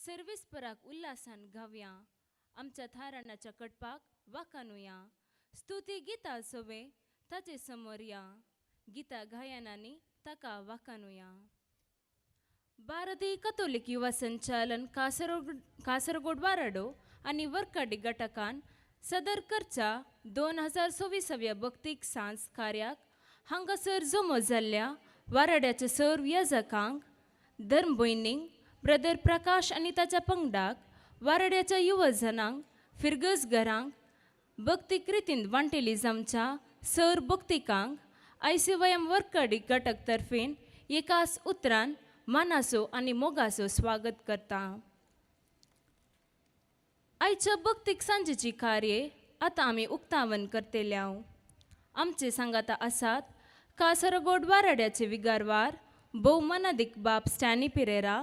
सर्वेस्पराक उल्हासान गावया, आमच्या थाराणाच्या कटपाक वाकानुया, स्तुती गितां सोवे ताचे समोर या, गितां गायनांनी ताका वाकानुया. भारतीय कथोलीक युवा संचालन कासरगोड वाराडो आनी वर्काडी घटकान सदर करच्या 2026व्या भक्तीक सांज कार्याक हांगासर जमो जाल्ल्या वाराड्याच्या सर्व याजकांक, धर्म भयणींक, ब्रदर प्रकाश आनी ताच्या पंगडाक, वाराड्याच्या युवजनांक, फिरगज घरांक, भक्तीक रितीन वांटेली जामच्या सर भक्तिकांक आयसीवायएम वर्काडी घटक तर्फेन एकाच उतरान मानासो आनी मोगासो स्वागत करता. आयच्या भक्तीक सांजेची कार्य आतां आमी उक्तावन करतले. आमचे सांगाता आसात कासरगोड वाराड्याचे विगारवार भोवमानादीक बाप स्टॅनी पिरेरा.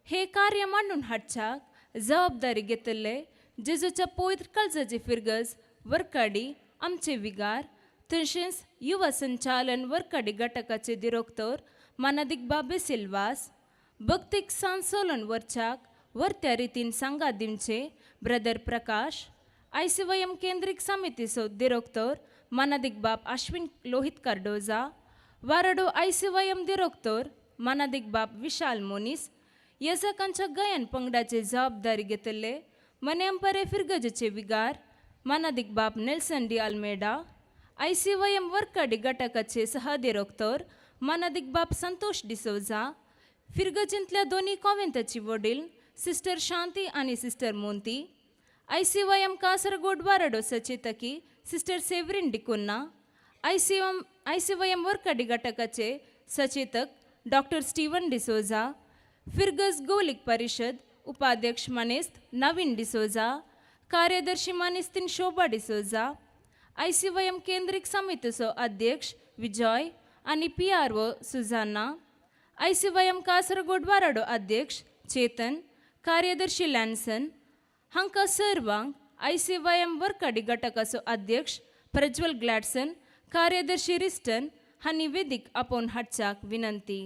हे कार्य मांडून हाडच्याक जबाबदारी घेतिल्ले जेजूच्या पवित्र काळजाची फिरगज वर्काडी आमचे विगार, तशेंच युवा संचालन वर्काडी घटकाचे दिरोक्तर मानादीक बाबे सिल्वास, भक्तीक सांसोलन वरच्याक वर्त्या रितीन सांगात दिवचे ब्रदर प्रकाश, आयसीवायएम केंद्रीक समितीचो दिरोक्तर मानादीक बाप आश्विन लोहित कार्डोजा, वाराडो आयसीवायएम दिरोक्तर मानादीक बाप विशाल मोनीस, यजकांच्या गायन पंगडाचे जबाबदारी घेतिल्ले मनेंपरे फिरगजेचे विगार मानादीक बाप नेल्सन डी अल्मेडा, आयसीवायएम वर्काडी घटकाचे सहदिरोक्तर मानादीक बाप संतोष डिसोजा, फिरगजींतल्या दोनी कॉवेंताची वडील सिस्टर शांती आनी सिस्टर मोंती, आयसीवायएम कासरगोड वाराडो सचेतकी सिस्टर सेवरीन डिकुन्ना, आयसीवायएम वर्काडी घटकाचे सचेतक डॉक्टर स्टीवन डिसोजा, फिरगज गोलिक परिषद उपाध्यक्ष मानेस्त नवीन डिसोजा, कार्यदर्शी मानेस्तीन शोभा डिसोजा, आयसीवायएम केंद्रीक समितीचो अध्यक्ष विजय आनी पीआरओ सुजाना, आयसीवायएम कासरगोड वाराडो अध्यक्ष चेतन, कार्यदर्शी लॅन्सन हांकां सर्वांक आयसीवायएम वर्काडी घटकाचो अध्यक्ष प्रज्वल ग्लॅडसन, कार्यदर्शी रिस्टन हांणी वेदीक आपोवन हाडच्याक विनंती.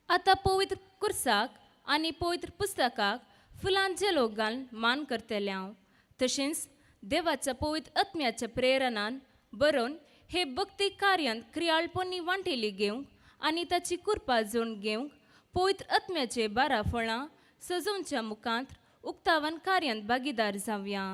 आतां पवित्र कुर्साक आनी पवित्र पुस्तकाक फुलांचे लोक घालून मान करतले हांव. तशेंच देवाच्या पवित्र आत्म्याच्या प्रेरणान बरोवन हे भक्ती कार्यांत क्रियाळपणी वांटेली घेवंक आनी ताची कुरपा जोडून घेवंक पवित्र आत्म्याचे 12 फळां सजोवच्या मुखांत उक्तावन कार्यांत भागीदार जावया.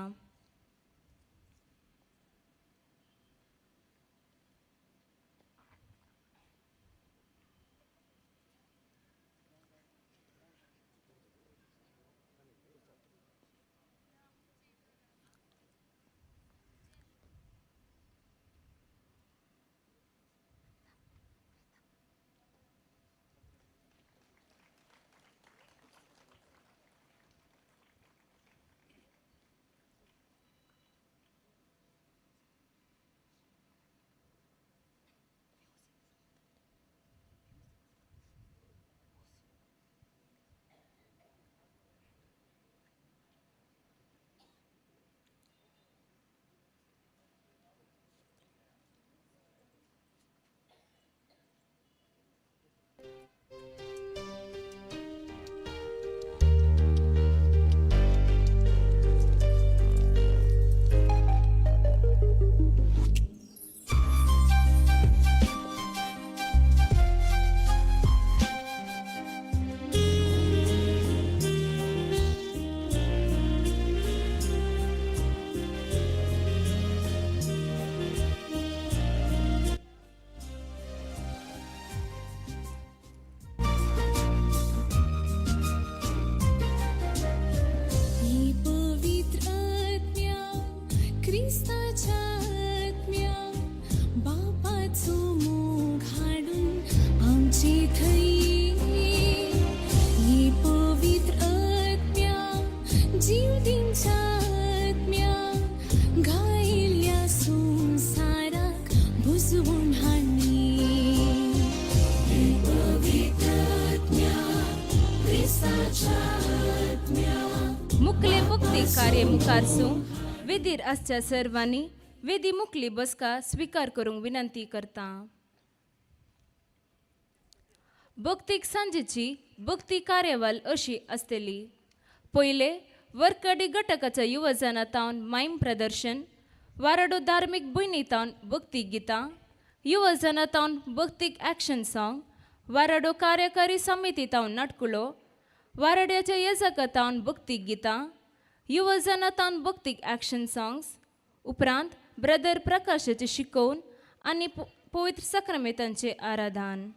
मुकले भक्ती कार्य मुखारसूं वेदीर आसच्या सर्वांनी वेदी मुकली बसका स्विकार करूंक विनंती करता. भक्तीक सांजेची भक्ती कार्यावळ अशी आसतली. पयले वर्कडी घटकाच्या युवजना तावन मायम प्रदर्शन, वाराडो धार्मीक भयणी तावन भक्ती गितां, युवजना तावन भक्तीक एक्शन सॉंग, वाराडो कार्यकारी समिती तावन नाटकुलो, वाराड्याच्या येजका तावन भक्तीक गितां, युवजना तावन भक्तीक एक्शन सॉंग्स. उपरांत ब्रदर प्रकाशाचे शिकोवन आनी पवित्र सक्रमेतांचे आराधन.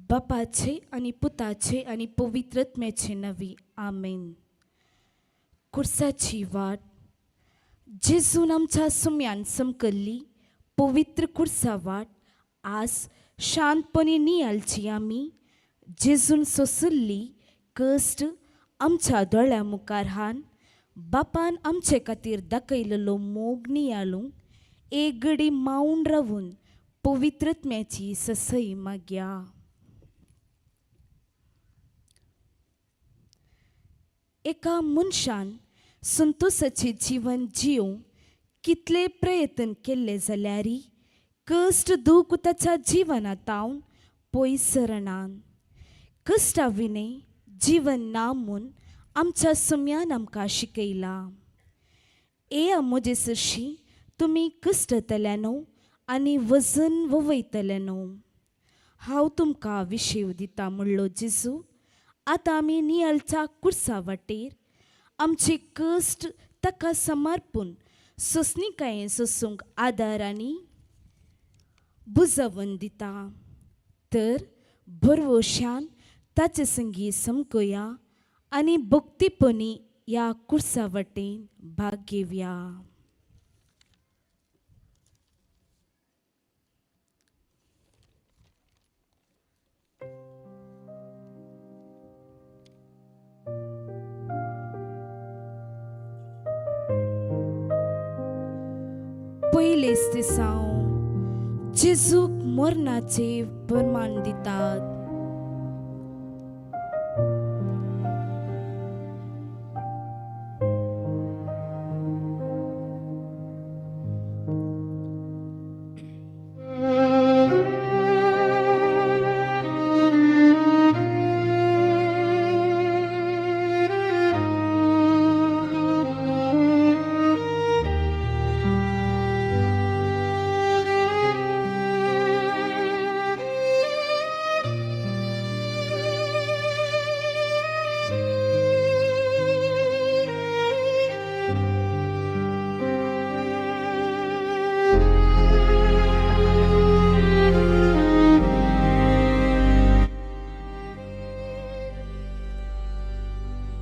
बापाचे आनी पुताचे आनी पवित्रत्म्याचे नवी आमेन. कुर्साची वाट जेजून आमच्या सुम्यान समकल्ली पवित्र कुर्सा वाट आज शांतपणे नियाळची आमी. जेजून सोसल्ली कश्ट आमच्या दोळ्या मुखार हान बापान आमचे खातीर दाखयलेलो मोग नियाळूंक एक घडी मावन रावून पवित्रत्म्याची ससई मागया. एका मनशान संतोसाचें जीवन जियोवंक कितले प्रयत्न केल्ले जाल्यारय कश्ट दूख ताच्या जिवनांत पयस सरनात. कश्टा विणें जीवन ना म्हूण आमच्या सुम्यान आमकां शिकयलां. येया म्हजे सरशीं तुमी कश्टतले न्हू आनी वजन वयतले न्हू, हांव तुमकां विशेव दिता म्हणलो जेजू. आतां आमी नियाळच्या कुर्सा वाटेर आमचे कश्ट ताका समर्पून सोंसणीकायेन सोसूंक आदार आनी बुजवण दिता. तर भरवशान ताचे संगी समकोया आनी भक्तीपणी ह्या कुर्सा वाटेन भाग घेवया. पयलेच दिसांव जेजूक मरणाचे प्रमाण दितात.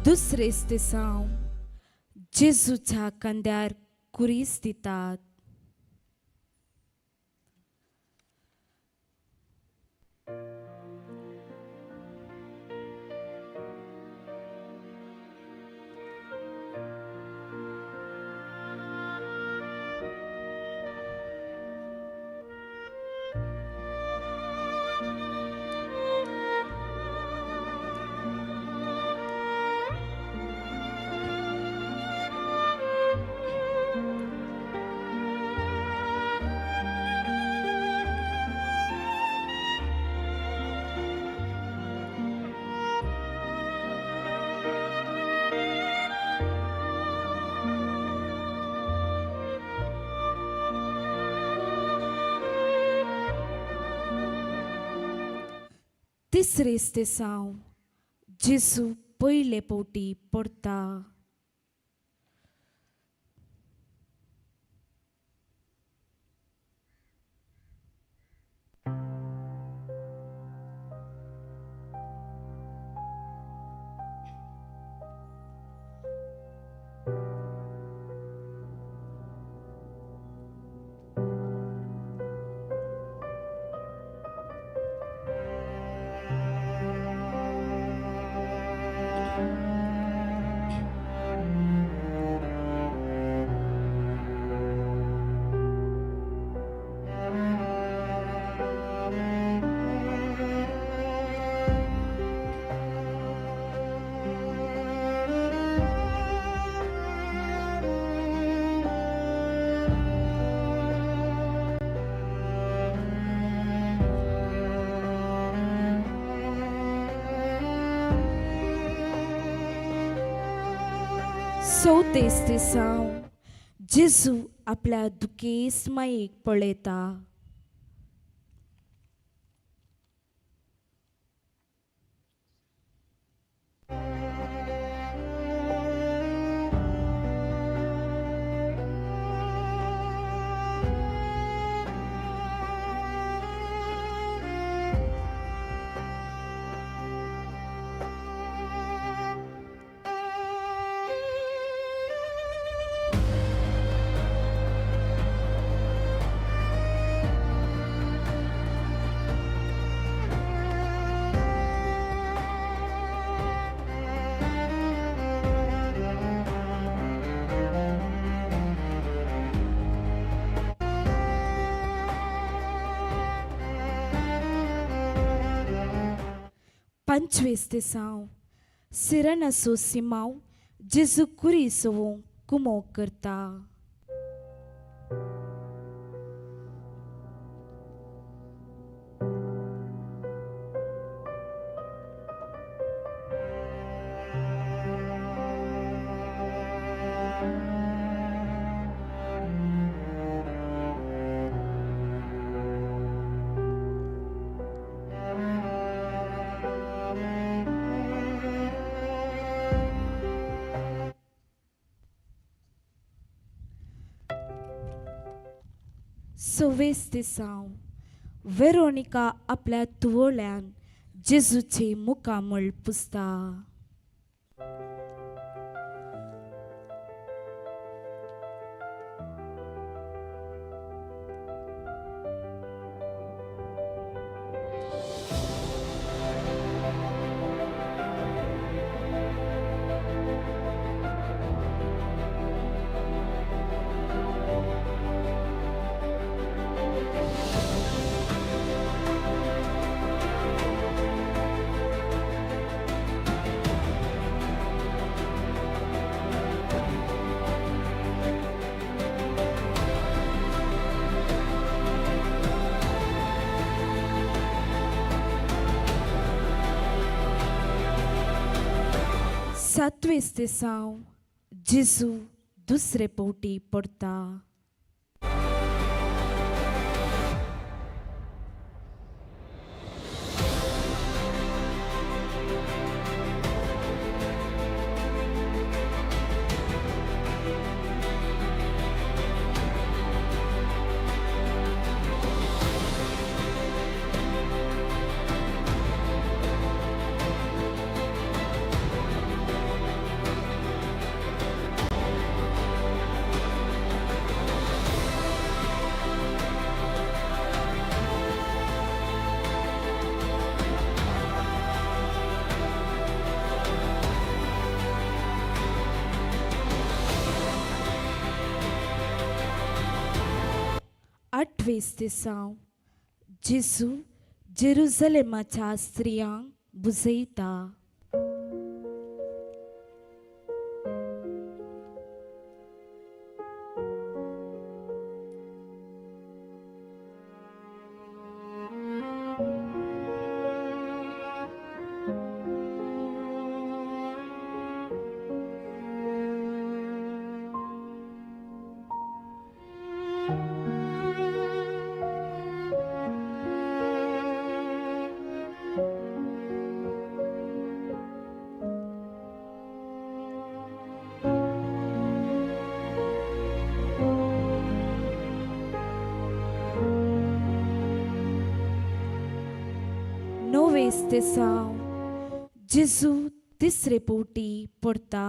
दुसरेच दिसांव जेजूच्या खांद्यार कुरीस दितात. तिसरेच दिसांव जेजू पयले फावटी पडटा. चवथेच दिसांव जेजू आपल्या दुखेस्त मायेक पळयता. पंचवीस दिसांव सिरनासो सिमांव जेजू कुरीसोवो कुमोक करता. सव्वीस दिसांव वेरोनिका आपल्या तुवोळ्यान जेजूचे मुखामळ पुसता. सातवेस दिसांव जेजू दुसरे पावटी पडता. आठवेस दिसांव जेजू जेरुजलेमाच्या स्त्रियांक बुजयता. णवेस दिसांव जेजू तिसरे पावटी पडता.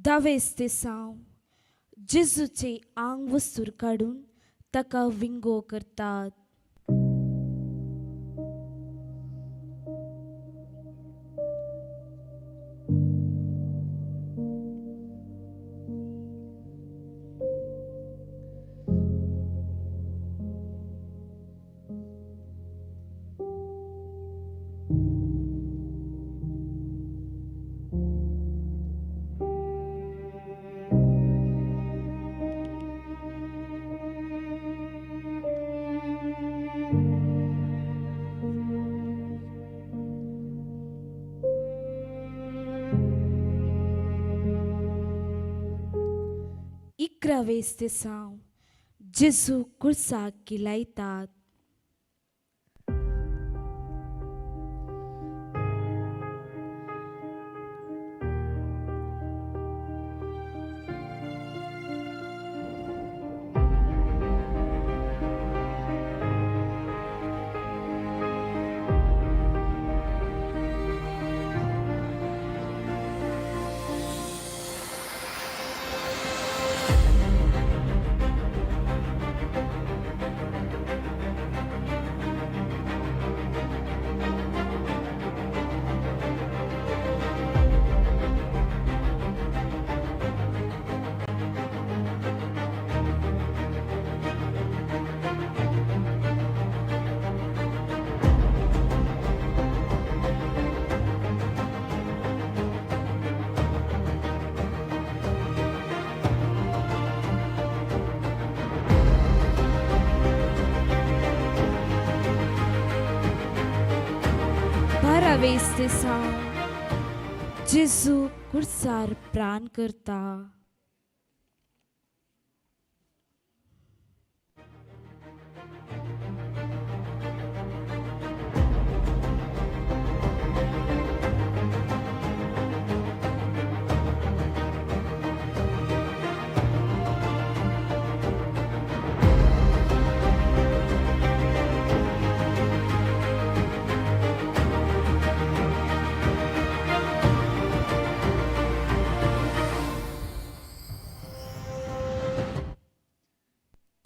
धावेस दिसांव जेजूचे आंग वस्तूर काडून ताका विंगो करतात. 11वें जेजू कुर्साक किलायतात. 12वें जेजू कुर्सार प्राण करता.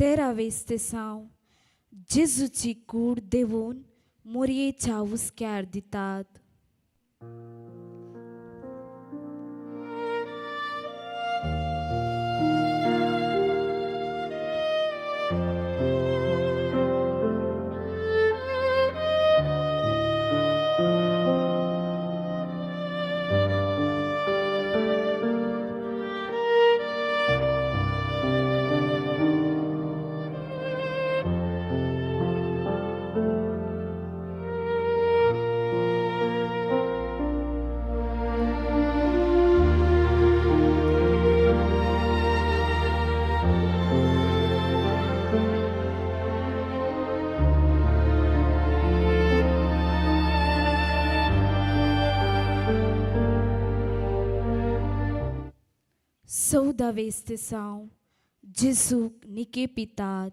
13वें जेजूची कूड देवून मोरयेच्या हुस्क्यार दितात. 14वें जेजूक निके पितात.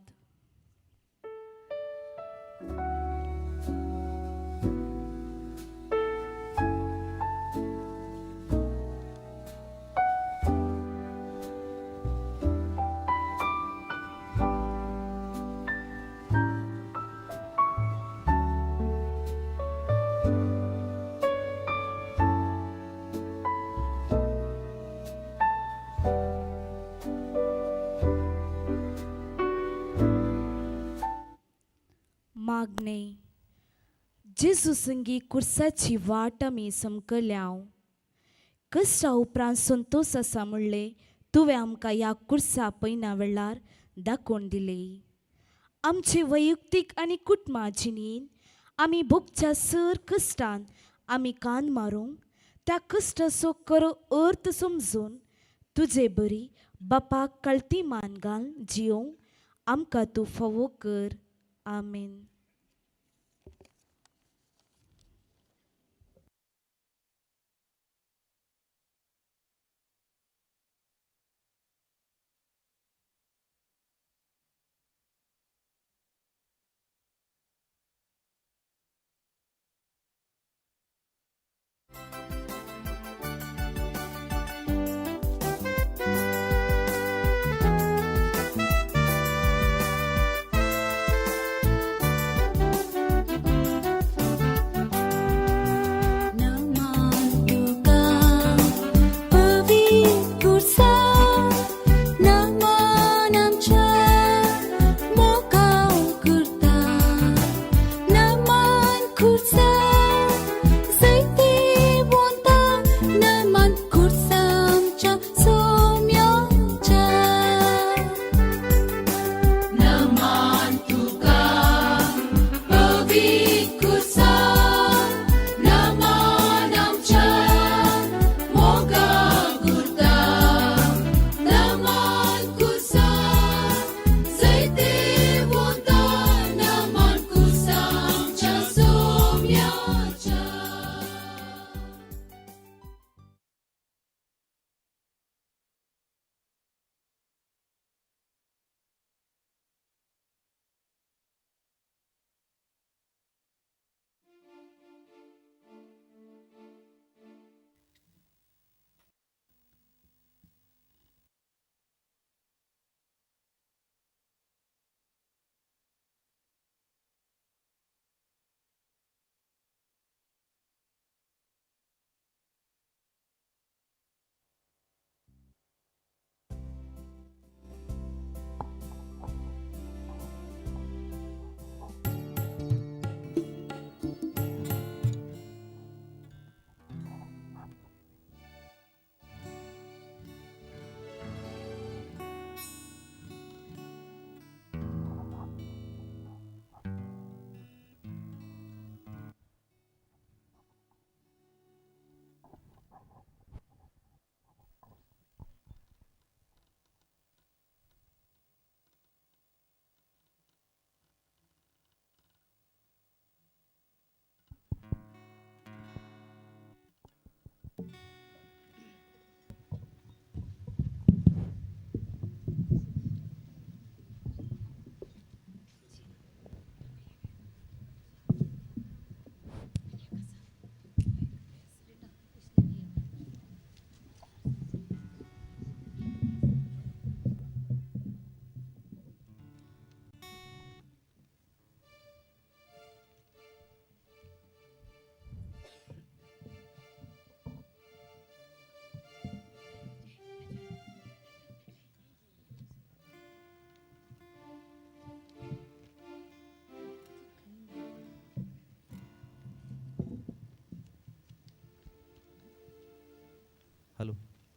मागणे. जेजू संगी कुर्साची वाट आमी समकल्याव. कश्टा उपरांत संतोश आसा म्हणलें तुवें आमकां ह्या कुर्सा पयना वेळार दाखोवन दिले. आमचे वैयक्तीक आनी कुटुंबा जिणेन आमी भोगच्या सर कश्टान आमी कान मारूंक त्या कश्टाचो खरो अर्थ समजून तुजे बरी बापाक कळटी मान घालून जियोंक आमकां तूं फावो कर. आमेन.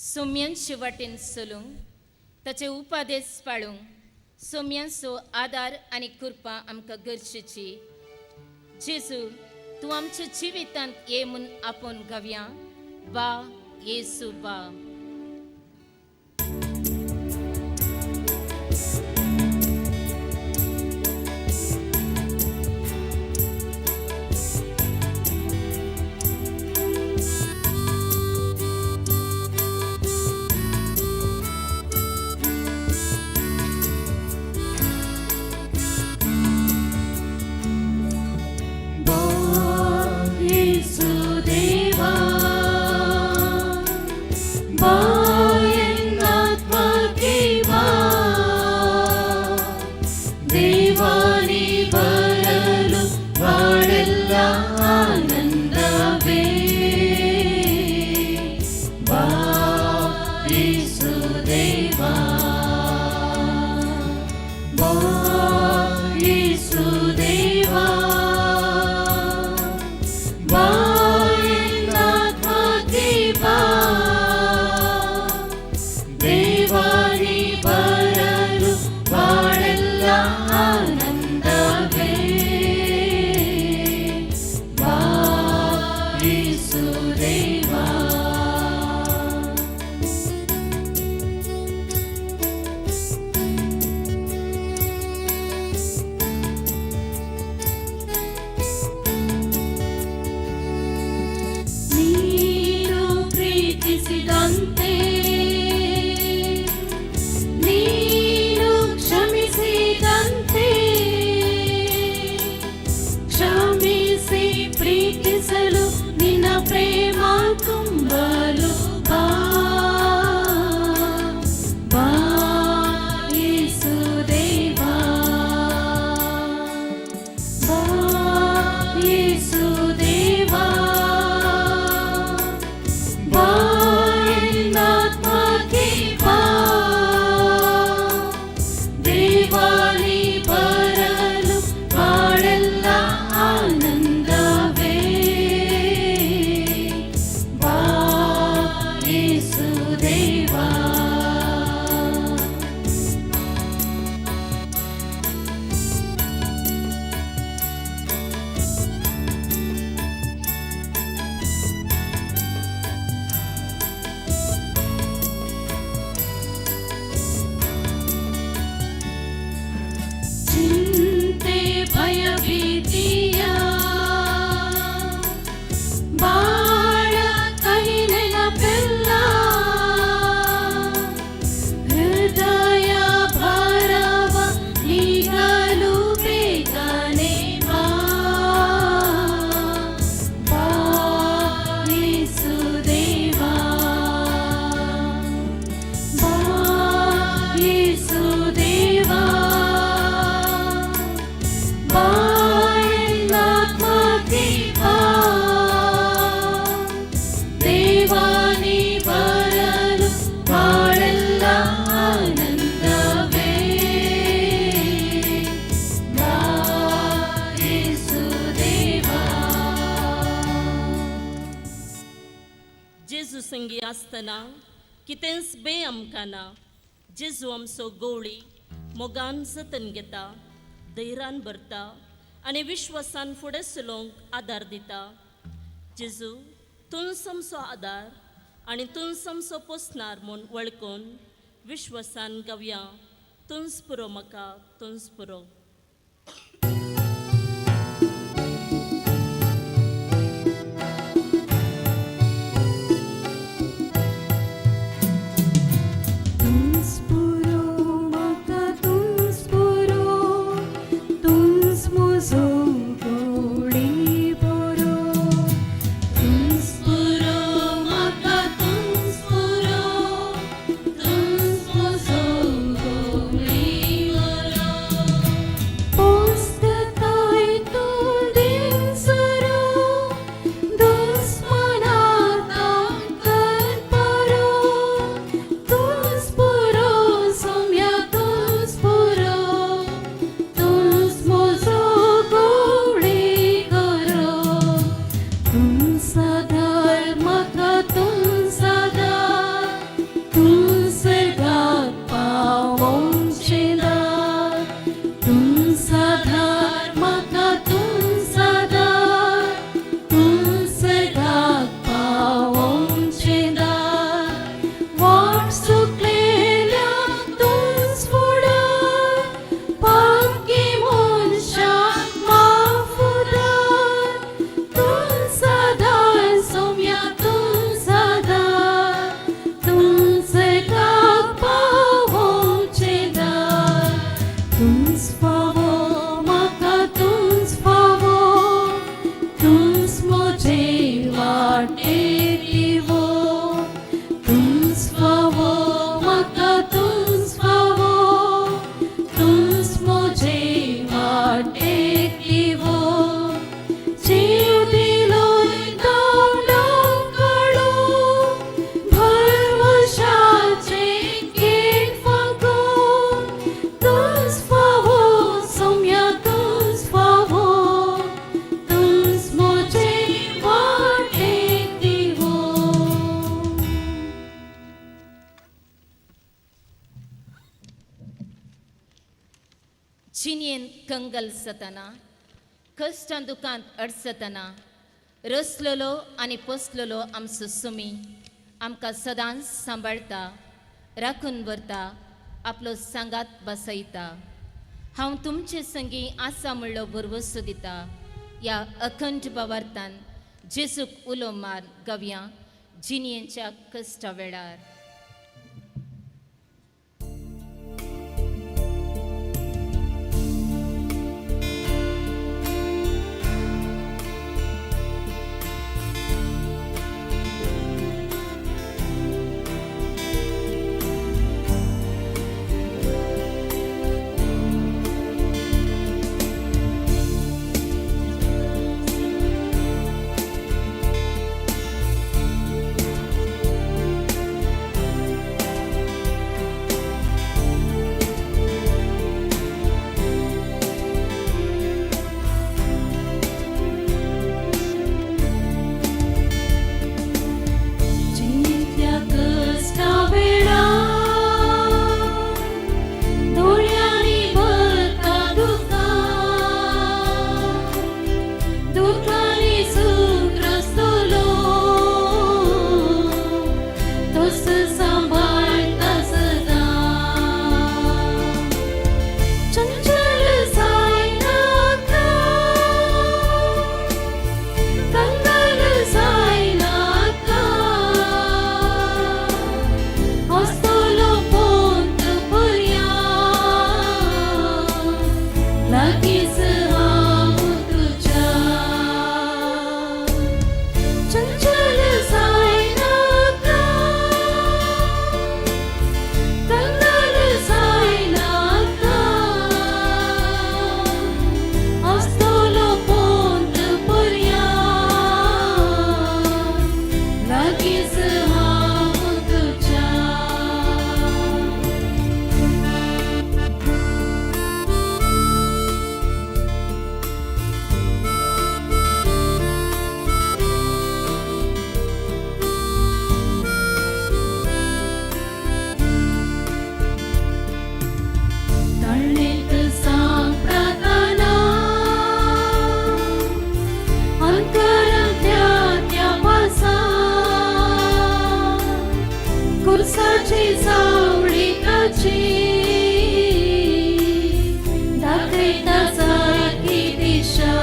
सोम्यांचे वाटेन चलूंक, ताचे उपादेश पाळूंक सोम्यांचो आदार आनी कृपा आमकां गरजेची. जेजू तूं आमच्या जिवितांत ये म्हूण आपोवन गावया. बा येसू बा. आसतना कितेंच बे आमकां ना. जेजू आमचो गवळी मोगान जतन घेता, धैर्यान भरता आनी विश्वासान फुडें चलोवंक आदार दिता. जेजू तूंच आमचो आदार आनी तूंच आमचो पोसणार म्हूण वळखून विश्वासान गावया. तूंच पुरो म्हाका, तूंच पुरो. Thank you. जिणेन कंगल जातना, कश्टां दुकांत अडचतना रसलेलो आनी पोसलेलो आमचो सुमी आमकां सदांच सांबाळटा, राखून व्हरता, आपलो सांगात बसयता. हांव तुमचे संगी आसा म्हणलो भरवसो दिता. ह्या अखंड भावार्थान जेजूक उलो मार गवया जिणेच्या कश्टा वेळार. कुर्साची सावळी ताची दाखयता सारकी दिशा.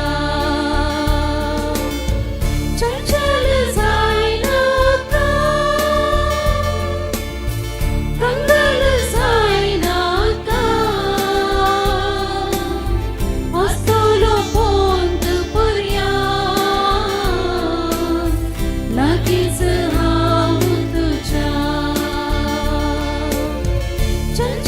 चंचल जायनाका, कंगल जायनाका, आसतलो पोंत पर्यान लागींच हांव तुज्या. चंचल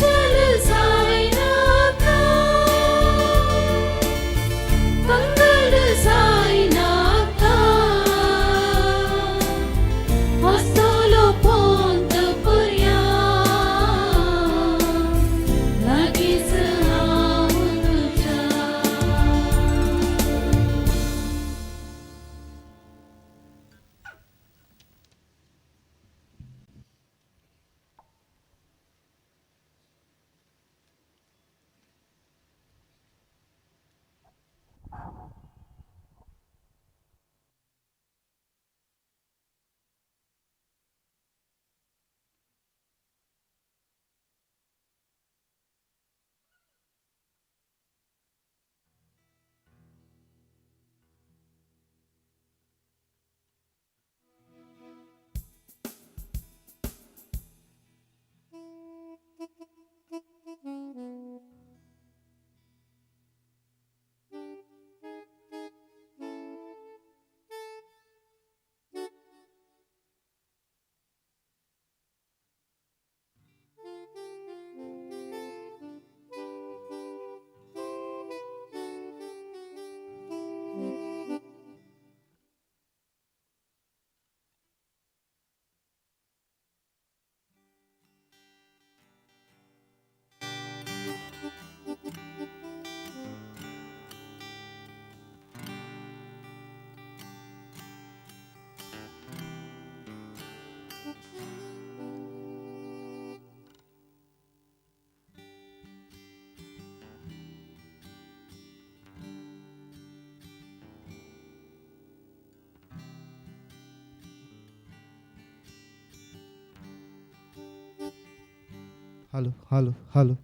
Hello hello hello.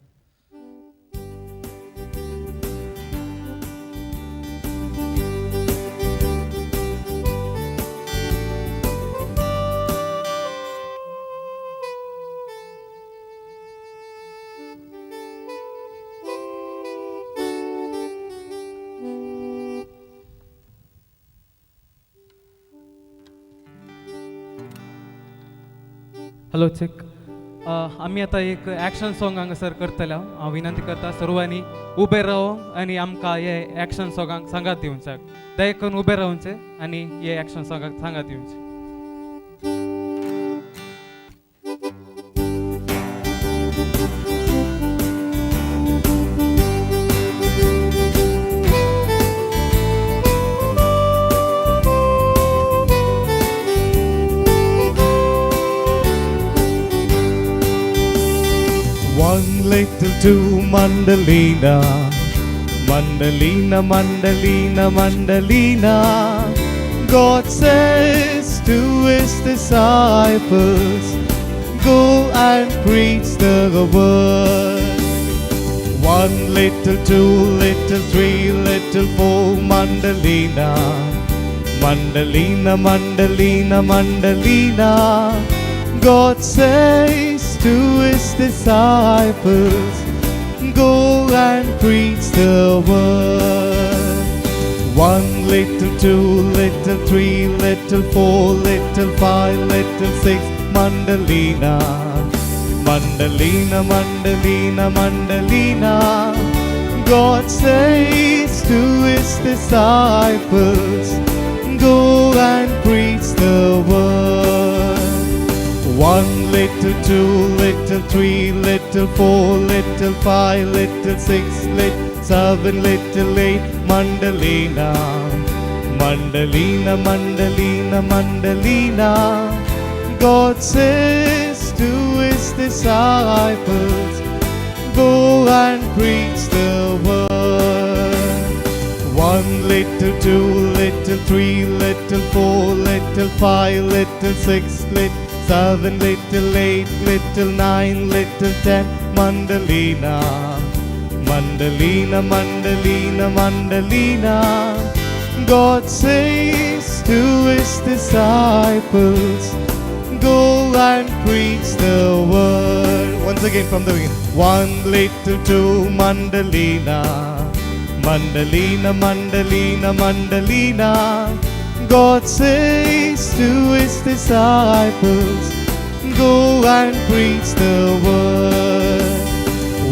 Hello check. आमी आतां एक एक्शन सॉंग हांगासर करतले. हांव विनंती करता सर्वांनी उबे रावो आनी आमकां हे एक्शन सॉंगाक सांगात दिवचाक. दया करून उबे रावचे आनी हे एक्शन सॉंगाक सांगात दिवचे. One little two mandolina, mandolina, mandolina, mandolina. God says to his disciples, go and preach the word. One little, two little, three little, four mandolina, mandolina, mandolina, mandolina. God says to his disciples, go and preach the word. One little, two little, three little, four little, five little, six, mandolina, mandolina, mandolina, mandolina. God says to his disciples, go and preach the word. One little, two little, three little, four little, five little, six little, seven little, eight, mandolina, mandolina, mandolina, mandolina. God says to his disciples, go and preach the word. One little, two little, three little, four little, five little, six little, seven little, eight little, nine little, 10, mandolina, mandolina, mandolina, mandolina. God says to his disciples, go and preach the word. Once again from the beginning. One little, two, mandolina, mandolina, mandolina, mandolina. God says to his disciples, go and preach the word.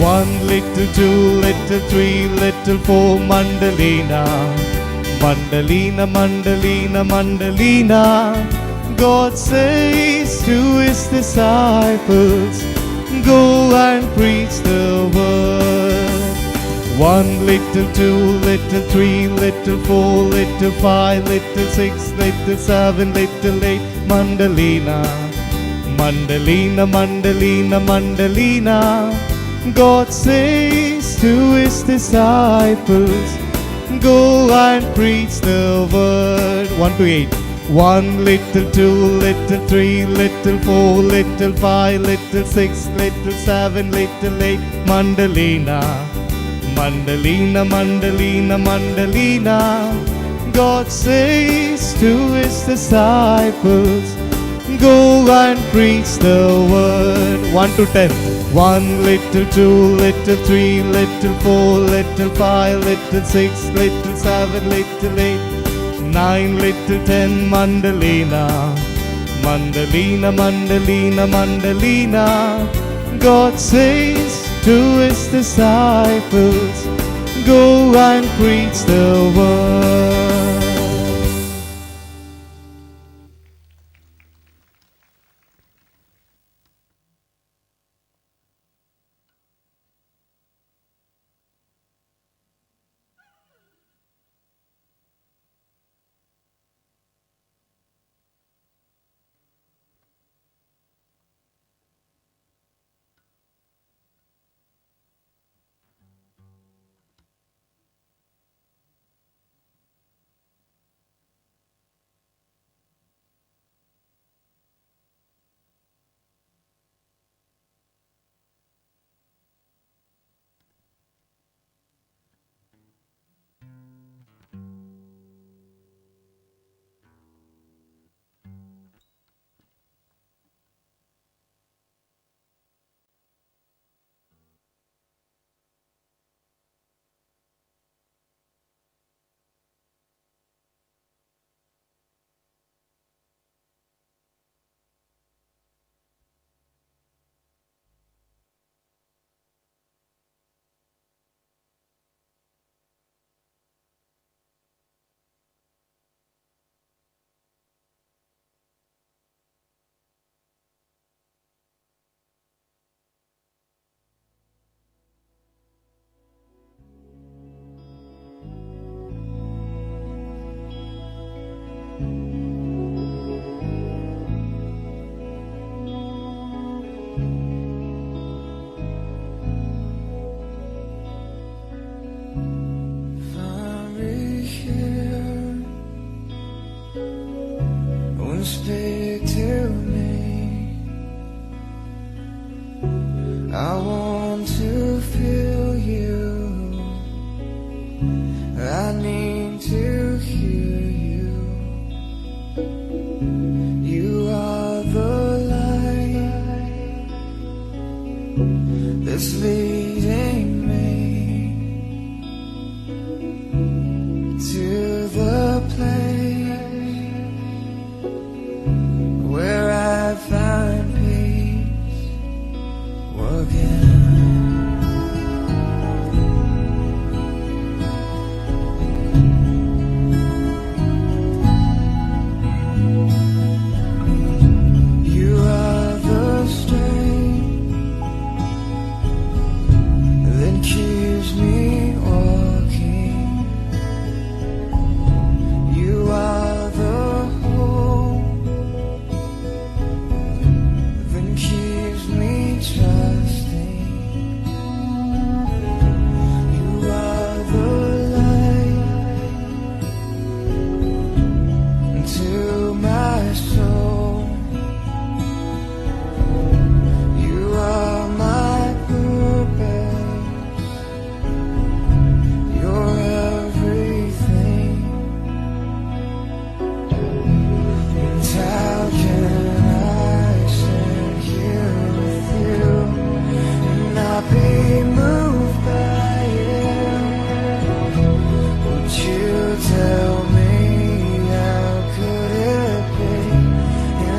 One little, two little, three little, four, mandolina, mandolina, mandolina, mandolina. God says to his disciples, go and preach the word. One little, two little, three little, four little, five little, six little, seven little, eight, mandolina, mandolina, mandolina, mandolina. God says to his disciples, go and preach the word. 1 to 8. One little, two little, three little, four little, five little, six little, seven little, eight, mandolina, mandolina, mandolina, mandolina. God says to his disciples, go and preach the word. 1 to 10. One little, two little, three little, four little, five little, six little, seven little, eight, nine little, 10, mandolina, mandolina, mandolina, mandolina. God says to his disciples, go and preach the word. It's leading me to the place where I find peace again. You are the strength that keeps me walking. You are the hope that keeps me trusting. You are the light to my soul. You are my purpose. You're everything. And how can I stand here with you and not be moved by you? Would you tell me how could it be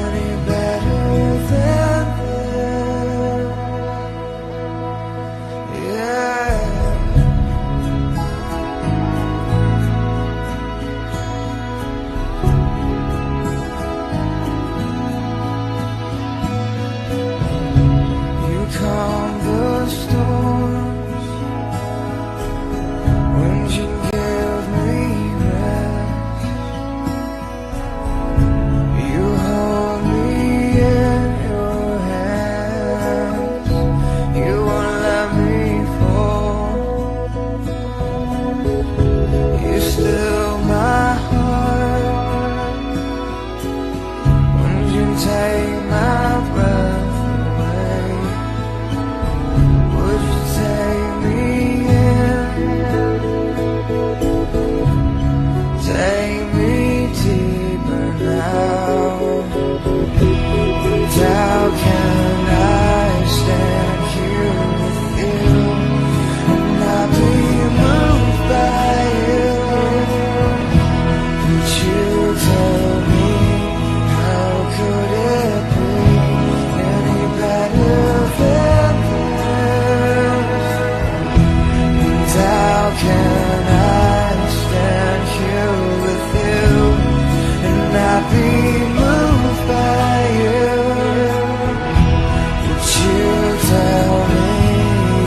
any better than this? Yeah. You calm the storms when you give me rest. You hold me in your hands. You won't let me fall. You still my heart when you take my breath away. Would you take me in? Take me deeper now. And how can I stand here with you and not be moved by you? Would you tell me how could it be any better than this? And how can I stand here with you and not be moved by you? Would you tell me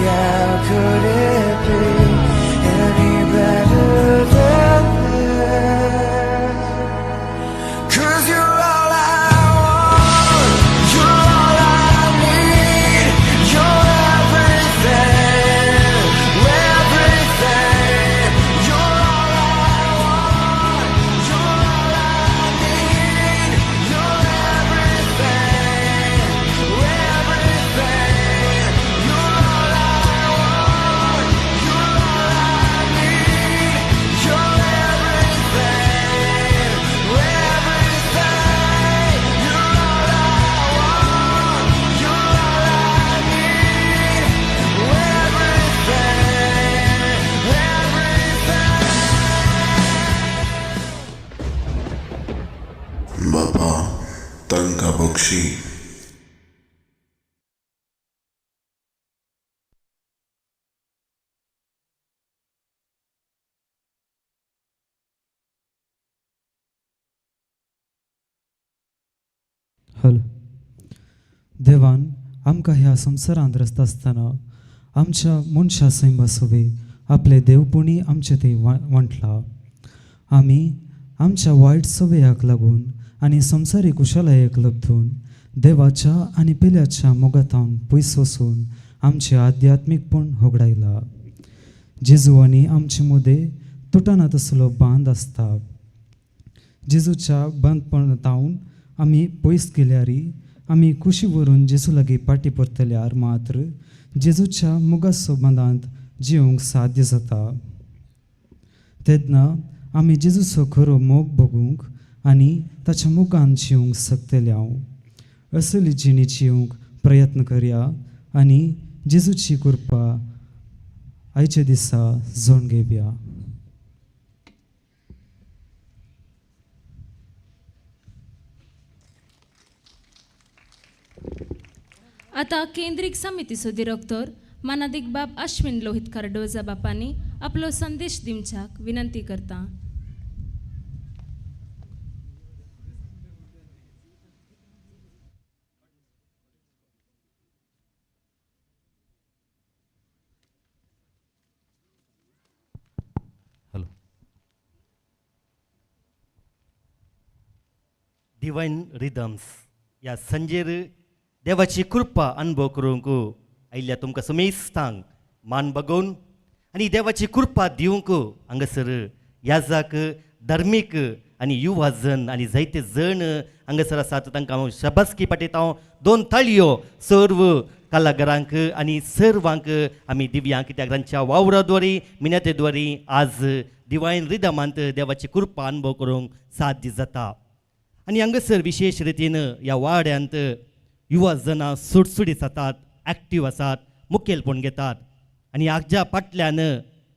how could it be any better than this? 'Cause you're all I want, you're all I need, you're everything, everything. You're all I want, you're all I need, you're everything, everything. You're all I want, you're all I need, you're everything, everything. You're all I want, you're all I need, everything, everything. बाबा तांकां Bakshi. Hello. देवान आमकां ह्या संवसारांत रचता आसतना आमच्या मनशा सैमा सोबे आपले देवपणी आमचे थंय वांटला. आमी आमच्या वायट सवयाक लागून आनी संवसारीक कुशलायेक लब्धून देवाच्या आनी पेल्याच्या मोगातावन पयस वचून आमचें आध्यात्मीकपण होगडायला. जेजू आनी आमचे मदें तुटना तसलो बांद आसता. जेजूच्या बांदपणातावन आमी पयस गेल्यार, आमी कुशी व्हरून जेजू लागीं पाटी परतल्यार मात्र जेजूच्या मोगाचो बांदांत जिवंक साध्य जाता. तेन्ना आमी जेजूचो खरो मोग भोगूंक आनी ताच्या मोगान जिवंक शकतले. हांव असली जिणी जिवंक प्रयत्न करया आनी जेजूची कृपा आयच्या दिसा जोड घेवया. आता केंद्रीक समितीचो दिरोक्तर मानादीक बाब अश्विन लोहित कार्डोजा बापांनी आपलो संदेश दिवच्याक विनंती करता. हॅलो. डिवायन रिदम्स ह्या संजेर देवाची कृपा अनुभव करूंक आयिल्ल्या तुमकां समेस्तांक मान बगोवन आनी देवाची कृपा दिवंक हांगासर याजाक धार्मीक आनी युवा जण आनी जायते जण हांगासर आसात तांकां हांव शाबासकी पाठयता. हांव दोन ताळयो सर्व कलाकारांक आनी सर्वांक आमी दिव्या कित्याक तांच्या वावरा द्वारी मिनते द्वारी आज डिवायन रिदमांत देवाची कृपा अनुभव करूंक साध्य जाता. आनी हांगासर विशेश रितीन ह्या वाड्यांत युवा जणां सुटसुटीत जातात, एक्टीव आसात, मुखेलपण घेतात आनी हाज्या फाटल्यान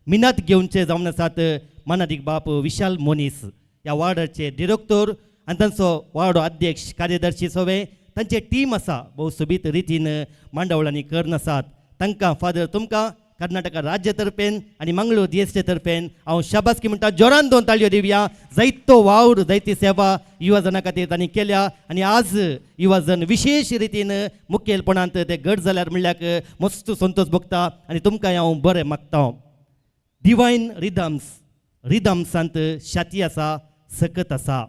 मिनात घेवचे जावन आसात मानादीक बाप विशाल मोनीस ह्या वार्डाचे डिरेक्टर आनी तांचो वार्ड अध्यक्ष कार्यदर्शी सगळे तांचे टीम आसा भोव सोबीत रितीन मांडावळांनी करून आसात. तांकां फादर तुमकां कर्नाटका राज्य तर्फेन आनी मंगळूर डीएसचे तर्फेन हांव शाबासकी म्हणटा. जोरान दोन ताळयो दिवया. जायतो वावर जायती सेवा युवा जना खातीर तांणी केल्या आनी आज युवा जन विशेश रितीन मुखेलपणांत ते घट जाल्यार म्हणल्यार मस्त संतोष भोगता आनी तुमकां हांव बरें मागता. डिवायन रिदम्स रिदम्सांत शाती आसा, सकत आसा,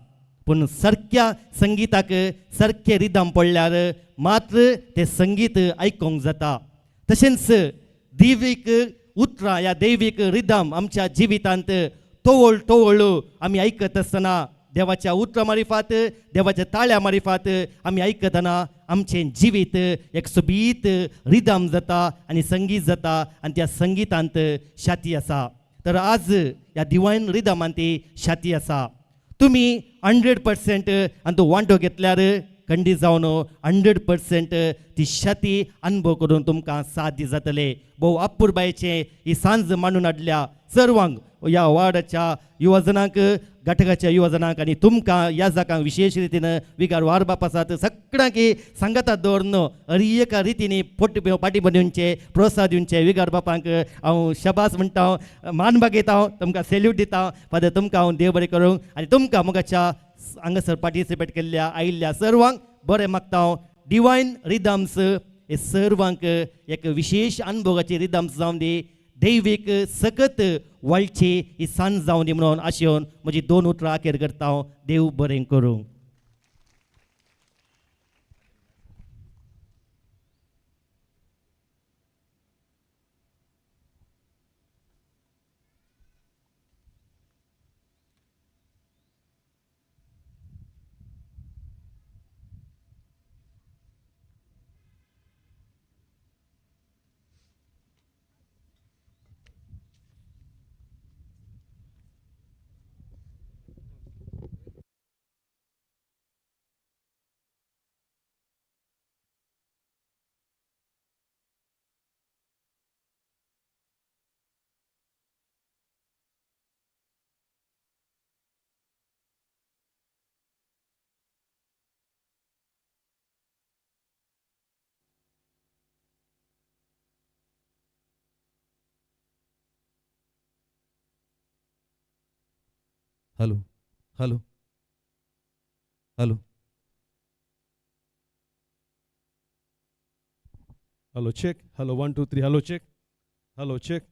पूण सारक्या संगीताक सारकें रिदम पडल्यार मात्र तें संगीत आयकूंक जाता. तशेंच दैवीक उतरां ह्या दैवीक रिदम आमच्या जिवितांत तोवळ तोवळ आमी आयकत आसतना देवाच्या उतरां मारिफात देवाच्या ताळ्या मारिफात आमी आयकतना आमचें जिवीत एक सोबीत रिदम जाता आनी संगीत जाता आनी त्या संगितांत शाती आसा. तर आज ह्या डिवायन रिदमांत ती शाती आसा. तुमी 100% आनी तो वांटो घेतल्यार खंडीत जावन 100% ती शाती अनुभव करून तुमकां साध्य जातले. भोव अपुरबायेचें ही सांज मांडून हाडल्या सर्वांक ह्या वार्डाच्या युवजनांक, घटकाच्या युवजनांक आनी तुमकां ह्या जाकांक विशेश रितीन विगार वार बाप आसात सगळ्यांक सांगाता दवरून हर एका रितीन पोट पाठिंबो दिवचें, प्रोत्साहन दिवचें. विगार बापांक हांव शाबास म्हणटा, मान बागयता, तुमकां सेल्यूट दिता. फादर तुमकां हांव देव बरें करूंक आनी तुमकां मोगाच्या हांगासर पार्टिसिपेट केल्ल्या आयिल्ल्या सर्वांक बरें मागता. हांव डिवायन रिदम्स हे सर्वांक एक विशेश अनुभवाची रिदम्स जावन दी, दैवीक सकत वळची ही सांज जावन दी म्हणून आशेवन म्हजी दोन उतरां अखेर करता. हांव देव बरें करूं. Hello hello hello hello check hello 1 2 3 hello check hello check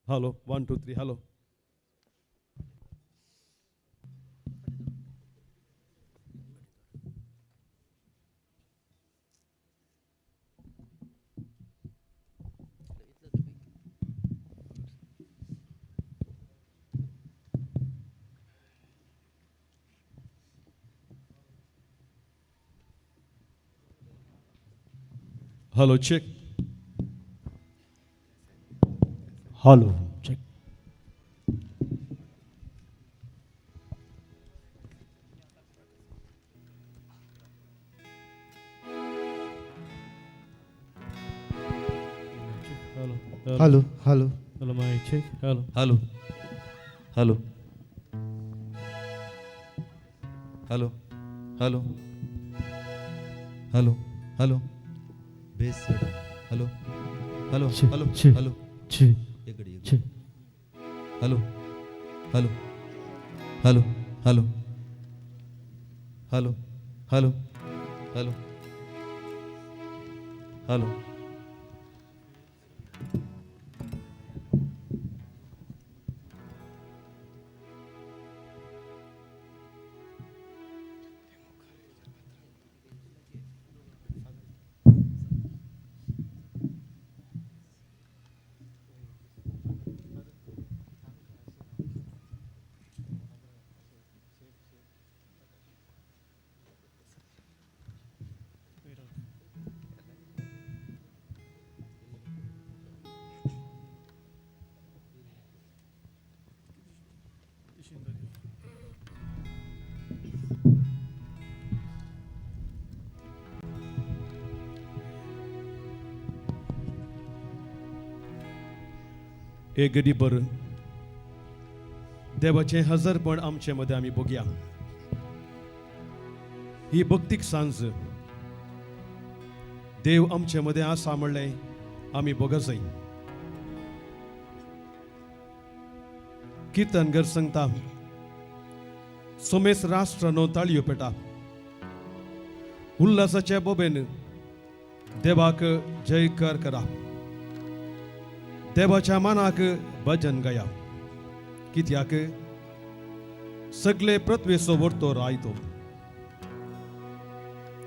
hello 1 2 3 hello. Hello check hello check. Hello hello hello mic check hello hello hello hello hello hello hello bass hello hello hello hello एक hello hello hello hello hello hello hello hello. एक गडीभर देवाचें हजरपण आमचे मदें आमी बघया. ही भक्तीक सांज देव आमचे मदें आसा म्हणलें आमी बघ जाय. किर्तन घर सांगता सोमेस राष्ट्र न्हू ताळयो पेटा उल्हासाच्या बोबेन देवाक जयकार करा. देवाच्या मानाक भजन गाया. कित्याक सगळे पृथ्वेचो वर्तो राय तो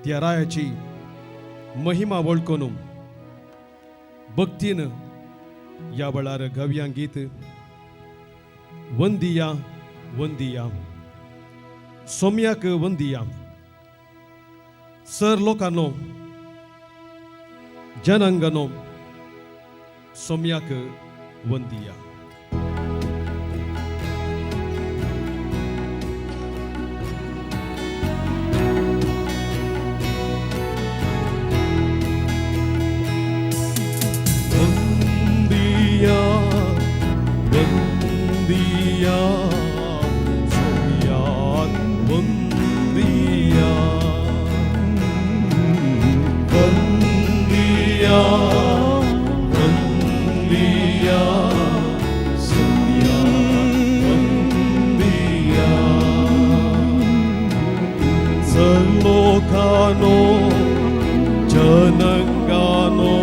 त्या रायाची महिमा वळखून भक्तीन ह्या वेळार गव्यां गीत वंदिया वंदिया सोम्याक वंदिया. सर लोकांनो जनांगनो सोम्याक वंदिया. वंदिया वंदिया सोम्याक वंदिया वंदिया वंदिया सोम्याक वंदिया. सर्वलोकानो जनंगानो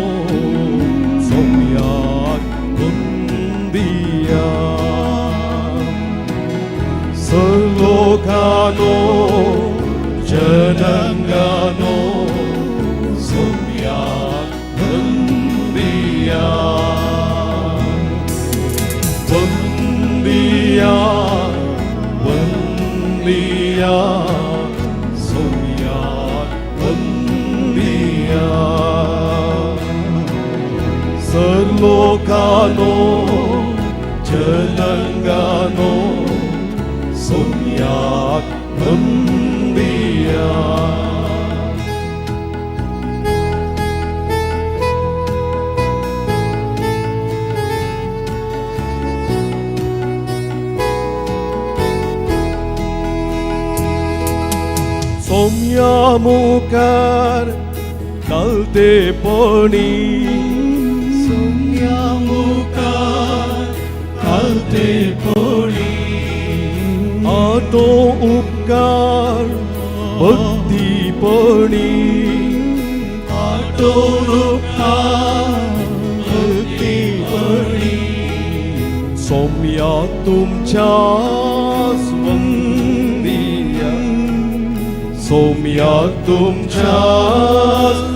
सोम्याक वंदिया. सर्वलोकानो जनंगानो सोम्याक वंदिया. वंदिया वंदिया सोम्याक वंदिया. सर्वलोकानो जनंगानो सोम्याक वंदिया. सोम्या मुखार कलतेपणी सोम्या मुखार कलतेपणी आटो उपकार भक्तीपणी आटो उपकार भक्तीपणी सोम्या तुमच्या वंदिया सोम्या तुमच्या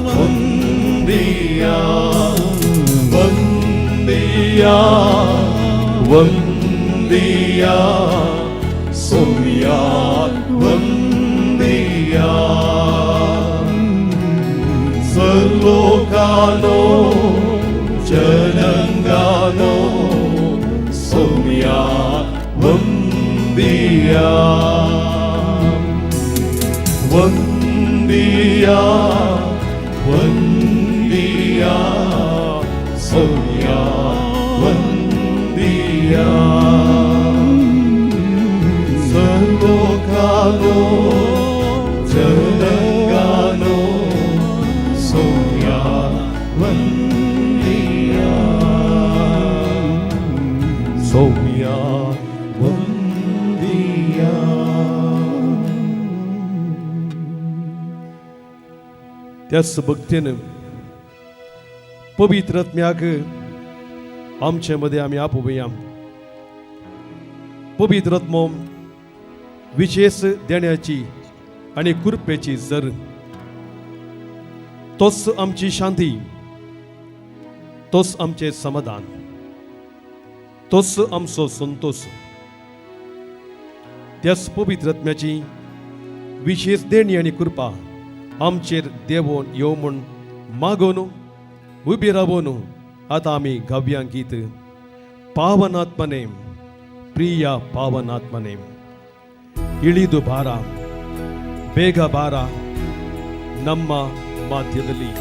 वंदिया वंदिया वंदिया सोम्या वंदिया. सर्वलोकानो जनंगानो सोम्या वंदिया वंदिया वंदिया सोम्या त्याच भक्तीन पवित्र आत्म्याक आमचे मदें आमी आपोवया. पवित्र आत्मो विशेष देण्याची आनी कृपेची जर, तोच आमची शांती, तोच आमचें समाधान, तोच आमचो संतोष. त्याच पवित्र आत्म्याची विशेष देणी आनी कृपा आमचेर देवोन येव म्हूण मागोवन उबी रावून आतां आमी गावया गीत पावनात्मने प्रिया पावनात्मने. ಇಳಿದು ಬಾರ, ಬೇಗ ಬಾರ ನಮ್ಮ ಮಧ್ಯದಲ್ಲಿ.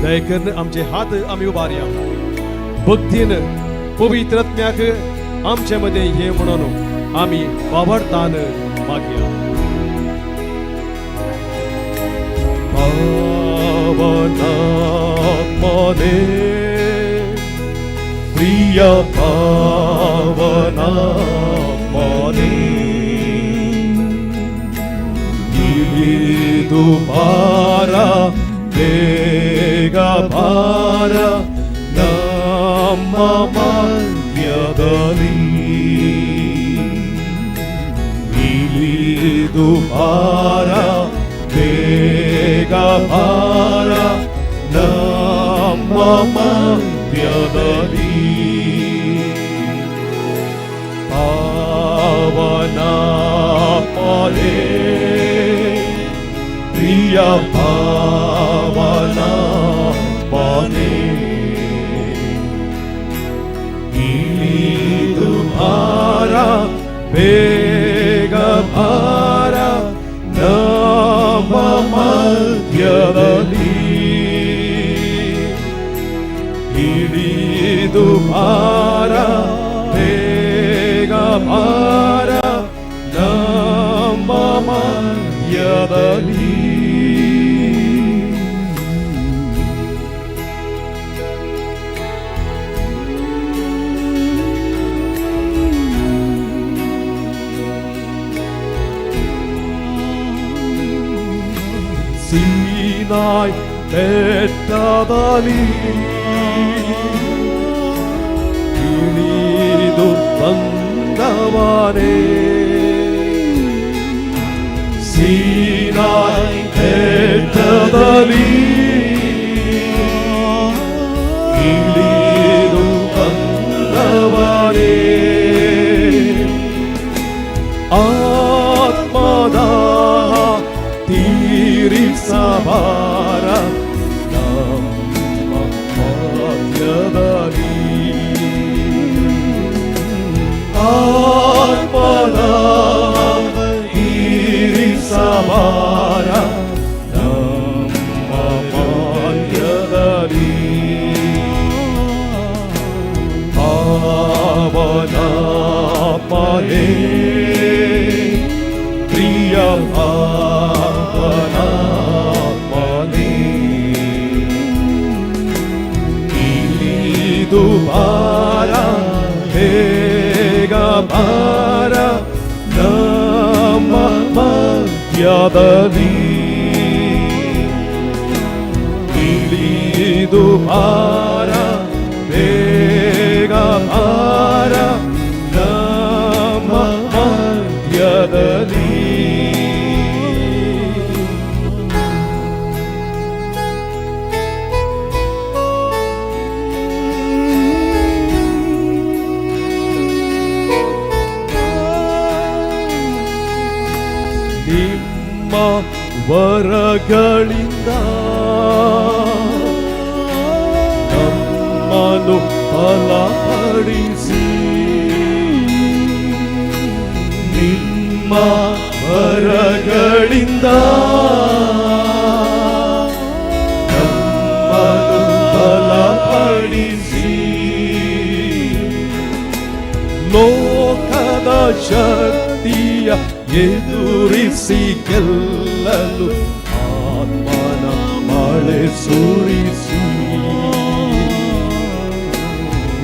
दयकरून आमचे हात आमी उबारया भक्तीन पवित्र आत्म्याक आमचे मदें हे म्हणून आमी बावडतान मागया. पावनात्मने प्रिय पावनात्मने ಇಳಿದು ಬಾರ, ಬೇಗ ಬಾರ ನಮ್ಮ ಮಧ್ಯದಲ್ಲಿ. ಇಳಿದು ಬಾರ, ಬೇಗ ಬಾರ ನಮ್ಮ ಮಧ್ಯದಲ್ಲಿ. ಪಾವನಾತ್ಮನೇ ಪ್ರಿಯ ಪಾವನಾತ್ಮನೇ ಇಳಿದು ಬಾರ, ಬೇಗ ಬಾರ ನಮ್ಮ ಮಧ್ಯದಲ್ಲಿ. ಇಳಿದು ಬಾರ, ಬೇಗ ಬಾರ ನಮ್ಮ ಮಧ್ಯದಲ್ಲಿ. ಸೀನಾಯ್ ಬೆಟ್ಟದಲ್ಲಿ ಇಳಿದು ಬಂದವನೇ, ಸೀನಾಯ್ ಬೆಟ್ಟದಲ್ಲಿ ಇಳಿದು ಬಂದವನೇ, ಆತ್ಮದ ತೀರಿಸಬಾರ ನಮ್ಮ ಮಧ್ಯದಲ್ಲಿ. ಆತ್ಮದ ತೀರಿಸಬಾರ ನಮ್ಮ ಮಧ್ಯದಲ್ಲಿ. ಪಾವನಾತ್ಮನೇ ಪ್ರಿಯ ಪಾವನಾತ್ಮನೇ ಇಳಿದು ಬಾರ, ಬೇಗ ಬಾರ ನಮ್ಮ ಮಧ್ಯದಲ್ಲಿ. ಇಳಿದು ಬಾರ, ಬೇಗ ಬಾರ ನಮ್ಮ ಮಧ್ಯದಲ್ಲಿ. ನಿಮ್ಮ ವರಗಳಿಂದ ನಮ್ಮನ್ನು ಬಲಪಡಿಸಿ, ನಿಮ್ಮ ವರಗಳಿಂದ ನಮ್ಮನ್ನು ಬಲಪಡಿಸಿ, ಲೋಕದ ಶಕ್ತಿಯ ಎದುರಿಸಿ ಗೆಲ್ಲಲು ಆತ್ಮನ ಮಳೆ ಸುರಿಸಿ,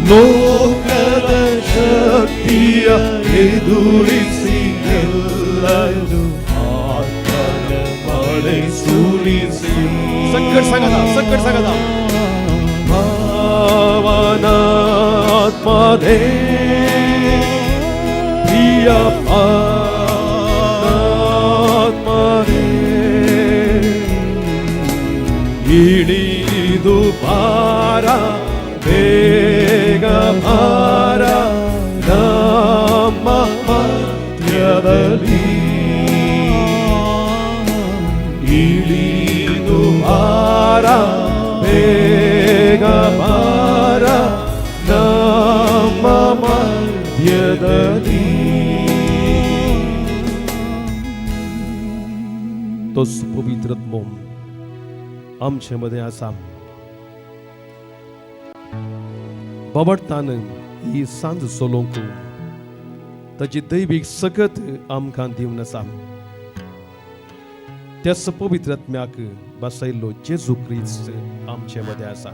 ಲೋಕದ ಶಕ್ತಿಯ ಎದುರಿಸಿ ಗೆಲ್ಲಲು ಆತ್ಮನ ಮಳೆ ಸುರಿಸಿ. संकट सांगता, संकट सांगता. पावन आत्मा दे, प्रिय पावन आत्मा दे, ಇಳಿದು ಬಾರ, ಬೇಗ ಬಾರ ನಮ್ಮ ಮಧ್ಯದಲ್ಲಿ. ಇಳಿದು ಬಾರ, ಬೇಗ ಬಾರ ನಮ್ಮ ಮಧ್ಯದಲ್ಲಿ. तोच पवित्र आत्मो आमचे मदें आसा. बाबडतान ही सांज चलोवंक ताची दैवीक सकत आमकां दिवन आसा. त्याच पवित्र आत्म्याक बसयल्लो जेजू क्रिस्त आमचे मदें आसा.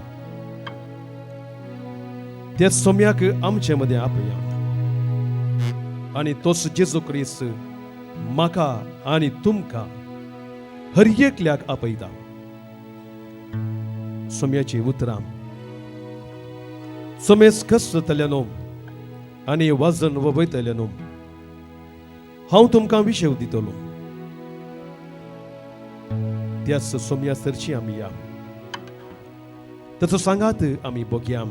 त्याच सोम्याक आमचे मदें आपया आनी तोच जेजू क्रिस्त म्हाका आनी तुमकां हर एकल्याक आपयता. सोम्याची उतरां सोमेस कसतल्यानो आनी वजन वयतल्यानो हांव तुमकां विशेव दितलो. त्याच सोम्या सरची आमी या, ताचो सांगात आमी बघया.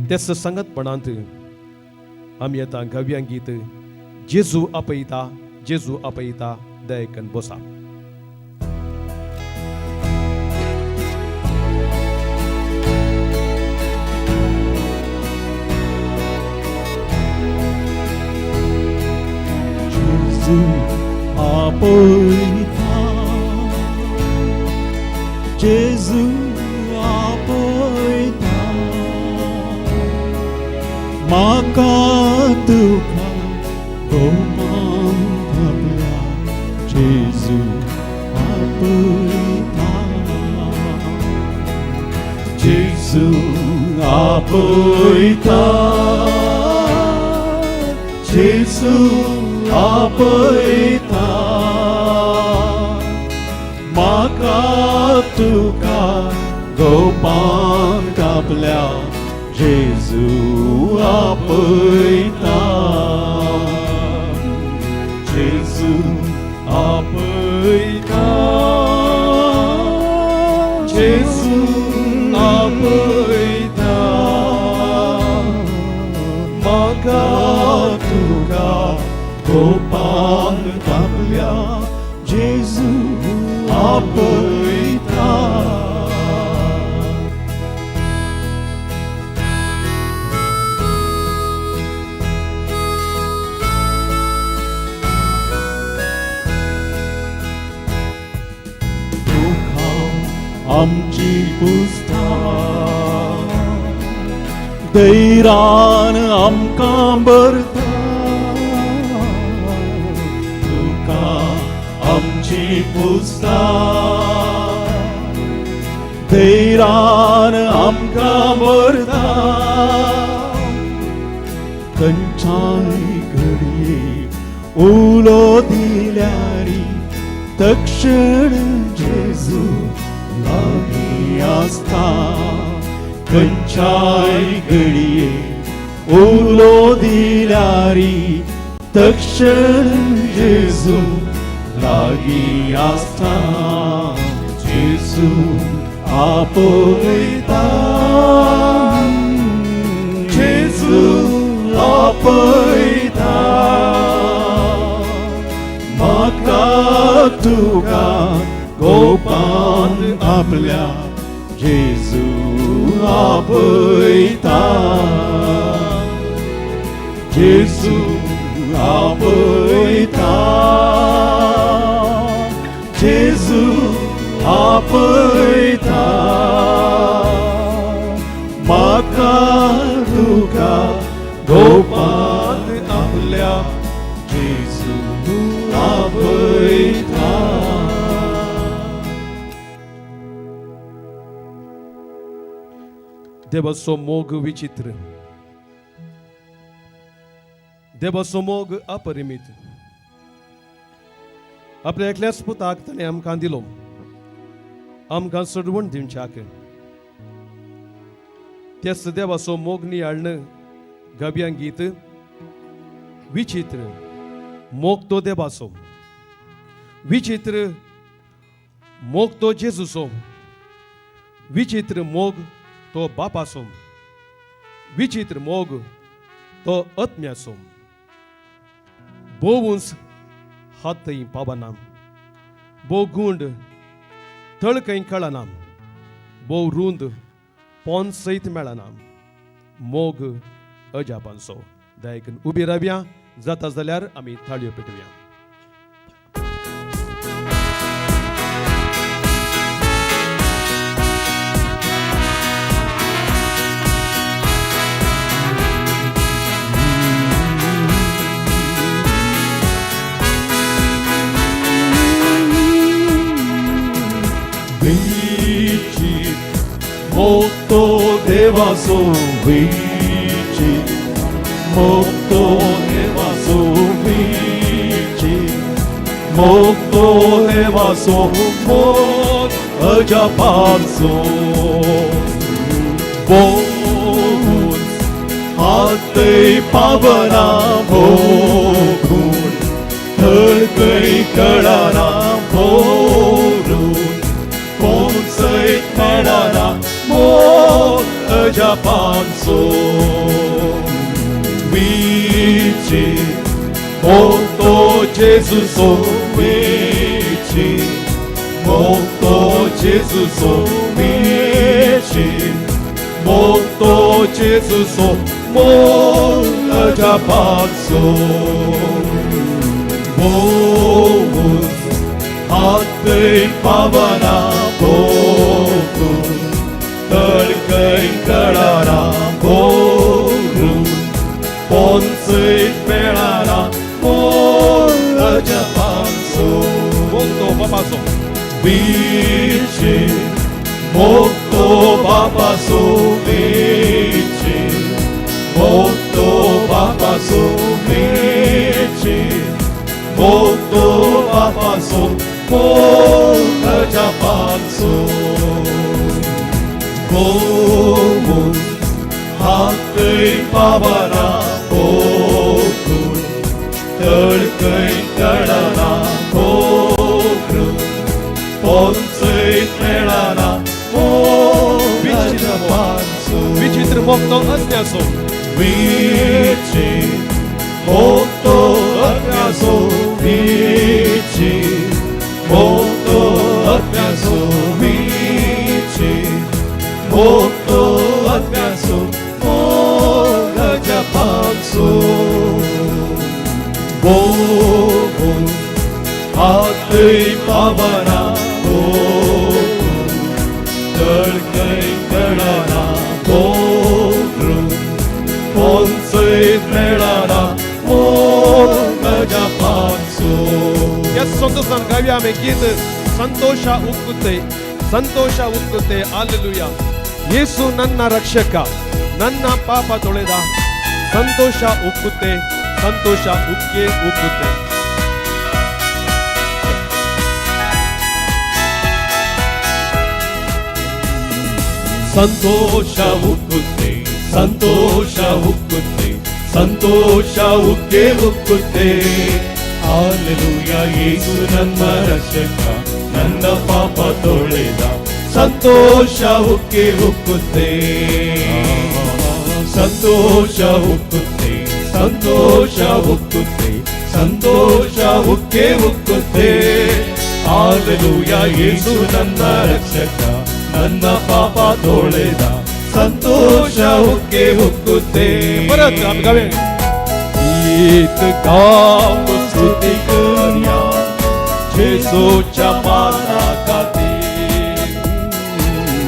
त्याच सांगातपणांत आमी आतां गावया गीत जेजू आपयता, जेजू आपयता. दयकन बसा. जेजू आपयता, जेजू आपयता, म्हाका तुका भोवमान आपल्या जेजू आपयता, जेजू आपयता, जेजू आपयता, म्हाका तुका गोपान कापल्या जेजू आपयता, जेजू आपयता, जेजू आपयता, म्हाका तुका गोपान कापल्या जेजू आपयता. दुखां आमची पुस्ता, दैरान आमकां भरता, दुखां आमची पुस्ता, दैरान आमकां भरता, खंयच्याय घडये उलो दिल्यारी तक्षण जेजू लागीं आसता, खंयच्याय घडये उलो दिल्यारी तक्षण जेजू लागीं आसता, जेजू आपयता, जेजू आपयता, म्हाका तुका गोपान आपल्या जेजू आपयता, जेजू आपयता, जेजू आपयता, म्हाका तुका गोपान आपल्या जेजू आपयता. देवाचो मोग विचित्र, देवाचो मोग अपरिमीत. आपल्या एकल्याच पुताक ताणें आमकां दिलो. आमकां सोडवण दिवच्याक त्याच देवाचो मोग नियाळण गब्यां गीत विचित्र मोग तो देवाचो, विचित्र मोग तो जेजूचो, विचित्र मोग तो बापाचो, विचित्र मोग तो आत्म्याचो. भोव उंच हातय पावना, भोव गुंड तळकय कळना, भोव रूंद पोन सयत मेळना, मोग अजापांचो. दयाकन उबी रावया, जाता जाल्यार आमी थाळयो पेटोवया. मोगतो देवासो विची, मोगतो देवासो विची, मोगतो देवासो मोग अजापांचो. बोगून हातय पावना, भोगून थळकय कळना, भोरून कोण सयत मेळना, मोग अजापांचो. विची मोगतो जेजूचो, विची मोगतो जेजूचो, विची मोगतो जेजूचो, मोग अजापांचो. भोवून हातय पावना, भोगून तळकय कळना, भोरून पोनसयत मेळना, मोग अजापांचो. मोगतो बापाचो, विची मोगतो बापाचो, विची मोगतो बापाचो, विची मोगतो बापाचो, मोग अजापांचो. भोवून हातय पावना, भोगून तळकय कळना, भोगून पोनसयत मेळना, मोग अजापांचो. विचित्र मोग तो आत्म्याचो, विची मोगतो आत्म्याचो, विची मोगतो आत्म्याचो, विची मोगतो आत्म्याचो, मोग अजापांचो. भोगून हातय पावना, भोगून तळकय कळना, भोगून पोनसयत मेळना, मोग अजापांचो. ह्या संतोषान गावया आमी गीत ಸಂತೋಷ ಉಕ್ಕುತ್ತೆ, ಸಂತೋಷ ಉಕ್ಕುತ್ತೆ. ಅಲ್ಲೆಲೂಯಾ. ಯೇಸು ನನ್ನ ರಕ್ಷಕ, ನನ್ನ ಪಾಪ ತೊಳೆದ, ಸಂತೋಷ ಉಕ್ಕುತ್ತೆ, ಸಂತೋಷ ಉಕ್ಕೇ ಉಕ್ಕುತ್ತೆ. ಸಂತೋಷ ಉಕ್ಕುತ್ತೆ, ಸಂತೋಷ ಉಕ್ಕುತ್ತೆ, ಸಂತೋಷ ಉಕ್ಕೇ ಉಕ್ಕುತ್ತೆ. ಹಾಲೆಲೂಯಾ, ಯೇಸು ನನ್ನ ರಕ್ಷಕ, ನನ್ನ ಪಾಪ ತೊಳೆದ, ಸಂತೋಷ ಉಕ್ಕೇ ಉಕ್ಕುತ್ತೆ, ಸಂತೋಷ ಉಕ್ಕುತ್ತೆ, ಸಂತೋಷ ಉಕ್ಕುತ್ತೆ, ಸಂತೋಷ ಉಕ್ಕೇ ಉಕ್ಕುತ್ತೆ. ಹಾಲೆಲೂಯಾ, ಯೇಸು ನನ್ನ ರಕ್ಷಕ, ನನ್ನ ಪಾಪ ತೊಳೆದ, ಸಂತೋಷ ಉಕ್ಕೇ ಉಕ್ಕುತ್ತೆ. परत आमी गावया. गीत गाव स्तुती करया जेसूच्या मानाखातीर,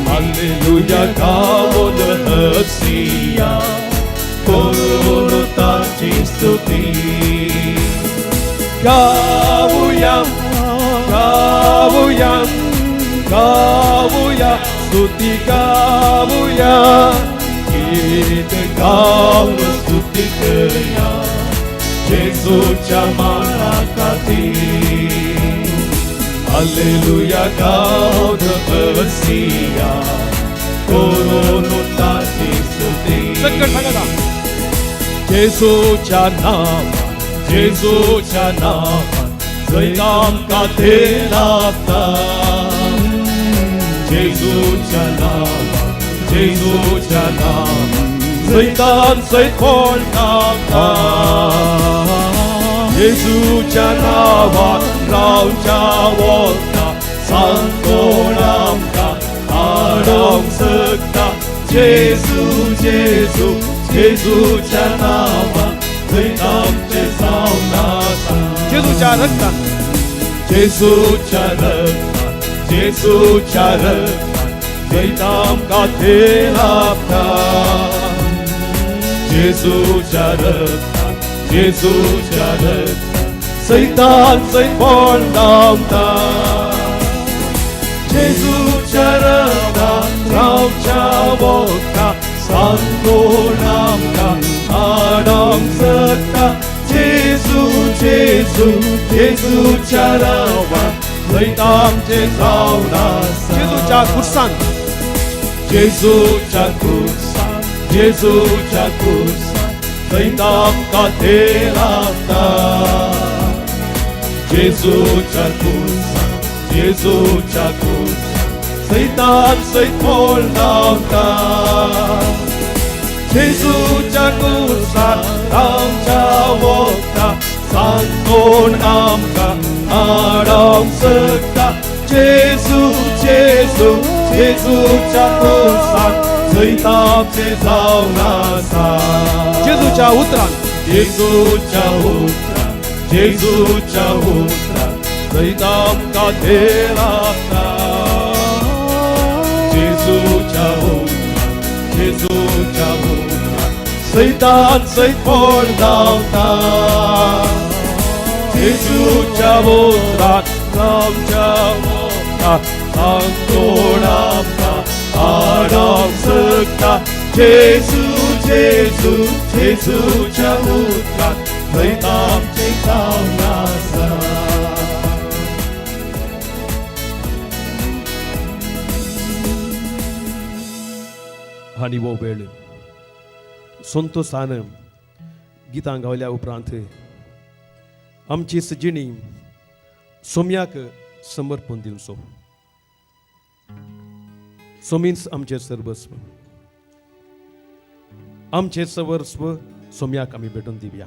हालेलुया गावन हसिया करून ताची स्तुती. गावया गावया गावया स्तुती गावया, गीत गाव स्तुती करया जेसूच्या मानाखातीर, हालेलुया गावन असिया करून ताची स्तुती. सकट सांगा. जेजूच्या नांवान, जेजूच्या नांवान जैत आमकां दिलाता. जेजूच्या नांवान, जेजूच्या नांवान जैतान जैत फळटा. जेजूच्या नांवान रावच्या वता सांगोण आमकां हाडोंक शकता. जेजू जेजू जेजूच्या नांवान जैत आमचें जावन आसा. जेजूच्या रक्तान, जेजूच्या रक्तान, जेजूच्या रक्तान जैत आमकां दिलाता. जेजूच्या रक्तान, जेजूच्या रक्तान सैतान जैत फळटा. जेजूच्या रक्तान रावच्या वता सांगोण आमकां हाडोंक शकता. जेजू जेजू जेजूच्या नांवान जैत आमचें जावन आसा. जेजूच्या खुर्सान, जेजूच्या खुर्सान, जेजूच्या खुर्सान जैत आमकां दिलाता. जेजूच्या खुर्सान, जेजूच्या खुर्सान सैतान जैत फळटा. जेजूच्या खुर्सान रावच्या वता सांगोण आमकां हाडोंक शकता. जेजू जेजू जेजूच्या खुर्सान जैत आमचें जावन आसा. जेजूच्या उतरान, जेजूच्या उतरान, जेजूच्या उतरान जैत आमकां दिलाता. जेजूच्या उतरान, जेजूच्या उतरान सैतान जैत फळटा. जेजूच्या उतरान रावच्या वता सांगोण आमकां हाडोंक शकता. जेजू जेजू जेजूच्या उतरान जैत आमचें जावन आसा. आनी हो वेळ संतोसान गितां गावल्या उपरांत आमची सजिणी सोम्याक समर्पण दिवचो. सोमीच आमचें सर्वस्व, आमचें सर्वस्व सोम्याक आमी भेटून दिवया.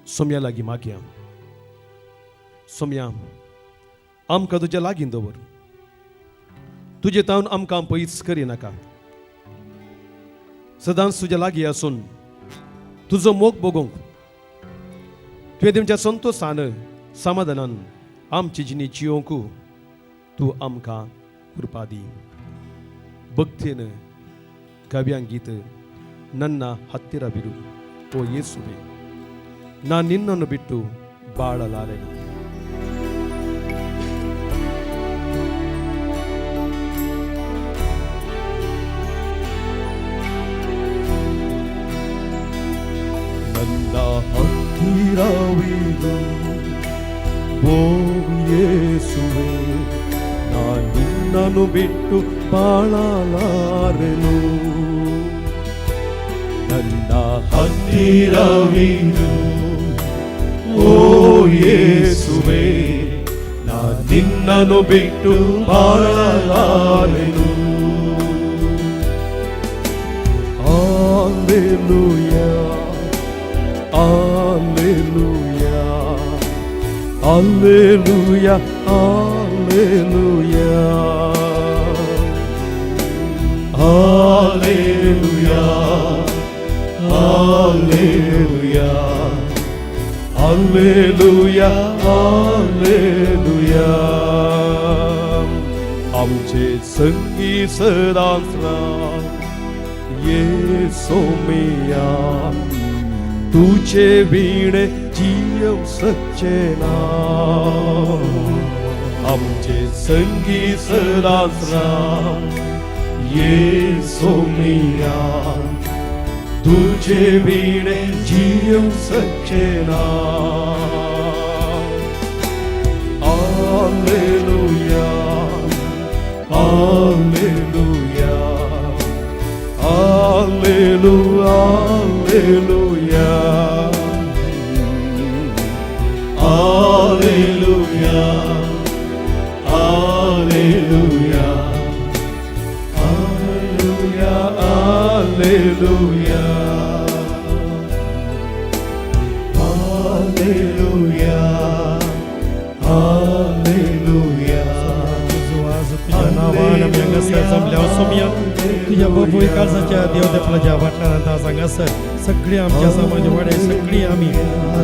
सोम्या लागीं मागया. सोम्या आमकां तुज्या लागीं दवर, तुजे तावन आमकां पयस करिनाका. सदांच तुज्या लागीं आसून तुजो मोग भोगोवंक तुवें तुमच्या संतोसान समाधानान आमची जिणी जियोवंक तूं आमकां कृपा दी. भक्तीन काव्यां गीत ನನ್ನ ಹತ್ತಿರವಿರು ಓ ಯೇಸುವೆ, ನಾ ನಿನ್ನನ್ನು ಬಿಟ್ಟು ಬಾಳಲಾರೆನು. ನನ್ನ ಹತ್ತಿರವಿರು ಓ ಯೇಸುವೆ, ನಾ ನಿನ್ನನ್ನು ಬಿಟ್ಟು ಬಾಳಲಾರೆನು. ನನ್ನ ಹತ್ತಿರವಿರು ಓ ಯೇಸುವೆ, ನಾ ನಿನ್ನನ್ನು ಬಿಟ್ಟು ಬಾಳಲಾರೆನು. Alleluia, alleluia, alleluia, alleluia, alleluia, alleluia, alleluia, alleluia. आमचे संगी सदांच राव येसोमिया, तुझे विणे जियव सकचे ना. आमचे संगी सदांच राव येसोमिया, तुझे विणे जियव सकचे ना. Alleluia, Alleluia, Alleluia, Alleluia, Alleluia, Alleluia, Alleluia, Alleluia, Alleluia, Alleluia. तुझ्या नावान आमी हांगासर जमल्या सोमया तुज्या बापूय काळजाच्या देव देपलाच्या वाठारांत आज हांगासर सगळी आमच्या समाज वाडे सगळी आमी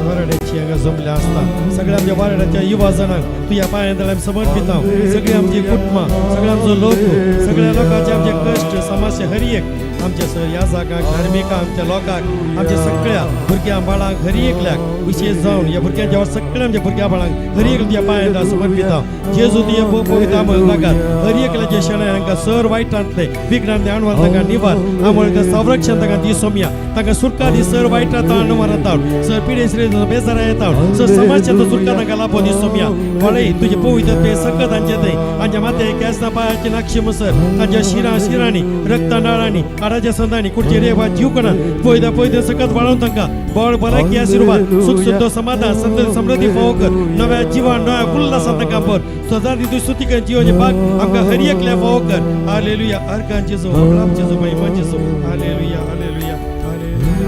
वाराड्याची हांगा जमल्या आसता. सगळ्या आमच्या वाराड्याच्या युवा जाणांक तुज्या पांयां आमी समर्पिता. सगळी आमची कुटुंबां, सगळे आमचो लोक, सगळ्या लोकांचे आमचे कश्ट समस्या हर एक आमच्या ह्या जागाक धार्मिकांक आमच्या लोकांक आमच्या सगळ्या भुरग्यां बाळांक हर एकल्याक विशेष जावन ह्या भुरग्यांच्या सगळ्या आमच्या भुरग्या बाळांक हर एक तुज्या पांयां समर्पिता. जेजू तुजे पवित्र नाकात हर एकल्याचे शेणाय हांकां सर वायटांतले विघ्नांतले आणवार तांकां निवार आमळ संरक्षण तांकां दी सोमया. तांकां सुटका दी सर वायटांत आणवार येता सर पिडेसरे बेजारा येता सर समाजच्या सुटका तांकां लाभो दी सोमया. पळय तुजे पवित्र ते सकत तांचे थंय तांच्या माथे केसना पायाची नाक्षी मसर तांच्या शिरां शिरांनी रक्ता नाळांनी हाडाच्या संदांनी कुडचे रेवा जीव कणान पयदा पयदा सकत वाळोवन तांकां बळ भलायकी आशिर्वाद सुख सुद्ध समाधान संत समृद्धी फावो कर. नव्या जिवान नव्या उल्हासान तांकां भर सदां ती स्तुती कर जिवाचे भाग आमकां हर एकल्या फावो कर. हालेलुया. अर्कान जेजू होगडाम जेजू महिमा जेजू. हालेलुया, हालेलुया, हालेलुया.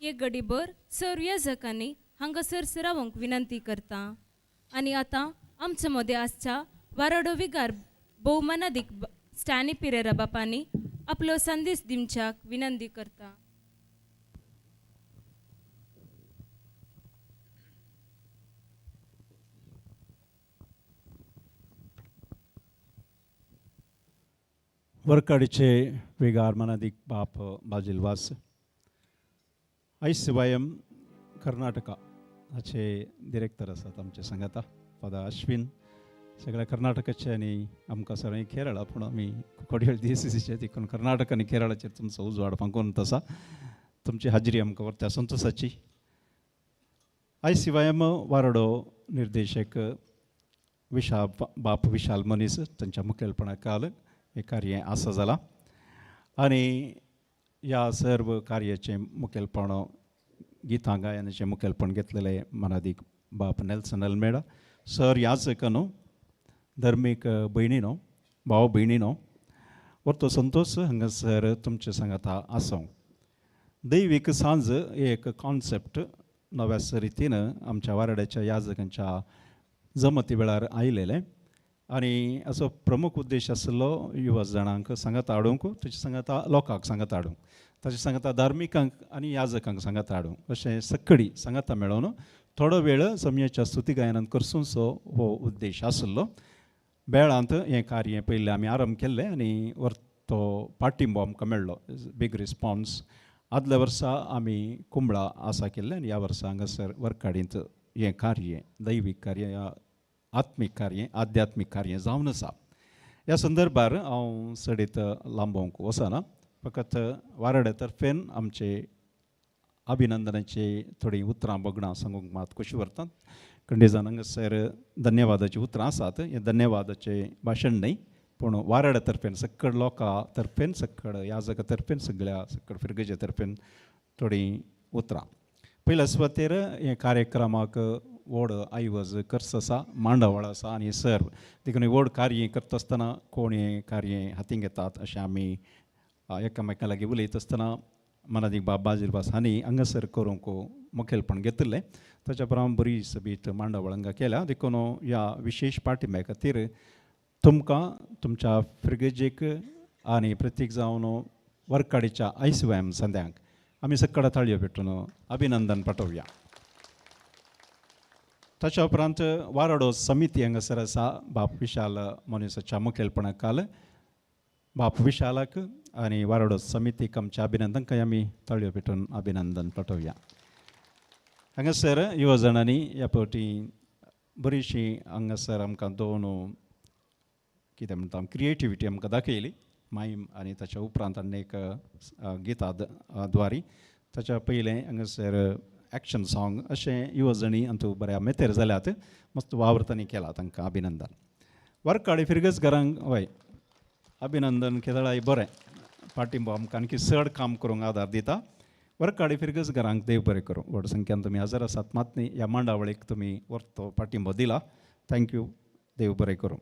एक गडीभर सर याजकांनी हांगासर सरावंक विनंती करता. आनी आतां आमच्या मदें आसच्या वाराडो विगार भोवमानादीक स्टॅनी पिरेरा बापांनी आपलो संदेश दिवच्याक विनंती करता. वर्काडीचे विगार मनादीक बाप बाजिलवास आयसीवायएम कर्नाटका हाचे डिरेक्टर आसात आमचे सांगाता फादर अश्विन. सगळ्या कर्नाटकाचे आनी आमकां सगळें केरळा पूण आमी कोडयेळ डीसीसीचे देखून कर्नाटक आनी केरळाचेर तुमचो उजवाड फांकून आसा. तुमची हाजरी आमकां व्हरता संतोसाची. आयसीवायएम वारडो निर्देशक विशाल बाप विशाल मनीस तांच्या मुखेलपणा काल हें कार्य आसा जालां आनी ह्या सर्व कार्याचें मुखेलपण गितां गायनाचें मुखेलपण घेतलेलें मनादीक बाप नेल्सन अल्मेडा सर. याजक न्हू धर्मीक भयणीनो भाव भयणीनो वर्तो संतोश हांगासर तुमचे सांगाता आसों. दैवीक सांज एक कॉन्सेप्ट नव्या रितीन आमच्या वाराड्याच्या याजकांच्या जमती वेळार आयलेलें आनी असो प्रमुख उद्देश आसलो युवा जाणांक सांगाता हाडूंक, ताचे सांगाता लोकांक सांगाता हाडूंक, ताचे सांगाता धार्मिकांक आनी याजकांक सांगाता हाडूंक, अशें सक्कडी सांगाता मेळोवन थोडो वेळ समयाच्या स्तुती गायनान करसूंचो हो उद्देश आसलो. बेळांत हें कार्य पयलें आमी आरंभ केल्लें आनी तो पाठिंबो आमकां मेळ्ळो, बीग रिस्पॉन्स. आदल्या वर्सा आमी कुंबळा आसा केल्लें आनी ह्या वर्सा हांगासर वर्काडींत हें कार्य दैवीक कार्य आत्मीक कार्य आध्यात्मीक कार्य जावन आसा. ह्या संदर्भार हांव चडीत लांबोवंक वचना, फकत वाराड्या तर्फेन आमचे अभिनंदनाची थोडीं उतरां बगणां सांगूंक मात खोशी व्हरतात. खंडीजान हांगासर धन्यवादाचीं उतरां आसात, हें धन्यवादाचें भाशण न्हय पूण वाराड्या तर्फेन सक्कड लोकां तर्फेन सक्कड याजका तर्फेन सगळ्या सक्कड फिरगजे तर्फेन थोडीं उतरां. पयल्या सुवातेर हे कार्यक्रमाक व्हड आयवज खर्च आसा, मांडावळ आसा आनी सर्व देखून व्हड कार्य करता आसतना कोण हें कार्य हातीन घेतात अशें आमी एकामेकां लागीं उलयता आसतना मनादीक बाब बाजीरबास हांणी हांगासर करूंक मुखेलपण घेतिल्लें. ताच्या प्रमाण बरी सबीत मांडावळ हांगा केल्या देखून ह्या विशेश पाठिंब्या खातीर तुमकां तुमच्या फिरगजेक आनी प्रतीक जावन वर्काडीच्या आयसीवायएम संद्यांक आमी सकळ ताळयो पेटून अभिनंदन पाठोवया. ताच्या उपरांत वाराडो समिती हांगासर आसा बाप विशाल मनीसाच्या मुखेलपणा काल बाप विशालाक आनी वाराडो समितीक आमचें अभिनंदन काय आमी ताळयो पेटून अभिनंदन पाठोवया. हांगासर युवजणांनी ह्या फावटी बरीचशी हांगासर आमकां दोन कितें म्हणटा क्रिएटिविटी आमकां दाखयली मायम आनी ताच्या उपरांत आनी एक गिता द्वारी ताच्या पयलें हांगासर एक्शन सॉंग अशें युवजणी अंतू बऱ्या मेतेर जाल्यात मस्त वावर तांणी केला तांकां अभिनंदन. वर्काडी फिरगज घरांक वय अभिनंदन केदळाय बरें पाठिंबो आमकां आणखी चड काम करूंक आदार दिता. वर्काडी फिरगज घरांक देव बरें करूं. व्हड संख्यान तुमी हजर आसात मात न्ही ह्या मांडावळीक तुमी वर्तो पाठिंबो दिला thank you देव बरें करूं.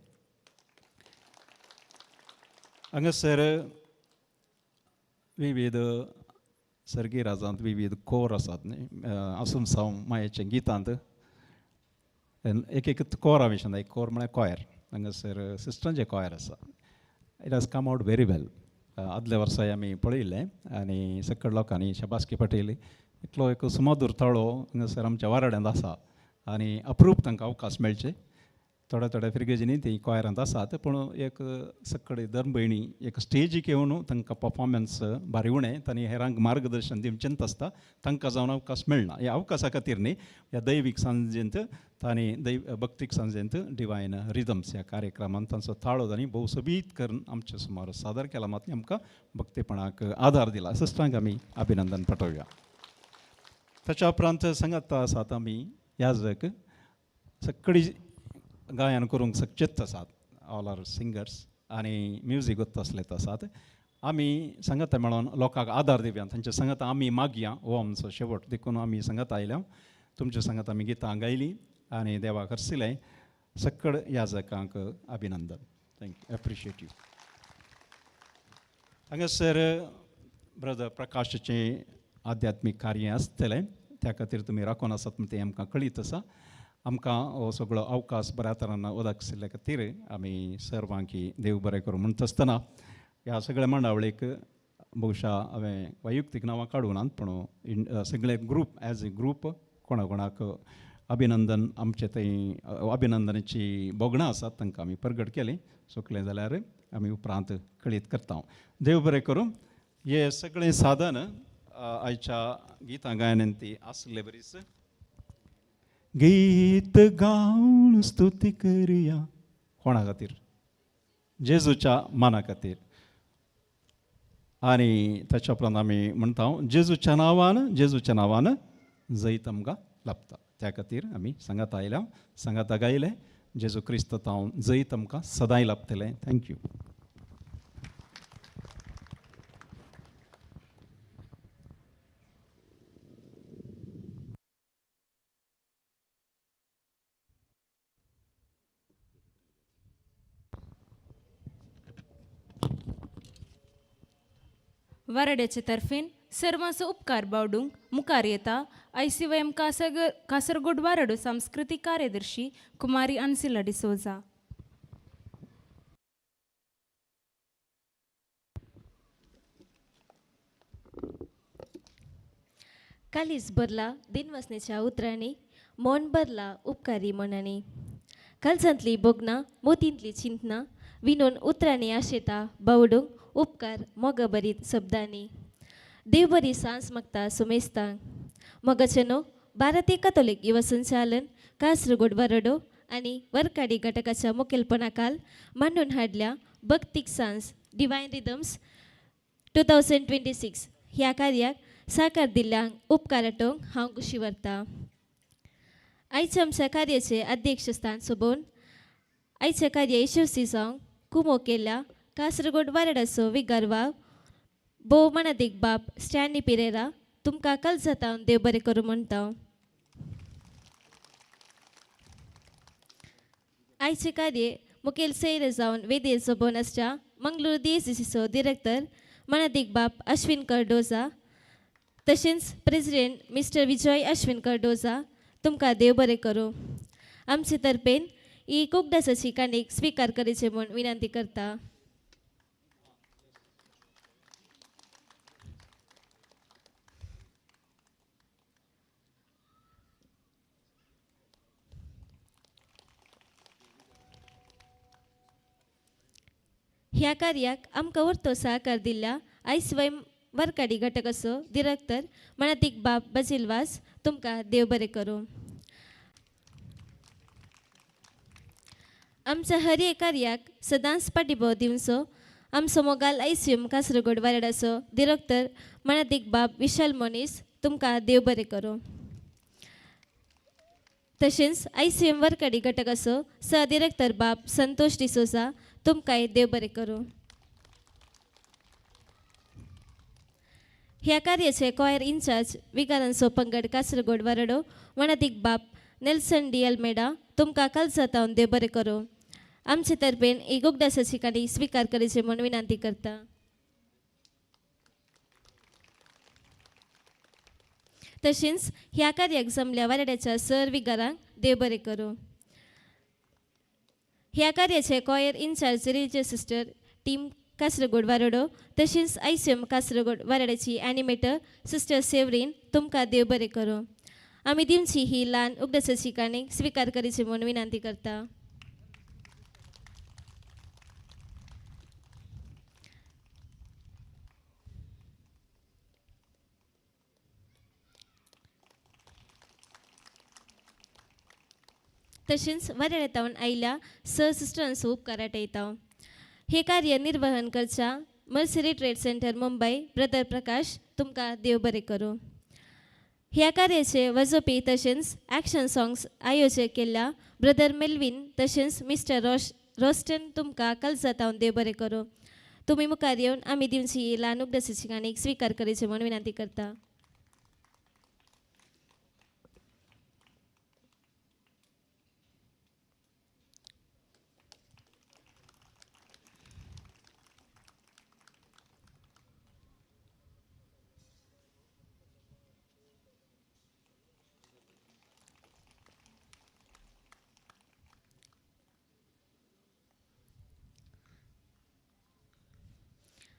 हांगासर विविध सर्गी राजांत विविध कोर आसात न्ही आसून साव मायेच्या गितांत एक एक कोरा विशयान एक कोर म्हळ्यार कॉयर हांगासर सिस्टरांचें कॉयर आसा. It has come out very well. आदल्या वर्साय आमी पळयिल्लें आनी सकळ लोकांनी शाबासकी पटयली. इतलो एक सुमधूर ताळो हांगासर आमच्या वाराड्यांत आसा आनी अप्रूप तांकां अवकाश मेळचे. थोड्या थोड्या फिरगेजींनी ती कॉयरांत आसात पूण एक सकळे धर्म भयणी एक स्टेजीक येवन तांकां पफॉर्मन्स भारी उणें तांणी हेरांक मार्गदर्शन दिवचेंच आसता तांकां जावन अवकाश मेळना. ह्या अवकाशा खातीर न्ही ह्या दैवीक सांजेंत तांणी भक्तीक सांजेंत डिवायन रिदम्स ह्या कार्यक्रमांत तांचो ताळो तांणी भोव सोबीत करून आमच्या सुमार सादर केला मात आमकां भक्तीपणाक आदार दिला. सिस्टरांक आमी अभिनंदन पाठोवया. ताच्या उपरांत सांगात आसात आमी याजक सगळी गायन करूंक सकचेच आसात ऑल are singers आनी म्युजीक तसलेच आसात. आमी सांगात म्हणून लोकांक आदार दिवया तांच्या सांगात आमी मागया हो आमचो शेवट देखून आमी सांगात आयल्या तुमच्या सांगात आमी गितां गायलीं आनी देवाक हरसिलें. सकळ याजकांक अभिनंदन thank you appreciate you. हांगासर ब्रदर प्रकाशाचें आध्यात्मीक कार्य आसतलें त्या खातीर तुमी राखून आसात म्हण तें आमकां कळीत आसा. आमकां हो सगळो अवकाश बऱ्या तरान ओदाक खातीर आमी सर्वांकी देव बरें करूं म्हणटा आसतना ह्या सगळ्या मांडावळीक बहुशा हांवें वैयक्तीक नांवां काडूं नात पूण सगळे ग्रूप एज ए ग्रूप कोणा कोणाक अभिनंदन आमचे थंय अभिनंदनाची भोगणां आसात तांकां आमी परगट केलीं. चुकलें जाल्यार आमी उपरांत कळीत करता. देव बरें करूं. हे सगळें साधन आयच्या गितां गायनान ती आसले बरीच गीत गावन स्तुती करया कोणा खातीर जेजूच्या माना खातीर. आनी ताच्या उपरांत आमी म्हणटा जेजूच्या नांवान जेजूच्या नांवान जैत आमकां लाभता. त्या खातीर आमी सांगात आयल्या सांगाता गायले जेजू क्रिस्त तावन जैत आमकां सदांय लाभतलें. Thank you. वाराड्याचे तर्फेन सर्वांचो उपकार बावडूंक मुखार येता आयसीवायएम कासरगोड वाराडो सांस्कृतीक कार्यदर्शी कुमारी अन्सिला डिसोजा. कालीज भरला दिनवासनेच्या उतरांनी मन भरला उपकारी मनांनी कालजांतली भोगनां मोतींतली चिंतना विनोन उतरांनी आशेता बावडूंक उपकार मोगाभरीत शब्दांनी. देव बरी सांज मागता सुमेस्तांक. मोगाचे न्हू भारतीय कथोलीक युवा संचालन कासरगोड वाराडो आनी वरकाडी घटकाच्या मुखेलपणाखाल मांडून हाडल्या भक्तीक सांज डिवायन रिदम्स 2026 ह्या कार्याक साकार दिल्ल्यांक उपकार आटोवंक हांव खुशी व्हरता. आयच्या आमच्या कार्याचे अध्यक्षस्थान सोबोवन आयचें कार्य यशस्वी जावंक कुमो केल्ल्या कासरगोड वाराडाचो विगारवाव भोव मनादीक बाप स्टॅनली पिरेरा तुमकां कालजातावन देव बरें करूं म्हणटा. आयचें कार्य मुखेल सैर जावन वेदेर सोबोवन आसच्या मंगळूर डीएससीचो डिरेक्टर मनादीक बाप अश्विन कर्डोजा तशेंच प्रेसिडेंट मिस्टर विजय अश्विन कर्डोजा तुमकां देव बरें करूं. आमचे तर्फेन ही कुकडासाची काणीक स्विकार करची म्हूण विनंती करता. ह्या कार्याक आमकां वर्तो सहकार दिल्ल्या आयसवाय वरकाडी घटकाचो दिरक्तर मनातीक बाब बजील वास तुमकां देव बरें करूं. आमच्या हर एक कार्याक सदांच पाठिंबो दिवचो आमचो मोगाल आयसीएम कासरगोड वारडाचो दिरक्तर मनातीक बाब विशाल मोनीस तुमकां देव बरें करूं. तशेंच आयसीएम वरकाडी घटकाचो सह दिरक्तर बाब संतोष डिसोजा तुमकांय देव बरें करूं. ह्या कार्याचे कॉयर इन्चार्ज विगारांचो पंगड कासरगोड वारडो वनादीक बाब नेल्सन डी अल्मेडा तुमकां कालजातावन देव बरें करूं. आमचे तर्फेन एक उगडासाची काणी स्विकार करचे म्हूण विनंती करता. तशेंच ह्या कार्याक जमल्या वारड्याच्या सर विगारांक देव बरें करूं. ह्या कार्याचे choir incharge religious sister team Kasaragod Wardo तशेंच आयसीएम कासरगोड वारड्याची एनिमेटर सिस्टर सेवरीन तुमकां देव बरें करूं. आमी दिवची ही ल्हान उगडासाची काणी स्विकार करची म्हूण विनंती करता. तशेंच वारड्यातावन आयिल्ल्या स सिस्टरांचो उपकार आटयता. हे कार्य निर्वहन करच्या Mercy retreat centre Mumbai brother Prakash तुमकां देव बरें करूं. ह्या कार्याचे वाजोवपी तशेंच एक्शन सॉंग्स आयोजक केल्ल्या ब्रदर मेल्विन तशेंच मिस्टर रोस्टन तुमकां कलजातावन देव बरें करूं. तुमी मुखार येवन आमी दिवची ही ल्हान उगडासाची काणी स्विकार करची म्हूण विनंती करता.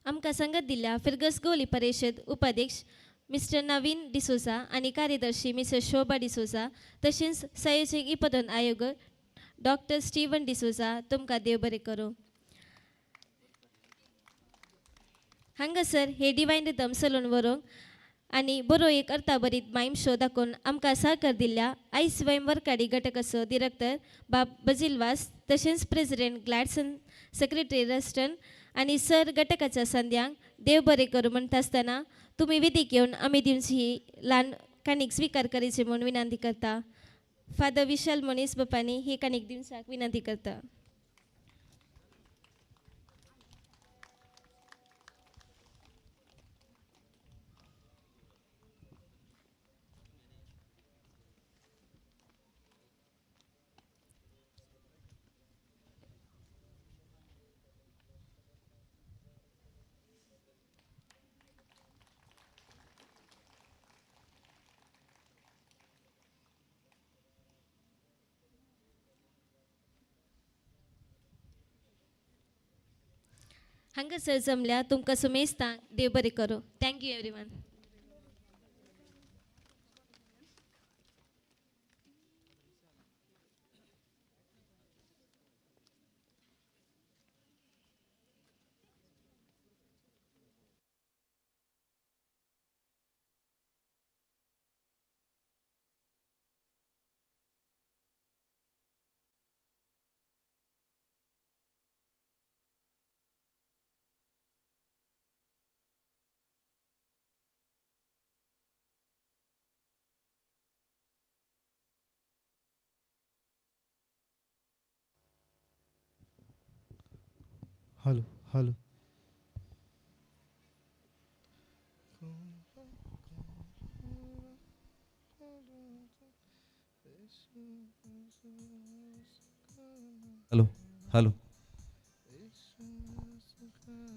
आमकां संगत दिल्ल्या फिर्गस गोली परिशद उपाध्यक्ष मिस्टर नवीन डिसोजा आनी कार्यदर्शी मिस्टर शोभा डिसोजा तशेंच संयोजक इपदन आयोग डॉक्टर स्टीवन डिसोजा तुमकां देव बरें करूं. हांगासर हे डिवायन रिदम सलून व्हरूंक आनी बरो एक अर्थाभरीत मायम शो दाखोवन आमकां सहकार दिल्ल्या आयस वैम वरकाडी घटकाचो दिरक्तर बाब बजील वास तशेंच प्रेसिडेंट ग्लॅडसन सेक्रेटरी रस्टन आनी सर घटकाच्या संद्यांक देव बरें करूं म्हणटा आसतना तुमी विधीक येवन आमी दिवची ही ल्हान काणीक स्विकार करची म्हूण विनंती करता. फादर विशाल मनीस बापांनी ही काणीक दिवच्याक विनंती करता. हांगासर जमल्या तुमकां सुमेस्तांक देव बरें करूं. Thank you everyone. Hello hello. Hello hello.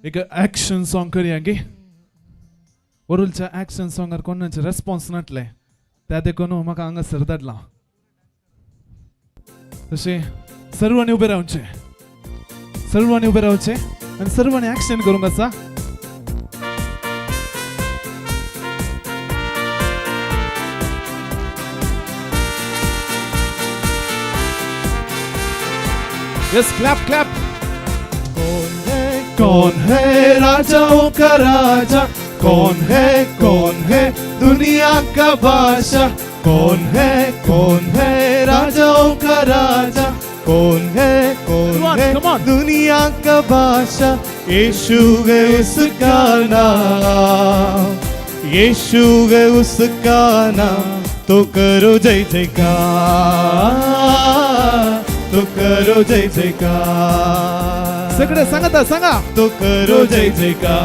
एक ॲक्शन सॉंग करूया गे. वरुलच्या ॲक्शन सॉंगार कोणाचे रेस्पॉन्स नाटले त्या देखून म्हाका हांगासर धाडला. तशें सर्वांनी उबे रावचें, सर्वांनी उबे रावचें आनी सर्वांनी ॲक्शन करूंक आसा. Yes, clap, clap. Konde कौन है राजाओं का राजा, कौन है दुनिया का बादशाह, कौन है राजाओं का राजा, कौन है दुनिया का बादशाह। यीशु है उसका नाम, यीशु है उसका नाम, तो करो जय जयकार, तो करो जय जयकार। सगळे सांगता सांगा, तो करो जय जयकार,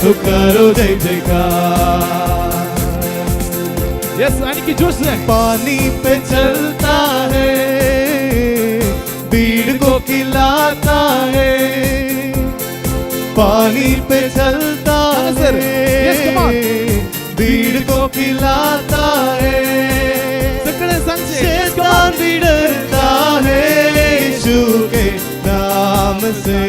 तो करो जय जयकार। यस, आणि की जोश है। पानी पे चलता है, भीड़ को खिलाता है, पानी पे चलता है, भीड़ को खिलाता है, शैतान भी डरता है यीशु के नाम से,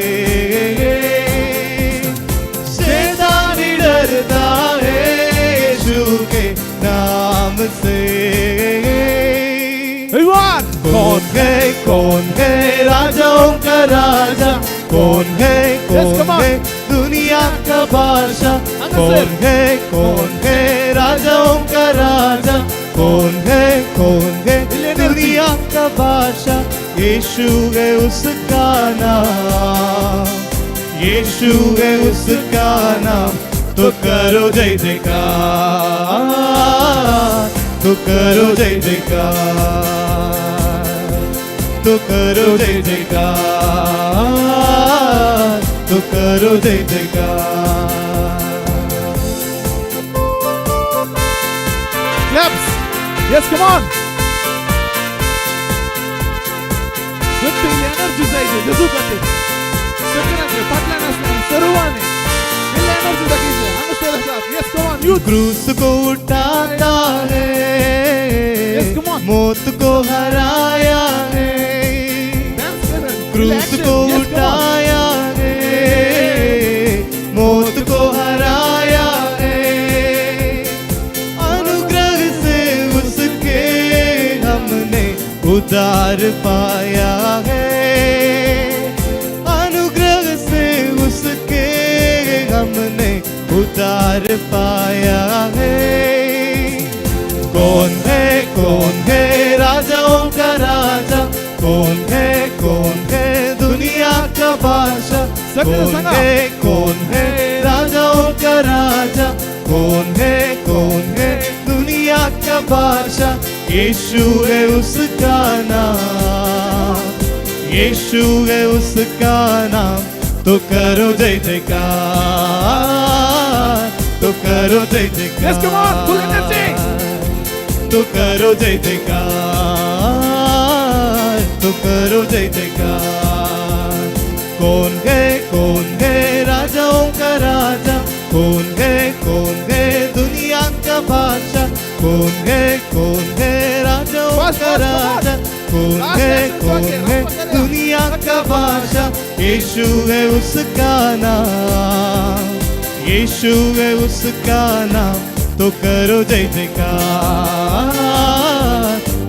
शैतान भी डरता है यीशु के नाम से। कौन है राजाओं का राजा, कौन है दुनिया का बादशाह, कौन है राजाओं का राजा, कौन है दुनिया का बादशाह। यीशु है उसका नाम, यीशु है उसका नाम, तो करो जय जयकार, तो करो जय जयकार, तो करो जय जयकार, तो करो जय जयकार। Claps. Yes, come on. Good energy जायचे जेजू खातीर सगळ्यांचे फाटल्यान आसले सर्वांनी इल्ली एनर्जी दाखयची हांगासर आसात। Yes, come on. Youth. क्रूस को उठाता है, Yes, come on. मौत को हराया है, क्रूस को उठाया है, मौत को हराया है, अनुग्रह से उसके हमने उद्धार पाया है, अनुग्रह से उसके हमने उद्धार पाया है। कौन है राजाओं का राजा, कौन है दुनिया का बादशाह, कौन है राजाओं का राजा, कौन है दुनिया का बादशाह। यीशु है उसका नाम, यीशु है उसका नाम, तो करो जय जयकार, तो करो जय जयकार। Yes, come on, full energy. तो करो जय जयकार, तो करो जय जयकार। कौन है राजाओं का राजा, कौन है दुनिया का बादशाह, कौन है राजाओं का राजा, कौन है दुनिया का बादशाह। यीशु है उसका नाम, यीशु है उसका नाम, तो करो जय जयकार,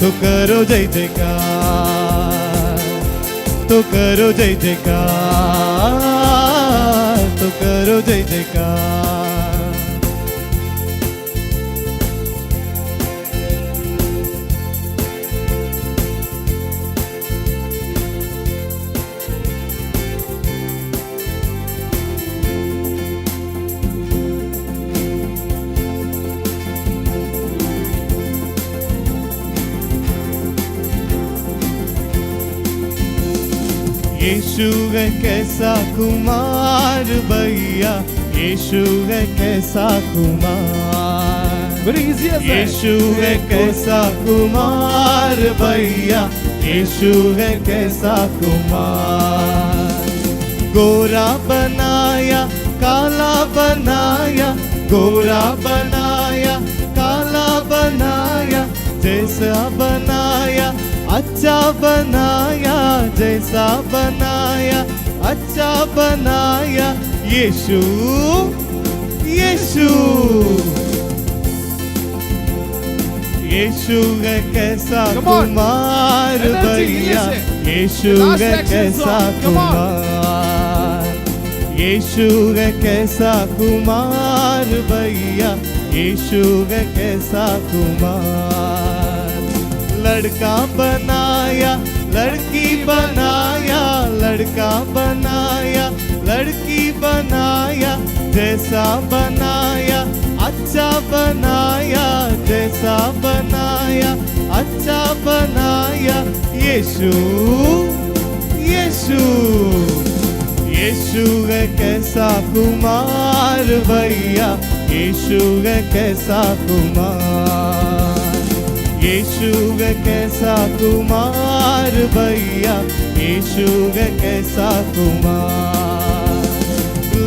तो करो जय जयकार, तो करो जय जयकार, तो करो जय जयकार। यीशु है कैसा कुमार भैया, यीशु है कैसा कुमार, यीशु है कैसा कुमार भैया, यीशु है कैसा कुमार। गोरा बनाया काला बनाया, गोरा बनाया काला बनाया, जैसा बनाया अच्छा बनाया, जैसा बनाया अच्छा बनाया, यीशु यीशु यीशु है कैसा Come on. Kumar Energy, भैया, listen. यीशु Last है action कैसा song. Come on. Kumar, यीशु है कैसा कुमार भैया, यीशु है कैसा कुमार। लड़का बनाया लड़की बनाया, लड़का बनाया लड़की बनाया, जैसा बनाया अच्छा बनाया, जैसा बनाया अच्छा बनाया। यीशु यीशु यीशु है कैसा कुमार भैया, यीशु है कैसा कुमार, यीशु है कैसा कुमार भैया, यीशु है कैसा कुमार।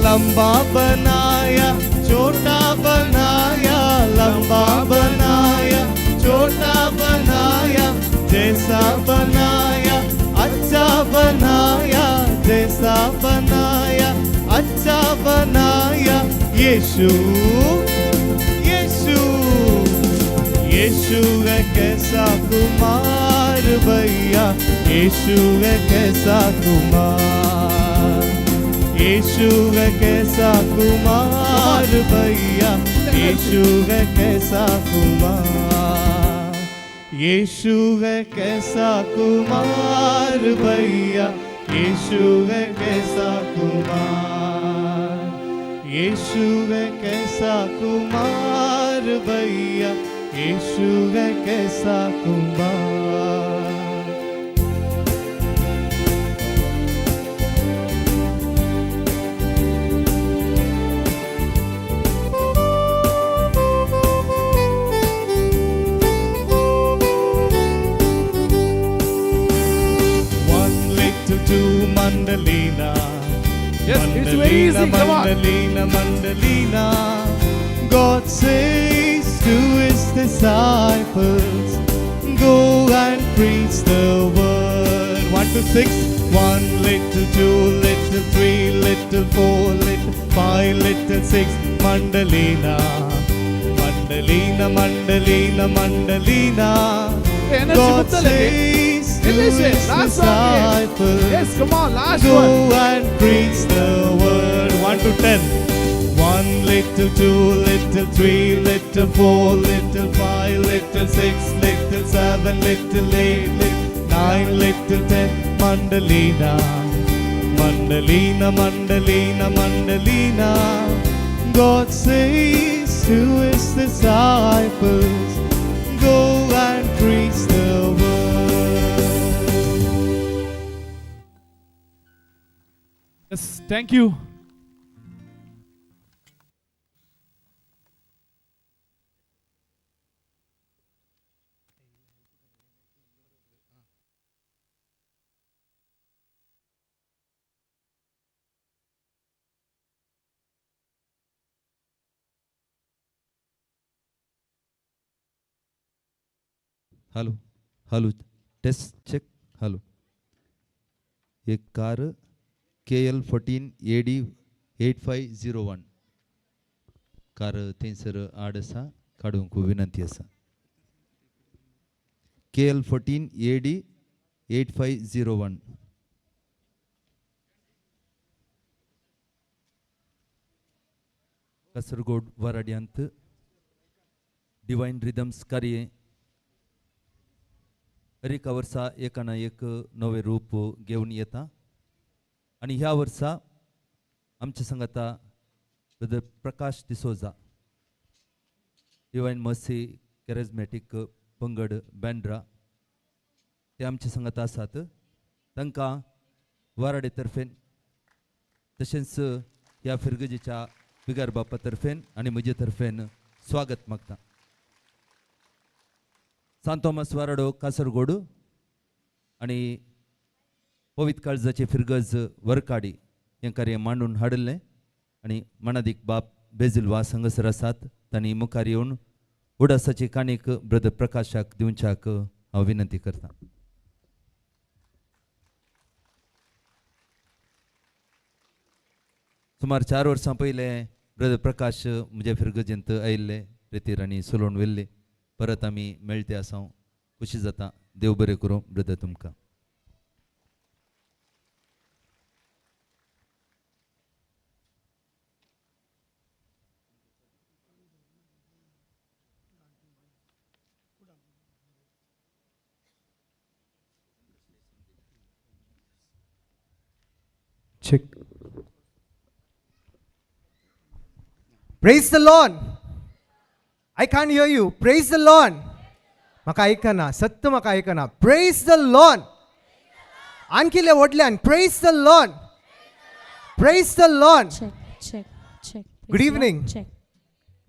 लंबा बनाया छोटा बनाया, लंबा बनाया छोटा बनाया, जैसा बनाया अच्छा बनाया, जैसा बनाया अच्छा बनाया। यीशु यीशु यीशु है कैसा कुमार भैया, यीशु है कैसा कुमार, यीशु है कैसा कुमार भैया, यीशु है कैसा कुमार, यीशु है कैसा कुमार भैया, यीशु है कैसा कुमार, यीशु है कैसा कुमार भैया, यीशु है कैसा Kumar. One little two mandolina. Yes, it's very easy. Come on. Mandolina, mandolina. God says to his disciples, go and preach the word. 1 to 6. 1 little, 2 little, 3 little, 4 little, 5 little, 6. Mandolina, mandolina, mandolina, mandolina. Energy God muttale. says to Listen, his last song here. disciples, Yes, come on, last go one. and preach the word. 1 to 10. 1 little, 2 little, 3 little, 4 little, 5 little, 6 little, 7 little, 8 little, 9 little, 10. Mandolina, mandolina, mandolina, mandolina. God says to his disciples, go and preach the word. Yes, thank you. Hello hello, test check. Hello, एक car KL 14 AD 8501 car थंयसर आड आसा, काडूंक विनंती आसा. KL 14 AD 8501. Kasaragod वाराड्यांत divine rhythms कार्य हर एका वर्सा एका ना एक नवें रूप घेवन येता आनी ह्या वर्सा आमच्या सांगाता brother Prakash D'Souza, divine mercy charismatic पंगड बँड्रा ते आमच्या सांगाता आसात. तांकां वाराडे तर्फेन तशेंच ह्या फिरगजेच्या बिगार बापा तर्फेन आनी म्हजे तर्फेन स्वागत मागता. सांत थॉमस वाराडो कासरगोड आनी पवित्र काळजाचे फिरगज वरकाडी हें कार्य मांडून हाडिल्लें आनी मनादीक बाप बेजील वास हांगासर आसात. तांणी मुखार येवन उडासाची काणीक ब्रदर प्रकाशाक दिवच्याक हांव विनंती करता. सुमार 4 वर्सां पयलें ब्रदर प्रकाश म्हज्या फिरगजेंत आयिल्ले रेतीर आनी सोलोवन व्हेल्ले. परत आमी मेळटे आसा, खुशी जाता. देव बरें करूं ब्रदर तुमकां. Check. Praise the Lord. I can't hear you. Praise the Lord. म्हाका आयकना, सत्य म्हाका आयकना. Praise the Lord. आणखी व्हडल्यान. Praise the Lord. Praise the Lord. Check, check, check. Good evening. Check.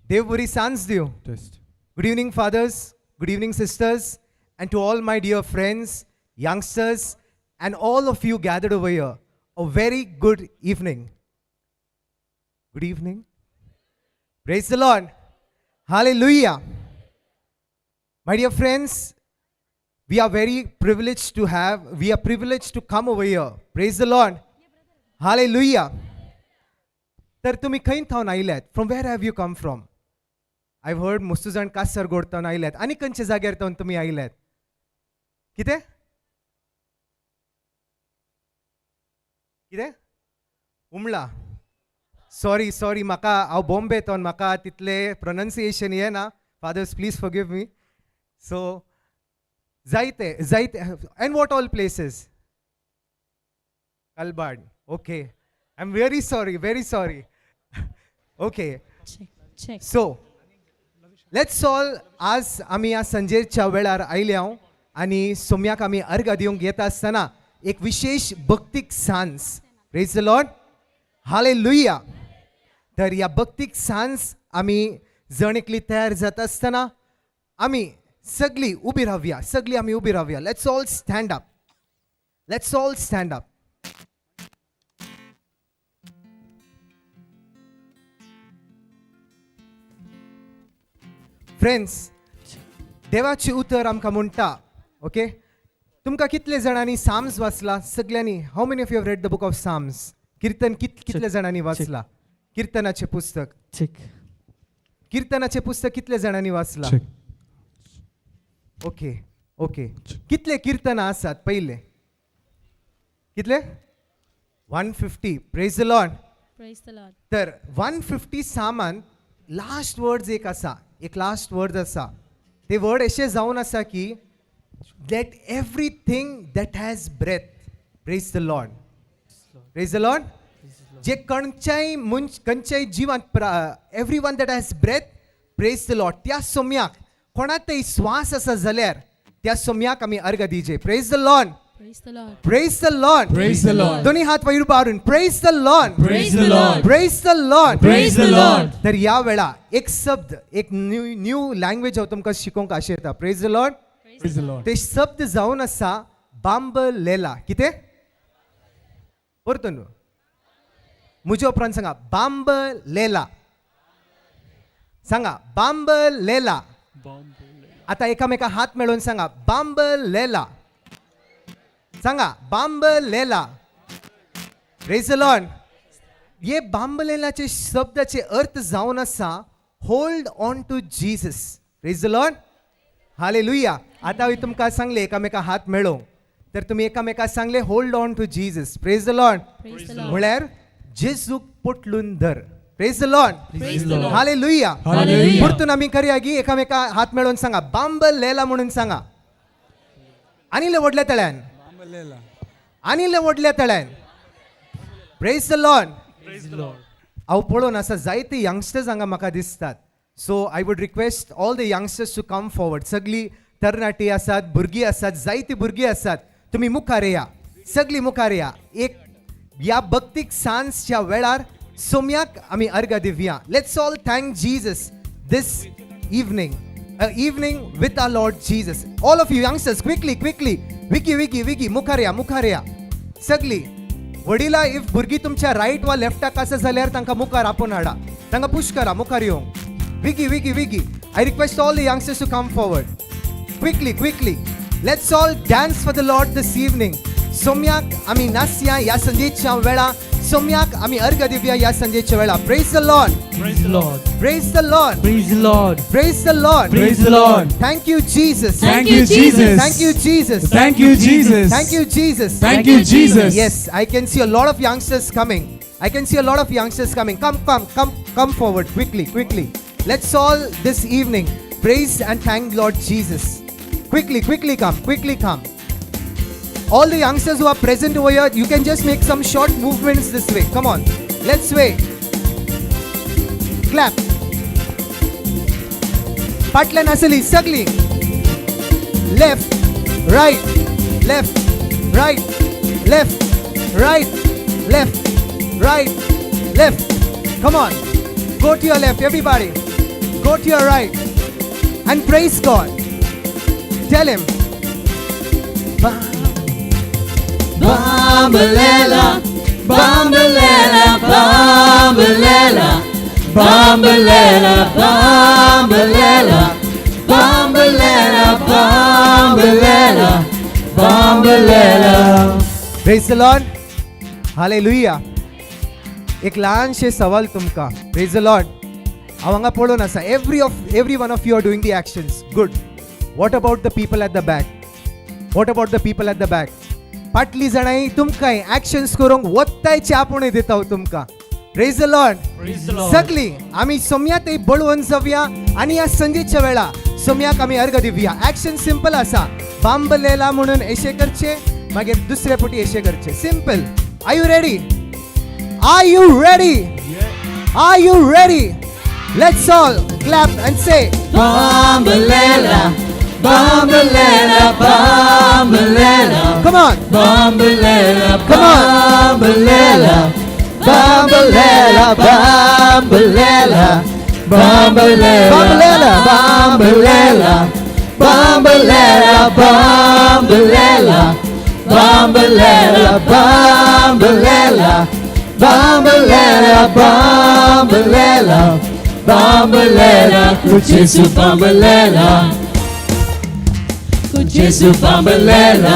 देव बरी सांज दिवं. Test. Good evening, fathers. Good evening, sisters. And to all my dear friends, youngsters, and all of you gathered over here. A very good evening. Good evening. Praise the Lord. Hallelujah. My dear friends, we are very privileged to have, we are privileged to come over here. Praise the Lord. Hallelujah. तर तुम्ही खंय थावन आयल्यात? From where have you come from? I've heard मस्तू जाण कासरगोड थावन आयल्यात. आनी खंयच्या जाग्यार थावन तुमी आयल्यात? कितें? कितें? उमळा. सॉरी सॉरी, म्हाका हांव बॉम्बे थावन, म्हाका तितलें प्रोनन्सिएशन येना. Fathers, please forgive me. So जायते जायते, and what all places? Kalbad. Okay, I am very sorry, very sorry. Okay, so let's all, आज आमी ह्या संजेच्या वेळार आयल्या आनी सोम्याक आमी अर्घ दिवंक येता आसतना एक विशेष भक्तीक सांज. Praise the Lord. Hallelujah. तर ह्या भक्तीक सांज आमी जण एकली तयार जाता आसतना आमी सगळी उबी रावया, सगळी आमी उबी रावया. Let's all stand up. Let's all stand up. Friends, देवाचें उतर आमकां म्हणटा, ओके, तुमकां कितले जाणांनी साम्स वाचला? सगळ्यांनी? How many of you have read the book of Psalms? किर्तन कितले जाणांनी वाचला? किर्तनाचें पुस्तक, किर्तनाचें पुस्तक कितले जाणांनी वाचला? ओके ओके, कितले किर्तनां आसात पयले? कितले? 150. Praise the Lord. Praise the Lord. तर 150 सामान लास्ट वर्ड्स एक आसा, एक लास्ट वर्ड आसा. ते वर्ड अशें जावन आसा की let everything that has breath praise the Lord. Praise the Lord. जे खंयच्याय मनश, खंयच्याय जिवांत, every one that has breath praise the Lord. त्या सोम्याक कोणातय श्वास आसा जाल्यार त्या सोम्याक आमी अर्घ दिजे. Praise the Lord. Praise the Lord. Praise the Lord. Praise the Lord. दोन्ही हात वयर उबारून praise the Lord. Praise the Lord. Praise the Lord. Praise the Lord. तर ह्या वेळा एक शब्द, एक न्यू न्यू लँग्वेज हांव तुमकां शिकोवंक आशेता. Praise the Lord. Praise the Lord. ते शब्द जावन आसा बांबलेला. कितें? परतून म्हज्या उपरांत सांगा, बांबलेला. सांगा बांबलेला. आता एकामेका हात मेळोवन सांगा बांबलेला. सांगा बांबलेला. Praise the Lord. हे बांबलेलाचे शब्दाचे अर्थ जावन आसा hold on to Jesus. Praise the Lord. Hallelujah. आता हांवें तुमकां सांगलें एकामेका हात मेळोवंक, तर तुमी एकामेका सांगले hold on to Jesus. Praise the Lord. म्हळ्यार जेजूक पोटलून धर. Praise the Lord. Hallelujah. परतून आमी करया की एकामेका हात मेळोवन सांगा बांबलेला म्हणून सांगा. आनी व्हडल्या तळ्यान, आनी व्हडल्या तळ्यान. Praise the Lord. हांव पळोवन आसा जायते यंगस्टर्स हांगा म्हाका दिसतात. So I would request all the youngsters to come forward. सगळीं तरणाटी आसात, भुरगीं आसात, जायतीं भुरगीं आसात, तुमी मुखार या, सगळीं मुखार या. एक ह्या भक्तीक सांजच्या वेळार सोम्याक आमी अर्घ दिवया. Let's all thank Jesus this evening, a evening with our Lord Jesus. All of you youngsters, quickly quickly, Vicky Vicky Vicky, मुखार या, मुखार या सगळीं. वडिला, if भुरगीं तुमच्या रायट वा लेफ्टाक आसा जाल्यार तांकां मुखार आपोवन हाडा, तांकां पुश करा मुखार येवंक. Vicky Vicky Vicky, I request all the youngsters to come forward quickly quickly. Let's all dance for the Lord this evening. सोम्याक आमी नाचया ह्या संदेच्या वेळा. सोम्याक आमी अर्घ दिवया ह्या संजेच्या वेळा. Praise the Lord. Praise the Lord. Praise the Lord. Praise the Lord. Praise the Lord. Praise the Lord. Thank you Jesus. Thank you, Jesus. Thank you Jesus. Thank you, Jesus. Thank you Jesus. Thank you, Jesus. Yes, I can see a lot of youngsters coming. I can see a lot of youngsters coming. Come, come, come, come forward quickly, quickly. Let's all this evening praise and thank Lord Jesus. Quickly, quickly come, quickly come. All the youngsters who are present over here, you can just make some short movements this way. Come on, let's sway. Clap. Patlan asali, sagli. Left, right, left, right, left, right, left, right, left. Come on. Go to your left, everybody. Go to your right. And praise God. Tell him. Bambalela, bambalela, bambalela, bambalela, bambalela, bambalela, bambalela, bambalela. Praise the Lord. Hallelujah. एक ल्हानशें सवाल तुमकां. Praise the Lord. हांव हांगा पळोवन आसा, every one of you are doing the actions. Good. What about the people at the back? What about the people at the back? फाटली जाणां तुमकां एक्शन्स करूंक वत्तायचे आपोवणें दिता हांव तुमकां. Praise the Lord. सगळीं आमी सोम्या ते बळवंत जावया आनी ह्या संजेच्या वेळा सोम्याक आमी अर्घ दिवया. एक्शन सिंपल आसा. बांबलेला म्हणून अशें करचें, मागीर दुसरे फावटी अशें करचें. Simple. Are you ready? Are you ready? Are you ready? Let's all clap and say Bambalela, bambalela, bambalela. Come on. Bambalela, come on. Bambalela, bambalela, bambalela, bambalela, bambalela, bambalela, bambalela, bambalela, bambalela, bambalela, bambalela, bambalela, bambalela, Jesu bambalela, Jesu bambalela.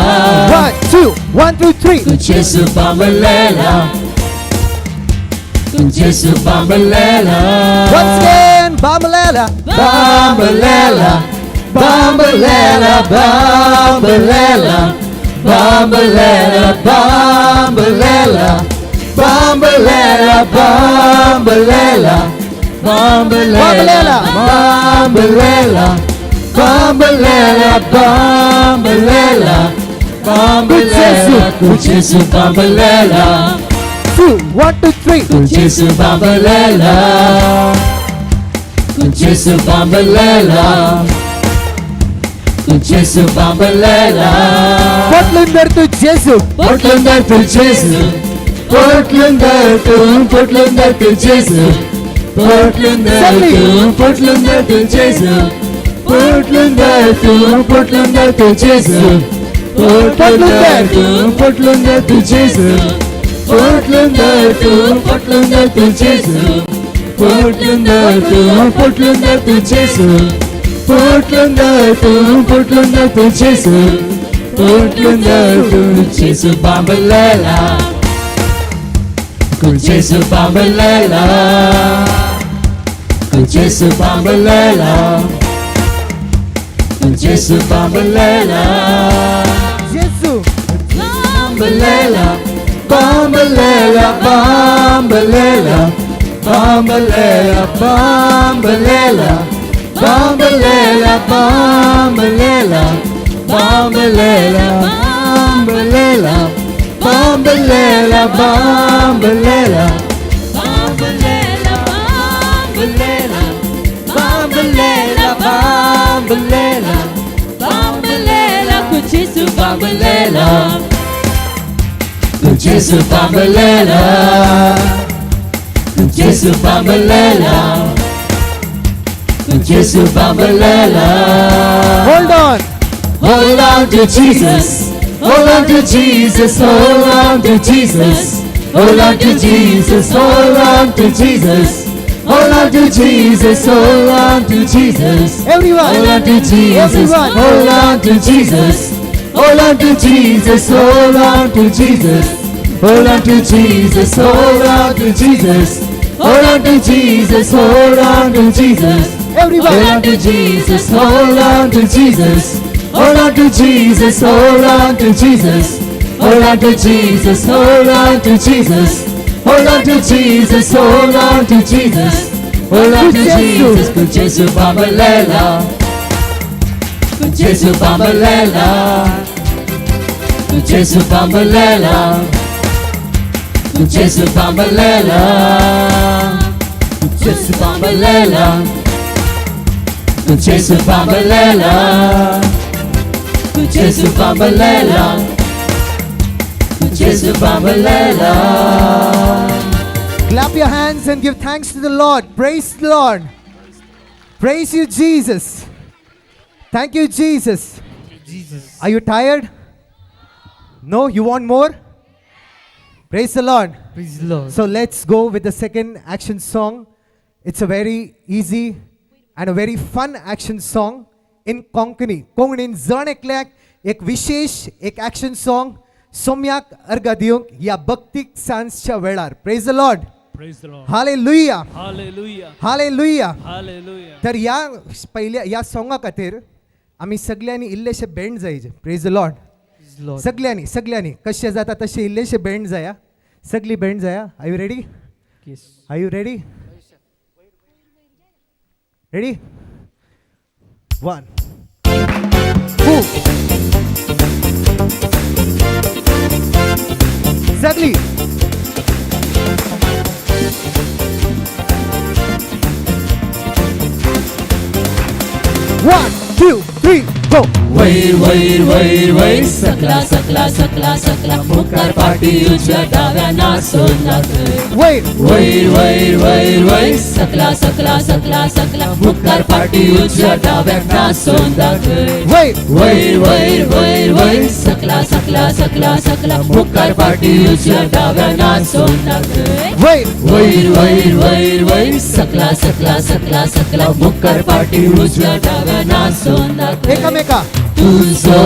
1 2 1 2 3. Jesu bambalela, Jesu bambalela. Once again, bambalela, bambalela, bambalela, bambalela, bambalela, bambalela, bambalela, bambalela, bambalela, bambalela, bambalela, bambalela, bambalela, Jesu bambalela. 2 1 2 3. Jesu bambalela, Jesu bambalela, Jesu bambalela. Portlander to Jesu. Portlander to Jesu. Portlander to, Portlander to Jesu. Portlander to, Portlander to Jesu. Portlander to, Portlander to Jesu. Portlander to, Portlander to Jesu. Portlander to, Portlander to Jesu. Portlander to, Portlander to Jesu. Portlander to, Portlander to Jesu. Portlander to Jesu bambalela. Jesu bambalela, Jesu bambalela, Jesu bambalela, Jesu bambalela, bambalela, bambalela, bambalela, bambalela, bambalela, bambalela, bambalela, bambalela. Bambalela, bambalela, bambalela, bambalela, bambalela, bambalela, bambalela, Jesu bambalela, Jesu bambalela, Jesu bambalela, Jesu bambalela. Hold on. Hold on to Jesus. Hold on to Jesus, hold on to Jesus, hold on to Jesus, hold on to Jesus, hold on to Jesus, hold on to Jesus. Everyone, hold on to Jesus, everyone. Hold on to Jesus, hold on to Jesus, hold on to Jesus, Hold on to Jesus, hold on to Jesus, hold on to Jesus, hold on to Jesus. Everybody. Hold on to Jesus, hold on to Jesus, hold on to Jesus, hold on to Jesus, hold on to Jesus, hold on to Jesus, hold on to Jesus, hold on to Jesus, hold on to Jesus. Ku Jesu Bambalela, Ku Jesu Bambalela, Ku Jesu Bambalela, Ku Jesu Bambalela, Ku Jesu Bambalela, Ku Jesu Bambalela, Ku Jesu Bambalela, Ku Jesu Bambalela. Clap your hands and give thanks to the Lord. Praise the Lord. Praise you, Jesus. Thank you, Jesus. Jesus. Are you tired? No, you want more? Praise the Lord. Praise the Lord. So let's go with the second action song. It's a very easy and a very fun action song in Konkani. कोंकणीन जण एकल्याक एक विशेष एक action song सोम्याक अर्घा दिवंक ह्या भक्तीक सांजच्या वेळार. Praise the Lord. Praise the Lord. Hallelujah. Hallelujah. Hallelujah. Hallelujah. तर ह्या पहिल्या ह्या सोंगा खातीर आमी सगळ्यांनी इल्लेशे बेंड जायचे. Praise the Lord. Lord. सगळ्यांनी सगळ्यांनी कशें जाता तशें इल्लेशे बेंड जाया. सगळी बेंड जाया. Are you ready? Yes. Are you ready? Ready? 1 2 सगळी. 1 2 3 go. वैर वैर वैर वैर सकला सकला सकला सकला मुखार पाटी उजव्या डाव्या नाचून दाखय. वैर वैर वैर वैर वैर सकला सकला सकला सकला मुखार पाटी उजव्या डाव्या नाचून दाखय. वैर वैर वैर वैर वैर सकला सकला सकला सकला मुखार पाटी उजव्या डाव्या नाचून दाखय. वैर वैर वैर वैर वैर सकला सकला सकला सकला मुखार पाटी उजव्या डाव्या नाचून दाखय. एकामेका. तुझो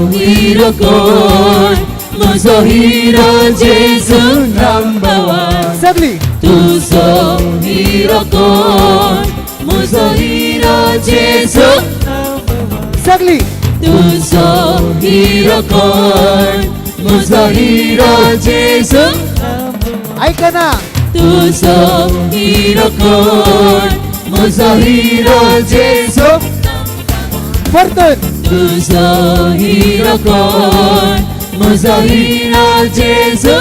हिरो कोण म्हजो हिरो जेजू नंबर वन. सगळी. तुझो हिरो कोण म्हजो हिरो जेजू. सगळी. तुझो हिरो कोण म्हजो हिरो जेजू. ऐका ना. तुझो हिरो कोण म्हजो हिरो जेजू. परतून. तुझो हिरो कोण म्हजो हिरो जेजू.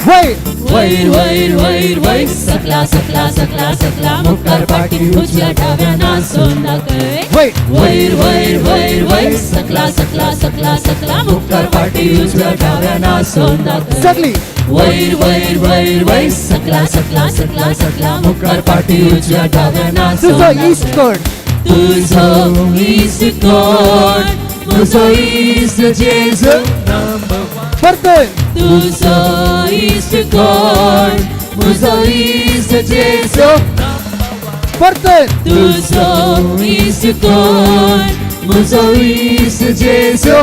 वैर वैर वैर वैर वैर सकला सकला सकला सकला मुखार पाटी उजव्या डाव्या नाचून दाखय. वैर वैर वैर वैर वैर सकला सकला सकला सकला मुखार पाटी उजव्या डाव्या नाचून दाखय. सगळी. वैर वैर वैर वैर सकला सकला सकला सकला मुखार पाटी उजव्या डाव्या नाचून तुझो इश्ट दाखय. कोण तुझो इश्ट कोण म्हजो इश्ट जेजू. परतून. तुझो इश्ट कोण म्हजो इश्ट जेजू. परतून. तुझो इश्ट कोण म्हजो इश्ट जेजू.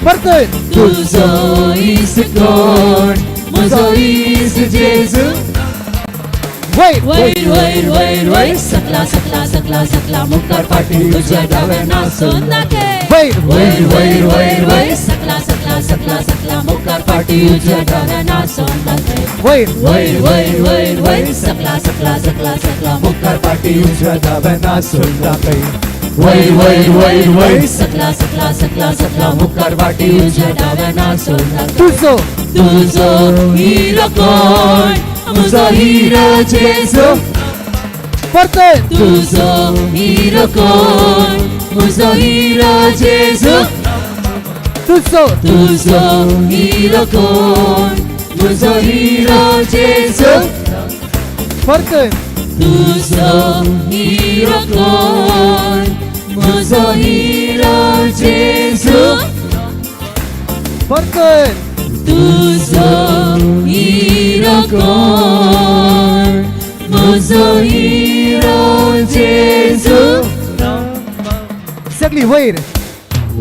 परतून. तुझो इश्ट कोण म्हजो इश्ट जेजू. वैर वैर वैर वैर वैर सकला सकला सकला सकला मुखार पाटी उजव्या डाव्या नाचून दाखय. वैर वैर वैर वैर वैर सकला सकला सकला सकला मुखार पाटी उजव्या डाव्या नाचून दाखय. वैर वैर वैर वैर वैर सकला सकला सकला सकला मुखार पाटी उजव्या डाव्या नाचून दाखय. वैर वैर वैर वैर सकला सकला सकला सकला मुखार पाटी उजव्या डाव्या नाचून दाखय. तुझो तुझो हिरो कोण म्हजो हिरो जेजू. परतून. तुझो हिरो कोण म्हजो हिरो जेजू. तुझो तुझो हिरो कोण म्हजो हिरो जेजू. परतून. तुझो हिरो कोण म्हजो हिरो जेजू. परतून. तुझो हिरो कोण म्हजो हिरो जेजू. सगळी वैर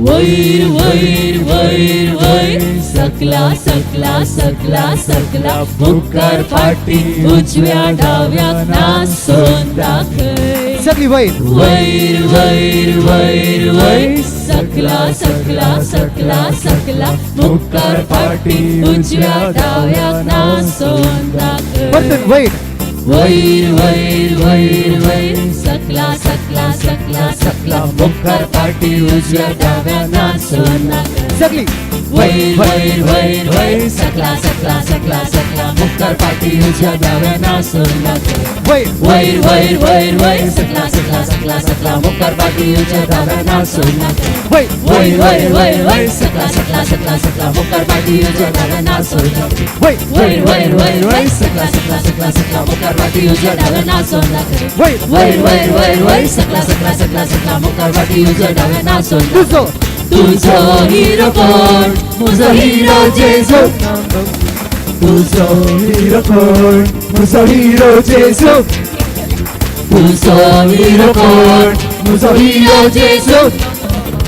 वयर वयर वयर वयर सकला सकला सकला सकला मुखार फाटी उजव्या डाव्या नाचून दाखय सगळी वयर वयर वयर वयर वयर सकला सकला सकला सकला मुखार फाटी उजव्या डाव्या नाचून दाखय परतून वयर वयर वयर वयर वयर सकला सकला सकला सकला मुखार फाटी उजव्या डाव्या नाचून दाखय सगळी वयर वयर वयर वयर सकला सकला सकला सकला मुखार फाटी उजव्या डाव्या नाचून दाखय वयर वयर वयर वयर वयर सकला सकला सकला सकला मुखार फाटी उजव्या डाव्या नाचून दाखय वयर वयर वयर वयर वयर सकला सकला सकला सकला मुखार फाटी उजव्या डाव्या नाचून दाखय वयर वयर वयर वयर वयर सकला सकला सकला सकला मुखार फाटी उजव्या डाव्या नाचून दाखय वयर वयर वयर वयर वयर सकला सकला सकला सकला मुखार फाटी उजव्या डाव्या नाचून तुझो तुझो हिरो कोण मुझो हिरो जेजू तुझो हिरो कोण मुझो हिरो जेजू तुझो हिरो कोण मुझो हिरो जेजू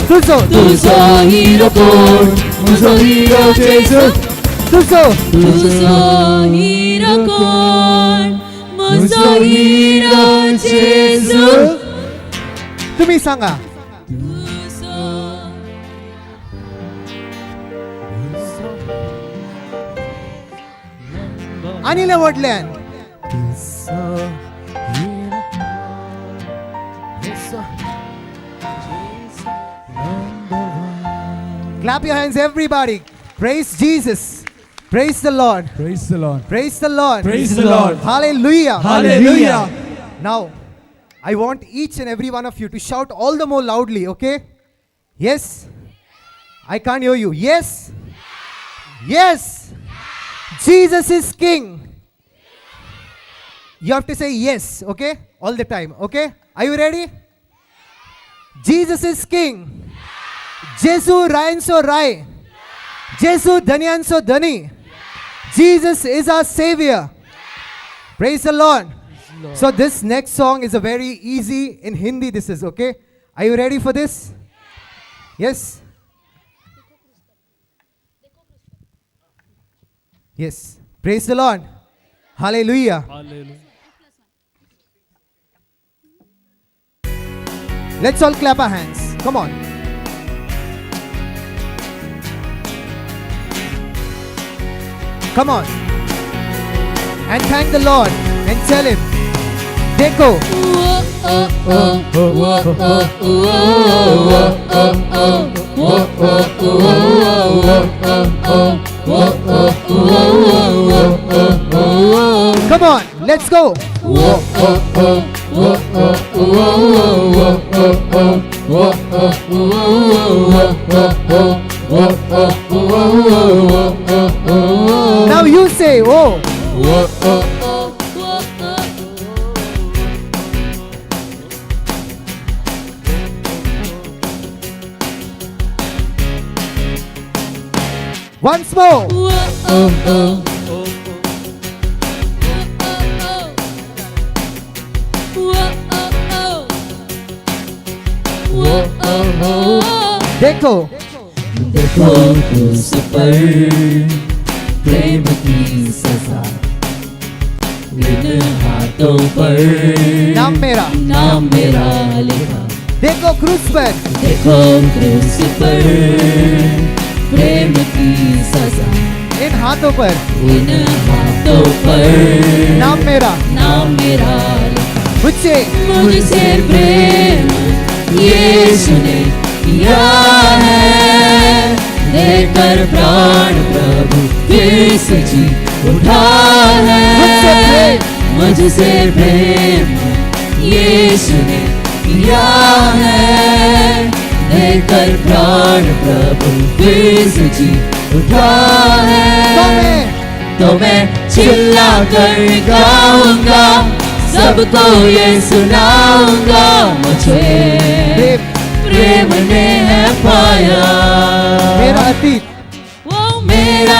तुझो तुझो हिरो कोण मुझो हिरो जेजू तुझो तुझो हिरो कोण मुझो हिरो जेजू तुम्ही सांगा आनी व्हडल्यान Clap your hands, everybody. Praise Jesus. Praise the Lord. Praise the Lord. Praise the Lord. Praise the Lord. Hallelujah. Hallelujah. Now, I want each and every one of you to shout all the more loudly, okay? Yes? I can't hear you. Yes? Yes. Jesus is King. You have to say yes, okay? All the time, okay? Are you ready? Jesus is King. Jesu Rayanso Rai. Jesu Dhanyanso Dhani. Jesus is our Savior. Praise the Lord. So this next song is a very easy in Hindi this is, okay? Are you ready for this? Yes? Yes. Praise the Lord. Hallelujah. Hallelujah. Let's all clap our hands. Come on. Come on. And thank the Lord and tell him, Dekho. Come on, let's go. Now you say, oh. Once more. देखो देखो क्रूस पर प्रेम की सजा in हाथों पर नाम मेरा लिखा। देखो क्रूस पर, देखो क्रूस पर प्रेम की सजा इन हाथों पर, इन हाथों पर नाम मेरा लिखा। मुझसे मुझसे प्रेम यीशु ने किया है, देकर प्राण प्रभु फिर से जी उठा है। मुझसे प्रेम यीशु ने किया है, देकर प्राण प्रभु फिर से जी उठा है। तो मैं चिल्ला कर गाऊंगा, सबको ये सुनाऊंगा, मुझे प्रेम ने है पाया। मेरा अतीत, वो मेरा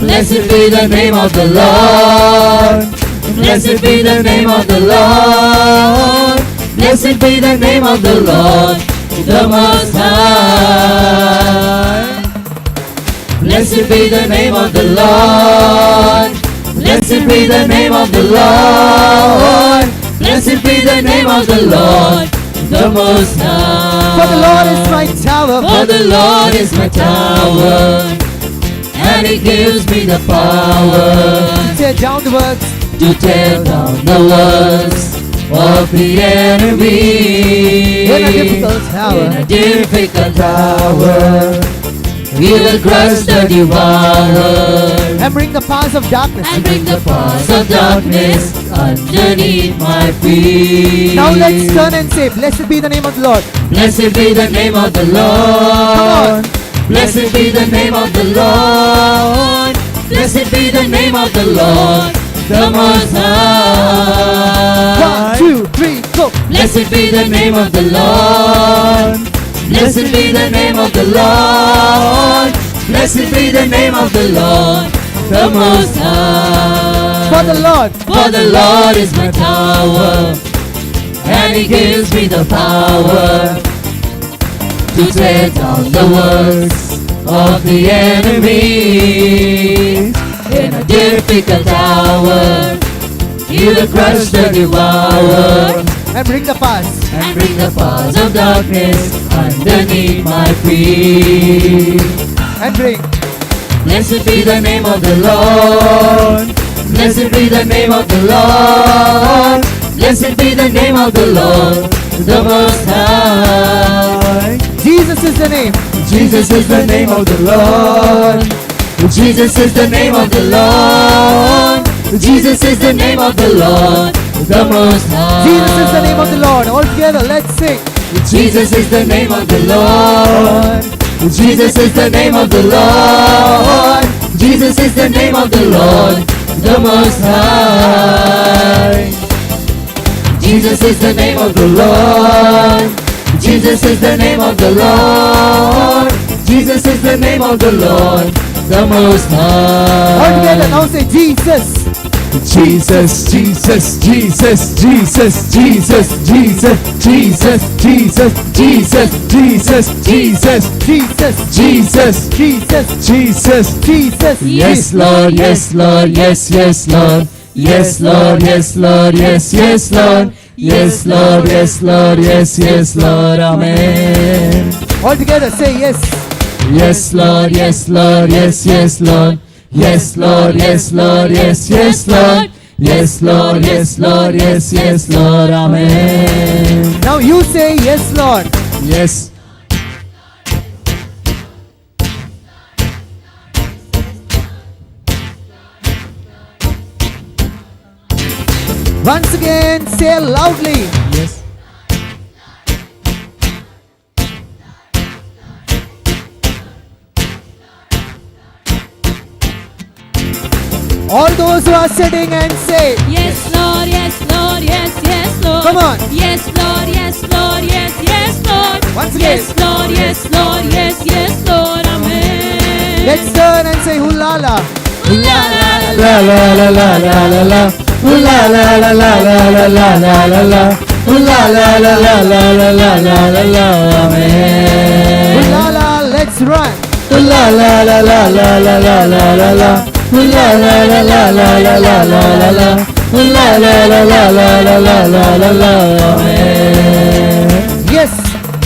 Blessed be the name of the Lord. Blessed be the name of the Lord. Blessed be the name of the Lord, the Most High. Blessed be the name of the Lord. Blessed be the name of the Lord. Blessed be the name of the Lord, the Most High. For the Lord is my tower. For the Lord is my tower, and He gives me the power To tear down the works. to tear down the works of the enemy. In a difficult hour. In a difficult hour, He will crush the devourer And bring the powers of darkness. and bring the powers of darkness underneath my feet. Now let's turn and say, Blessed be the name of the Lord. Blessed be the name of the Lord. Blessed be the name of the Lord. Blessed be the name of the Lord, the Most High. 1, 2, 3, go. Blessed be the name of the Lord. Blessed be the name of the Lord. Blessed be the name of the Lord, the Most High. For the Lord. For the Lord is my tower, and He gives me the power to tear down the works of the enemy. In a difficult hour, He will crush the devourer And bring the powers. and bring the powers of darkness underneath my feet. And bring. Blessed be the name of the Lord. Blessed be the name of the Lord. Blessed be the name of the Lord, the Most High. Jesus is the name. Jesus is the name of the Lord. Jesus is the name of the Lord. Jesus is the name of the Lord, the Most High. Jesus is the name of the Lord. All together, let's sing. Jesus is the name of the Lord. Jesus is the name of the Lord. Jesus is the name of the Lord, the Most High. Jesus is the name of the Lord. Jesus is the name of the Lord. Jesus is the name of the Lord, the Most High. All together, now say Jesus. Jesus, Jesus, Jesus, Jesus, Jesus, Jesus, Jesus, Jesus, Jesus, Jesus, Jesus, Jesus, Jesus, Jesus, Jesus, Jesus. Yes, Lord, yes, Lord, yes, yes, Lord. Yes, Lord, yes, Lord, yes, yes, Lord. Yes, Lord, yes, Lord, yes, yes, Lord. Amen. All together, say yes. Yes, Lord, yes, Lord, yes, yes, Lord. Yes, Lord, yes, Lord, yes, yes, Lord. Yes, Lord, yes, Lord, yes, yes, Lord. Amen. Now you say yes, Lord. Yes. Once again, say loudly. Yes. All those who are sitting and say, Yes, Lord, yes, Lord, yes, yes, Lord. Come on. Yes, Lord, yes, Lord, yes, yes, Lord. Once again. Yes, Lord, yes, Lord, yes, yes, Lord. Amen. Let's turn and say hulala. La la la la la la la. Ooh la la la la la la la la la la. Ooh la la la la la la la la la la. Amen. Hulala, let's run. Ooh la la la la la la la la la la. Ooh la la la la la la la la la la. Ooh la la la la la la la la la la. Amen. Yes,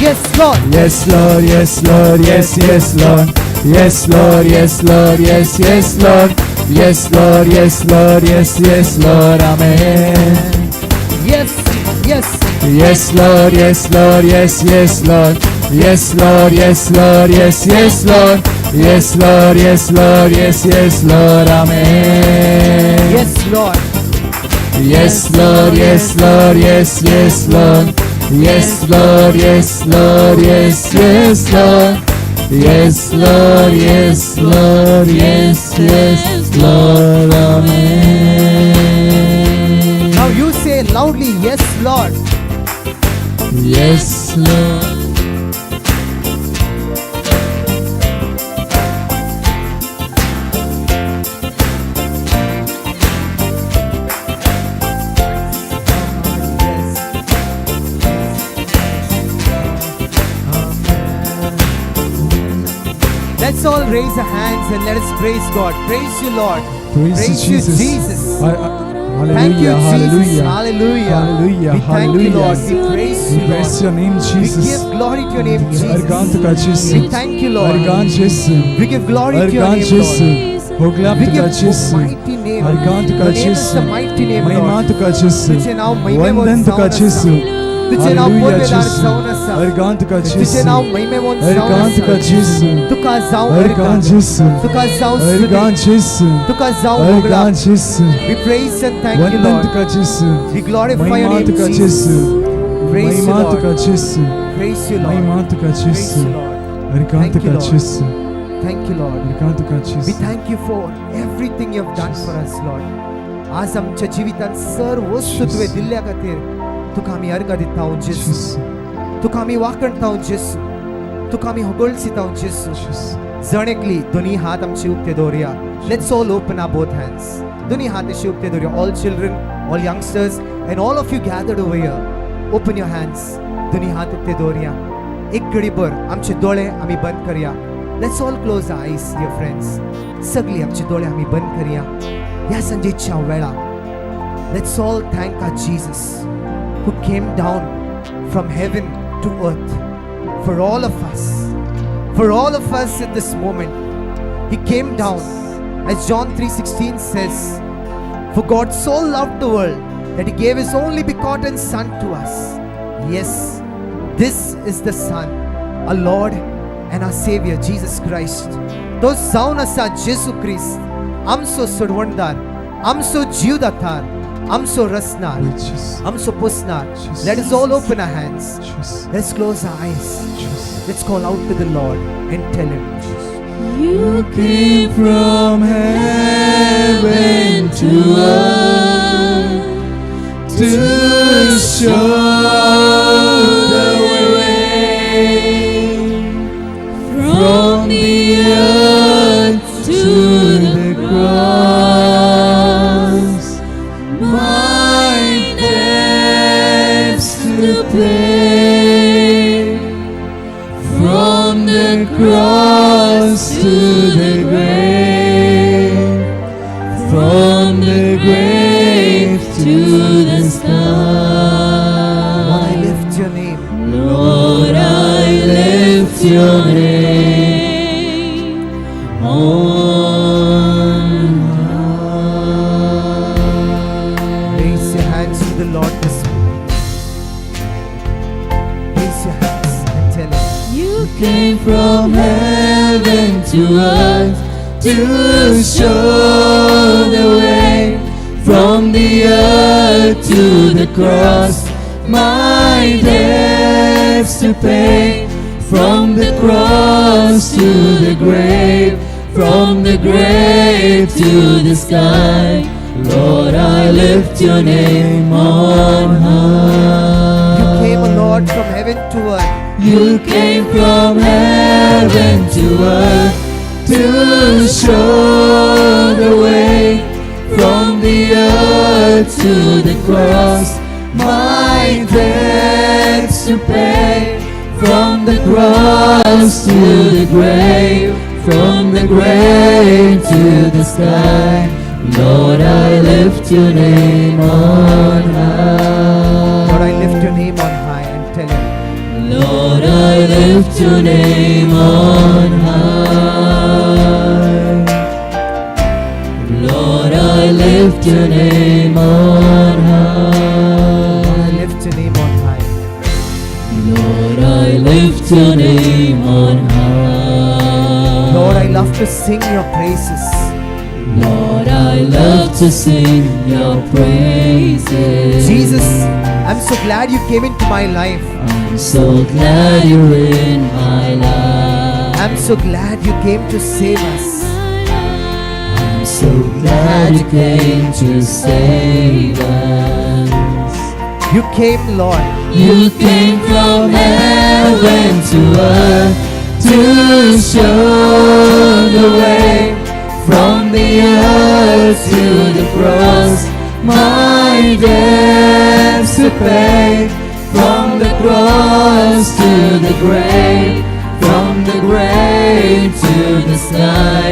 yes, Lord. Yes, Lord, yes, Lord, yes, yes, Lord. Yes, Lord, yes, Lord, yes, yes, Lord. Yes, Lord, yes, Lord, yes, yes, Lord. Amen. Yes, yes. Yes, Lord, yes, Lord, yes, yes, Lord. Yes, Lord, yes, Lord, yes, yes, Lord. Yes, Lord, yes, Lord, yes, yes, Lord. Amen. Yes, Lord. Yes, Lord, yes, Lord, yes, yes, Lord. Yes, Lord, yes, Lord, yes, yes, Lord. Yes, Lord, yes, Lord, yes, yes, Lord. Amen. Now you say loudly, yes, Lord. Yes, Lord. Let's all raise our hands and let us praise God. Praise you, Lord. Praise you, you, Jesus. Jesus. Hallelujah, Thank you, Jesus. hallelujah. Hallelujah. Hallelujah, We thank you, Lord. hallelujah. We praise We you, bless Lord. your name, Jesus. We give glory to your name, Jesus. अर्गान तुका जेसू. We thank you, Lord. अर्गान जेसू. We give glory to your अर्गान name, जेसू. Lord. होगलाप We तुका give जेसू. mighty name. अर्गान तुका Your name is जेसू. the mighty name, महिमा Lord. तुका जेसू. तुझे नाव महिमेवंत वंदन तुका जावन आसा. जेसू. तुझे नाव हालेलुया पोरवेदार जेसू. जावन आसा. अर्गान तुका तुझे जेसू. नाव महिमेवंत जावन अर्गान आसा. तुका जेसू. तुका जावं अर्गान अर्गान. जेसू. तुका जावं स्तुती. अर्गान जेसू. तुका जावं organ होगडाप. जेसू. We praise and thank you, वंदन Lord. तुका जेसू. We glorify your Mahima name, तुका Jesus. जेसू. Praise you, Mahima Lord. तुका जेसू. Praise you, Lord. महिमा तुका Praise जेसू. you, Lord. Organ Thank you, तुका Lord. जेसू. Thank you, Lord. Organ तुका We जेसू. thank you for everything you have done for us, Lord. आज आमच्या जिवितांत सर्व वस्तू तुवें दिल्ल्या खातीर तुका आमी अर्गां दिता जेसू. तुका आमी वाखणता जेसू. तुका आमी होगळसिता जेसू. जण एकली दोन्ही हात आमचे उक्ते दवरुया. Let's all open our both hands. दोन्ही हात अशे उक्ते दवरुया. All children, all youngsters and all of you gathered over here, open your hands. दोन्ही हात उक्ते दवरुया. एक घडीभर आमचे दोळे आमी बंद करया. Let's all close eyes, dear friends. सगळी आमचे दोळे आमी बंद करया. ह्या सांजेच्या वेळा let's all thank our Jesus who came down from heaven to earth for all of us. For all of us at this moment, He came down, as John 3:16 says, for God so loved the world that He gave His only begotten Son to us. Yes, this is the Son, our Lord and our Savior, Jesus Christ. तो जावन आसा जेसू क्रिस्त, आमचो सोडवणदार, आमचो जीवदातार, आमचो रचणार, आमचो पोसणार. Let us all open our hands. Let's close our eyes. Let's call out to the Lord and tell Him, You came from heaven to earth to show the way from the earth to the cross, my debts to pay. From the cross to the grave, from the grave to the sky. Lord, I lift your name. Lord, I lift your name on high. Raise your hands to the Lord this morning. Raise your hands and tell Him, You came from heaven to earth to show the way from the earth to the cross, my debts to pay. From the cross to the grave, from the grave to the sky. Lord, I lift your name on high. You came, O Lord, from heaven to earth. You came from heaven to earth to show the way from the earth to the cross, my debts to pay. From the cross to the grave, from the grave to the sky. Lord, I lift your name on high. Lord, I lift your name on high and tell Him, Lord, I lift your name on high. Lord, I lift your name on high. Lord, I lift your name on high. Lord, I lift your name on high. Lord, I love to sing your praises. Lord, I love to sing your praises. Jesus, I'm so glad you came into my life. I'm so glad you're in my life. I'm so glad you came to save us. I'm so glad you came to save us. You came, Lord. You came from heaven to earth to show the way from the earth to the cross, my debts to pay. From the cross to the grave, from From the grave to the sky,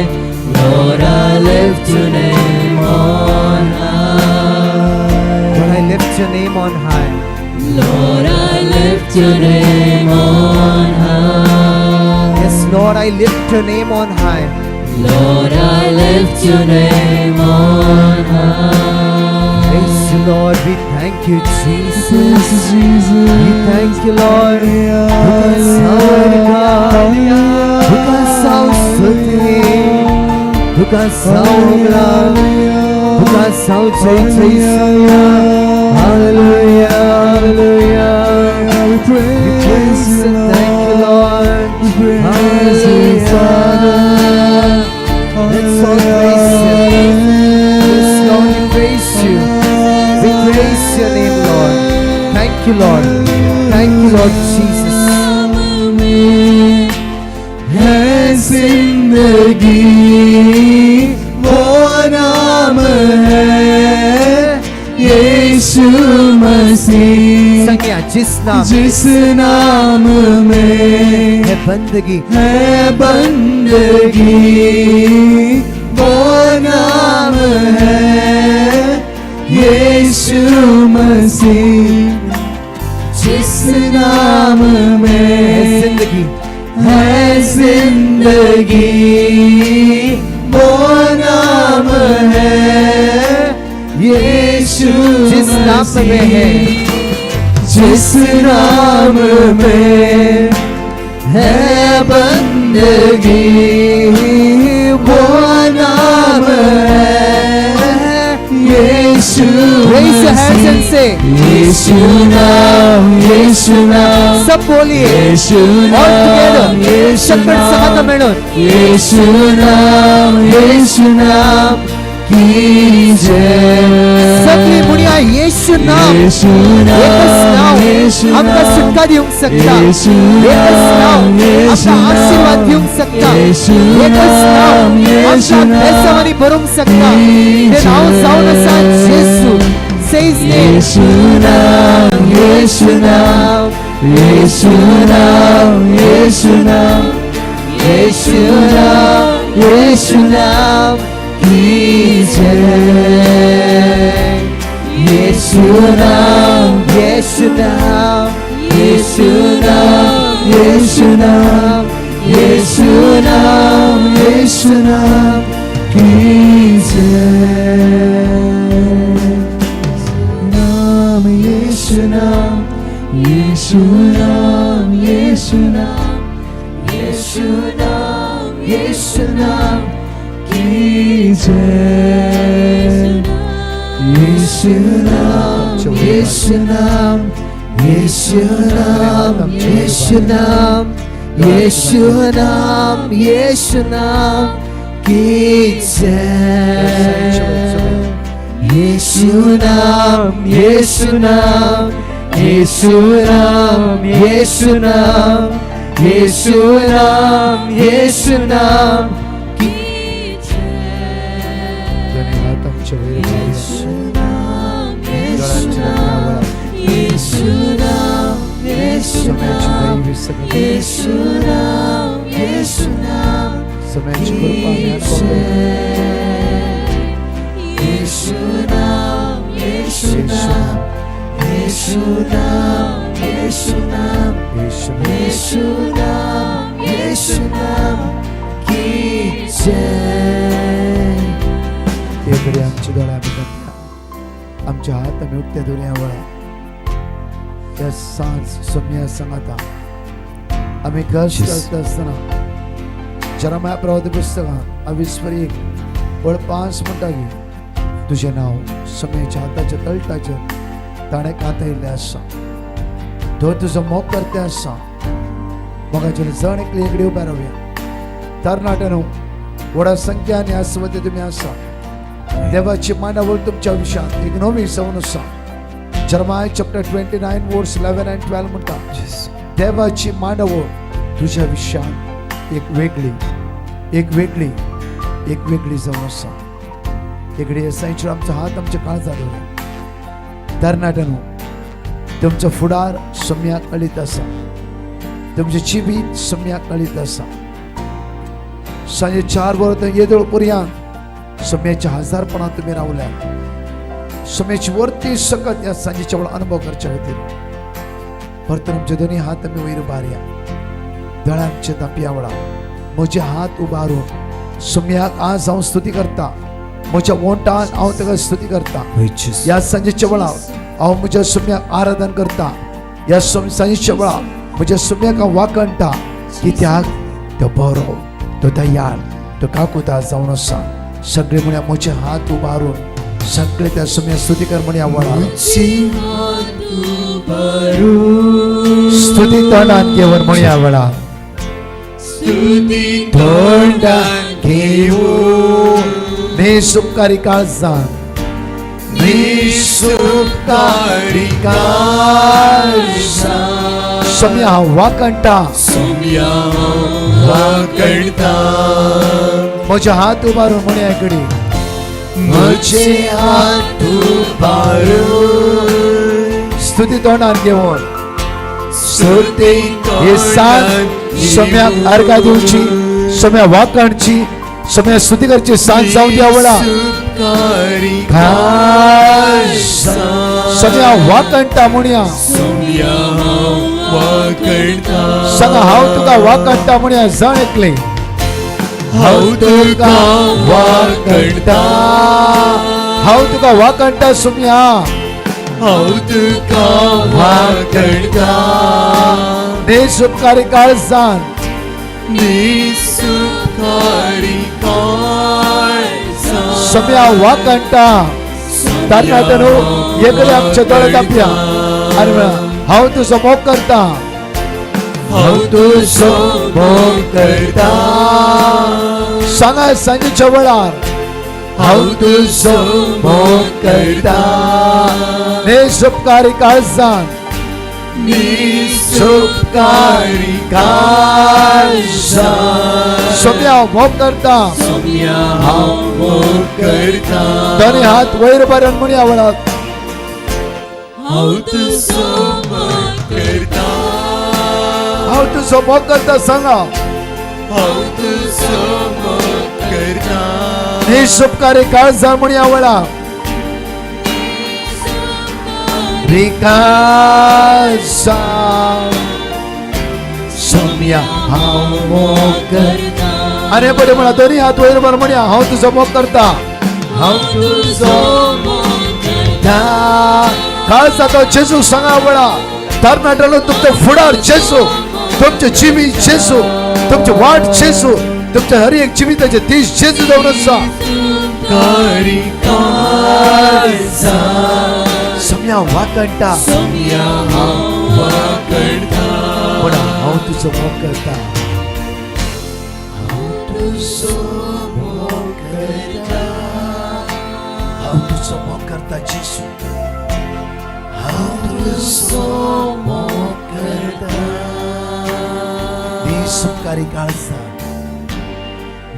Lord, I lift your name on high. Lord, I lift your name on high. Lord, I lift your name on high. Yes, Lord, I lift your name on high. Lord, I lift your name on high. Praise you, Lord. We thank you, Jesus. We thank you, Lord. तुका सावरगा, तुका साव स्तुती, तुका साव होगळा, तुका साव जय जय Saumya. Hallelujah, hallelujah. We praise and thank you, Lord. We praise you, Father. Let's all praise Him. Yes, Lord, we praise you. We praise your name, Lord. Thank you, Lord. Thank you, Lord Jesus. है जिंदगी वो नाम है यीशु मसीह। संज्ञा जिस नाम, जिस नाम में है बंदगी, है बंदगी, वो नाम है यीशु मसीह। जिस नाम में है जिंदगी, है जिंदगी, वो नाम है यीशु। जिस नाम में है, जिस नाम में है बंदगी, वो नाम है यीशु। Raise your hands and say, यीशु नाम, यीशु नाम। सब बोलिए, यीशु all together. नाम, यीशु शकट नाम, सहाता मेळून. यीशु नाम, यीशु नाम की जय। सगळी म्हणया येशू नाम, येशू एकच नाव नाम, येशू आमकां नाम, सुटका दिवंक शकता. येशू एकच नाव नाम, येशू आमकां आशीर्वाद नाम, दिवंक शकता. येशू एकच नाव नाम, येशू आमकां नाम बेसावांनी भरूंक शकता. की ते नाव जावन आसा जय। जेसू. Say his name. येशू नाम, येशू नाम, येशू नाम, येशू नाम, येशू नाम, येशू नाम की जय। येशू नाम, येशू नाम, येशू नाम, येशू नाम, येशू नाम, येशू नाम की जय। नाम येशू नाम, येशू नाम, येशू नाम, येशू नाम, येशू नाम की जय। यीशु नाम, यीशु नाम, यीशु नाम, यीशु नाम, यीशु नाम, यीशु नाम की जय। यीशु नाम, यीशु नाम, यीशु नाम, यीशु नाम, यीशु नाम, यीशु नाम की धन्यवाद आमच्या वयर यीशु नाम, यीशु नाम, यीशु नाम, यीशु नाम, यीशु नाम, यीशु नाम समयाची कृपा आम्ही की अनुभव जय। यीशु नाम, यीशु नाम, यीशु नाम, यीशु नाम, यीशु यीशु नाम, यीशु नाम की जय। ते घडी आमचे दोळे आम्ही धांपया, आमचे हात आम्ही उक्ते दवरया वळा. त्या सांज सोम्या सांगाता आमी कश्ट करता आसतना जेरमाया प्रवाद पुस्तकांत अविस्मरणीय वळ 5 म्हणटा की तुजें नांव सोम्याच्या हाताच्या तळटाचेर ताणें कांतयिल्लें आसा. तो तुजो मोग करते आसा. मोगाचेर जण एकले एकडे उबे रावया. तरणाट्यानो, व्हडा संख्यान ह्या सुवातेर तुमी आसा. देवाची मांडावळ तुमच्या विशयात एक नवी जावन आसा. Jeremiah chapter 29 verse 11 and 12 म्हणटा, देवाची मांडावळ तुज्या विशयात एक वेगळी, एक वेगळी, एक वेगळी जावन आसा. एकडे सायचेर आमचो हात आमच्या काळजार दवरया. तरणाट्यानो, तुमचो फुडार सोम्याक अळीत आसा. तुमचें जिवीत सम्याक कळीत आसा. सांजे 4 वरां येदोळ पर्यंत सम्याच्या हजारपणात तुमी रावल्या. सम्याची वरती सकत ह्या सांजेच्या वेळार अनुभव करच्या खातीर परतून आमचे दोन्ही हात आमी वयर उबारया. दोळे आमचे धांपया वेळार म्हजे हात उबारून सम्याक आज हांव स्तुती करता. म्हज्या ओंठान हांव ताका स्तुती करता. ह्या सांजेच्या वेळार हांव म्हज्या सम्याक आराधन करता. ह्या सांजेच्या वेळार म्हज्या सम्याक हांव वाखणटा, कित्याक तो बरो, तो दयाळ, तो काकुता जावन आसा. सगळे म्हळ्यार म्हजे हात उबारून सगळे त्या सम्या स्तुती कर म्हणया वेळार स्तुती तोंडान घेवन म्हणया वेळार स्तुती तोंडान घेवन निसुपकारी काळजान, निसुपकारी काळजान सम्या हांव वाखणटा, सम्या वाखणटा. म्हजे हात उबारून म्हणया कडेन म्हजे हात उबारून स्तुती तोंडान घेवन स्तुती हे सांज सम्याक अर्घा दिवची, सम्या वाखणची, सम्या स्तुती करची सांज जावन द्या वेळा. सम्या वाखणटा म्हणया, सम्या वाखणटा. सांगा हांव तुका वाखणटा म्हणया. जण एकले हांव तुका वाखणटा, हांव तुका वाखणटा सुम्या, हांव तुका वाखणटा. निसुपकारी काळजान, निसुपकारी काळजान सम्या वाखणटा. तरणाट्यांनो एकले आमच्या दोळे धांपया आनी म्हणा हांव तुजो मोग करता, हांव तुजो मोग करता. सांगा सांजेच्या वेळार हांव तुजो मोग करता. निसुपकारी काळजान, निसुपकारी काळजान सम्या हांव मोग करता, सम्या हांव मोग करता. दोनी हात वयर भरून म्हणया वेळार हांव तुजो मोग करता, हांव तुजो मोग करता. सांगा हांव तुजो मोग करता. निसुपकारी काळजान म्हणया वेळार रिकाळजान सम्या हांव मोग करता. आनी बरें म्हणा दोनी हात वयर भर म्हणया हांव तुजो मोग करता, हांव तुजो मोग करता. काळजाचो जेजू सांगा वेळा तरणाट्यांनो तुमचो फुडार जेजू, तुमचें जिवीत जेजू, तुमची वाट जेजू, तुमच्या हर एक जिविताचे दीस जेजू जावन आसा. सम्या वाखणटा, सम्या हांव वाखणटा. पण हांव तुजो मोग करता, हांव तुजो मोग करता, हांव तुजो मोग करता जेजू, हांव तुजो मोग करता. निसुपकारी काळजान,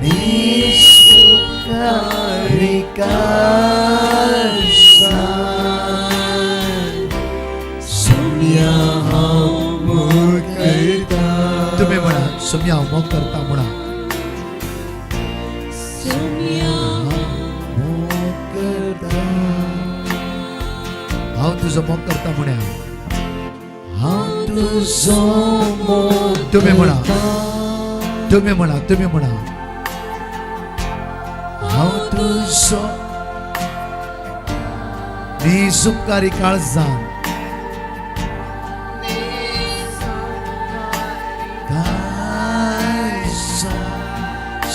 निसुपकारी काळजान सम्या हांव मोग करता. तुमी म्हणा सम्या हांव मोग करता म्हणा. सम्या मोग करता, हांव तुजो मोग करता म्हणया. हांव तुजो मोग तुमी म्हणा, तुमी म्हणा, तुमी म्हणा हांव तुजो निसुपकारी काळजान,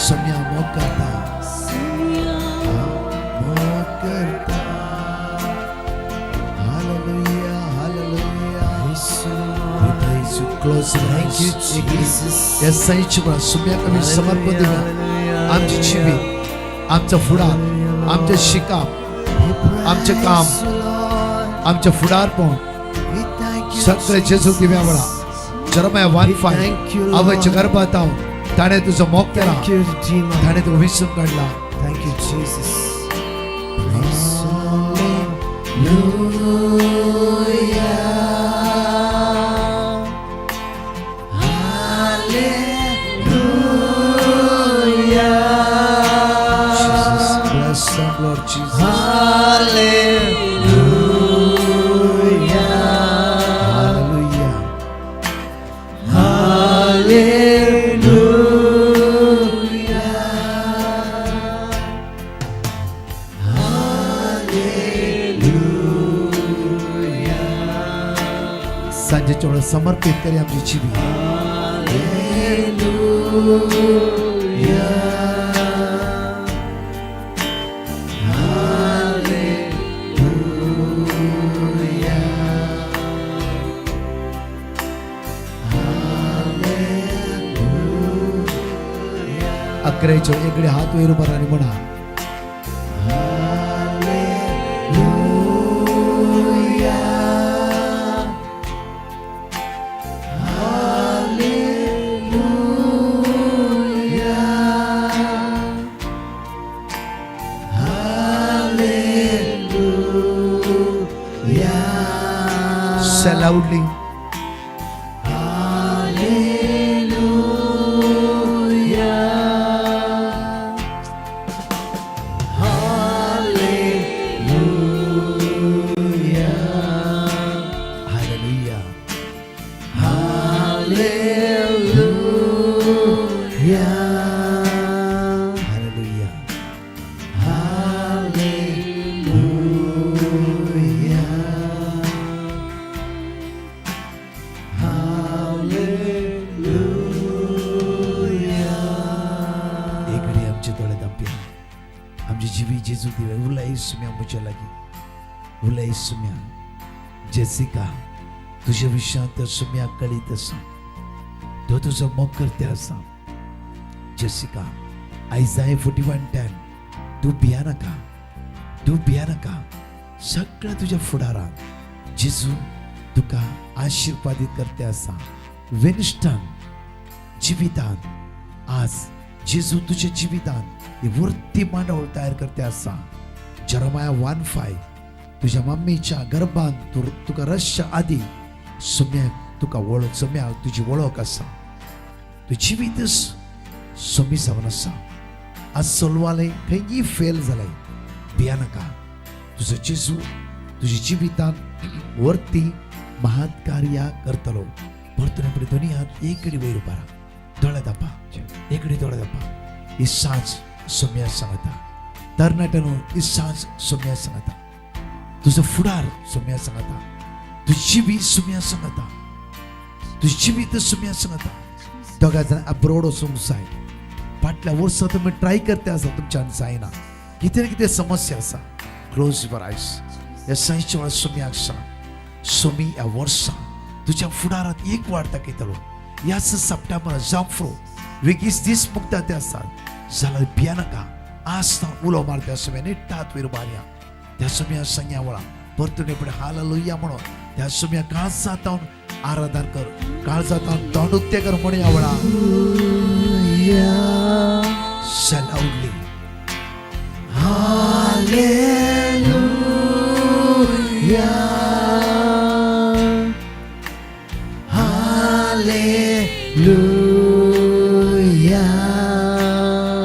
सम्या मोग करता, मोग करता. Hallelujah, hallelujah. We praise you. Close your eyes. या साईची वेळा सुम्याक आमी समर्पण दिवया. आमचे जिवीत, आमचो फुडार, आमचें शिकप, आमचें काम, आमचें फुडारपण सगळें जेजू दिव्या वेळा. जरमाया 1:5 आवयच्या गर्भात हांव ताणें तुजो मोग केला, ताणें तुका विसरून काडला. Thank you Jesus. Hallelujah. सांजेच्या वेळार समर्पीत करी आमची जिवीत. अकराच्या एकडे हात वयर उबार आनी म्हणा Say loudly. Hallelujah. Hallelujah. Hallelujah. Hallelujah. Hallelujah. Hallelujah. Hallelujah. एकडे आमचे दोळे दांपया, आमची जिवी जेजू दिवे उलय सुम्या म्हज्या लागीं, उलय सुम्या. जेसिका तुज्या विशयांत सुम्या कळीत आसा, तो तुजो मोग करते आसा. जेसिका आयजाय 41:10 तूं भियानाका, तूं भियानाका. सगळ्या तुज्या फुडारान जेजू तुका आशिर्वादीत करते आसा. विनिस्टन जिवितान आज जेजू तुज्या जिवितान ही वृत्ती मांडावळ तयार करते आसा. जेरेमिया 1:5 तुज्या मम्मीच्या गर्भान तुका रसच्या आदी सुम्याक तुका वळख, सुम्याक तुजी वळख आसा. तूं जिवीतच सुमी जावन आसा. आज चलवालें खंयी फेल जालें, भियानाका. तुजो जेजू तुज्या जिवितान वरती महान कार्य करतलो. परतून आपले दोनी हात एकडे वयर उबारा, दोळे दापा, एकडे दोळे दापा. ही सांज सोम्या सांगता तरणाट्यानो, ही सांज सोम्या सांगता तुजो फुडार सोम्या सांगता, तुजी जिवीत सोम्या सांगता, तुजी जिवीत सोम्या सांगता. दोगा जाण अब्रोड वचूंक जाय, फाटल्या वर्सा तुमी ट्राय करते आसा, तुमच्यान जायना, कितें ना कितें समस्या आसा. क्लोज your आयज. ह्या सांजच्या वेळार सोम्याक सांग, सोमी ह्या वर्सा तुज्या फुडारांत एक वाट दाखयतलो. ह्याच सप्टेंबर जांफ्रो वेगीच दीस मुक्ता ते आसात जाल्यार भियानाका. आज तां उलो मार त्या सुम्या निट्टात वयर मारया, त्या सुम्या सांग्या वळा परतून फुडें हालेलुया म्हणून त्या सुम्या काळजांत आराधन कर, काळजांत तोंड उक्तें कर म्हणया वळा. Say loudly. Hallelujah. Hallelujah.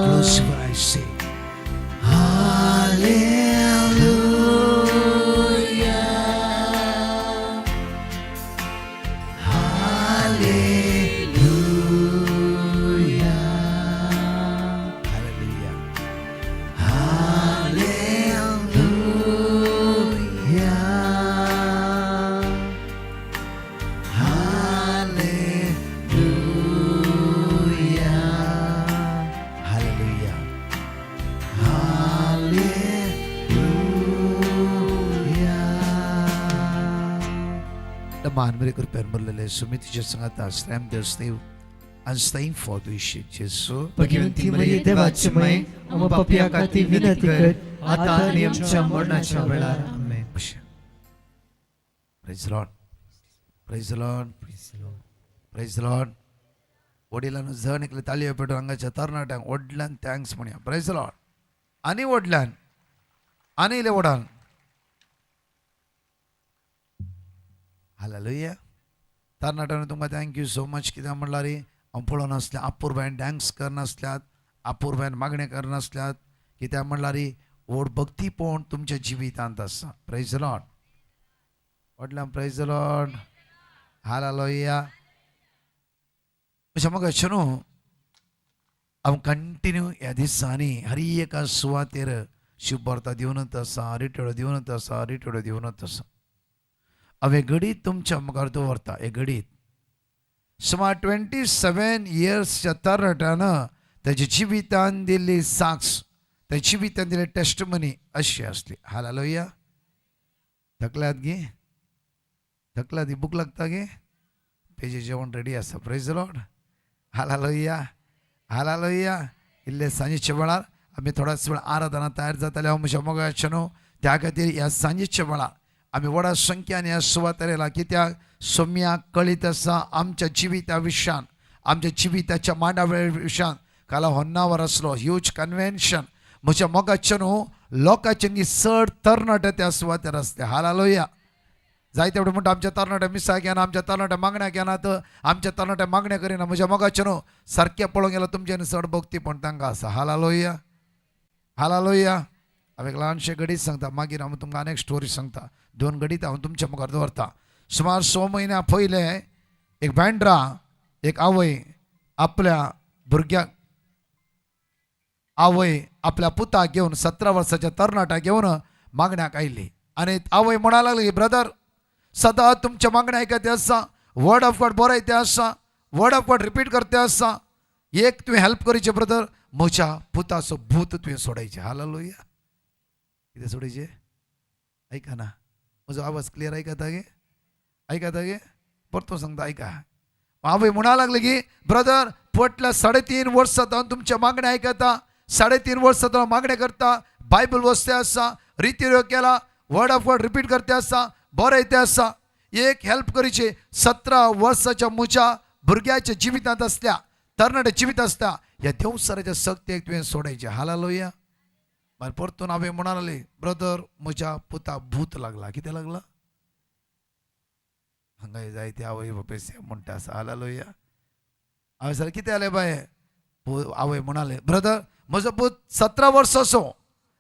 Close your eyes, say Hallelujah. Hallelujah. Hallelujah. Hallelujah. Hallelujah. Hallelujah. Hallelujah. मान मेरे कृपया मुरलेले सुमित तुझ्या संगात श्रम देव आणि स्ताई फॉर जेसू. भगवंती मरिये देवाची माय, आम्हा पापया खातीर विनंती कर, आता आनी आमच्या मरणाच्या वेळार. आमेन. Praise Lord. Praise Lord. Praise Lord. वडिलांनो जण एकले ताळयो पेटून हांगाच्या तरणाट्यांक व्हडल्यान thanks म्हणया. प्रेज लॉर्ड. आनी व्हडल्यान, आनी इल्ले व्हडान. हालेलुया. तरणाट्यांनो तुमकां thank you so much. कित्याक म्हणल्यार हांव पळोवन आसलें अपुरबायेन डान्स करनासल्यात, अपुरबायेन मागणें करनासल्यात. कित्याक म्हणल्यार व्हड भक्तीपण तुमच्या जिवितांत आसा. प्रेज लॉर्ड. व्हडल्यान प्रेज लॉर्ड. हालेलुया. अशें म्हाका अशें न्हू हांव कंटिन्यू ह्या दिसांनी हर एका सुवातेर शिवभरता दिवनच आसा, रिटोडो दिवनच आसा, रिटोडो दिवनच आसा. हांवें घडीत तुमच्या मुखार दवरता. हे घडीत सुमार 27 इयर्सच्या तरणाट्यान ताच्या जिवितान दिल्ली साक्ष, त्या जिवितान दिल्ली टेस्टमनी अशी आसली. हालेलुया. थकल्यात गे? थकल्यात? भूक लागता गे? पेजे जेवण रेडी आसा. Praise the Lord. Hallelujah, hallelujah. इल्ले सांजेच्या वेळार आमी थोड्याच वेळ आराधना तयार जाताले. हांव म्हज्या मोगाचे न्हू, त्या खातीर ह्या सांजेच्या वेळार आमी व्हडा संख्यान ह्या सुवातेर येला. कित्याक सोम्याक कळीत आसा आमच्या जिविता विशयान, आमच्या जिविताच्या मांडावळ विशयान. काल होन्नावर आसलो ह्यूज कन्व्हेन्शन. म्हज्या मोगाचे न्हू, लोकांचे चड तरणाटे त्या सुवातेर आसले. हालेलुया. जायते फावटी म्हणटा आमच्या तरणाट्या मिसाक येना, आमच्या तरणाट्या मागण्याक येनात, आमच्या तरणाट्या मागण्या करिना. म्हज्या मोगाचे न्हू, सारकें पळोवंक गेल्यार तुमच्यानी चड भक्ती पण तांकां आसा. Hallelujah, hallelujah. हांव एक ल्हानशें घडीत सांगता, मागीर हांव तुमकां आनी एक स्टोरी सांगता. 2 घडीत हांव तुमच्या मुखार दवरता. सुमार 6 म्हयन्या पयलें एक बँड्रा एक आवय आपल्या भुरग्याक, आवय आपल्या पुताक घेवन 17 वर्साच्या तरणाट्याक घेवन मागण्याक आयली. आनी आवय म्हणा लागली, ब्रदर सदां तुमच्या मागण्या आयकते आसा, वर्ड ऑफ गॉड बरयते आसा, वर्ड ऑफ गॉड रिपीट करते आसा, एक तुवें हेल्प करचें ब्रदर, म्हज्या पुताचो भूत तुवें सोडयचें. हालेलुया. कितें सोडयचें? आयकना म्हजो आवाज क्लियर आयकता गे? आयकता गे? परतो सांगता आयका. आवय म्हणा लागली की ब्रदर फाटल्या 3.5 वर्सां हांव तुमच्या मागण्या आयकता, 3.5 वर्सां हांव मागणें करता, बायबल वचते आसा, रिती केला, वर्ड ऑफ गॉड रिपीट करते आसा, बरयते आसा, एक हेल्प करची. 17 वर्साच्या म्हज्या भुरग्याच्या जिवितांत आसल्या, तरणाट्या जिवीत आसता, ह्या देवसाराच्या शक्तेक तुवें सोडयचें. हालेलुया. मागीर परतून हांवें म्हणाली, ब्रदर म्हज्या पुता भूत लागला. कितें लागला? हांगा जायते आवय बापूय म्हणटा आसा. हालेलुया. हांवें सांगलें कितें जालें बाये? आवय म्हणाले, ब्रदर म्हजो पूत 17 वर्साचो,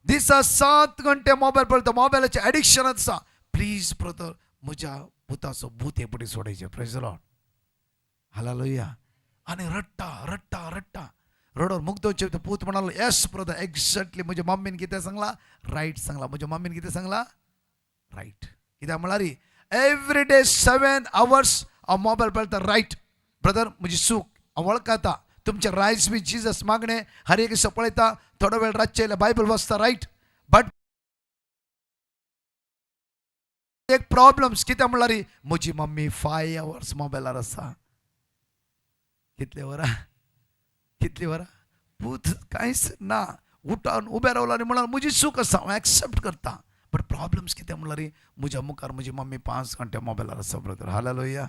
दिसा 7 घंटे मोबायल पळयता, मोबायलाचें एडिक्शन आसा, प्लीज ब्रदर म्हज्या पुताचो भूत हे पटी सोडयचें. Praise the Lord. Hallelujah. आनी रडटा रडटा रडटा रडोन मुग्दोचे पूत म्हणालो, येस ब्रदर एक्झॅक्टली म्हज्या मम्मीन कितें सांगलां? रायट सांगलां. म्हज्या मम्मीन कितें सांगलां? रायट. कित्याक म्हळ्यार एवरी डे 7 आवर्स हांव मोबायल पळयता. रायट ब्रदर म्हजी चूक हांव वळखता, तुमचें रायज विथ जिजस मागणें हर एक दिसा पळयता, थोडो वेळ रातचें येयल्यार बायबल वाचता. रायट. बट एक प्रॉब्लम्स कित्याक म्हणल्यार म्हजी मम्मी 5 आवर्स मोबायलार आसा. कितले वरां? कितली वरां? पूत कांयच ना, उठान उबें रावलो आनी म्हणल्यार म्हजी चूक आसा, हांव एक्सेप्ट करता, बट प्रॉब्लम्स कितें म्हणल्यार म्हज्या मुखार म्हजी मम्मी 5 घंटे मोबायलार आसा ब्रदर. हालेलुया.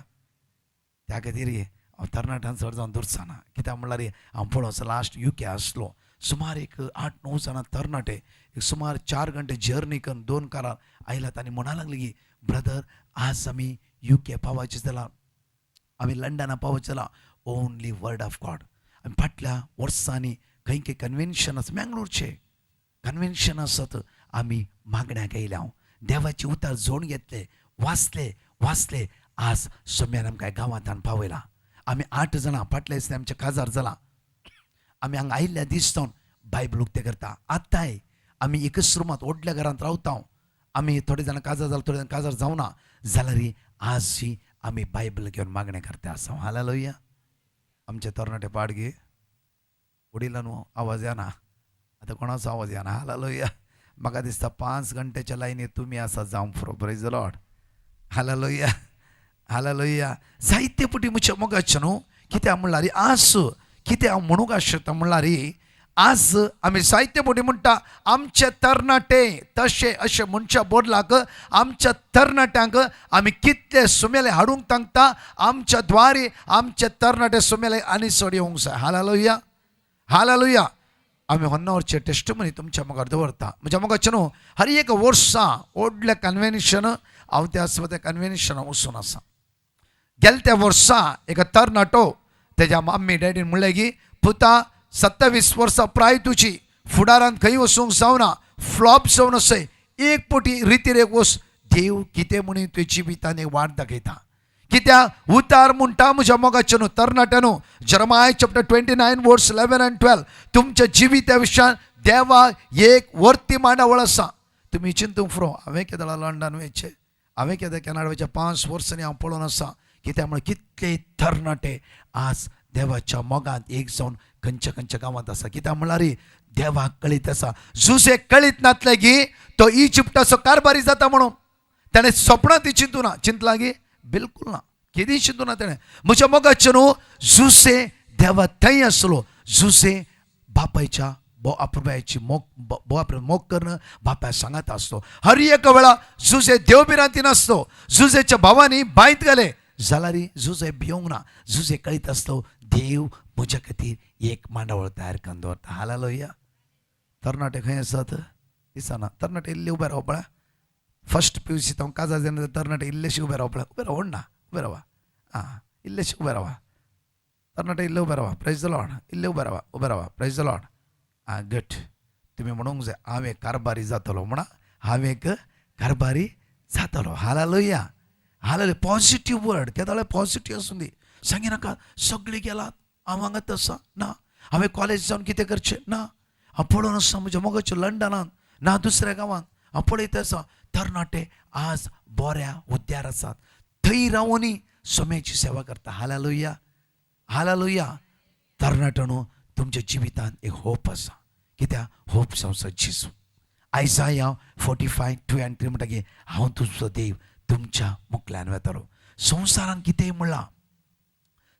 त्या खातीर हांव तरणाट्यान चड जावन दुरसाना. कित्याक म्हणल्यार हांव पळोवचो लास्ट UK आसलो, सुमार एक 8-9 जाणां तरणाटे एक सुमार 4 घंटे जर्नी करून 2 कारां आयल्यात आनी म्हणा लागली की ब्रदर आज आमी UK पावचे जाला, आमी लंडना पावचे जाला, ओनली वर्ड ऑफ गॉड. आमी फाटल्या वर्सांनी खंय खंय कन्व्हेन्शन आसा, मँगलोरचे कन्व्हेन्शन आसत, आमी मागण्याक येयल्या, देवाची उतार जोड घेतले, वाचले वाचले, आज सोम्यान आमकां गांवांत पावयला. आमी 8 जाणां फाटल्या दिसांनी आमचें काजार जालां, आमी हांगा आयिल्ल्या दीस जावन बायबल उक्तें करता. आतांय आमी एकच रुमांत व्हडल्या घरांत रावता, आमी थोडे जाणां काजार जाल, थोडे जाणां काजार जावना, जाल्यार आज ही आमी बायबल घेवन मागणें करता आसा. हालेलुया. आमचे तरणाटे पाड गे वडिलां न्हू आवाज येना, आतां कोणाचो आवाज येना. हालेलुया. म्हाका दिसता 5 घंट्याच्या लायनीर तुमी आसा जावंक पुरो. Praise the Lord. Hallelujah, hallelujah. जायते पटी म्हज्या मोगाचें न्हू, कित्याक म्हणल्यार आज कितें हांव म्हणूंक आशिल्लो म्हणल्यार आज आमी जायते पटी म्हणटा आमचे तरणाटे तशें अशें म्हणच्या बदलाक आमच्या तरणाट्यांक आमी कितले सुमेले हाडूंक तांकता, आमच्या द्वारे आमचे तरणाटे सुमेले आनी चड येवंक जाय. Hallelujah, hallelujah. आमी होन्नावरचे टेस्टमनी तुमच्या मुखार दवरता. म्हज्या मोगाचें न्हू, हर एक वर्सा व्हडलें कन्व्हेन्शन हांव त्या सुद्दां कन्व्हेन्शनाक वचून आसा. गेल्या त्या वर्सा एक तरणाटो तेज्या मम्मी डॅडीन म्हणलें की पुता 27 वर्सां प्राय तुजी, फुडारांत खंय वचूंक जावना, फ्लॉप जावन आसय, एक पटी रितीर एक वच, देव कितें म्हणून तुज्या जिवितान एक वाट दाखयता. कित्याक उतार म्हणटा म्हज्या मोगाचें न्हू तरणाट्यानो, Jeremiah chapter 29 verse 11 and 12, तुमच्या जिविता विशयान देवा एक वर्ती मांडावळ आसा. तुमी चिंतूंक फुरो हांवें केदळा लंडन वयचें, हांवें केन्ना कॅनडाच्या 5 वर्सांनी हांव पळोवन आसा कित्याक म्हळ्यार कितले तरणाटे आज देवाच्या मोगांत एक जावन खंयच्या खंयच्या गांवांत आसा. कित्याक म्हणल्यार देवाक कळीत आसा. जुसे कळीत नातले की तो इजिप्टाचो कारभारी जाता म्हणून ताणें सपनां ती चिंतू ना. चिंतला गी? बिलकूल ना, केदीं चिंतू ना ताणें. म्हज्या मोगाचें न्हू जुसे देवा थंय आसलो. जुसे बापायच्या अपुरबायेची मोग मोग करणं बापाय सांगात आसलो. हर एका वेळा जुजे देव भिरांती नासलो. जुजेच्या भावांनी बांयत घाले जाल्यार जुजे भिवंक ना. जुजे कळीत आसलो देव म्हज्या खातीर एक मांडावळ तयार करून दवरता. हालेलुया. तरणाटे खंय आसात दिसना. तरणाटे इल्ले उबे राव पळय. फर्स्ट PUC हांव काजार जायना तरणाटे इल्लेशे उबे राव पळय. उबे राव ना, उबे रावा. आं, इल्लेशे उबे रावा तरणाटे, इल्ले उबे रावा. प्रेज the Lord. इल्ले उबे रावा, उबे रावा. Praise the Lord. आं गट तुमी म्हणूंक जाय हांव एक कारभारी जातलो म्हणा. हांव एक कारभारी जातलो. हालेलुया. हालेलुया. पॉझिटीव वर्ड केदोळे पॉझिटीव आसूं दी. सांगी नाका सगळीं गेलात हांव हांगात आसा ना, हांवें कॉलेज जावन कितें करचें ना, हांव पळोवन आसा म्हज्या मोगाचें लंडनांत ना दुसऱ्या गांवांत हांव पळयत आसा. तरणाटे आज बऱ्या हुद्द्यार आसात, थंय रावूनय सोम्याची सेवा करता. हालेलुया. हालेलुया. तरणाट्यानो तुमच्या जिवितांत एक होप आसा. कित्याक होप संवसार जेजू. आयजाया 45:2 and 3 म्हणटा की हांव तुमचो देव तुमच्या मुखल्यान वेतलो. संवसारान कितेंय म्हणलां,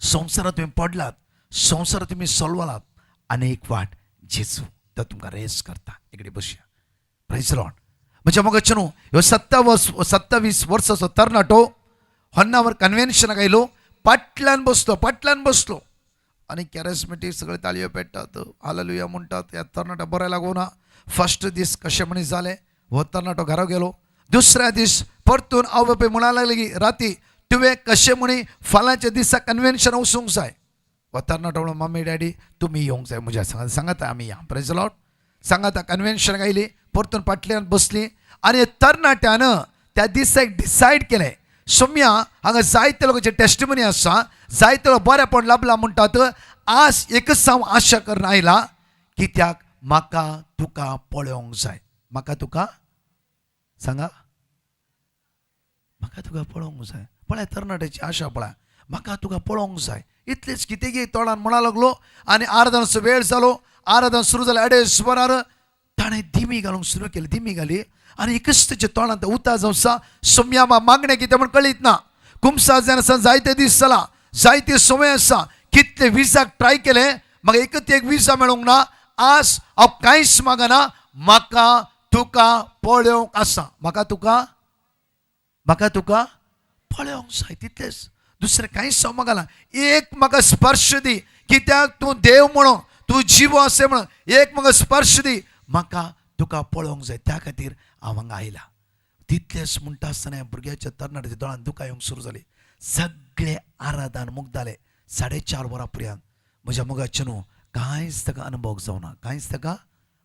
संवसारात तुमी पडलात, संवसारात तुमी सलवलात, आनी एक वाट जेजू तो तुमकां रेस करता. इकडे बसया. Praise Lord. म्हज्या मोगाचें न्हू ह्यो 27 वर्साचो तरणाटो होन्नावर कन्व्हेन्शनाक आयलो. पाटल्यान बसलो, पाटल्यान बसलो आनी कॅरिस्मेटीक सगळे ताळयो पेट्टात, हालेलुया म्हणटात. ह्या तरणाट्या बरें लागूना. फर्स्ट दीस कशें म्हणी जालें, हो तरणाटो घरा गेलो. दुसऱ्या दीस परतून आवय बापूय म्हणा लागले की राती तुवें कशें म्हणी फाल्यांच्या दिसा कन्व्हेन्शन वचूंक जाय. हो तरणाटो म्हणून मम्मी डॅडी तुमी येवंक जाय म्हज्या सांगाता आमी या. Praise the Lord. सांगाता कन्व्हेन्शनाक आयली, परतून पाटल्यान बसली आनी तरणाट्यान त्या दिसाक डिसायड केलें सोम्या हांगा जायते लोकांचे टेस्टिमनी आसा, जायते लोक बरेपण लाभला म्हणटात. आज एकच हांव आशा करून आयला कित्याक म्हाका तुका पळोवंक जाय. म्हाका तुका सांगा, म्हाका तुका पळोवंक जाय. पळय तरणाट्याची आशा पळय, म्हाका तुका पळोवंक जाय. इतलेच कितें गी तोंडान म्हणा लागलो आनी आराधनाचो वेळ जालो. आराधन सुरू जालें 2:30 वरार. ताणें दिमी घालूंक सुरू केली. दिमी घाली आनी एकच तेच्या तोंडांत उतार जावन सोम्या मागणें कितें म्हण कळीत ना. कुमसार जायना आसा, जायते दीस जाला, जायते समय आसा, कितले विजाक ट्राय केलें, म्हाका एकच एक विजा मेळूंक ना. आज हांव कांयच मागना, म्हाका तुका पळोवंक आसा. म्हाका तुका, म्हाका तुका पळोवंक जाय. तितलेंच, दुसरें कांयच हांव मागना. एक म्हाका स्पर्श दी, कित्याक तूं देव म्हणून, तूं जिवो आसा म्हणून एक म्हाका स्पर्श दी, म्हाका तुका पळोवंक जाय. त्या खातीर हांव हांगा आयला. तितलेंच म्हणटा आसतना भुरग्याच्या तरणाट्याच्या दोळ्यान दुकां येवंक सुरू जाली. सगळे आराधन मुगदाले 4:30 वरां पर्यंत. म्हज्या मोगाचें न्हू कांयच ताका अनुभव जावना, कांयच ताका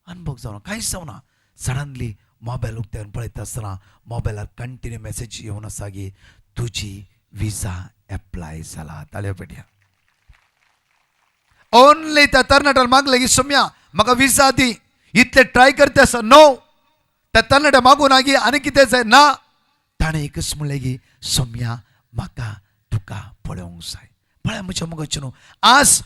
अनुभव जावना, कांयच जावना. सडनली मोबायल उक्त्यान पळयता आसतना मोबायलार कंटिन्यू मॅसेज येवन आसा की तुजी विजा एप्लाय जाला. ताळयो पेटया. ओनली त्या तरणाट्यान मागलें की सोम्या म्हाका विजा दी, इतले ट्राय करते आसा नो. त्या तरणाट्या मागूं ना की आनी कितें जाय ना. ताणें एकच म्हणलें की सोम्या म्हाका तुका पळोवंक जाय. पळय म्हज्या मोगाचें न्हू आज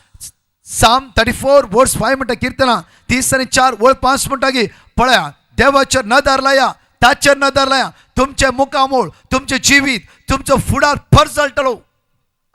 Psalm 34:5 म्हणटा, किर्तना 34:5 म्हणटा की पळया देवाचेर नदर लाया, ताचेर नदर लाया, तुमचें मुखामोळ, तुमचें जिवीत, तुमचो फुडार परजळटलो.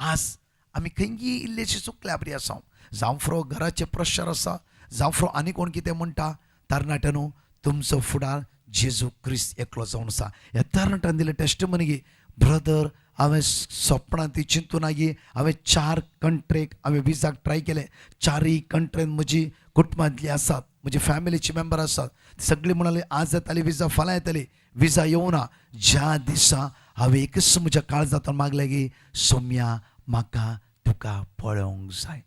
आज आमी खंयी इल्लेशी चुकल्या बरी आसा. जावं घराचें प्रेशर आसा, जावं आनी कोण कितें म्हणटा. तरणाट्यानू तुमचो फुडार जेजू क्रिस्त एकलो जावन आसा. ह्या तरणाट्यान दिलें टेस्टिमनी की ब्रदर हांवें सपनां ती चिंतून गी हांवें 4 कंट्रीक हांवें विजाक ट्राय केलें. 4 कंट्रीन म्हजी कुटुंबांतली आसात, म्हजी फॅमिलीची मेंबर आसात. सगळीं म्हणाली आज येताली विजा, फाल्यां येताली विजा, येवना. ज्या दिसा हांवें एकच म्हज्या काळजांत मागलें की सोम्या म्हाका तुका पळोवंक जाय.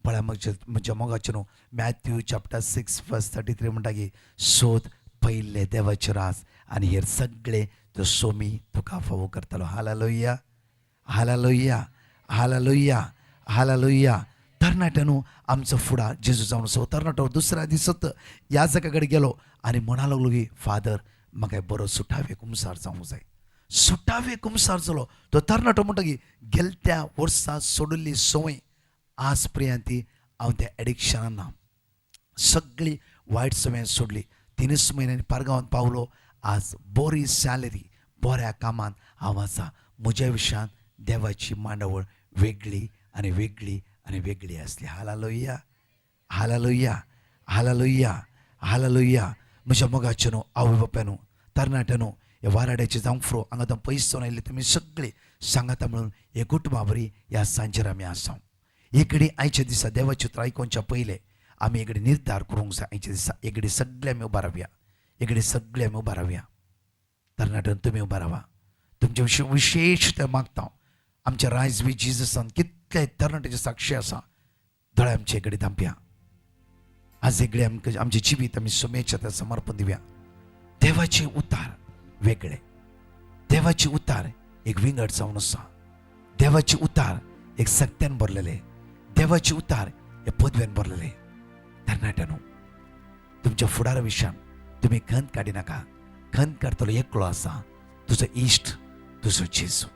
पळय म्हज्या मोगाचें न्हू मॅथ्यू चॅप्टर 6:33 म्हणटा की सोद पयले देवाचें राज आनी हेर सगळे तो सोमी तुका फावो करतलो. हालेलुया. हालेलुया. हालेलुया. हालेलुया. तरणाट्यानू आमचो फुडार जेजू जावन आसा. तरणाटो दुसऱ्या दिसत ह्या जाग्या कडेन गेलो आनी म्हणा लागलो की फादर म्हाका बरो सुटावे कुमसार जावंक जाय. सुटावे कुमसार जालो तो तरणाटो म्हणटकीर गेलत्या वर्सा सोडिल्ली संवय आज पर्यंत ती हांव त्या एडिक्शनान ना. सगळी वायट संवय सोडली. 3 म्हयन्यांनी पारगांवांत पावलो. आज बरी सॅलरी, बऱ्या कामांत हांव आसा. म्हज्या विशयांत देवाची मांडावळ वेगळी आनी वेगळी आनी वेगळी आसली. हालेलुया, हालेलुया, हालेलुया, हालेलुया. म्हज्या मोगाचे न्हू, आवय बापायनो, तरणाट्यानो, ह्या वाराड्याचे जावंक फ्रो हांगा तो पयस जावन आयिल्ले तुमी सगळे सांगाता म्हणून हे कुटुंबा बरी ह्या सांजेर आमी आसा. एकडे आयच्या दिसा देवाचे उतर आयकोवच्या पयलें आमी एकडे निर्धार करूंक जाय. आयच्या दिसा एकडे सगळे आमी उबा रावया, एकडे सगळे आमी उबा रावया. तरणाट्यान तुमी उबा रावा. तुमचे विशीं विशेश ते मागता. आमच्या रायज वी जिजसान कितले तरणाट्याचे साक्षी आसा. दोळे आमचे एकडे धांपया. आज एकडे आमकां आमचें जिवीत आमी सुमेच्या त्या समर्पण दिवया. देवाचे उतार वेगळे, देवाचे उतार एक विंगड जावन आसा. देवाचे उतार एक सक्त्यान भरलेले, देवाचे उतार हे पदव्यान भरलेले. तरणाट्यानो, तुमच्या फुडारा विशयान तुमी खंत काडिनाका. खंत काडटलो एकलो आसा, तुजो इश्ट, तुजो जेजू.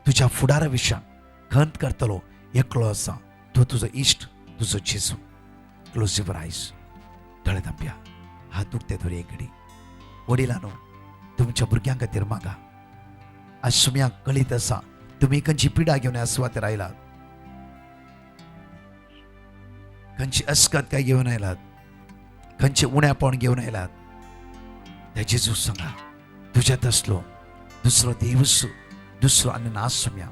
तुज्या फुडारा विशयान खंत काडटलो एकलो आसा, तो तुजो इश्ट, तुजो जेजू. क्लोज your eyes, दोळे धांपया, हात दुखते धोरी एकडे. वडिलांनो, तुमच्या भुरग्यां खातीर मागा. आज सुम्याक कळीत आसा तुमी खंयची पिडा घेवन ह्या सुवातेर आयलात, खंयची अस्कत काय घेवन आयलात, खंयचे उण्यापण घेवन आयलात. त्या जेजू सांगा, तुज्यात असलो दुसरो देवस, दुसरो आनी ना सुम्या.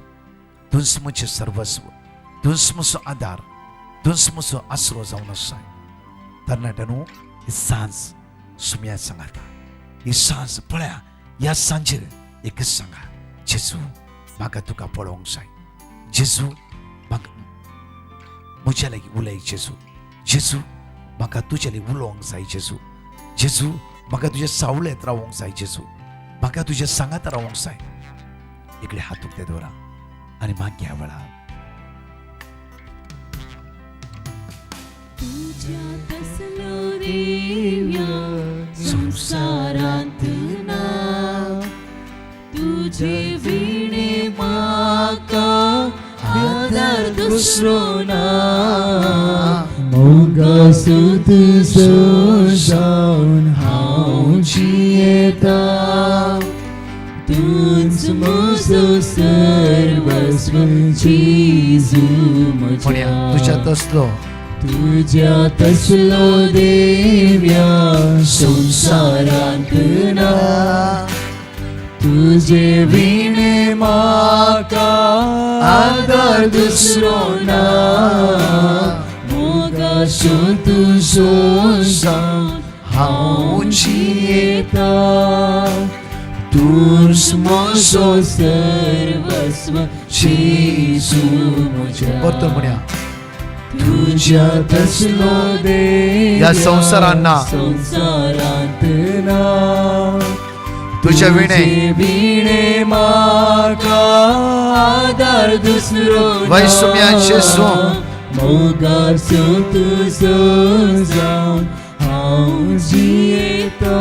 तूंच म्हजें सर्वस्व, तूंच म्हजो आदार, तूंच म्हजो आसरो जावन आसा. तरणाट्यानो, ही सांज सुम्या सांगाता, ही सांज पळया, ह्या सांजेर एकच सांगा, जेजू म्हाका तुका पळोवंक जाय. जेजू म्हाका म्हज्या लागीं उलय. जेजू, जेजू म्हाका तुज्या लागीं उलोवंक जाय. जेजू, जेजू म्हाका तुज्या सावळेंत रावोंक जाय. जेजू म्हाका तुज्या सांगात रावोंक जाय. इकडे हात उक्ते दवरा आनी मागया वेळा. तुज्या तसलो देव्या संवसारांत ना, तुजे विणे म्हाका आदार दुसरो ना. मोगासो तुजो जावन हांव जियेता, तूंच म्हजो सर्वस्व जेजू म्हज्या. तुज्या तसलो, तुज्या तसलो देव्या संवसारांत ना, तुजे विणे म्हाका आदार दुसरो ना. मोगासो तुजो जावन हांव जियेता, तूंच म्हजो सर्वस्व जेजू म्हज्या. परतून म्हणया, तुज्या तसलो देव्या ह्या संवसारांत ना, संवसारांत ना, तुज्या विणे विणे म्हाका आदार दुसरो वय सुम्या जेजू. मोगासो तुजो जावन हांव जियेता,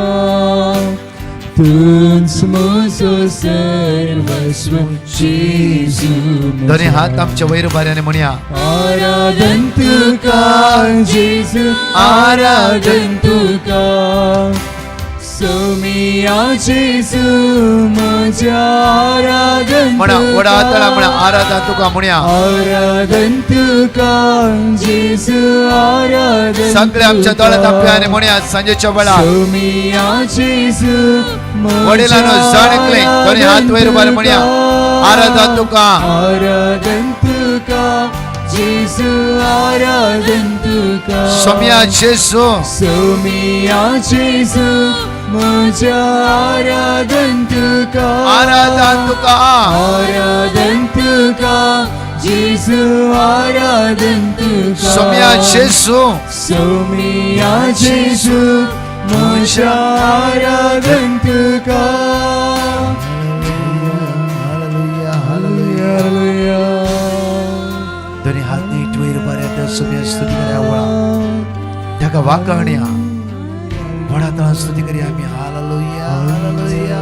तूंच म्हजो सर्वस्व जेजू. दोनी हात आमच्या वयर उबारयानी म्हणया, आराधन तुका जेजू, आराधन तुका सोमिया जेजू म्हज्या. आराधन म्हणा, व्हडा हाताळा म्हणा, आराधन तुका म्हणया. आराधन तुका जेजू, आराधन. सगळे आमच्या दोळ्यात आपल्या म्हणया सांजेच्या वेळा. सोमिया जेजू, वडिलांनो जण एकले दोनी हात वयर उबार म्हणया, आराधन तुका, आराधन तुका जेजू, आराधन तुका सोमिया जेजू, सोमिया जेजू म्हज्या. आराधन तुका, आराधन तुका, आराधन तुका जेजू, आराधन तुका सोमिया जेजू, सोमिया जेजू म्हज्या. आराधन तुका. Hallelujah, hallelujah. दोनी हात नीट वयर उबारया, त्या सोमिया स्तुती करया. वळा ताका वाकाणया, व्हडा तळा स्तुती करया आमी. हालेलुया, हालेलुया,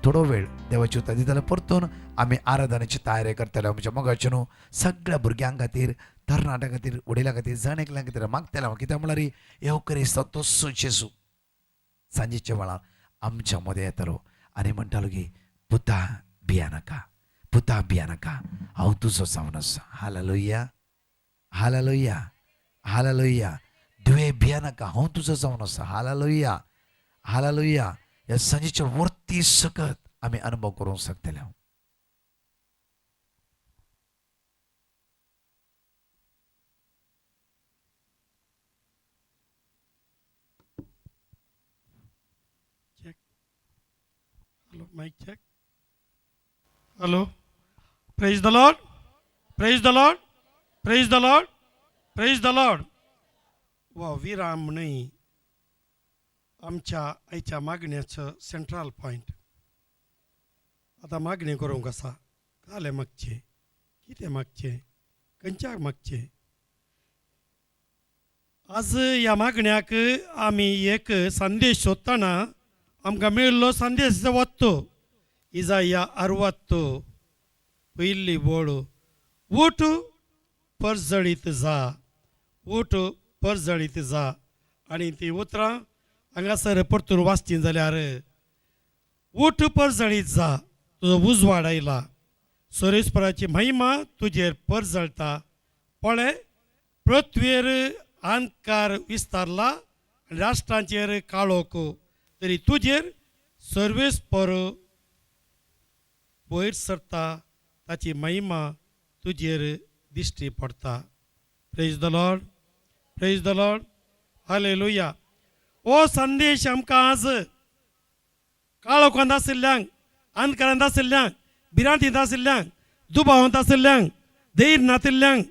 थोडो वेळ देवाची उतरां दितले, परतून आमी आराधनेची तयारी करतले. आमच्या मोगाचे न्हू सगळ्या भुरग्यां खातीर, तरणाट्यां खातीर, वडिलां खातीर, जण एकल्या खातीर मागतले हांव. कित्याक म्हळ्यार येवकरिस्त तस्सो जेजू सांजेच्या वेळार आमच्या मदें येतलो आनी म्हणटालो की पुता भिया नाका, पुता भिया नाका, हांव तुजो जावन आसा. हालेलुया, हालेलुया, हालेलुया. धुवे भिया नाका, हांव तुजो जावन आसा. Hallelujah, hallelujah. ह्या सांजेच्या वर्ती सकत आमी अनुभव करूंक शकतले. Hello, mic check. Hello. Praise the Lord. Praise the Lord. Praise the Lord. Praise the Lord. वा विराम न्हय आमच्या आयच्या मागण्याचो सेंट्रल पॉयंट. आतां मागणें करूंक आसा, कालें मागचें, कितें मागचें, खंयच्याक मागचें. आज ह्या मागण्याक आमी एक संदेश सोदतना आमकां मेळिल्लो संदेश वत्तो इजाया 60 पयली वळ, उठ परजळीत जा, उठ परजळीत जा. आनी ती उतरां हांगासर परतून वाचची जाल्यार, उठ परजळीत जा, तुजो उजवाड आयला, सरेस्पराची महिमा तुजेर परजळटा. पळय पृथ्वेर अंधकार विस्तारला आनी राष्ट्रांचेर काळोख, तरी तुजेर सर्वेस्पर वयर सरता, ताची महिमा तुजेर दिश्टी पडटा. Praise the Lord, praise the Lord, hallelujah. हो संदेश आमकां आज काळोखांत आशिल्ल्यांक, अंधकारांत आशिल्ल्यांक, भिरांतींत आशिल्ल्यांक, दुबावांत आशिल्ल्यांक, धैर्य नातिल्ल्यांक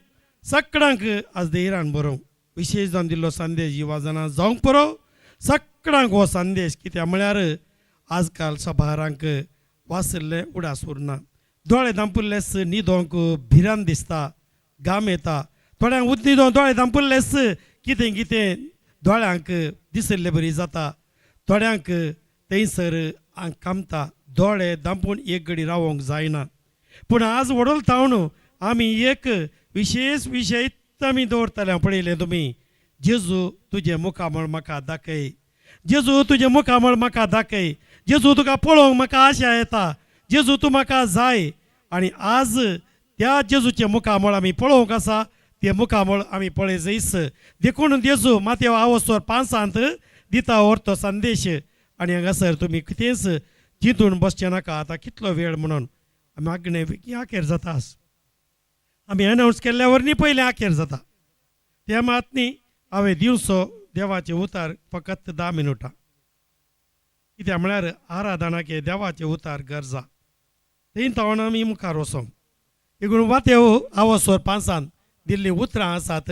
सगळ्यांक आज धैर्यान बरोवंक विशेश जावन दिल्लो संदेश युवा जाणां जावंक पुरो सगळ्यांक हो संदेश. कित्याक म्हळ्यार आजकाल सभारांक वाचिल्लें उडास उरना, दोळे धांपुल्लेच न्हिदोंक भिरांत दिसता, घाम येता, थोड्यांक न्हिदोंक दोळे धांपुल्लेच कितें कितें दोळ्यांक दिशिल्ले बरी जाता, थोड्यांक थंयसर आंग कामता, दोळे धांपून एक घडी रावोंक जायना. पूण आज व्हडल तावन आमी एक विशेश विशय आमी दवरतले. पळयलें तुमी, जेजू तुजें मुखामळ म्हाका दाखय, जेजू तुजें मुखामळ म्हाका दाखय, जेजू तुका पळोवंक म्हाका आशा येता, जेजू तूं म्हाका जाय. आनी आज त्या जेजूचें मुखामळ आमी पळोवंक आसा, तें मुखामळ आमी पळय जैस. देखून जेजू मातेव आवसोर 5 दिता व्हर तो संदेश. आनी हांगासर तुमी कितेंच चिंतून बसचें नाका आतां कितलो वेळ म्हणून मागणें आखेर जाता. आमी अनावन्स केल्ल्या वरवीं पयलें आखेर जाता. त्या मात न्ही हांवें दिवचो देवाचें उतार फकत 10 मिनुटां. कित्याक म्हळ्यार आराधनाक देवाचें उतार गरजा, थंय तावन आमी मुखार वचोंक. देखून वातेव आवसोर 5 दिल्लीं उतरां आसात,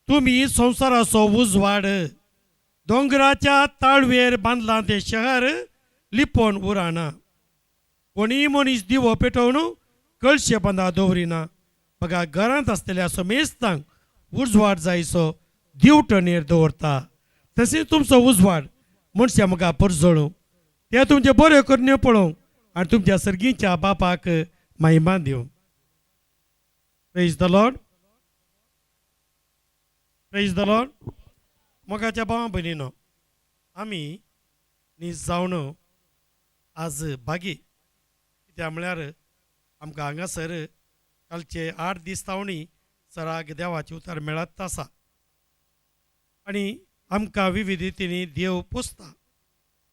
तुमी संवसाराचो उजवाड, दोंगराच्या ताळवेर बांदलां तें शहर लिपोवन उरना, कोणीय मनीस दिवो पेटोवन कळशे बांदा दवरिना, बघा घरांत आसतल्या समेस्तांक उजवाड जायचो दिवटणेर दवरता. तशेंच तुमचो उजवाड मनशां मुखार परजळूं, ते तुमचे बऱ्यो करण्यो पळोवंक आनी तुमच्या सर्गीच्या बापाक महिमा दिवं. Praise the Lord, praise the Lord. मोगाच्या भावा भयणीनो, आमी नीज जावन आज भागी. कित्याक म्हळ्यार आमकां हांगासर कालचे 8 दीस तावणी सराक देवाचें उतर मेळत आसा आनी आमकां विविध रितींनी देव पोसता.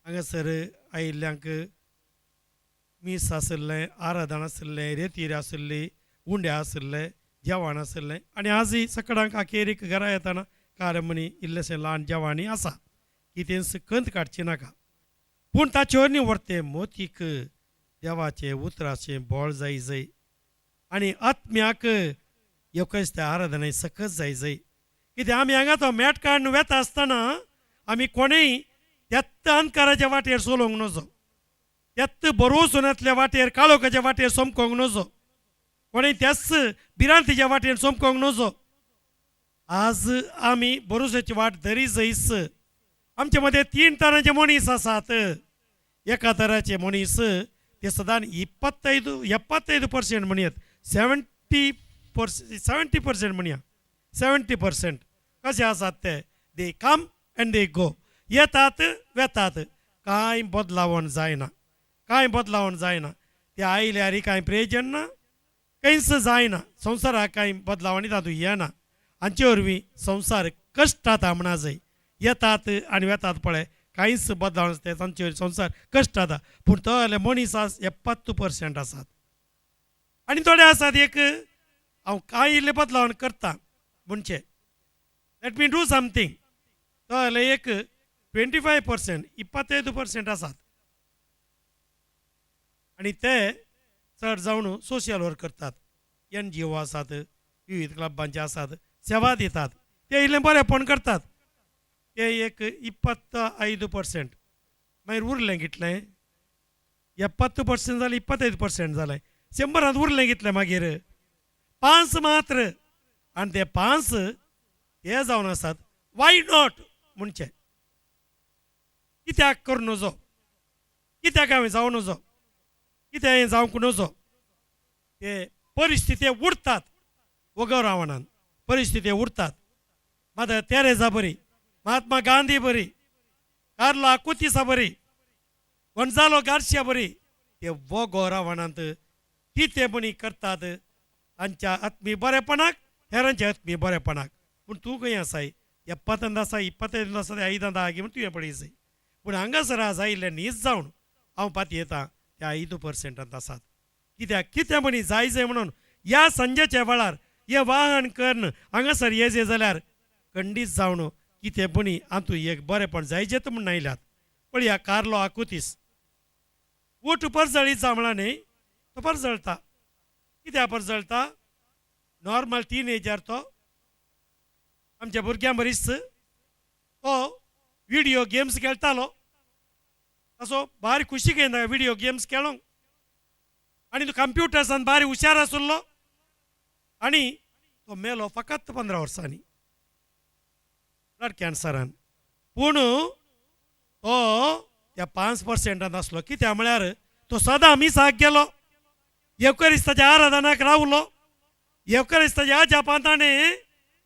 हांगासर आयिल्ल्यांक मीस आशिल्लें, आराधन आशिल्लें, रेतीर आशिल्ली, उंडे आशिल्ले, जेवण आशिल्लें. आनी आजय सकाळांक अखेरीक घरा येतना कारमनी इल्लेशें ल्हान जेवणी आसा, कितेंच कंत काडची नाका. पूण ताचेर न्ही व्हरतें मोतीक देवाचें उतराचें बळ जाय जय आनी आत्म्याक येवकच त्या आराधने सकत जाय जय. कित्याक आमी हांगा तो मॅट काडून वेता आसतना आमी कोणूय त्यात अंधकाराच्या वाटेर चलोवंक नजो, त्यात बरोसोनांतल्या वाटेर काळोखाच्या वाटेर सोमकोंक नजो, कोणूय त्याच भिरांतीच्या वाटेर सोमकोंक नजो. आज आमी बरोसाची वाट धरी जयस. आमचे मदें 3 तरांचे मनीस आसात. एका तराचे मनीस ते सदां 25 75% म्हणयत, 70% म्हणया, 70% कशे आसात ते, they come and they go, येतात वेतात, कांय बदलावण जायना, कांय बदलावण जायना. ते आयल्यार कांय प्रयोजन ना, कांयच जायना, संवसाराक कांय बदलावणी तातूंत येना. हांचे वरवीं संवसार कश्टाता म्हणा जाय, येतात आनी वेतात पळय, कांयच बदलावण ते तांचे वरवीं संवसार कश्टाता. पूण तो जाल्यार मनीस आस 70% आसात आनी थोडे आसात एक हांव कांय इल्लें बदलावण करता म्हणचे, let me do something, तो जाल्यार एक 25%, 25% आसात आनी ते चड जावन सोशल वर्क करतात, NGO आसात, विविध क्लबांचे आसात, सेवा दितात, ते इल्लें बरेंपण करतात, ते एक 25%. मागीर उरलें कितलें, 70% जालें, 25% जालें, 100 उरलें कितलें मागीर 5 मात्र. आनी ते 5 हे जावन आसात why not म्हणचे, कित्याक करूं नजो, कित्याक हांवें जावं नजो, कित्याक हांवें जावंक नजो. ते परिस्थिती उरतात वगर रावणान, परिस्थिती उरतात. मात्र तेरेजा बरी, महात्मा गांधी बरी, कार्लो आकुतिसा बरी, गोंजालो गार्शिया बरी, ते वगो रावणांत कितें म्हणी करतात तांच्या आत्मी बरेपणाक, हेरांच्या आत्मी बरेपणाक. पूण तूं खंय आसाय, 70 आसा, 25 आसा, 5 आगी म्हण तुवें पळयजाय. पूण हांगासर आज आयिल्लें न्हीज जावन हांव पातयेता त्या 5% आसात. कित्याक कितें म्हणी जाय जाय म्हणून ह्या सांजेच्या वेळार हें वाहन करून हांगासर येजे जाल्यार खंडीत जावन कितें म्हणी आंतू एक बरेंपण जायजेत म्हूण आयल्यात. पळया कार्लो आकुतीस ओट परजळीचा म्हणा न्ही, तो परजळटा. कित्याक परजळटा, नॉर्मल टिनेजर तो, आमच्या भुरग्यां बरीच तो विडियो गेम्स खेळटालो, असो भारी खुशी घेयना विडियो गेम्स खेळोंक, आनी तो कंप्युटर्सान भारी हुशार आशिल्लो आनी तो मेलो फकत 15 वर्सांनी ब्लड कॅन्सरान. पूण तो त्या 5% आसलो. कित्याक म्हळ्यार तो सदां मिसाक गेलो, येवकरिस्ताच्या आराधनाक रावलो, येवकरिस्ताच्या आजापान ताणें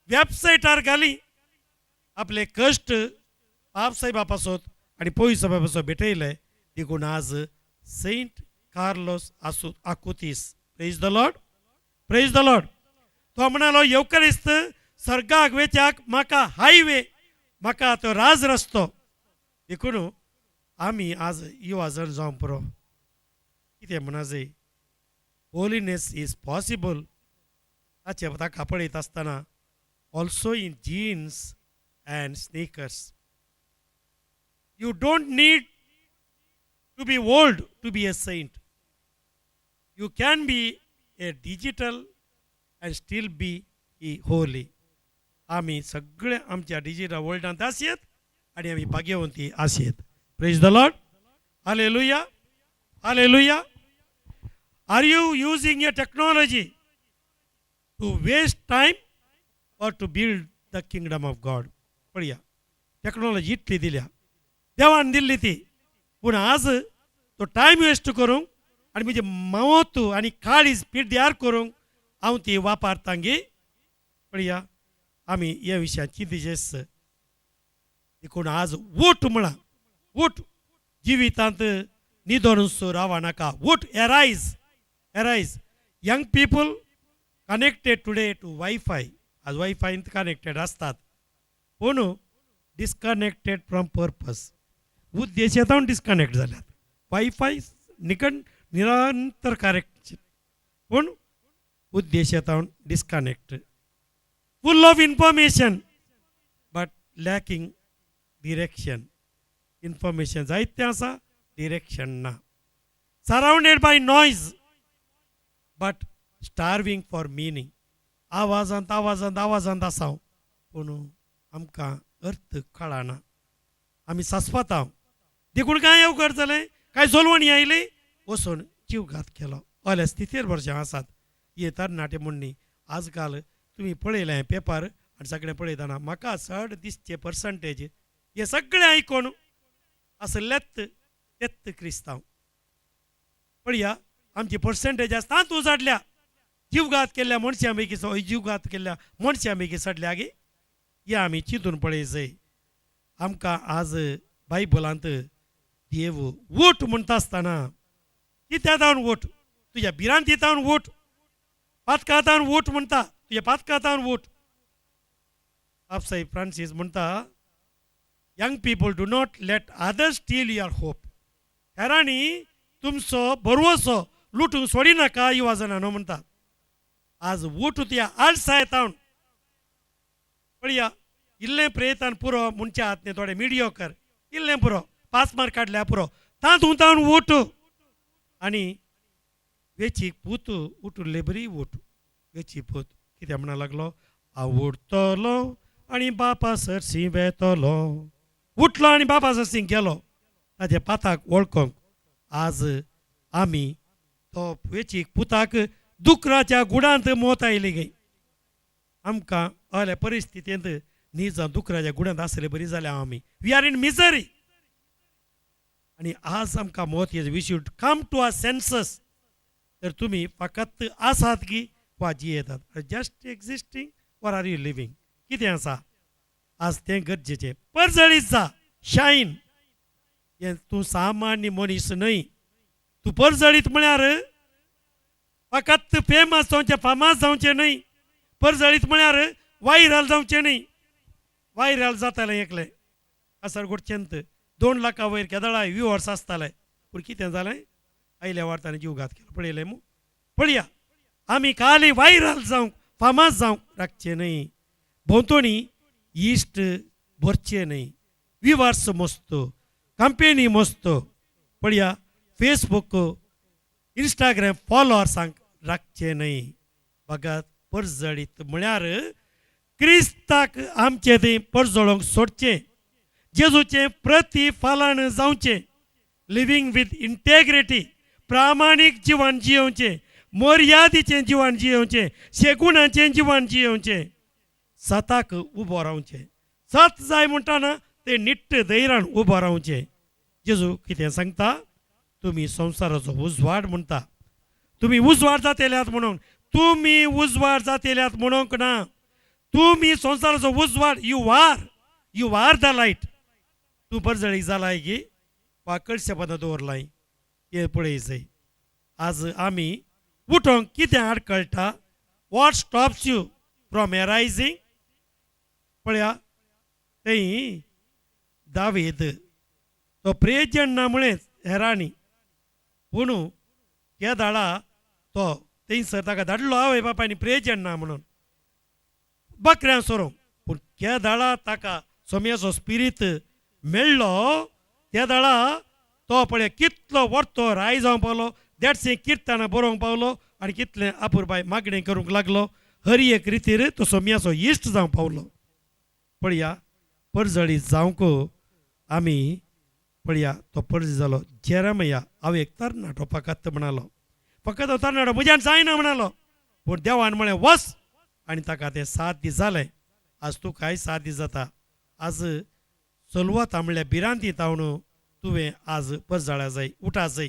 वेबसायटार घाली आपले कश्ट बाप साहेबा पासत आनी पयस साहेबा पासत भेटयले. देखून आज Saint Carlos Acutis. Praise the Lord, praise the Lord. तो म्हणालो येवकरिस्त सर्गाक वेच्याक म्हाका हायवे, म्हाका तो राज रस्तो. देखून आमी आज युवा जण जावं पुरो, कितें म्हणा जाय, होलीनेस is possible. ताचे ताका पळयत आसतना also in jeans and sneakers. You don't need to be old to be a saint. You can be a digital and still be a holy. आमी सगळे आमच्या डिजिटल वर्ल्डांत आसयेत आनी आमी Bhagyavanti आसयेत. Praise the Lord, hallelujah, hallelujah. Are you using a technology to waste time or to build the kingdom of God? पळया technology इतली दिल्या, देवान दिल्ली ती, पूण आज तो टायम वेस्ट करूंक आनी म्हजें मत आनी काळीज पिड्ड्यार करूंक हांव ती वापरतांगी. पळया आमी ह्या विशयान चिंतिचेच. देखून आज उठ म्हळां, उठ, जिवितांत न्हिदोन रावा नाका, उठ, arise, arise. Young people connected today to WiFi, आज वायफायंत कनेक्टेड आसतात, पूण डिस्कनेक्टेड फ्रॉम पर्पज, उद्देशांत डिस्कनेक्ट जाल्यात. वायफाय निकण निरंतर करेक्ट, पूण उद्देशांत disconnect. Full of information but lacking direction. Information जायतें आसा, डिरेक्शन ना. Surrounded by noise but starving for meaning. आवाजांत आवाजांत आवाजांत आसा हांव, पूण आमकां अर्थ कळना, आमी सासपाता. देखून कांय अवघड जालें, कांय जोलवणी आयली, वचून जीवघात केलो. असल्या स्थितीर भरशें आसात हे तरणाटे म्हणणी. आज काल तुमी पळयलें पेपर आनी सगळें पळयतना म्हाका चड दिसचे पर्संटेज हे सगळें आयकून आसलेच तेत्त क्रिस्तांव. पळया आमची पर्संटेज आसता तूं चडल्या जीवघात केल्ल्या मनशां पैकी जीवघात केल्ल्या मनशां पैकी चडल्या गे. हे आमी चिंतून पळय जाय. आमकां आज बायबलांत देव वोट म्हणटा आसतना कित्या जावन वोट, तुज्या भिरांती जावन वोट, पातका जावन वोट म्हणटा, तुज्या पातका जावन वोट. आपसाई फ्रांसीस म्हणटा, young people do not let others steal your hope. हेरांनी तुमचो भरवसो लुटूंक सोडिनाका युवा जाणांनो म्हणटा. आज वोट तुज्या आळसाय तावन पळया इल्लें प्रेतान पुरो म्हणच्या हात थोडे मिडियोकर इल्लें पुरो 5 मार्क काडल्या पुरो तातूंत तावन वोट. आनी वेचीक पूत उठुल्ले बरी वोट. वेची पूत कितें म्हणा लागलो, हांव उठतलो आनी बापा सरशी वेतलो. उठलो आनी बापा सरशी गेलो ताच्या पाताक वळखोंक. आज आमी तो वेचीक पुताक दुकराच्या गुडांत मोत आयली गे. आमकां असल्या परिस्थितींत निजां दुकराच्या गुडांत आसले बरी जाल्या आमी. We are in misery. आनी आज आमकां मत येता, we should come to our senses. तर तुमी फकत आसात की वा जियेतात, just existing or are you living, कितें आसा आज तें गरजेचें. परजळीत जा, शायन. हें तूं सामान्य मनीस न्हय. तूं परजळीत म्हळ्यार फकत फेमस जावचें, फामाद जावचें न्हय. परजळीत म्हळ्यार वायरल जावचें न्हय. वायरल जातालें एकलें कासरगोडचेंत 2 लाखां वयर केदळाय व्युवर्स आसताले, पूण कितें जालें, आयल्या वार्तांनी जीवघात केलो. पळयलें मू. पळया आमी खाली वायरल जावंक फामाद जावंक राखचें न्हय. भोंवतणी इश्ट भरचें न्हय, व्युवर्स मस्त, कंपेनी मस्त. पळया फेसबूक इंस्टाग्राम फॉलोअर्सांक राखचें न्हय. भगत परजळीत म्हळ्यार क्रिस्ताक आमचें थंय परजळोवंक सोडचें, जेजूचें प्रतिफलन जावचें, लिवींग विथ इंटेग्रिटी, प्रामाणीक जिवन जियोवचें, मर्यादीचें जिवन जियोवचें, शेगुणाचें जिवन जियोवचें, सताक उबो रावचें. सत जाय म्हणटा ना तें निट्ट धैर्यान उबो रावचें. जेजू कितें सांगता, तुमी संवसाराचो उजवाड म्हणटा. तुमी उजवाड जातेल्यात म्हणून, तुमी उजवाड जातेल्यात म्हणूंक ना, तुमी संवसाराचो उजवाड. You are, you are the light. तूं परजळीक जालाय की वा कळशे पदां दवरलाय हें पळय जाय. आज आमी उठोंक कितें आडकळटा, what stops you from arising. पळया थंय दावीद तो प्रेजन ना म्हळें हेरांनी, पूण केदाळा तो थंयसर ताका धाडलो आवय बापायनी प्रेजन ना म्हणून बकऱ्यां सोरोवंक, पूण केदाळा ताका सोम्याचो स्पिरीत मेळ्ळो त्या तो पळय कितलो वर्तो राय जावंक पावलो, देडशें किर्तनां बरोवंक पावलो आनी कितलें अपुरबाय मागणें करूंक लागलो. हर एक रितीर तो सोम्याचो इश्ट जावंक पावलो. पळया परजळी जावंक आमी पळया तो परजळी जालो. जेरमया हांव एक तरणाटो फकत म्हणालो, फकत हांव तरणाटो म्हज्यान जायना म्हणालो, पूण देवान म्हळें वच आनी ताका तें 7 दीस जालें. आज तूं कांय 7 दीस जाता. आज चलवता म्हणल्यार भिरांती तावन तुवें आज परजळा जाय, उठा जाय,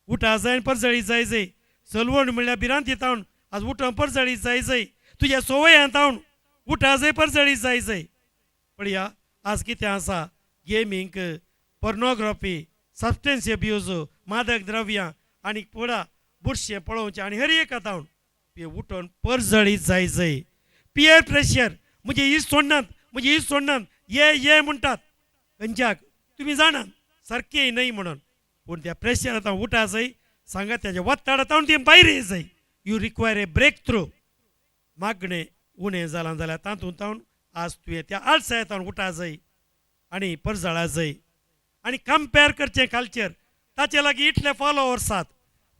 उठा जाय आनी परजळी जाय जाय. चलवण म्हणल्यार भिरांती तावन आज उठोवन परजळी जाय जाय. तुज्या संवयान तावन उठा जाय, परजळी जाय जाय. पळया आज कितें आसा, गेमींग, पोर्नोग्राफी, सबस्टन्स एब्यूज, मादक द्रव्यां आनी पुरा बुरशें पळोवचें आनी हर एका तावन उठोवन परजळी जाय जाय. पियर प्रेशर, म्हणजे ही सोडनात, म्हणजे ही सोडनात, ये ये म्हणटात खंयच्याक तुमी जाणात सारकें न्हय म्हणून, पूण त्या प्रेशर आतां उठा जाय, सांगा तेज्या वत्ताडा तावन ती भायर ये जाय. You require a breakthrough. मागणें उणें जालां जाल्यार तातूंत तावन आज तुवें त्या आळसाय तावन उठा जाय आनी परजळा जाय. आनी कंपेर करचें कल्चर, ताचे लागीं इतले फॉलोवर्स आसात,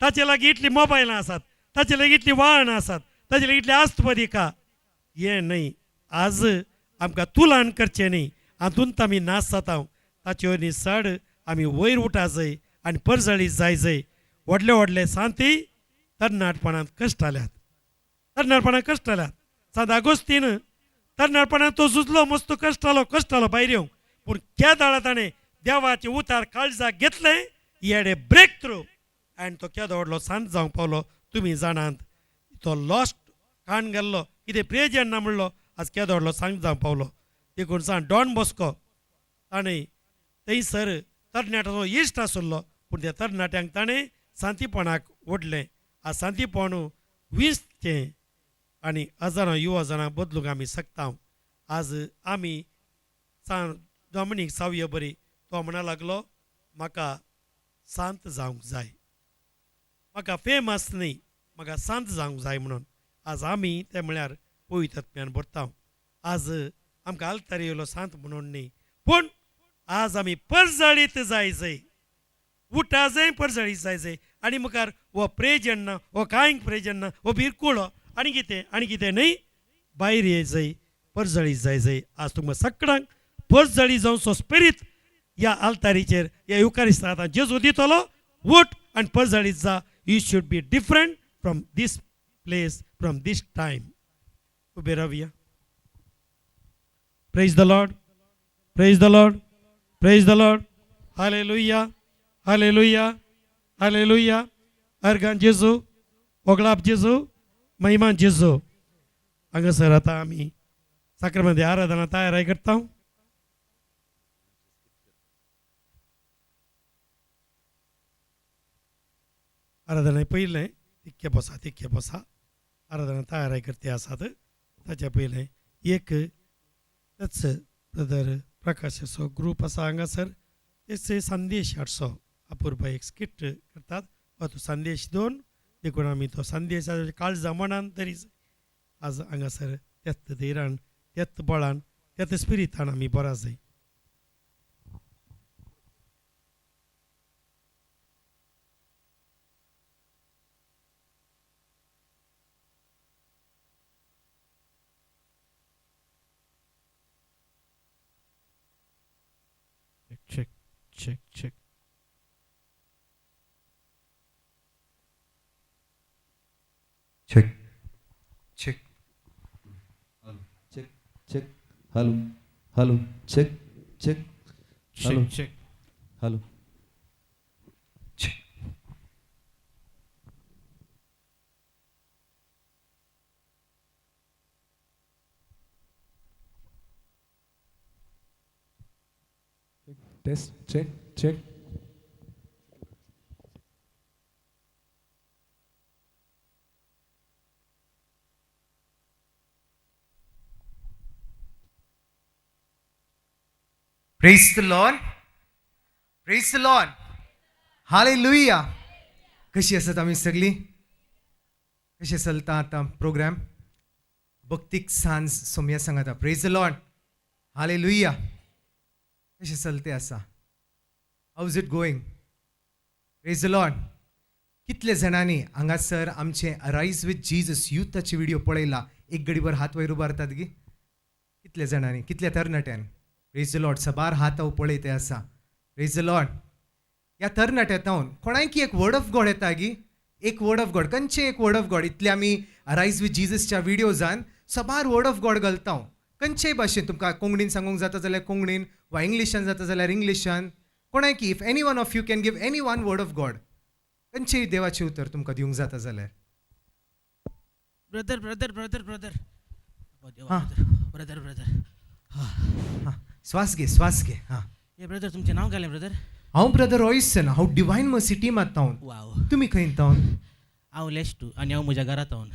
ताचे लागीं इतलीं मोबायलां आसात, ताचे लागीं इतलीं वाहनां आसात, ताचे लागीं इतली आस्तपदिका. हें न्हय, आज आमकां तुलान करचें न्हय, हातूंत आमी नाश जाता. ताचे वयली चड आमी वयर उठा जाय आनी परजळी जाय जाय. व्हडले व्हडले सांती तरणाटपणांत कश्ट आल्यात, तरणाटपणांत कश्ट आल्यात. सांत आगोस्तीन तरणाटपणांत तो झुजलो, मस्त कश्ट आलो, कश्ट आलो भायर येवंक, पूण त्या दाळा ताणें देवाचें उतार काळजाक घेतलें, he had a breakthrough आनी तो केदो व्हडलो सांत जावंक पावलो. तुमी जाणात तो लॉस्ट काण गेल्लो, कितें प्रेजन ना म्हणलो, आज केदो व्हडलो सांत जावंक पावलो. देखून सांग डॉन बॉस्को ताणें थंयसर तरणाट्याचो इश्ट आशिल्लो, पूण त्या तरणाट्यांक ताणें सांतीपणाक ओडलें. आज सांतीपण विंचचें आनी हजारां युवा जाणां बदलूंक आमी शकता. आज आमी सान डॉमिनीक सावय बरी तो म्हणा लागलो म्हाका शांत जावंक जाय, म्हाका फेमस न्ही, म्हाका शांत जावंक जाय म्हणून. आज आमी ते म्हळ्यार पवित्र आत्म्यान भरता. आज आमकां आल्तार येयलो शांत म्हणून न्ही, पूण आज आमी परजळीत जाय जाय, उठा जाय परजळीत जाय जाय. आनी मुखार हो प्रेजन ना, हो कांय प्रेजन ना, हो भिरकुळो आनी कितें आनी कितें न्ही, भायर ये जाय, परजळीत जाय जाय. आज तुमकां सगळ्यांक परजळी जावचो स्पिरीत ह्या आल्तारीचेर ह्या युकारिस्तान आतां जेजू दितलो. उठ आनी परजळीत जा. You should be different from this place, from this time. उबे रावया. Praise the Lord, praise the Lord, praise the Lord. Hallelujah, hallelujah, hallelujah. Organ जेजू, ओगळाप जेजू, महिमान जेजू. हांगासर आतां आमी साक्रामेंत आराधना तयार करता. आराधना पयलें तिक्के बसा, तिक्के बसा. आराधना तयार करते आसात ताच्या पयलें एक तेच ब्रदर प्रकाशाचो ग्रूप आसा हांगासर, तेच संदेश हाडचो अपुरबाय एक स्किट करतात वा तो संदेश दोन, देखून आमी तो संदेश काळजा मनान तरी आज हांगासर त्याच धैरान, त्याच बळान, त्याच स्पिरितान आमी बरा जाय. Check, check, check. Check, check. Check, check. Hello, hello, check, check. Check, check. Hello. Check. Test, check, check. Praise the Lord. Praise the Lord. Hallelujah. कशी आसात आमी सगळी? कशें चलता आतां प्रोग्राम? भक्तीक सांज सोमया सांगाता. Praise the Lord. Hallelujah. कशें चलते आसा? How is it going? Praise the Lord. कितले जाणांनी हांगासर आमचे अरायज विथ जीजस युथाचे व्हिडिओ पळयला? एक गडीभर हात वयर उबारतात गी? कितले जाणांनी, कितल्या तरणाट्यान? प्रेज the Lord. सबार हात हांव पळयते आसा. Praise the Lord. ह्या तरणाट्यांत कोणायकी एक वर्ड ऑफ गॉड येता गी? एक वर्ड ऑफ गॉड, खंयचें एक वर्ड ऑफ गॉड? इतले आमी अरायज विथ जीजसच्या व्हिडियोजान सबार वर्ड ऑफ गॉड घालता. खंयचेय भाशेन तुमकां कोंकणीन सांगूंक जाता जाल्यार कोंकणीन, वा इंग्लिशान जाता जाल्यार इंग्लिशान. कोणायकी if any one of you can give any one word of God, खंयचेय देवाचें उतर तुमकां दिवंक जाता जाल्यार. Brother, brother, brother, brother, brother, brother, हां, श्वास घे, श्वास घे. हां हे ब्रदर, तुमचें नांव घालें ब्रदर? हांव ब्रदर रॉयसन, हांव डिवायन मर्सी टिमांत हांव. तुमी खंय तावन? हांव लेस्टू आनी हांव म्हज्या घरा तावन.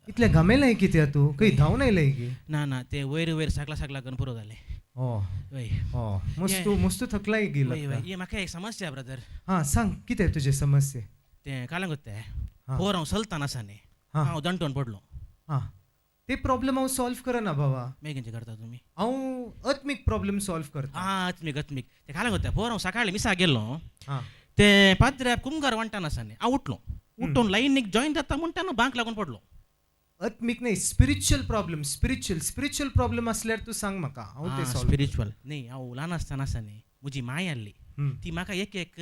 इतलें घामेलाय कित्याक तूं? खंय धांवन आयलें की? ना ना, ते वयर वयर साकला साकला करून पुरो जालें. हय, मस्त मस्त थकलाय गी लागता. हे म्हाका एक समस्या ब्रदर. हां सांग, कितें तुजें समस्या? तें काल तें पोर हांव चलतना आसा न्ही, हांव दंटोन पडलो. हां, ते प्रॉब्लम हांव सॉल्व करना बाबा. मागीर कितें करता तुमी? हांव आत्मीक प्रॉब्लम सॉल्व करता. हां, आत्मीक आत्मीक. तें काल तें पोर हांव सकाळीं मिसा गेल्लो, तें पाद्र्याक कुमगार वांट्टाना आसा न्ही, हांव उठलो, उठून लायनीक जॉयन जाता म्हणटा बांक लागून पडलो. आत्मीक न्ही, spiritual problem. Spiritual spiritual problem आसल्यार तूं सांग म्हाका, हांव तें सॉल्व. स्पिरिच्युअल न्ही, हांव ल्हान आसतना आसा न्ही, म्हजी माय आसली, ती म्हाका एक एक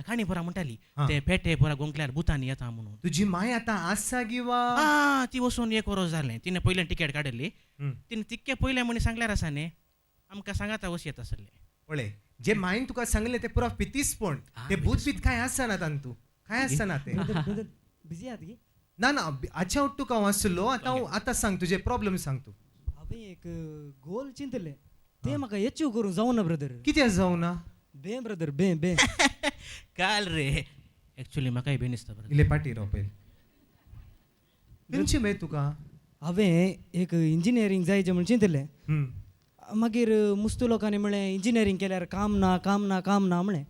काणी पोरा म्हणटाली, ते पेटे पोरा गोंकल्यार भुतांनी येता म्हणून. तुजी माय आतां आसा गी वा? आं, ती वचून एक वरोस जालें, तिणें पयलें टिकेट काडिल्ली, तिणें तितकें पयलें म्हण सांगल्यार आसा न्ही, आमकां सांगाता वच येता आसलें. पळय, जे मायन तुका सांगले ते पुरा पितीसपण, ते भूत बीत काय आसना तांतू, काय आसना ते. बिजी आहात की? ना ना, आच्छा तुका हांव आसलो. आतां हांव आतां सांग तुजे प्रॉब्लम सांग तूं. हांवें एक गोल चिंतलें, तें म्हाका एचीव करूंक जावना ब्रदर. कित्याक जावना? बे ब्रदर, बे बे. काल रे एक्चुअली म्हाकाय बेन दिसता ब्रदर. इल्ले पाटी राव पयलीं. खंयची मे तुका? हांवें एक इंजिनियरींग जायचें म्हूण चिंतलें, मागीर मुस्तू लोकांनी म्हळें इंजिनियरींग केल्यार काम ना, काम ना, काम ना म्हळें,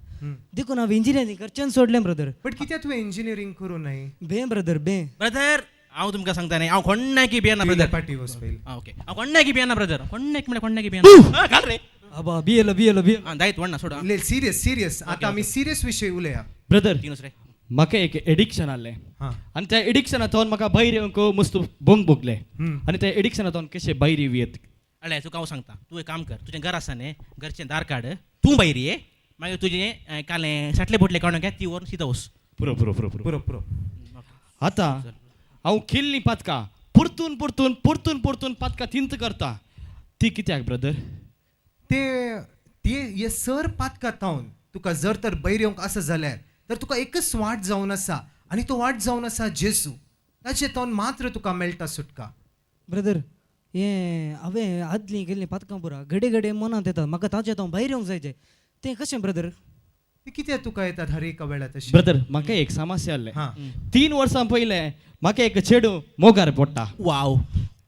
देखून हांवें इंजिनियरींग करचें सोडलें ब्रदर. बट कित्याक तुवें इंजिनियरींग करूं नाय? बे ब्रदर, बे ब्रदर, हांव तुमकां सांगता न्ही, हांव कोण्णाकी भियेना ब्रदर. पाटी वच पयलीं. ओके, हांव कोण्णाकी भियेना ब्रदर, कोण्णाकी म्हळ्यार कोण्णाकी भियेना. घाल रे आबा, भियेलो भियेलो भियेलो. आं दायत वण्णा सोड. सिरियस सिरियस, आतां आमी सिरियस विशय उलया. ब्रदर, म्हाका एक एडिक्शन आहलें आनी त्या एडिक्शनांतून म्हाका भायर येवंक मस्त भोंग भोगलें, आनी त्या एडिक्शनांतून कशें भायर येवं? अळे तुका हांव सांगता, तूं एक काम कर, तुजें घर आसा न्ही, घरचें दार काड, तूं भायर ये, मागीर तुजें कालें साटले बोटले काडून घे, ती व्हरून सीधा वच. पुरो पुरो पुरो पुरो पुरो पुरो. आतां हांव केल्लीं पातकां परतून परतून परतून परतून पातकां तिंत करता, ती कित्याक ब्रदर? ते ते हे सर पातकां तावन तुका जर तर भायर येवंक आसा जाल्यार तर तुका एकच वाट जावन आसा, आनी तो वाट जावन आसा जेजू. ताचे तावन मात्र तुका मेळटा सुटका. ब्रदर, हें हांवें आदलीं केल्लीं पातकां पुरा घडये घडये मनांत येतात, म्हाका ताचें हांव भायर येवंक जाय. तें कशें ब्रदर? तें कित्याक तुका येतात हर एका वेळार तशें? ब्रदर, म्हाका एक समस्या आहलें. 3 वर्सां पयलें म्हाका एक चेडूं मोगार पडटा. वाव.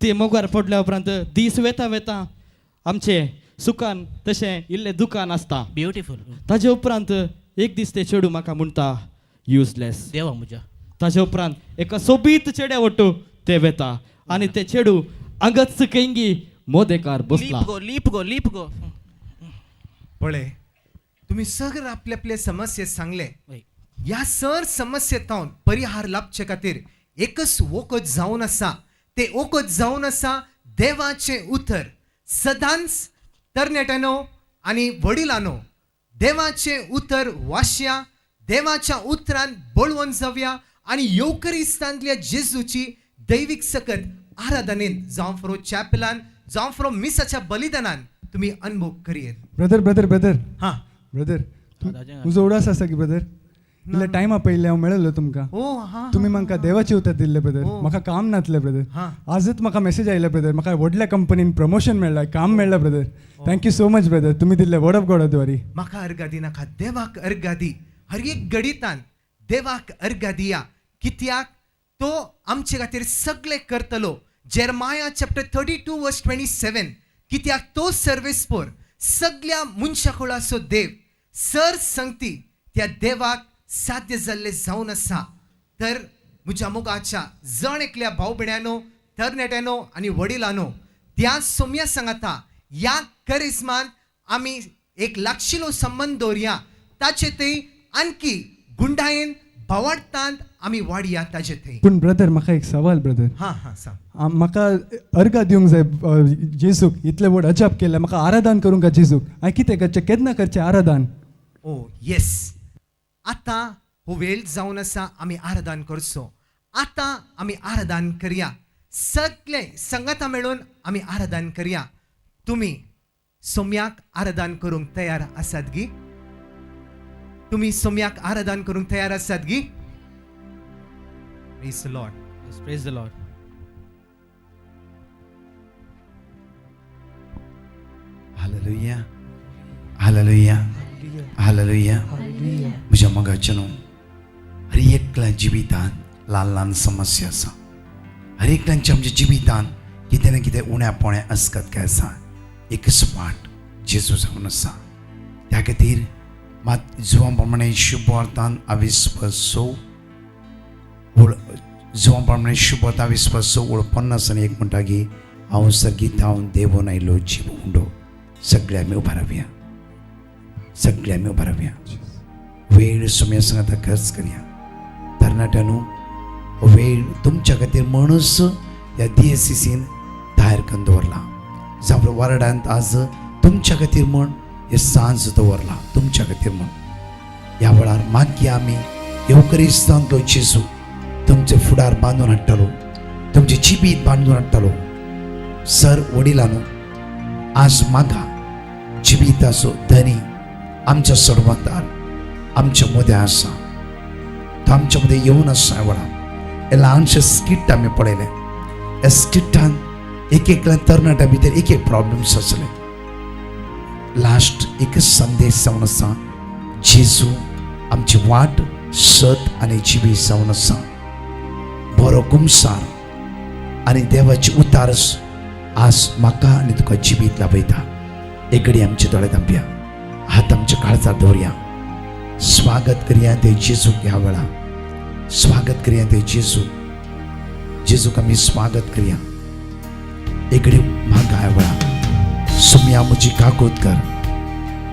ते मोगार पडल्या उपरांत दीस वेता वेता आमचें सुखान तशें इल्लें दुकान आसता. ब्युटिफूल. ताजे उपरांत एक दीस ते चेडूं म्हाका म्हणटा युजलेस. देवा म्हज्या. ताजे उपरांत एका सोबीत चेड्या वट्टू ते वेता आनी ते चेडूं अंगच खंयगी मोदेकार बसला. लीप गो, लीप गो, लीप गो. पळय, तुमी सगळे आपले आपले समस्ये सांगले. ह्या सर समस्येंतल्यान परिहार लाभचे खातीर एकच वखद जावन आसा, ते वखद जावन आसा देवाचें उतर. सदांच तरणाट्यांनो आनी वडिलांनो, देवाचें उतर वाचया, देवाच्या उतरान बळवंत जावया आनी येवकरिस्तांतल्या जेजूची दैवीक सकत आराधनेन, जावं फ्रो चॅपलान, जावं फ्रो मिसाच्या बलिदानान तुमी अनुभव करयेत. ब्रदर ब्रदर ब्रदर, हां ब्रदर, तुजो उडास आसा की ब्रदर? इल्ले टायमा पयलीं हांव मेळिल्लो तुमकां, तुमी म्हाका देवाचें उतर दिल्लें ब्रदर. म्हाका काम नासलें ब्रदर, आजच म्हाका मॅसेज आयले ब्रदर, म्हाका व्हडल्या कंपनीन प्रमोशन मेळ्ळा, काम मेळ्ळा brother. Thank you so much brother, तुमी दिल्ले वर्ड ऑफ गॉडा द्वारी. म्हाका अर्गा दिनाका, देवाक अर्गा दी. हर एक गडितान देवाक अर्गा दिया, कित्याक तो आमचे खातीर सगळें करतलो. जेरमाया चॅप्टर 32 वर्स 27, कित्याक तो सर्वेस्पोर सगळ्या मनशाकुळाचो देव, सर संगती त्या देवाक साध्य जाल्ले जावन आसा. तर म्हज्या मोगाच्या जण एकल्या भाव भयणांनो, तरणाट्यांनो आनी वडिलांनो, त्या सोम्या सांगाता ह्या करिज्मान आमी एक लागशिलो संबंद दवरया, ताचे थंय आणखी गुंडायेन भावार्थान आमी वाडया ताचे थंय. पूण ब्रदर, म्हाका एक सवाल ब्रदर. हां हां सांग. म्हाका अर्गा दिवंक जाय जेजूक, इतलें व्हड अजाप केलें, म्हाका आराधन करूंक जाय जेजूक. हांवें कितें करचें, केन्ना करचें आराधन? ओ येस, आतां हो वेळ जावन आसा आमी आराधन करचो. आतां आमी आराधन करया, सगळे संगता मेळून आमी आराधन करया. तुमी सोम्याक आराधन करूंक तयार आसात गी? तुमी सोम्याक आराधन करूंक तयार आसात गी? Praise the Lord. Praise the Lord. Hallelujah, hallelujah, hallelujah. म्हज्या मोगाचें न्हू, हर एकल्या जिवितांत ल्हान ल्हान समस्या आसा. हर एकल्याच्या आमच्या जिवितांत कितें ना कितें उण्या पोण्या अस्कत काय आसा. एकच वाट जेजू जावन आसा. त्या खातीर मात जुवां प्रमाणे शुभ वार्तान आविस्वास जुवां प्रमाणे शुभ वार्ता आविस्वास 49:1 म्हणटा की हांव सर्गीत हांव देवून आयलो जीव उंडो. सगळे आमी उबा रावया, सगळे आमी उबा रावया. वेळ सुम्या सांगाता खर्च करया. तरणाट्यांनो, वेळ तुमच्या खातीर म्हणूच ह्या DSCCन तयार करून दवरला. जावं वार्डांत आज तुमच्या खातीर म्हण हे सांज दवरला, तुमच्या खातीर म्हण. ह्या वेळार मागीर आमी येवकरिस्तांतलो जेजू तुमचे फुडार बांदून हाडटलो, तुमचें जिबीत बांदून हाडटलो. सर वडिलांनो, आज मागा जिविताचो धनी आमच्या सर्वतार आमच्या मदें आसा, तो आमच्या मदें येवन आसा. वेळा हे ल्हानशें स्किट आमी पळयलें. ह्या स्किटान एक एकल्या तरणाट्या भितर एक एक प्रॉब्लम्स आसले. लास्ट एकच संदेश जावन आसा, जेजू आमची वाट, सत आनी जिवी जावन आसा. बरो कुमसार आनी देवाची उतारस आज म्हाका आनी तुका जिवीत लाभयता. एक घडी आमचे दोळे धांपया, हात आमच्या काळजार दवरया. स्वागत करया ते जेजूक. ह्या वेळा स्वागत करया ते जेजू. जेजूक आमी स्वागत करया. एक घडी म्हाका ह्या वेळा सुम्या म्हजी काकूत कर,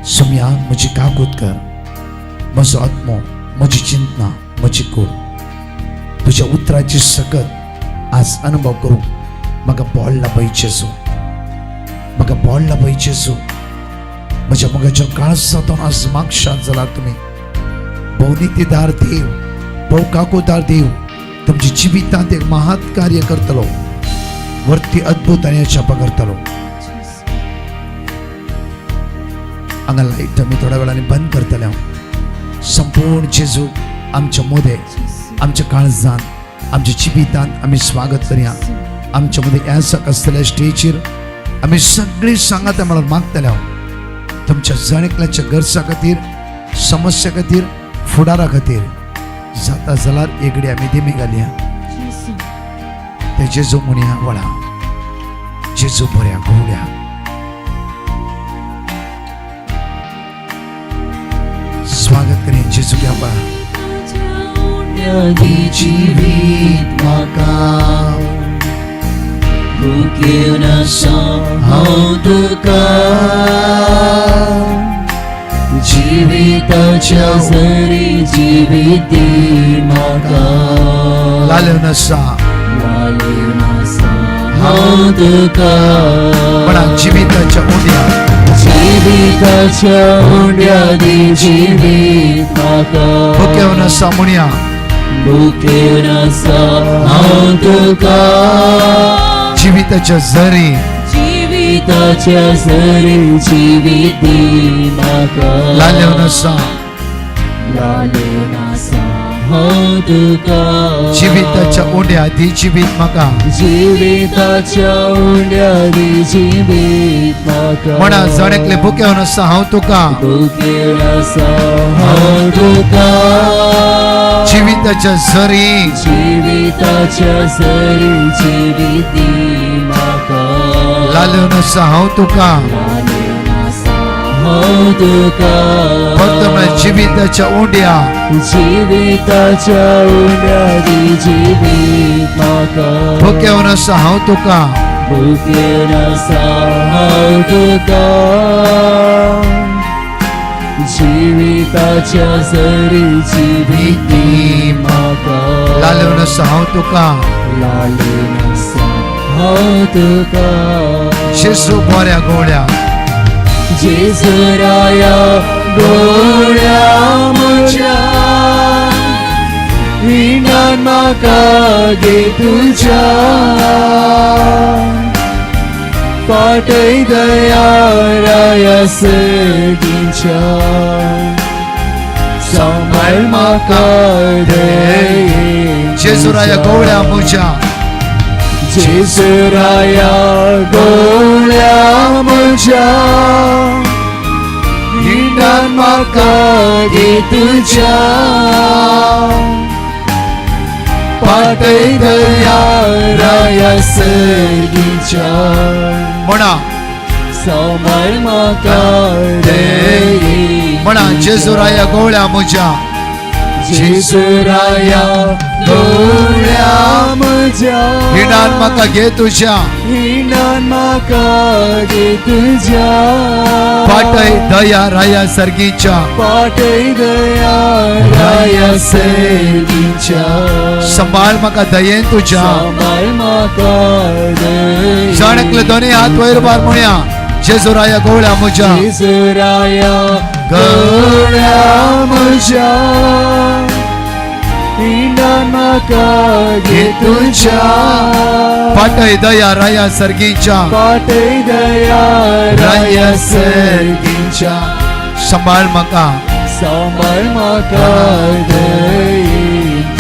सुम्या म्हजी काकूत कर. म्हजो आत्मो, म्हजी चिंतना, म्हजी कूड तुज्या उतराची सकत आज अनुभव करूंक म्हाका बोळ लाभय जेजू, म्हाका बोळ लाभय जेजू. म्हज्या मोगाच्या काळजांतून आज मागशात जाला तुमी. भोवनितीदार देव, भोव काकुदार देव तुमच्या जिवितांत एक महात कार्य करतलो, वरती अद्भुत आनी अजापां करतलो. हांगा लायट आमी थोड्या वेळांनी बंद करतले. हांव संपूर्ण जेजू आमच्या मदें, आमच्या काळजांत, आमच्या जिवितांत आमी स्वागत करया. आमच्या मदें ह्या आसतल्या स्टेजीर आमी सगळीं सांगात म्हणून मागतले. हांव तुमच्या जण एकल्याच्या गरजा खातीर, समस्या खातीर, फुडारा खातीर जाता जाल्यार एगडी आमी दिमी घालया. ते जेजू म्हणया वळा, जेजू बऱ्या घोड्या. स्वागत करें जेजू घ्या वळा. जिवीत म्हाका भुकेवन आसा हांव तुका, जिविताच्या जरी जिवीत दी म्हाका. लालेवन आसा, लालेवन आसा हांव तुका. म्हणा जिविताच्या उंड्या, जिविताच्या उंड्या दी जिवीत म्हाका. भुकेवन आसा म्हणया, भुकेवन आसा हांव तुका. जिविताच्या जरी, जिविताच्या जरी जिवीत दी म्हाका. लालेवन आसा, लालेवन आसा हांव तुका. जिविताच्या उंड्या दी जिवीत म्हाका, जिविताच्या उंड्या दी जिवीत म्हाका. म्हणा जण एकले भुकेवन आसा हांव तुका, भुकेवन आसा हांव तुका. जिविताच्या जरी, जिविताच्या जरी जिवीत दी म्हाका. लालेवन आसा हांव तुका, लालेवन आसा हांव तुका. फक्त म्हळ्यार जिविताच्या उंड्या, जिविताच्या उंड्या दी जिवीत म्हाका. भुकेवन आसा हांव तुका, भुकेवन आसा हांव तुका. जिविताच्या जरी जिवीत दी म्हाका. लालेवन आसा हांव तुका, लालेवन आसा हांव तुका. जेजू बऱ्या गोळ्या, जेजू राया गोळ्या म्हज्या, विणान म्हाका घे तुज्या. फाटय दया राया सगींच्या, सांबाळ म्हाका दये. जेजू राया गोळ्या म्हज्या, जेजू राया गोळ्या म्हज्या, हिंडान म्हाका घे तुज्या. पाटय दया राया सगींच्या, म्हणा सांबाळ म्हाका दये. म्हणा जेजू राया गोळ्या म्हज्या, जेजू राया गोळ्या म्हज्या, हिंडान म्हाका घे तुज्या, हिंडान म्हाका घे तुज्या. पाटय दया राया सर्गीच्या, पाटय दया राया सर्गीच्या. सांबाळ म्हाका दयेन तुज्या, सांबाळ म्हाका दयेन. जण एकले दोनी हात वयर भार म्हणया, जेजू राया गोळ्या म्हज्या, जेजू राया गोळ्या म्हज्या, हिंडान म्हाका घे तुज्या. पाटय दया राया सर्गीच्या, पाटय दया राया सर्गीच्या. सांबाळ म्हाका, सांबाळ म्हाका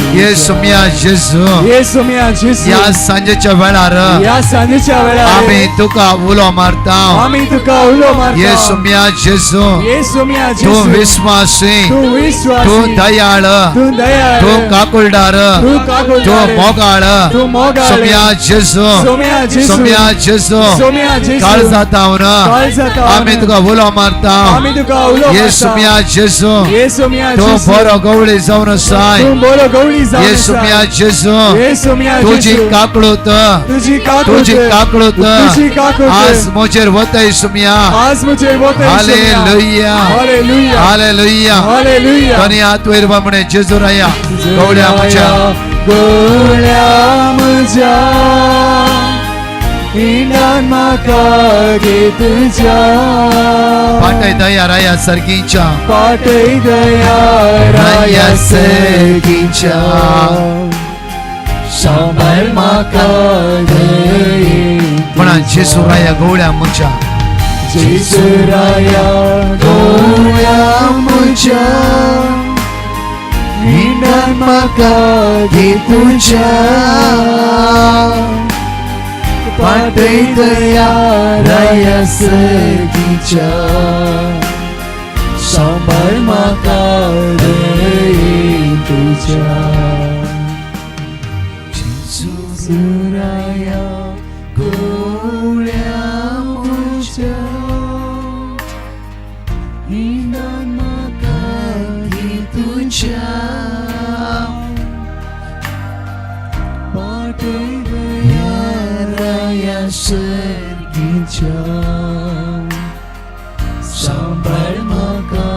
येसू मिया जेजू, येसू मिया जेजू, ह्या सांजेच्या वेळार, ह्या सांजेच्या वेळार आमी तुका उलो मारता, आमी तुका उलो मारता. येसू मिया जेजू, येसू मिया जेजू, तूं विस्वासी, तूं विस्वासी, तूं दयाळ, तूं दयाळ, तूं काकुळदार, तूं काकुळदार, तूं मोगाळ, तूं मोगाळ. सोम्या जेजू, सोम्या जेजू, सोम्या जेजू, सोम्या जेजू, काळजातावन काळजातावन आमी तुका उलो मारता, आमी तुका उलो मारता. येसू मिया जेजू, येसू मिया तूं जेजू, बरो गवळी जावन आसाय, तूं बरो गवळी जावन येसू मिया जेजू, येसू मिया तुजी जेजू, काकळूत, तुजी काकळूत, तुजी काकळूत, तुजी काकळूत आज म्हजेर वतय सुमिया, आज म्हजेर वतय. हालेलुया, हालेलुया, हालेलुया, हालेलुया. धनी हात वयर म्हणे जेजू राया गवळ्या म्हज्या, गवळ्या म्हज्या इनान म्हाका घे तुज्या, पाटय दया राया सारकीच्या, पाटय दया राया सारकीच्या, सांबाळ म्हाका म्हणा जेजू राया गवळ्या म्हज्या, जेजू राया गवळ्या म्हज्या इनान म्हाका घे तुज्या, पाटय दया राया सारकीच्या, सांबाळ म्हाका तुज्या. जेजू राया गवळ्या म्हज्या इनान म्हाका घे तुज्या, पाटय दया राया सारकीच्या, सांबाळ म्हाका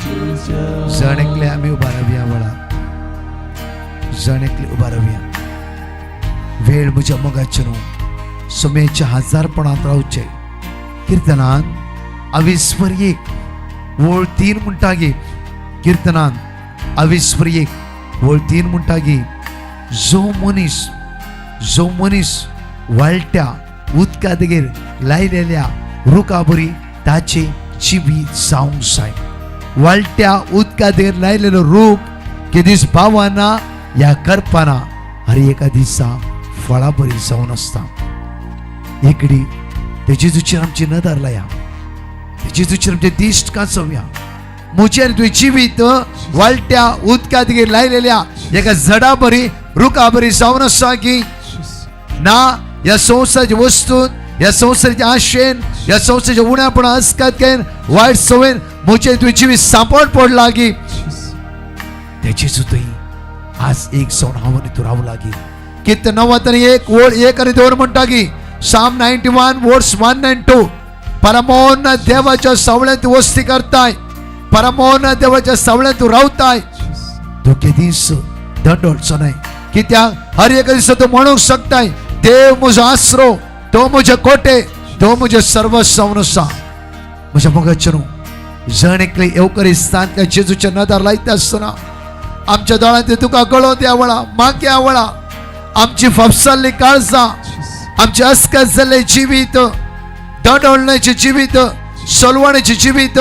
तुज्या. जण एकले आमी उबा रावया वळा, जण एकले उबा रावया. वेळ म्हज्या मोगाचें न्हू सुमेच्या हजारपणांत रावचें. किर्तनान अविस्वर 1 ओळ 3 म्हणटा गे, किर्तनान अविस्वर 1 ओळ 3 म्हणटा गे, जो मनीस, जो मनीस वाळट्या उदका देगेर लायलेल्या रुखा बरी ताचे जिवीत जावंक जाय. वाळट्या उदका देगेर लायलेलो रूख केदीस पावना ह्या करपाना हर एका दिसा फळा बरी जावन आसता. एकडी ते जेजूचेर आमची नदर लाया, ते जेजूचेर आमचें दिश्ट कांचोवया. म्हजें आनी तुजें जिवीत वाळट्या उदका देगेर लायलेल्या एका झडा बरी रुखा बरी जावन आसा की ना. ह्या संवसाराच्या वस्तून, ह्या संवसाराच्या आशेन, ह्या संवसाराच्या उण्यापणा अस्कातकेन वायट संवयन म्हजें तुजें जिवीत सांपड पडला की ते जेजू थंय आज एक जावन हांव आनी तूं रावूं लागी. किर्तन 91 ओळ 1 आनी 2 म्हणटा की, Psalm 91 verse 1 and 2, परमोन देवाच्या सावळ्यांत वस्ती करताय, परमोन देवाच्या सावळ्यांत तूं रावताय, तूं केदीच दंडोळचो न्हय. कित्याक हर एका दिसा तूं म्हणूंक शकताय, देव म्हजो आसरो, तो म्हजे कोटे, तो म्हजें सर्वस्व जावन आसा. म्हज्या मोगाचें न्हू जण एकले येवकरिस्तांतल्या जेजूच्या नदर लायता आसतना आमच्या दोळ्यांत तुका गळोवन त्या वळा माग्या वळा आमची फापसाल्ली काळजां, आमचे अस्कत जाल्ले जिवीत, दंडवळण्याचे जिवीत, सलवणेचे जिवीत,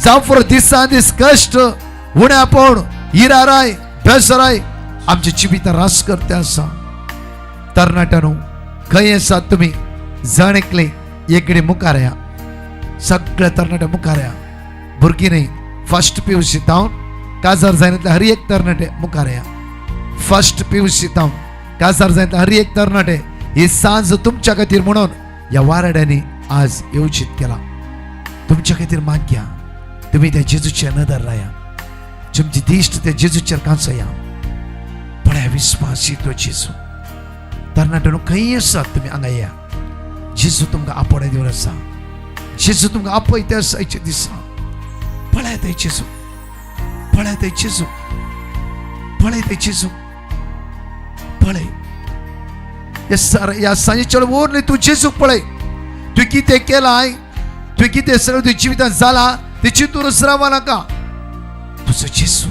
जावं दिसान दीस कश्ट, उण्यापण, हिराराय, बेसराय आमच्या जिवितां रास करते आसा. तरणाट्यानो खंय आसात तुमी? जण एकले एकडे मुखार या, सगळ्या तरणाट्या मुखार या. भुरगीं न्ही, फर्स्ट PUC तावन काजार जायनातले हर एक तरणाटे मुखार या. फर्स्ट PUC तावन काजार जायनातले हर एक तरणाटे ही सांज तुमच्या खातीर म्हणून ह्या वाराड्यांनी आज येवजीत केला. तुमच्या खातीर माग्या, तुमी त्या जेजूचेर नदर लाया, तुमची दिश्ट त्या जेजूचेर कांचया. पळया विस्वासी तो जेजू. तरणाट्यानो खंय आसात तुमी हांगा या. जेजू तुमकां आपोवणें दिवन आसा, जेजू तुमकां आपयता आसा आयच्या दिसा. पळयात जेजू, पळयात जेजू, पळयत जेजू, पळय. ह्या सांजेच्या वर तूं जेजूक पळय. तुवें कितें केलाय, तुवें कितें सगळें तुज्या जिवितांत जालां तें चिंतूनच रावो नाका. तुजो जेजू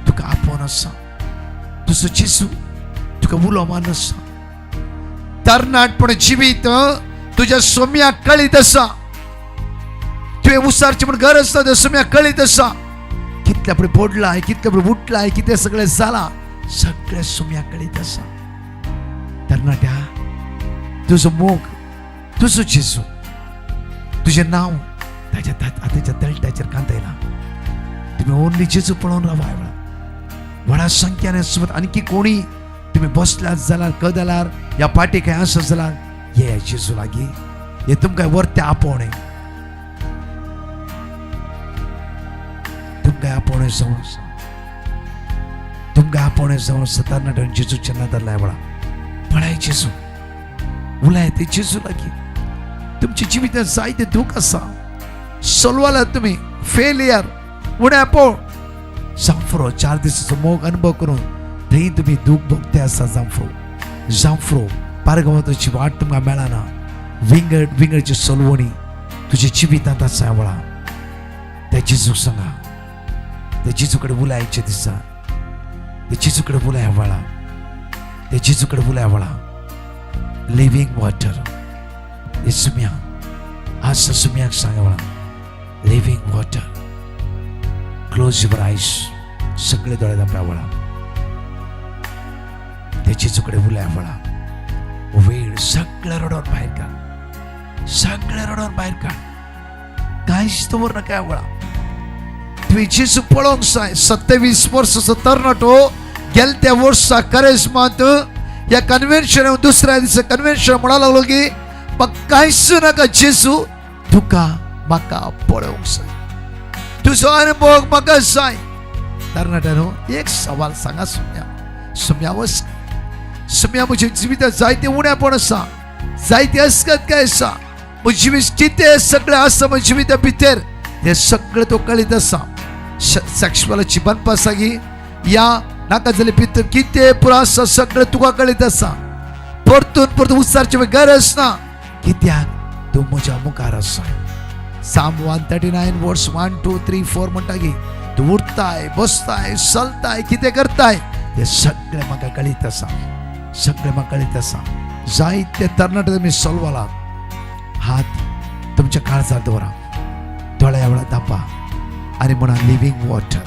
तुका आपोवन आसा, तुजो जेजू तुका उलो मारून आसा. तरणाटपण जिवीत तुज्या सोम्याक कळीत आसा. तुवें उसारचें म्हण गरज ना, तें सुम्या कळीत आसा. कितले फुडें पडलाय, कितले फुडें उठलाय, कितें सगळें जालां, सगळें सुम्या कळीत आसा. तरणाट्या, तुजो मोग, तुजो जेजू, तुजें नांव ताच्या हाताच्या तळट्याचेर कांतयलां. तुमी ओनली जेजू पळोवन रावा. वेळा व्हडा संख्याने सोबत आणखी कोणी तुमी बसल्यात जाल्यार, कदलार ह्या पाटी खंय आसत जाल्यार ये जेजू लागीं, हे तुमकां वरतें आपोवणें, तुमकां आपोवणें जावन आसा, तुमकां आपोवणें जावन आसा. तरणाट्यान जेजूच्या नदर लाय वळा, पळय जेजू, उलय ते जेजू लागीं. तुमच्या जिवितांत जायते दूख आसा, सोलवाला तुमी फेलियर, उणें पळ जांफरो 4 दिसाचो मोग अनुभव करून थंय तुमी दूख भोगते आसा. जांफरो जांफरो पारगांवाची वाट तुमकां मेळना, विंगड विंगडची सोलवणी तुज्या जिवितांत आसा वळा. त्या जेजूक सांगा, त्या जेजू कडेन उलयचे दिसा, त्या जेजू कडेन उलय वळा, त्या जेजू कडेन उलय वळा. लिव्हींग वॉटर हे सुम्या आज सुम्याक सांगा वळा, living water. Close your eyes, सगळे दोळे दांपया वळा, त्या जेजू कडेन उलय वळा. वेळ सगळें रडोवन भायर काड, सगळें रडोवन भायर काड, कांयच दवर नाका वळा. तुवें जेजू पळोवंक जाय. 27 वर्साचो तरणाटो गेल्या त्या वर्सा करेजमांत ह्या कन्व्हेन्शन, दुसऱ्या दिसा कन्व्हेन्शन म्हणा लागलो की म्हाका कांयच नाका जेजू, तुका म्हाका पळोवंक जाय, तुजो अनुभव म्हाका जाय. तरणाट्यानो एक सवाल सांगा सुम्या, सुम्या वच सुम्या, म्हज्या जिवितांत जायते उणेपण आसा, जायते असकत काय आसा, म्हजें जिवीत कितें सगळें आसा म्हज्या जिविता भितर, तें सगळें तो कळीत आसा. सेक्शुअलाची बांदपा सागी या नाका जाल्यार भितर कितें पुरो आसा सगळें तुका कळीत आसा. परतून परतून उच्चारचें गरज ना, कित्याक तूं म्हज्या मुखार आसा. Psalm 139 verse 1 2 3 4 म्हणटा की तूं उठताय, बसताय, चलताय, कितें करताय तें सगळें म्हाका कळीत आसा, सगळें म्हाका कळीत आसा. जायते तरणाटे तुमी सोलवाला, हात तुमच्या काळजार दवरा, दोळ्या वेळा धांपा आनी म्हणा living water.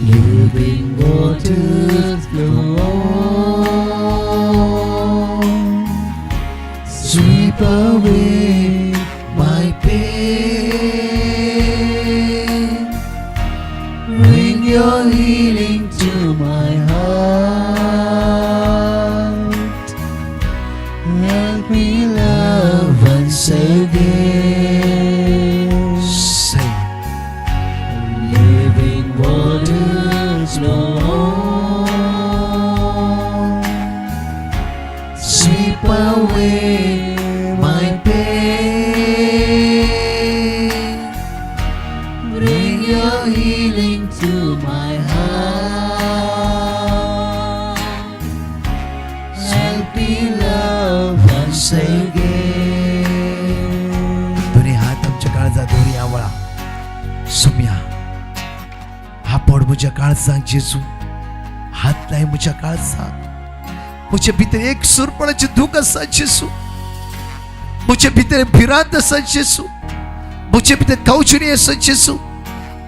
Living waters flow on, sweep away my pain, bring your healing to my heart, help me love once again. Sing. Living waters flow on, sweep away my pain, bring your healing to my heart, help me love once again. दोन्ही हात आमच्या काळजात दवरया वळा. सुम्या हापड म्हज्या काळजाक जेजू, हात लाय म्हज्या काळजाक. म्हजे भितर एक सुरपणाची दूख आसा जेजू, म्हजे भितर भिरांत आसा जेजू, म्हजे भितर कावचिणी आसा जेजू.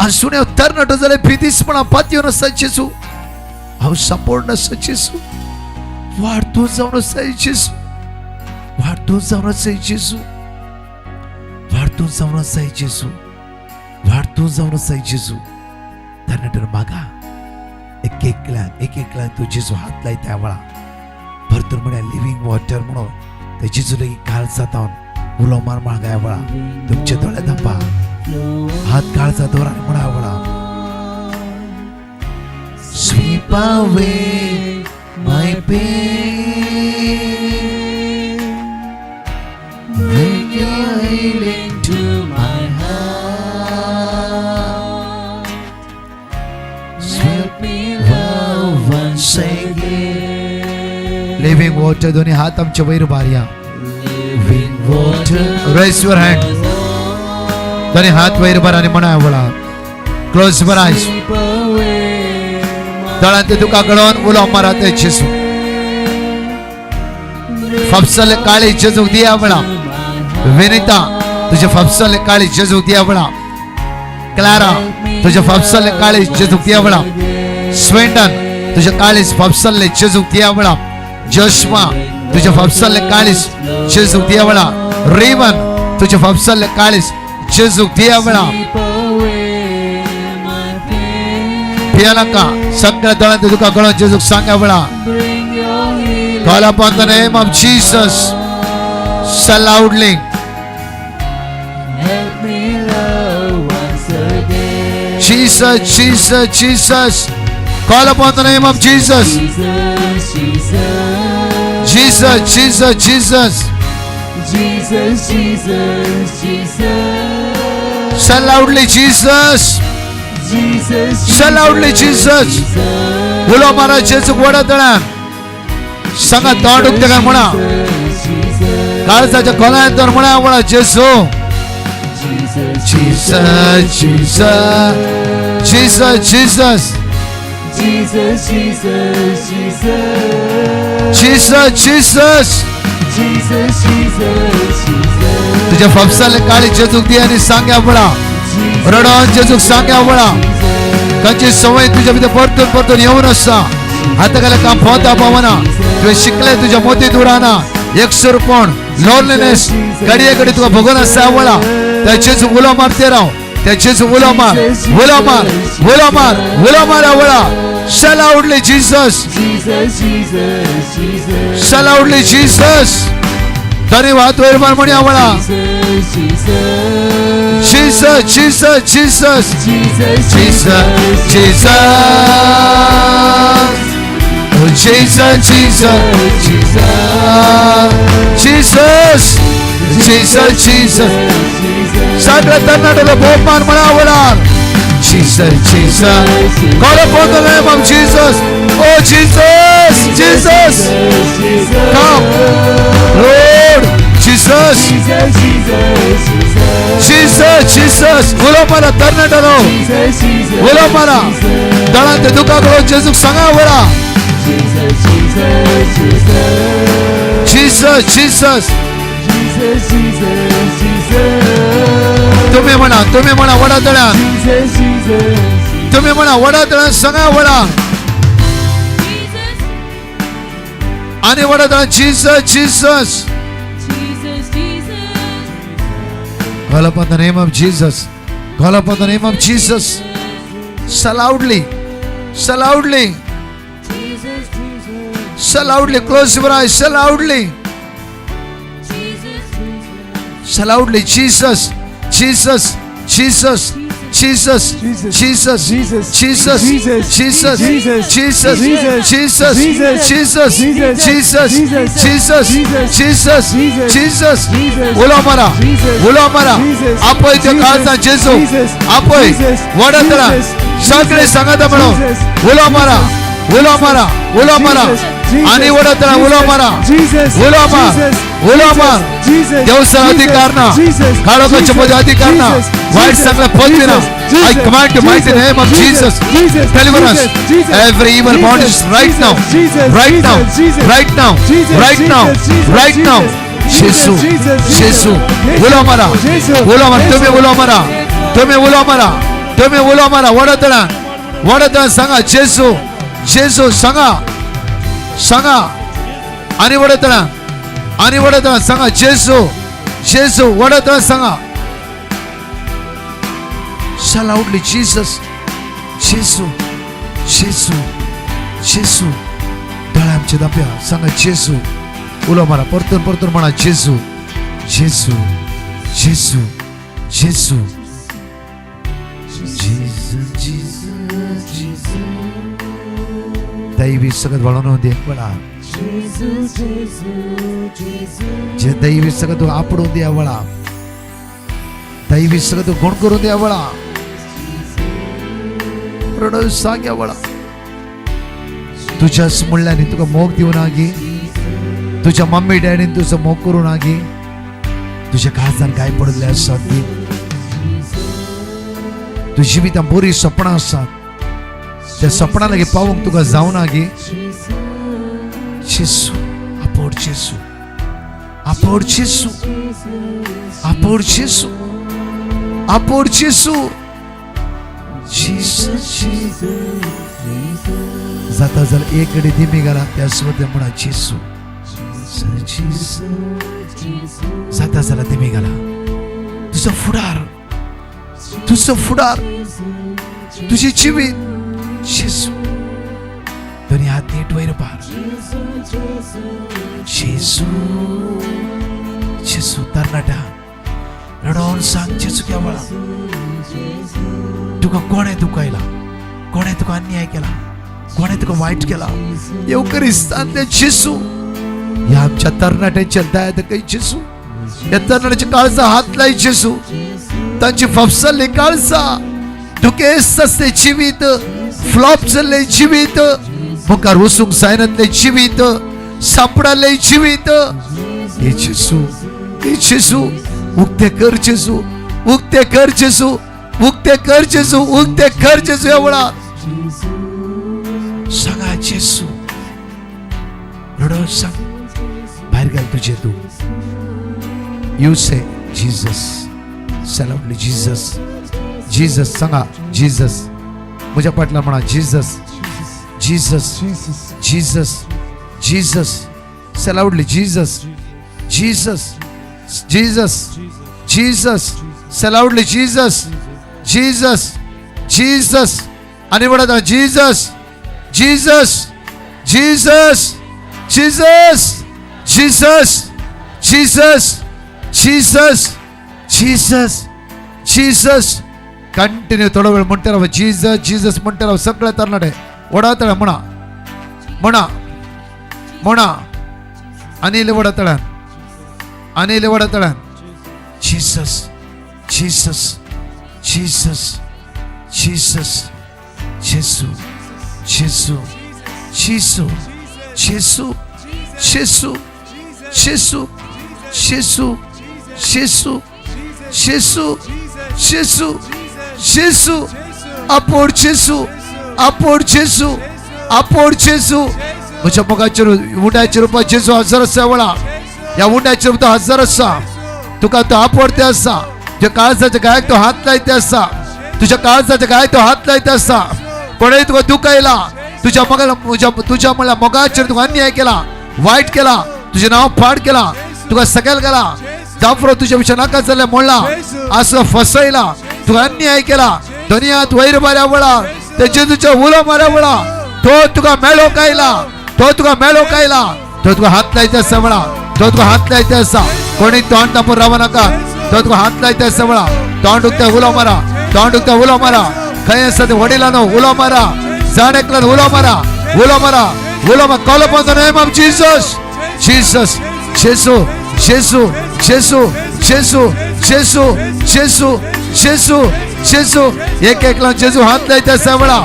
आसून तरणाटो जाल्यार भितीसपणा पातयेवन आसा जेजू, हांव सांपोड आसा जेजू, वाड तूं जावन आसा जेजू, वाड तूं जावन आसा जेजू, वाड तूं जावन आसा जेजू, वाड तूं जावन आसा जेजू. तरणाट्यान मागा एक एकल्यान एक एकल्यान तूं जेजू हात लायता वेळा भरतूर म्हळ्यार लिव्हींग वॉटर म्हणून ते जेजू लागीं काळजांत उलो मार मागाय वेळा. तुमचे दोळे धांपा, हात काळजात दवर आनी म्हणा वेळा, sweep away my pain, bring your healing to my heart, help me love once again. Living water. दोन्ही हात आमच्या वयर उबारया. Living water, Raise your hand. दोन्ही हात वयर उबार आनी म्हणा वेळा, Close your eyes. sweep away दोळ्यांत दुकां गळोवन उलो मारा ते जेजू, फापसले काळी जेजूक दिया वेळा. विनिता तुझ्या फापसाले काळीज जेजूक दिया. क्लारा तुझ्या फापसाले काळीज जेजूक दिया. स्वेंडन तुझ्या काळीज फापसाले जेजूक दिया. जोश्मा तुझ्या फापसाले काळीज जेजूक दिया. रेवन तुझ्या फापसाले काळीज जेजूक दिया. भिया नाका, सगळ्या दळांत तुका गळून जेजूक सांगा वेळा. Call upon the name of Jesus. Say loudly. Help me love once again. Jesus, Jesus, Jesus. Call upon the name of Jesus. Jesus, Jesus. Jesus, Jesus, Jesus. Jesus, Jesus, Jesus. Say loudly, Jesus. Jesus, Say loudly, Jesus. उलो मारा जेजूक वडा तळ्यान सांगा तोंड उक्ते काय म्हणा, काळजाच्या खोलायन तर म्हणा म्हणा जेजू. Jesus, Jesus, Jesus, Jesus. Jesus, Jesus, Jesus. Jesus, Jesus. Jesus, Jesus, Jesus. तुझ्या फापसाले काळी जेजूक दी आणि सांग्या म्हणा, रडोन जेजूक सांग्या म्हणा. खंयची सवय तुझ्या भितर परतून परतून येवन आसा, हाताखाला काम पोवता पावना, तुवें शिकले तुझ्या मोती दुराना एकसुरपण लोनलीनेस घडये घडी तुका भोगून आसा वळा. त्या जेजूक उलो मारते राव, त्या जेजूक उलो मार, उलो मार, उलो मार, उलो मार वळा. Say loudly, Jesus. Jesus, Jesus, Jesus. Say loudly, Jesus. तरी हात वयर मार म्हणया वळा. Jesus, Jesus, Jesus, Jesus. Jesus, Jesus, Jesus. Jesus, Jesus, Jesus. Jesus, Jesus, Jesus. सगळ्या तरणाट्याला भोवमान म्हणा वळा. Jesus, Jesus. Call upon the name of Jesus. Oh Jesus, Jesus. Come, Lord, Jesus. Jesus, Jesus. उलो मारा तरणाट्यानो, उलो मारा. दळांत दुखा करून जेजूक सांगा वळा. Jesus, Jesus. तुम्ही म्हणा, तुम्ही म्हणा वडा तळ्यान, तुम्ही म्हणा वडा तळ्यान सांगा वडा आणि वडा तळ्यान Jesus, Jesus. Call upon the name of Jesus. Call upon the name of Jesus. Say loudly. Say loudly. Say loudly. Close your eyes. Say loudly. Say loudly. Jesus. Jesus. Jesus. Jesus. Jesus. Jesus. Jesus. Jesus. Jesus. Jesus. Jesus. Jesus. Jesus. Jesus. उलो मारा, उलो मारा. आपय त्या काळजा जेजू, आपय वडतरा सगळे सांगता म्हणून उलो मारा, उलो मारा, उलो मारा आणि वडतरा उलो मारा, उलो मार, उलो मार. देवसर अधिकार ना, काळोखाच्या मध्ये अधिकार ना, वाईट सगळं पोचवे ना. I command to mighty name of Jesus, deliver us every evil bondage right now, right now, right now, right now, right now. जेजू, जेजू. उलो मारा, उलो मार. तुम्ही उलो मारा, तुम्ही उलो मारा, तुम्ही उलो मारा. वडतरा, वडतरा सांगा जेजू, जेजू सांगा, सांगा आणि वडतरा, आणि वडतरा सांगा जेजू, जेजू. वडतरा सांगा. Say loudly, Jesus, जेजू, जेजू, जेजू. डोळे आमचे दाप्या सांगा जेजू. उलो मारा, परतून परतून म्हणा जेजू, जेजू, जेजू, जेजू. Jesus, Jesus, Jesus. दैवी सगळं वळून दे वळा, जे दैवी सगळं तू आपडून द्या वळा, दैवी सगळं तू गुण करून द्या वळा, रडून सांग्या वळा. तुझ्याच म्हणल्यानी तुका मोग दिवन आगी, तुझ्या मम्मी डॅडीन तुझो मोग करून आगी, तुझ्या काळजान काय पडले आसात दी, तुझी जिवितां बरी सपनां आसात, त्या सपनां लागीं पावूंक तुका जावना गे. जेजू आपोड, जेजू आपोड जेजू, आपोड जेजू, आपोड जेजू, जीसस जीसस. जाता जाल्यार एक कडेन दिमी घाला त्या सुवातेर म्हणा जेजू जीसस. जाता जाल्यार दिमी घाला. तुजो फुडार, तुजो फुडार, तुजें जिवीत जेजू. दोनी हात नीट वयर पार. जेजू जेजू. तरणाट्या रडोवन सांग जेजू क्या वळा. तुका कोणें दुखयला, कोणें तुका अन्याय केला, कोणें तुका वायट केला, येवकरिस्तांतले जेजू ह्या आमच्या तरणाट्यांच्या दया दाखय जेजू. ह्या तरणाट्याच्या काळजा हात लाय जेजू. तांची फाफसल्ली काळजा, दुखेस्त आसलें जिवीत, फ्लॉप जाल्लें जिवीत, मुखार वचूंक जायनातलें जिवीत, सांपडालें जिवीत, हे जेजू, हे जेजू उक्ते कर जेजू, उक्ते कर जेजू, उक्ते कर जेजू, उक्ते कर जेजू. ह्या वेळार सांगा जेजू, रडो सांग, भायर घाल तुजें तूं. You say Jesus, say loudly Jesus, Jesus. सांगा जीसस. म्हज्या पाटला म्हणा Jesus, Jesus, Jesus, Jesus. Say loudly Jesus, Jesus, Jesus, Jesus. Say loudly Jesus, Jesus, Jesus. आनी म्हणत Jesus, Jesus, Jesus, Jesus, Jesus, Jesus, Jesus, Jesus, Jesus. Continue थोडो वेळ म्हणटा राव Jesus Jesus म्हणटा राव. सगळे तरणाटे वडातळे म्हणा, म्हणा, म्हणा. आनी इल्ले वडातळ्यान, आनी इल्ले वडातळ्यान. जीसस जीसस जीसस जीसस जेसू जेसू जेसू जेसू जेसू जेसू जेसू जेसू जेसू जेसू जेसू. आपोड जेसू, आपोड जेसू, आपोड जेसू. म्हज्या मोगाचेर उंड्याच्या रुपात जेजू हजर आसा. वेळा ह्या उंड्याच्या रुपात हजर आसा. तुका तो आपोडते आसा. तुज्या काळजाच्या गायक तो हात लायते आसा. तुज्या काळजाच्या गायक तो हात लायते आसा. कोणें तुका दुखयला, तुज्या मोगाला, तुज्या म्हणल्यार मोगाचेर तुका अन्याय केला, वायट केला, तुजें नांव पाड केला, तुका सकयल घाला, जाफरो तुज्या विशय नाका जाल्लें म्हणला, असो फसयला, तुका अन्याय केला. दोनी हात वयर माऱ्या वळा, ते जेजूच्या उलो माऱ्या वळा. तो तुका मेळोवंक आयला, तो तुका मेळोवंक आयला. तो तुका हात लायता आसा वळा, तो तुका हात लायता आसा. कोणी तोंड तापून रावू नाका. तो तुका हात लायता आसा वळा. तोंड उक्ता उलो मारा, तोंड उक्ता उलो मारा. खंय आसा ते वडिलांनो उलो मारा, जाण एकल्यान उलो मारा, उलो मारा, उलो मारा. Call upon the name of Jesus, Jesus, जेसू जेसू जेसू जेसू जेसू जेसू जेसू जेसू. एक एकल्यान जेजू हात लायता आसा वळा.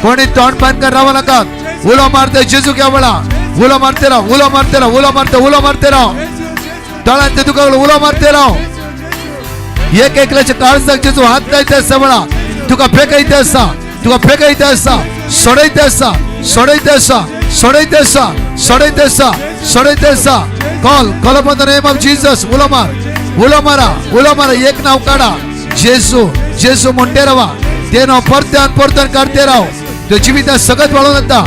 कोणी तोंड बंद कर रावू नाका. उलो मारते जेजू क्या वळा. उलो मारते राव, उलो मारते राव, उलो मारते, उलो मारते राव. दोळ्यांत तुका उलो मारते राव. एक एकल्याच्या काळजाक जेजू हात लायता आसा वळा. तुका फेकयता आसा, तुका फेकयता आसा, सोडयता आसा, सोडयता आसा, सोडयता आसा, सोडयता आसा, सोडयता आसा. Call, call upon the name of Jesus. उलो मार, उलो मारा, उलो मारा. एक नाव काडा, जेजू जेजू म्हणते रावा. ते नाव परत्यान परत्यान काडते राव. तुझ्या जिवितांत सगळत वाळून येता,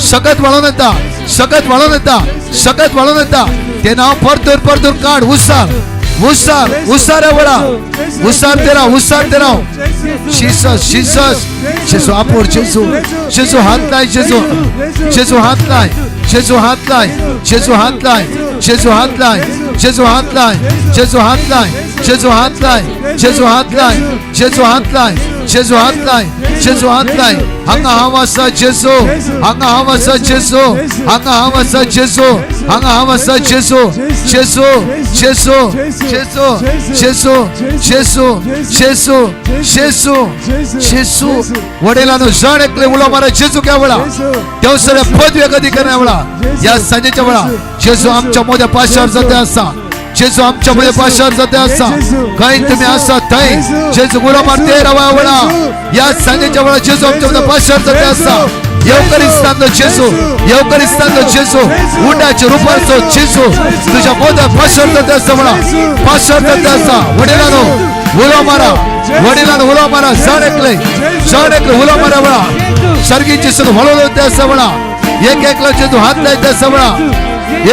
सगळत वाळून येता, सगळत वाळून येता, सगळत वाळून येता. ते नाव परतून परतून काड. हुसार हुसार हुसार वळा, हुसार ते राव, हुसार ते राव. Jesus Jesus जेसू. आपोड जेसू, जेसू हात लाय, जेसू जेसू हात लाय, जेसू हात लाय, जेसू हात लाय, जेसू हात लाय, जेसू हात लाय, जेसू हात लाय, जेसू हात लाय, जेसू हात लाय, जेसू हात लाय, जेसू हात लाय, जेसू हात लाय. हांगा हांव आसा जेसू, हांगा हांव आसा जेसू, हांगा हांव आसा जेसू, हांगा हांव आसा जेसू, जेसू जेसू जेसू जेसू जेसू जेसू जेसू जेसू. वडिलांनो जण एकले उलो मारा जेजू क्या वेळा. देव सगळ्या पदवी कधी करण्या वेळा या सांजेच्या वेळा जेजू आमच्या मोद्या पाशार जाते आसा. जेजू आमच्या मध्ये पाशार जाते आसा. खंय तुमी आसा थंय जेजू उलो मारते रावा वेळा. या सांजेच्या वेळा जेजू आमच्या मध्ये पाशार जाते आसा. येवकरिस्तांतलो जेजू, येवकरिस्तांतलो जेजू, उंडाच्या रुपाचो जेजू तुझ्या मोदा पाशरता आसा म्हणा, पाशरता आसा. वडिलांनो उलो मारा, वडिलांनो उलो मारा, जण एकले जण एकले उलो मारा म्हणा. सर्गी जेजू हळूहळू ते आसा म्हणा. एक एकला जेजू हात लायता आसा म्हणा,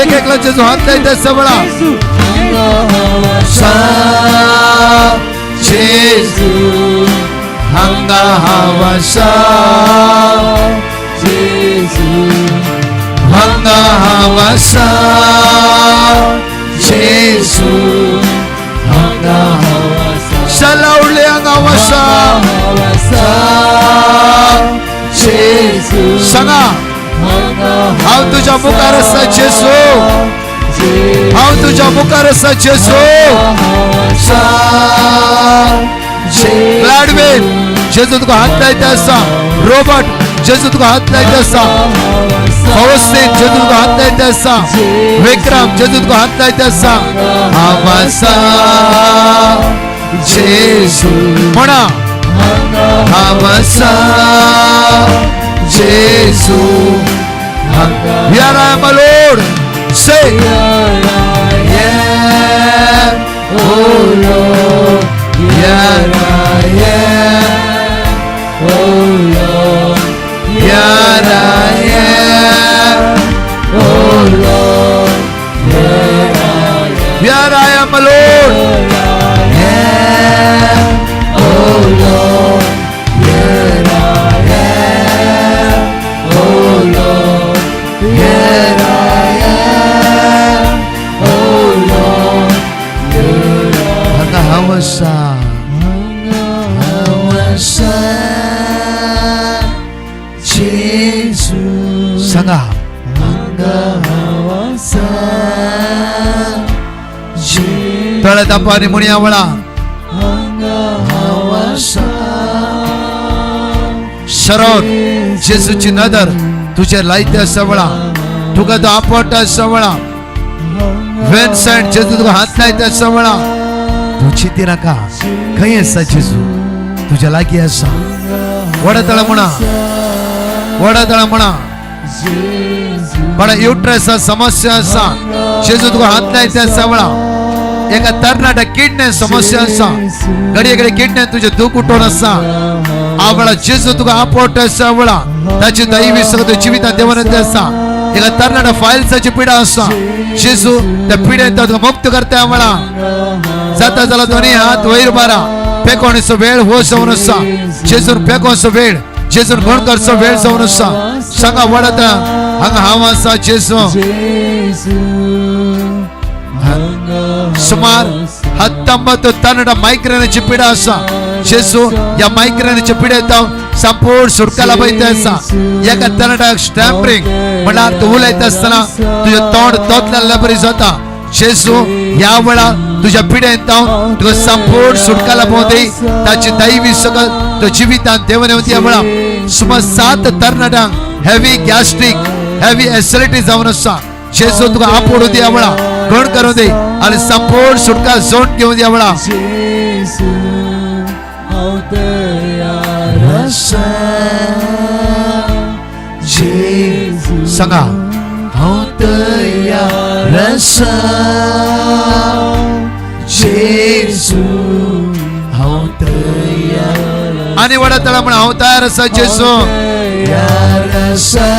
एक एकला जेजू हात लायता आसा म्हणा. जेजू हांगा हांव आसा, जेजू हांगा हांव आसा, जेजू हांगा हांव आसा. सलावले हांगा हांव आसा, जेजू. सांगा हांव तुज्या मुखार आसा जेजू, हांव तुज्या मुखार आसा जेजू. ग्लॅडवेन जेजू तुका हात लायता आसा. रॉबर्ट जेजू तुका हात लायता आसा. फवस्तीन जेजू तुका हात लायता आसा. विक्रम जेजू तुका हात लायता आसा. हांव आसा जेजू म्हणा, हांव आसा जेजू. Here I am, my Lord. Say, I am, oh Lord. Here I am, oh Lord. Here I am, oh Lord. Here I am. Here I am, my Lord. Yeah, oh Lord. Here I am, oh Lord. Here I am, oh Lord. Hanga हांव आसा, हांव आसा जेजू. सांगा हांगा हांव आसा जेजू. तळे दापानी म्हणया वळा हांगा हांव आसा. शरण जेजूची नदर तुझे लायते आसा वळा, तुका तो आपटा आसा वळा. विन्सेंट जेजू तुका हात लायते आसा वळा. तूं चिंती नाका, खंय आसा जेजू, तुज्या लागीं आसा. वडतळा म्हणा, वडतळा म्हणा. पण युट्रसा समस्या आसा, जेजू तुका हात लायते आसा वळा. एका तरणाट्या किडने समस्या आसा, घडये घडये किडने तुझे दूख उठोवन आसा. आवळा जेजू तुका आपवटा आसा वळा. ताची दैवी सगळं जिवितांत देवन आसा. एका तरणाट्या फायल्साची पिडा आसा, जेजू त्या पिडेन तुका मुक्त करता वळा. जाता जाल्यार दोनी हात वयर बारा. पेकोणीचो वेळ हो जावन आसा, जेजून पेकोणचो वेळ, जेजून गुणकरचो वेळ जावन आसा. सांगा वडता हांगा हांव आसा जेजू. सुमार 19 तरणाट्या मायग्रेनाची पिडा आसा, जेजू ह्या मायग्रेनाच्या पिडेंत संपूर्ण सुटका लाभयता आसा. एका तरणाट्याक स्टॅम्परींग म्हणल्यार तूं उलयता आसतना तुजें तोंड तोतल्या बरी जाता. जेजू ह्या वेळार तुज्या पिडेंत तुका संपूर्ण सुटका लाभोवं दी. ताची दैवी सकल तो जिवितांत देवन येवं ह्या वेळार. सुमार 7 तरणाट्यांक हेवी गॅस्ट्रीक, हेवी एसिडिटी जावन आसा. जेजू तुका आपोडूं दी ह्या वेळार, गण करूं दी आनी संपूर्ण सुटका जोड घेवन ह्या वेळार. सांगा हांव तयार आसा जेजू, हांव तयार. आनी वडा तळा म्हण हांव तयार आसा जेजू, तयार आसा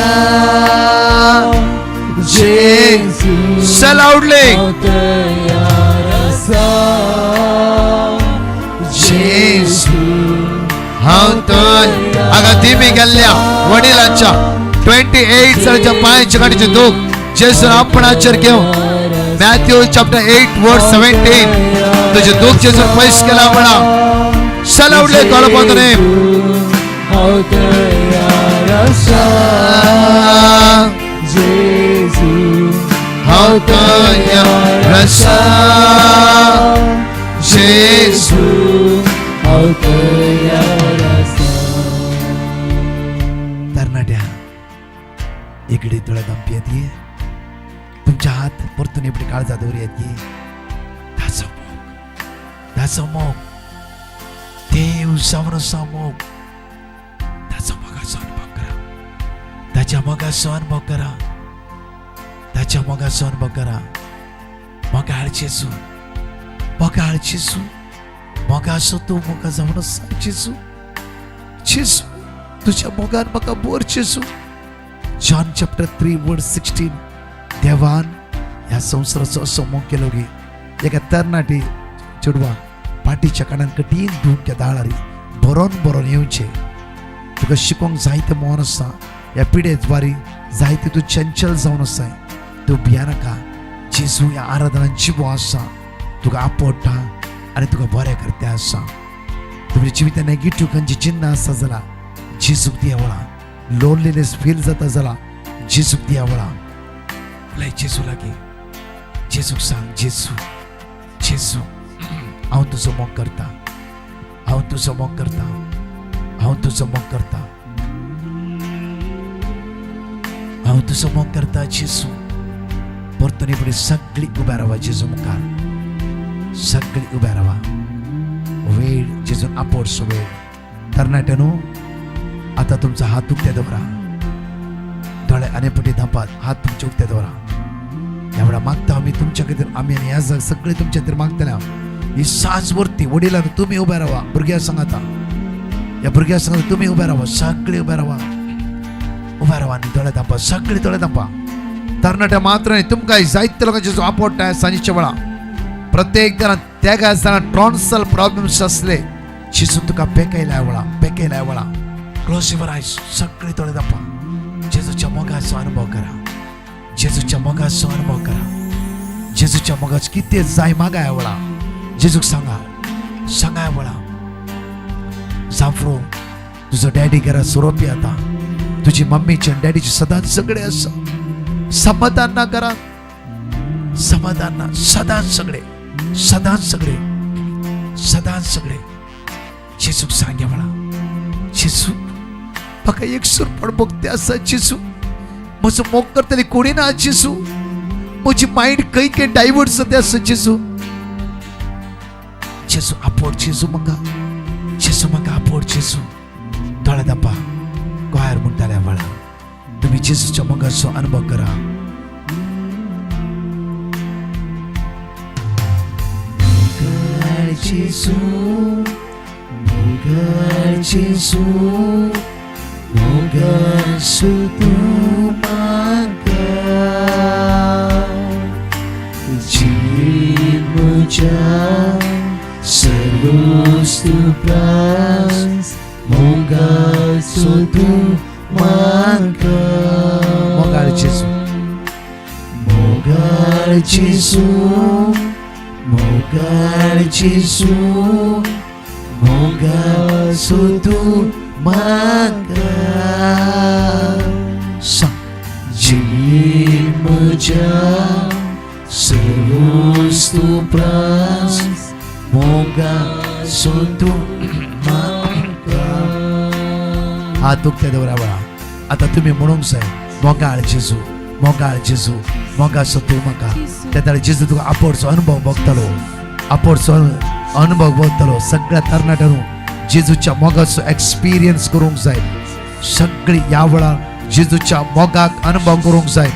जेजू. Say loudly. तयार आसा जेजू, हांव तयार. आगा दिमी गेल्ल्या वडिलांच्या 28 सालाच्या पांयच्या काडीचें दूख जेजून आपणाचेर घेवन मॅथ्यू चॅप्टर 8 वर्स 17 तुजें दूख जेजून पयस केला म्हणा. Say loudly, call upon the name. हांव तयार आसा जेजू, हांव तयार आसा. तरणाट्या इकडे तुला दमपी येत, तुमच्या हात परतून इकडे काळजा दवर येत. ताचो मोग, ताचो मोग, देव जावन आसा मोग, ताचो मोगाचो अनुभव करा. ताच्या मोगाचो अनुभव करा, ताच्या मोगाचो अनुभव करा. मोगाळ जेजू, मोगाळ जेजू, मोगाचो तूं मोगा जावन आसा जेजू. जेजू तुज्या मोगान म्हाका बोर जेजू. जॉन चॅप्टर 3:16, देवान ह्या संवसाराचो असो मोग केलो की एका तरणाटी चेडवाक पाटीच्या कानान कठीण धुवून दाळारी बरोवन बरोवन येवचें. तुका शिकोंक जायते मोहन आसा, ह्या पिडे द्वारी जायते तूं चंचल जावन आसाय. तूं भियानाका, जेजू ह्या आराधनान जिवो आसा, तुका आपोडटा आनी तुका बरें करता आसा. तुमच्या जिवितांत नेगेटीव खंयची चिन्नां आसा जाल्यार जेजूक दिया वळा. लोनलीनेस फील जाता जाल्यार जेजूक दिया वळा. उलय जेजू लागीं, जेजूक सांग, जेजू जेजू हांव तुजो मोग करता, हांव तुजो मोग करता, हांव तुजो मोग करता, हांव तुजो मोग करता जेजू. परतून फुडें सगळी उब्या रावा जेजू मुखार, सगळी उब्या रावा. वेळ जेजून आपोडसो वेळ. तरणाट्यानो आतां तुमचो हात उक्ते दवरा, दोळे आनी पटी धांपात, हात तुमचे उक्ते दवरा. ह्या वेळार मागता आमी तुमच्या खातीर, आमी आनी ह्या सगळे तुमच्या खातीर मागतले. ही साज वरती वडिलांनो तुमी उबे रावा, भुरग्यां सांगाता, ह्या भुरग्यां सांगाता तुमी उबे रावा, सगळे उबे रावा, उबे रावा आनी दोळे धांपा, सगळे दोळे धांपा. तरणाट्या मात्र न्ही, तुमकां जायते लोकांचे जो आपोडटा सांजेच्या वेळा प्रत्येक जाणां त्या जाणां ट्रॉन्सल प्रॉब्लम्स आसले जेजून तुका पेकयल्या वेळा, पेकयल्या वेळा. क्लोज your eyes, सगळे दोळे धांपा. जेजूच्या मोगाचो अनुभव करा, जेजूच्या मोगाचो अनुभव करा. जेजूच्या मोगाचो कितें जाय मागाय वेळा जेजूक सांगा, सांगाय वेळा. जाफ्रो तुजो डॅडी घरा सोरोपी आतां, तुजी मम्मीचे आनी डॅडीचे सदांच सगळे आसा. समाधान ना घरात, समाधान ना, सदांच सगळे, सदांच सगळे, सदांच सगळे. जेजूक सांग्या वेळा, जेजू म्हाका एक सुरपण भोगते आसा जेजू, म्हजो मोग करतली कोणी ना जेजू, म्हजी मायंड खंय खंय डायवर्ट जाता आसा जेजू. जेजू आपोड जेजू म्हाका, जेजू म्हाका आपोड जेजू. दोळे धांपा. गोंयार म्हणटाल्या वेळा तुमी जेजूच्या मोगाचो अनुभव करा. मोगाळ जेजू, मोगाळ जेजू, मोगाचो तूं म्हाका, जीण म्हज्या सर्वस्तु प्रास, मोगाचो तूं म्हाका. मोगाळ जेजू, मोगाळ जेजू, मोगाळ जेजू, मोगाचो तूं म्हाका. जीण म्हज्या सर्वस्तु प्रास, मोगाचो तूं म्हाका. हात उक्ते दवरा वेळा आतां तुमी म्हणूंक जाय, मोगाळ जेजू, मोगाळ जेजू, मोगाचो तूं म्हाका. तेन्ना जेजू तुका आपोडचो अनुभव भोगतलो, आपोडचो अनुभव भोगतलो. सगळ्या तरणाट्यांनो जेजूच्या मोगाचो एक्सपिरियन्स करूंक जाय. सगळी ह्या वेळार जेजूच्या मोगाक अनुभव करूंक जाय,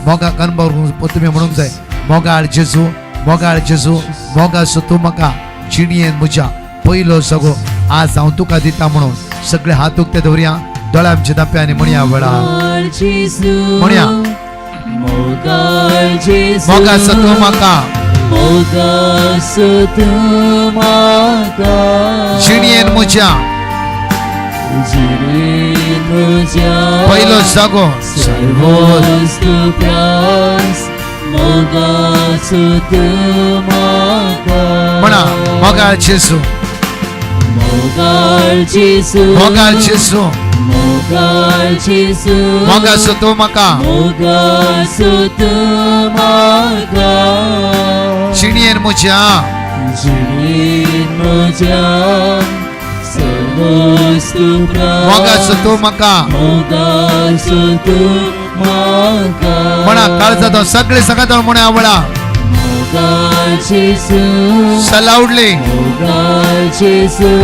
मोगाक अनुभव करूंक तुमी म्हणूंक जाय, मोगाळ जेजू, मोगाळ जेजू, मोगाचो तूं म्हाका, जिणयेन म्हज्या पयलो सगो आज हांव तुका दिता म्हणून. सगळे हात उक्ते दवरया, दोळे आमचे धांपया आनी म्हणया वेळा, म्हणया, मोगाचो तूं म्हाका, मोगाचो तूं म्हाका, जिणयेन म्हज्या, जिणयेन म्हज्या पयलो जागो सर्वस्तु प्रास, मोगाचो तूं म्हाका. म्हणा, मोगाळ जेजू, मोगाळ जेजू, मोगाळ जेजू, मोगाळ जेजू, मोगाचो तूं म्हाका, मोगाचो तूं म्हाका, जिणयेन म्हज्या, जिणयेन म्हज्या सर्वस्तु प्रास, मोगाचो तूं म्हाका, मोगाचो तूं म्हाका. म्हणा काळजांत सगळे सांगात म्हणा वेळा, Loudly.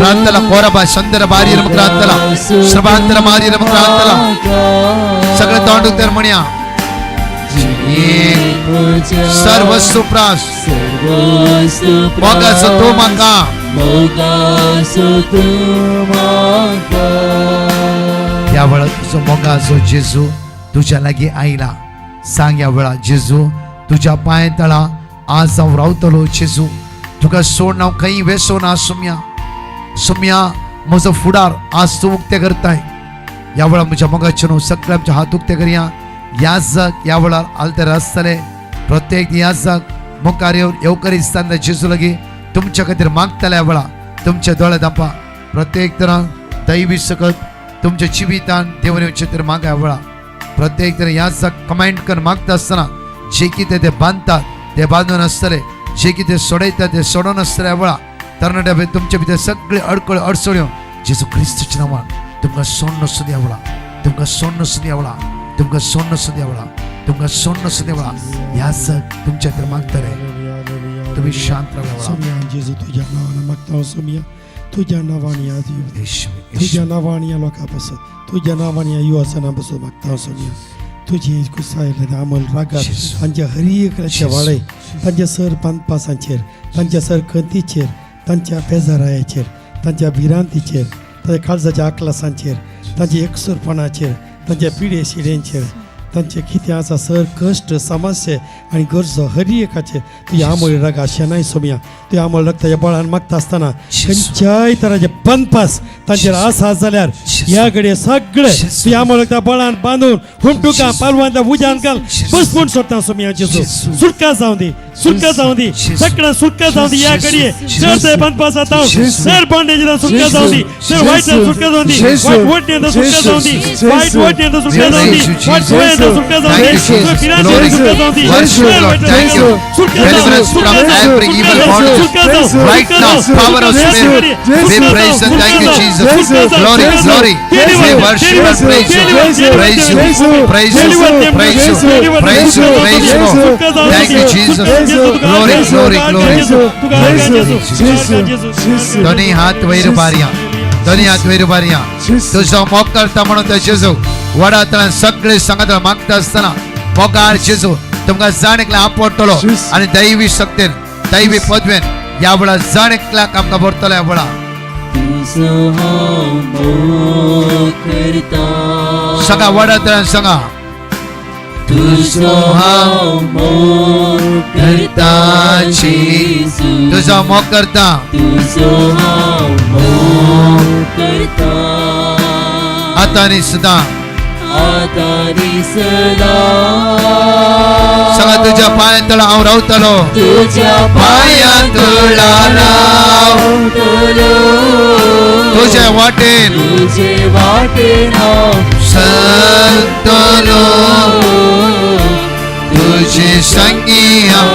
ಕ್ರಾಂತಲ ಕೋರಬ ಸಂದರ ಬಾರಿಯರ ಕ್ರಾಂತಲ ಶ್ರಭಾಂತರ ಮಾರಿಯರ ಕ್ರಾಂತಲ सगळे तोंड उक्तेर म्हणया सर्वस्तु प्रास मोगाचो तूं म्हाका ह्या वेळार तुजो मोगाचो जेजू तुज्या लागीं आयला. सांग ह्या वेळार जेजू तुज्या पांय तळा आज हांव रावतलो. जेजू तुका सोड हांव खंय वेसो ना. सुम्या सुम्या म्हजो फुडार आज तूं उक्तें करताय. ह्या वेळार म्हज्या मोगाचे न्हू सगळे आमचे हात उक्ते करया. याजक ह्या वेळार आल्तेर आसतले. प्रत्येक याजक मुखार येवन येवकरिस्तान जेजू लागीं तुमच्या खातीर मागतले. ह्या वेळार तुमचे दोळे धांपा. प्रत्येक तरान दैवी सकत तुमच्या जिवितान देवन येवचे तर मागा. ह्या वेळार प्रत्येक तरान याजक कमेंट करून मागता आसतना जे कितें ते बांदतात ते बांदून आसतले, जे कितें सोडयतात ते सोडून आसतले. ह्या वेळार तरणाट्या तुमचे भितर सगळे अडकळ अडचण्यो जेजू क्रिस्ताच्या नांवान तुमकां सोडून आसूं ह्या वेळार, तुमकां सोडून आसूं ह्या वेळार, तुमकां सोडून आसूं ह्या वेळार, तुमकां सोडून आसूं ह्या वेळार. याजक तुमच्या खातीर मागतले. तुमी शांत रावा. सोम्या जेजू तुज्या नांवान मागता. सोम्या तुज्या नांवान ह्या तुज्या नांवान ह्या लोकां पासत, तुज्या नांवान ह्या युवासना पासत मागता. सोम्या तुजी कुसायले आमल रागार तांच्या हर एकल्याच्या वाळे तांच्या सर पानपासांचेर, तांच्या सर खंतीचेर, तांच्या बेजारायाचेर, तांच्या भिरांतीचेर, तांच्या काळजाच्या आकलासांचेर, तांच्या एकसुरपणाचेर, तांच्या पिडे शिड्यांचेर, तांचे कितें आसा सर कश्ट समस्या आनी गरजो हर एकाचेर तुज्या आमोळ रागा शेनाय. सोम्या तुज्या आमोळ रक्ताच्या बळान मागता आसतना खंयच्याय तराचे बनपास तांचेर आसा जाल्यार ह्या घडये सगळे तुज्या आमोळ रक्ता बळान बांदून हुमटुका पालवांतल्या उज्यान घाल बसपून सोडटा. सोम्या जेजू सुटका जावं दी, सुटका जावं दी, सगळ्या सुटका जावं दी. ह्या घडये सर ते बनपास आतां सर बांडेजीला सुटका जावं दी, सर वायटान सुटका जावं दी, वायट वटणेंत सुटका जावं दी, वायट वटणेंत सुटका जावं दी, वायट गोंयांत सुटका जावं दी, Glory, worship Lord. Thank you. Deliverance from every evil bondage. Right now, power of spirit. We praise and thank you, Jesus. Glory, glory. We worship and praise you. Praise you. Praise you. Praise you. Praise you. Praise you. Thank you, Jesus. Glory, glory, glory. दोन्ही हात वयर उबारया, दोन्ही हात वयर उबारया. तुजो मोग करता म्हणून तो जेजू वडांतल्यान सगळे सांगता मागता आसतना मोगाळ जेजू तुमकां जाण एकल्या आपडटलो आनी दैवी शक्तीन दैवी पदवेन ह्या वेळार जाण एकल्याक आमकां भरतलो. ह्या वेळार सांगा वडांतल्यान सांगा तुजो हांव मोग करता जेजू, तुजो मोग करता, तुजो हांव मोग करता आतां आनी सदां, आतां आनी सदां. सांगा तुज्या पांया तळा हांव रावतलो, तुज्या पांया तळा रावतलो, तुजे वाटेन तुजे वाटेन हांव चलतलो, तुजे संगी हांव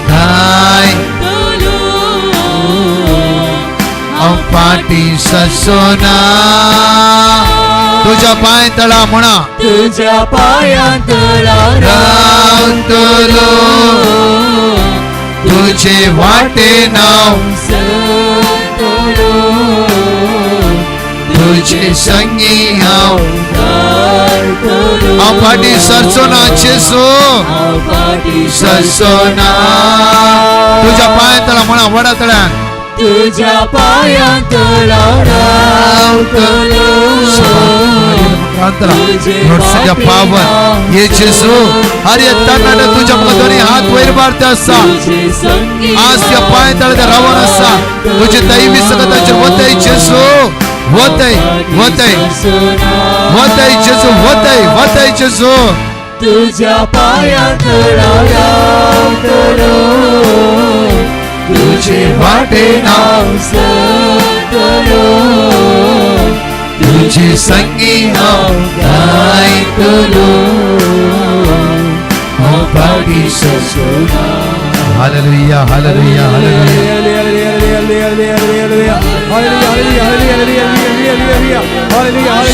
गायतलो, हांव फाटीं सरचो ना. तुज्या पांय तळा म्हणा तुज्या पांया तळा रावतलो, तुजे वाटेन हांव चलतलो, तुजे संगी हांव गायतलो, हांव फाटीं सरचो ना जेजू, हांव फाटीं सरचो ना. तुज्या पांया तळा म्हणा वडा तळ्यान तुज्या पांया तळा रावतलो, पावर ये जेजू. हर एक तरणाट्या तुज्या मुखार दोन्ही हात वयर मारता आसा. आज त्या पांय तळ्यार रावन आसा. तुजे दैवी सकताचेर वतय जेजू, वतय वतय वतय जेजू, वतय वतय जेजू. तुज्या पांया तळा रावतलो, तुजे वाटेन हांव चलतलो, तुजे संगी हांव गायतलो, हांव फाटीं सरचो ना. Hallelujah, hallelujah, hallelujah.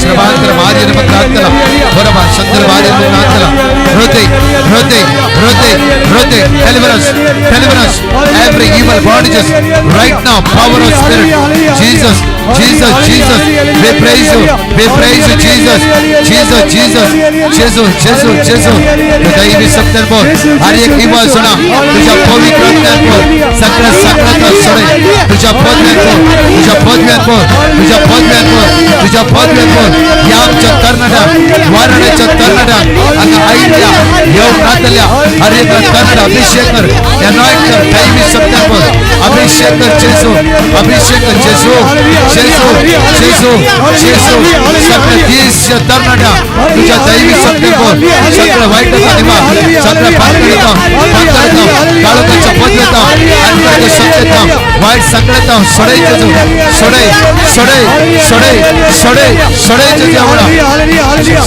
श्रभांतर मार्य प्रार्थना बरोबर संदर्भ हृदय हृदय हृदय हृदय deliverance deliverance, every evil bondages right now, power of spirit. Jesus, Jesus, Jesus, we praise you, we praise you, Jesus, Jesus, Jesus, Jesus, Jesus, Jesus. दैवी शक्त्यांवर हर एक इव्हल सोडा, तुझ्या पवित्र आत्म्यांवर सगळ्या सगळ्यांना सोडे, तुझ्या पदव्यांवर, तुझ्या पदव्यांवर, तुझ्या पदव्यांवर, तुझ्या पदव्यांवर या आमच्या तरणाट्या वारण्याच्या तरणाट्या आता आईल्या येऊन हर एक तरणाटा अभिषेक कर, अनॉइंट कर दैवी शक्त्यांवर अभिषेक कर जेसू, अभिषेक कर जेसू, जेसू, जेसू, जेसू. सगळ्या 30 तरणाट्या तुझ्या दैवी शक्त्यांवर सगळं वाईट सगळं पातळीत काळोखाच्या पदव्यात अंधाराच्या शक्तीत वाईट सगळ्यात सोडे जेजू, सोडे, सोडे, सोडे, सोडे, सोडे जेजू.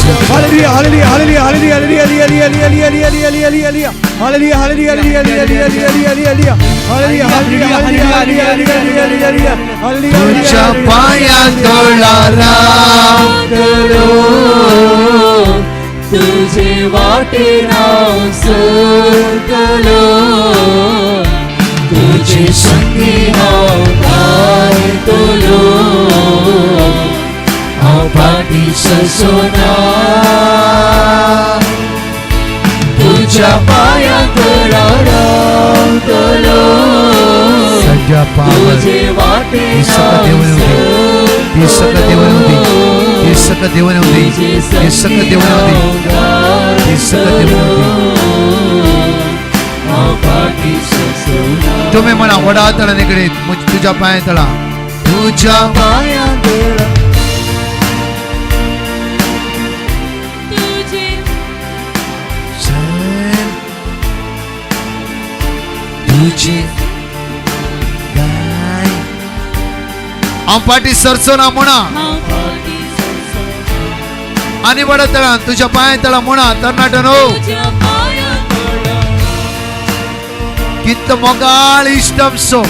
तुझ्या पाया तळा रावतलो, तुझे वाटे नाव सरकलो, तुझे संगी हांव गायतलो, हांव फाटीं सरचोना, तुझ्या पांया तळा रावतलो, तुझे वाटे नाव तुम्ही म्हणा वडा तळा निगडीत तुझ्या पाया तळा, तुझ्या पाया तळा, तुझे गाय हांव फाटीं सरचो ना म्हणा आनी वडा तळा तुझ्या पांय तळा म्हणा तरणाट्यानो, कितलो मोगाळ इश्ट आमचो,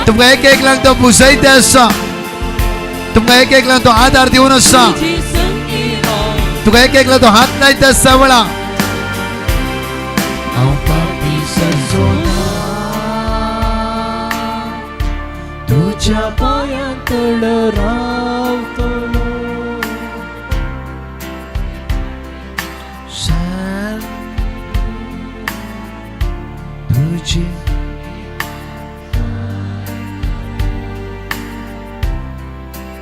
तुमकां एक एकल्यांक तो भुजयते आसा, तुमकां एक एकल्यांक तो आदार दिवन आसा, तुका एक एकल्याक तो हात लायता आसा वेळा. हांव फाटीं सरचो ना, तुझ्या पांया तळा रावतलो, तुझे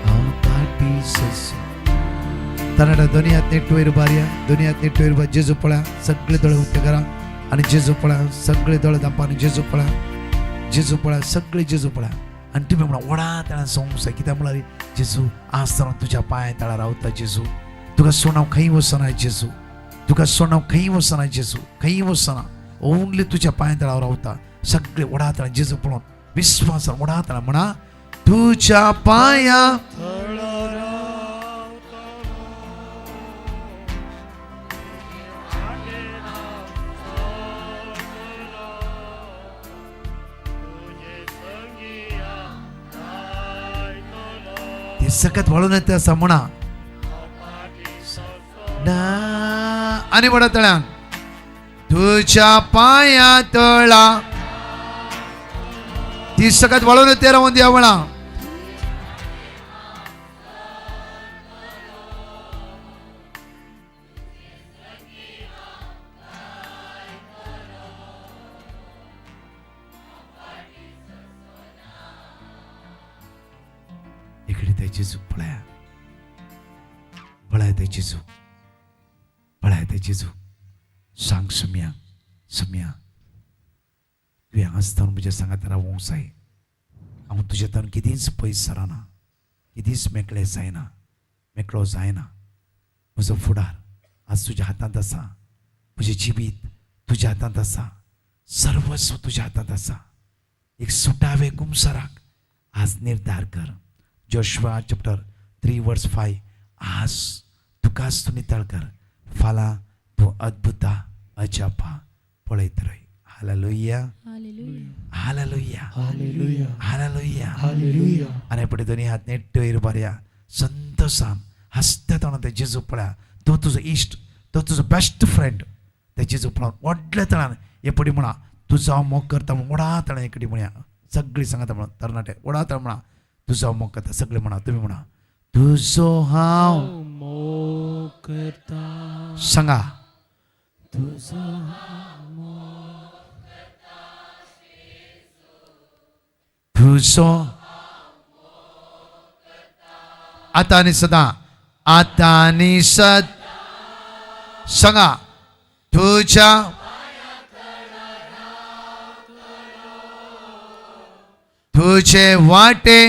हांव फाटीं सरचो. तरणाट्या दोनी हात नेट वयर उबारया, दोनी हात नेट वयर उबार, जेजू पळया, सगळे दोळे उक्ते करा आनी जेजू पळया, सगळे दोळे धांपा आनी जेजू पळया, जेजू पळया, सगळे जेजू पळया. आनी तुमी म्हणा वडा तळा सोंग कित्याक म्हळ्यार जेजू आसतना तुज्या पांया तळा रावता जेजू, तुका सोडून हांव खंय वचना जेजू, तुका सोडून हांव खंय वचना जेजू, खंय वचना, ओनली तुज्या पांया तळा रावता. सगळे वडा तळा जेजू पळोवन विस्वासान वडा तळा म्हणा तुझ्या पांया ते सकत वळून येते आसा म्हणा आनी वडा तळ्यान तुझ्या पांया तळा ती सकत वळून येते रावून द्या वळा. इकडे ते जेजू पळया, पळया ते जेजू, पळया ते जेजू. सांग सुम्या, सुम्या तुवें आसतना म्हज्या सांगात रावूंक जाय, हांव तुज्या तान केदींच पयस सरना, केदींच मेकळें जायना, मेकळो जायना. म्हजो फुडार आज तुज्या हातांत आसा, म्हजें जिवीत तुज्या हातांत आसा, सर्वस्व तुज्या हातांत आसा. एक सुटावे कुमसराक आज निर्धार कर. जोशुआ चॅप्टर 3 verse 5, आज तुकाच तूं नितळ कर, फाल्यां तूं अद्भुता अजापा पळयत राय. हालेलुया, हालेलुया, हालेलुया, हालेलुया. आनी फुडें दोनी हात नेट्ट वयर उबारया, संतोसान हांसत्या तोंडान ते जेजू पळया. तो तुजो इश्ट, तो तुजो बेस्ट फ्रेंड. ते जेजू पळोवन व्हडल्या तणान हे फुडें म्हणा, तुजो हांव मोग करता म्हणून वडा ताणें एकटी म्हणया. सगळीं सांगाता म्हणा तरणाटे वडा ताणें म्हणा तुजो हांव मोग करता. सगळें म्हणा, तुमी म्हणा तुजो हांव मोग करता. सांगा तुजो मोग करता तुजो आतां आनी सदां, आतां आनी सद सांगा तुज्या तुझे वाटे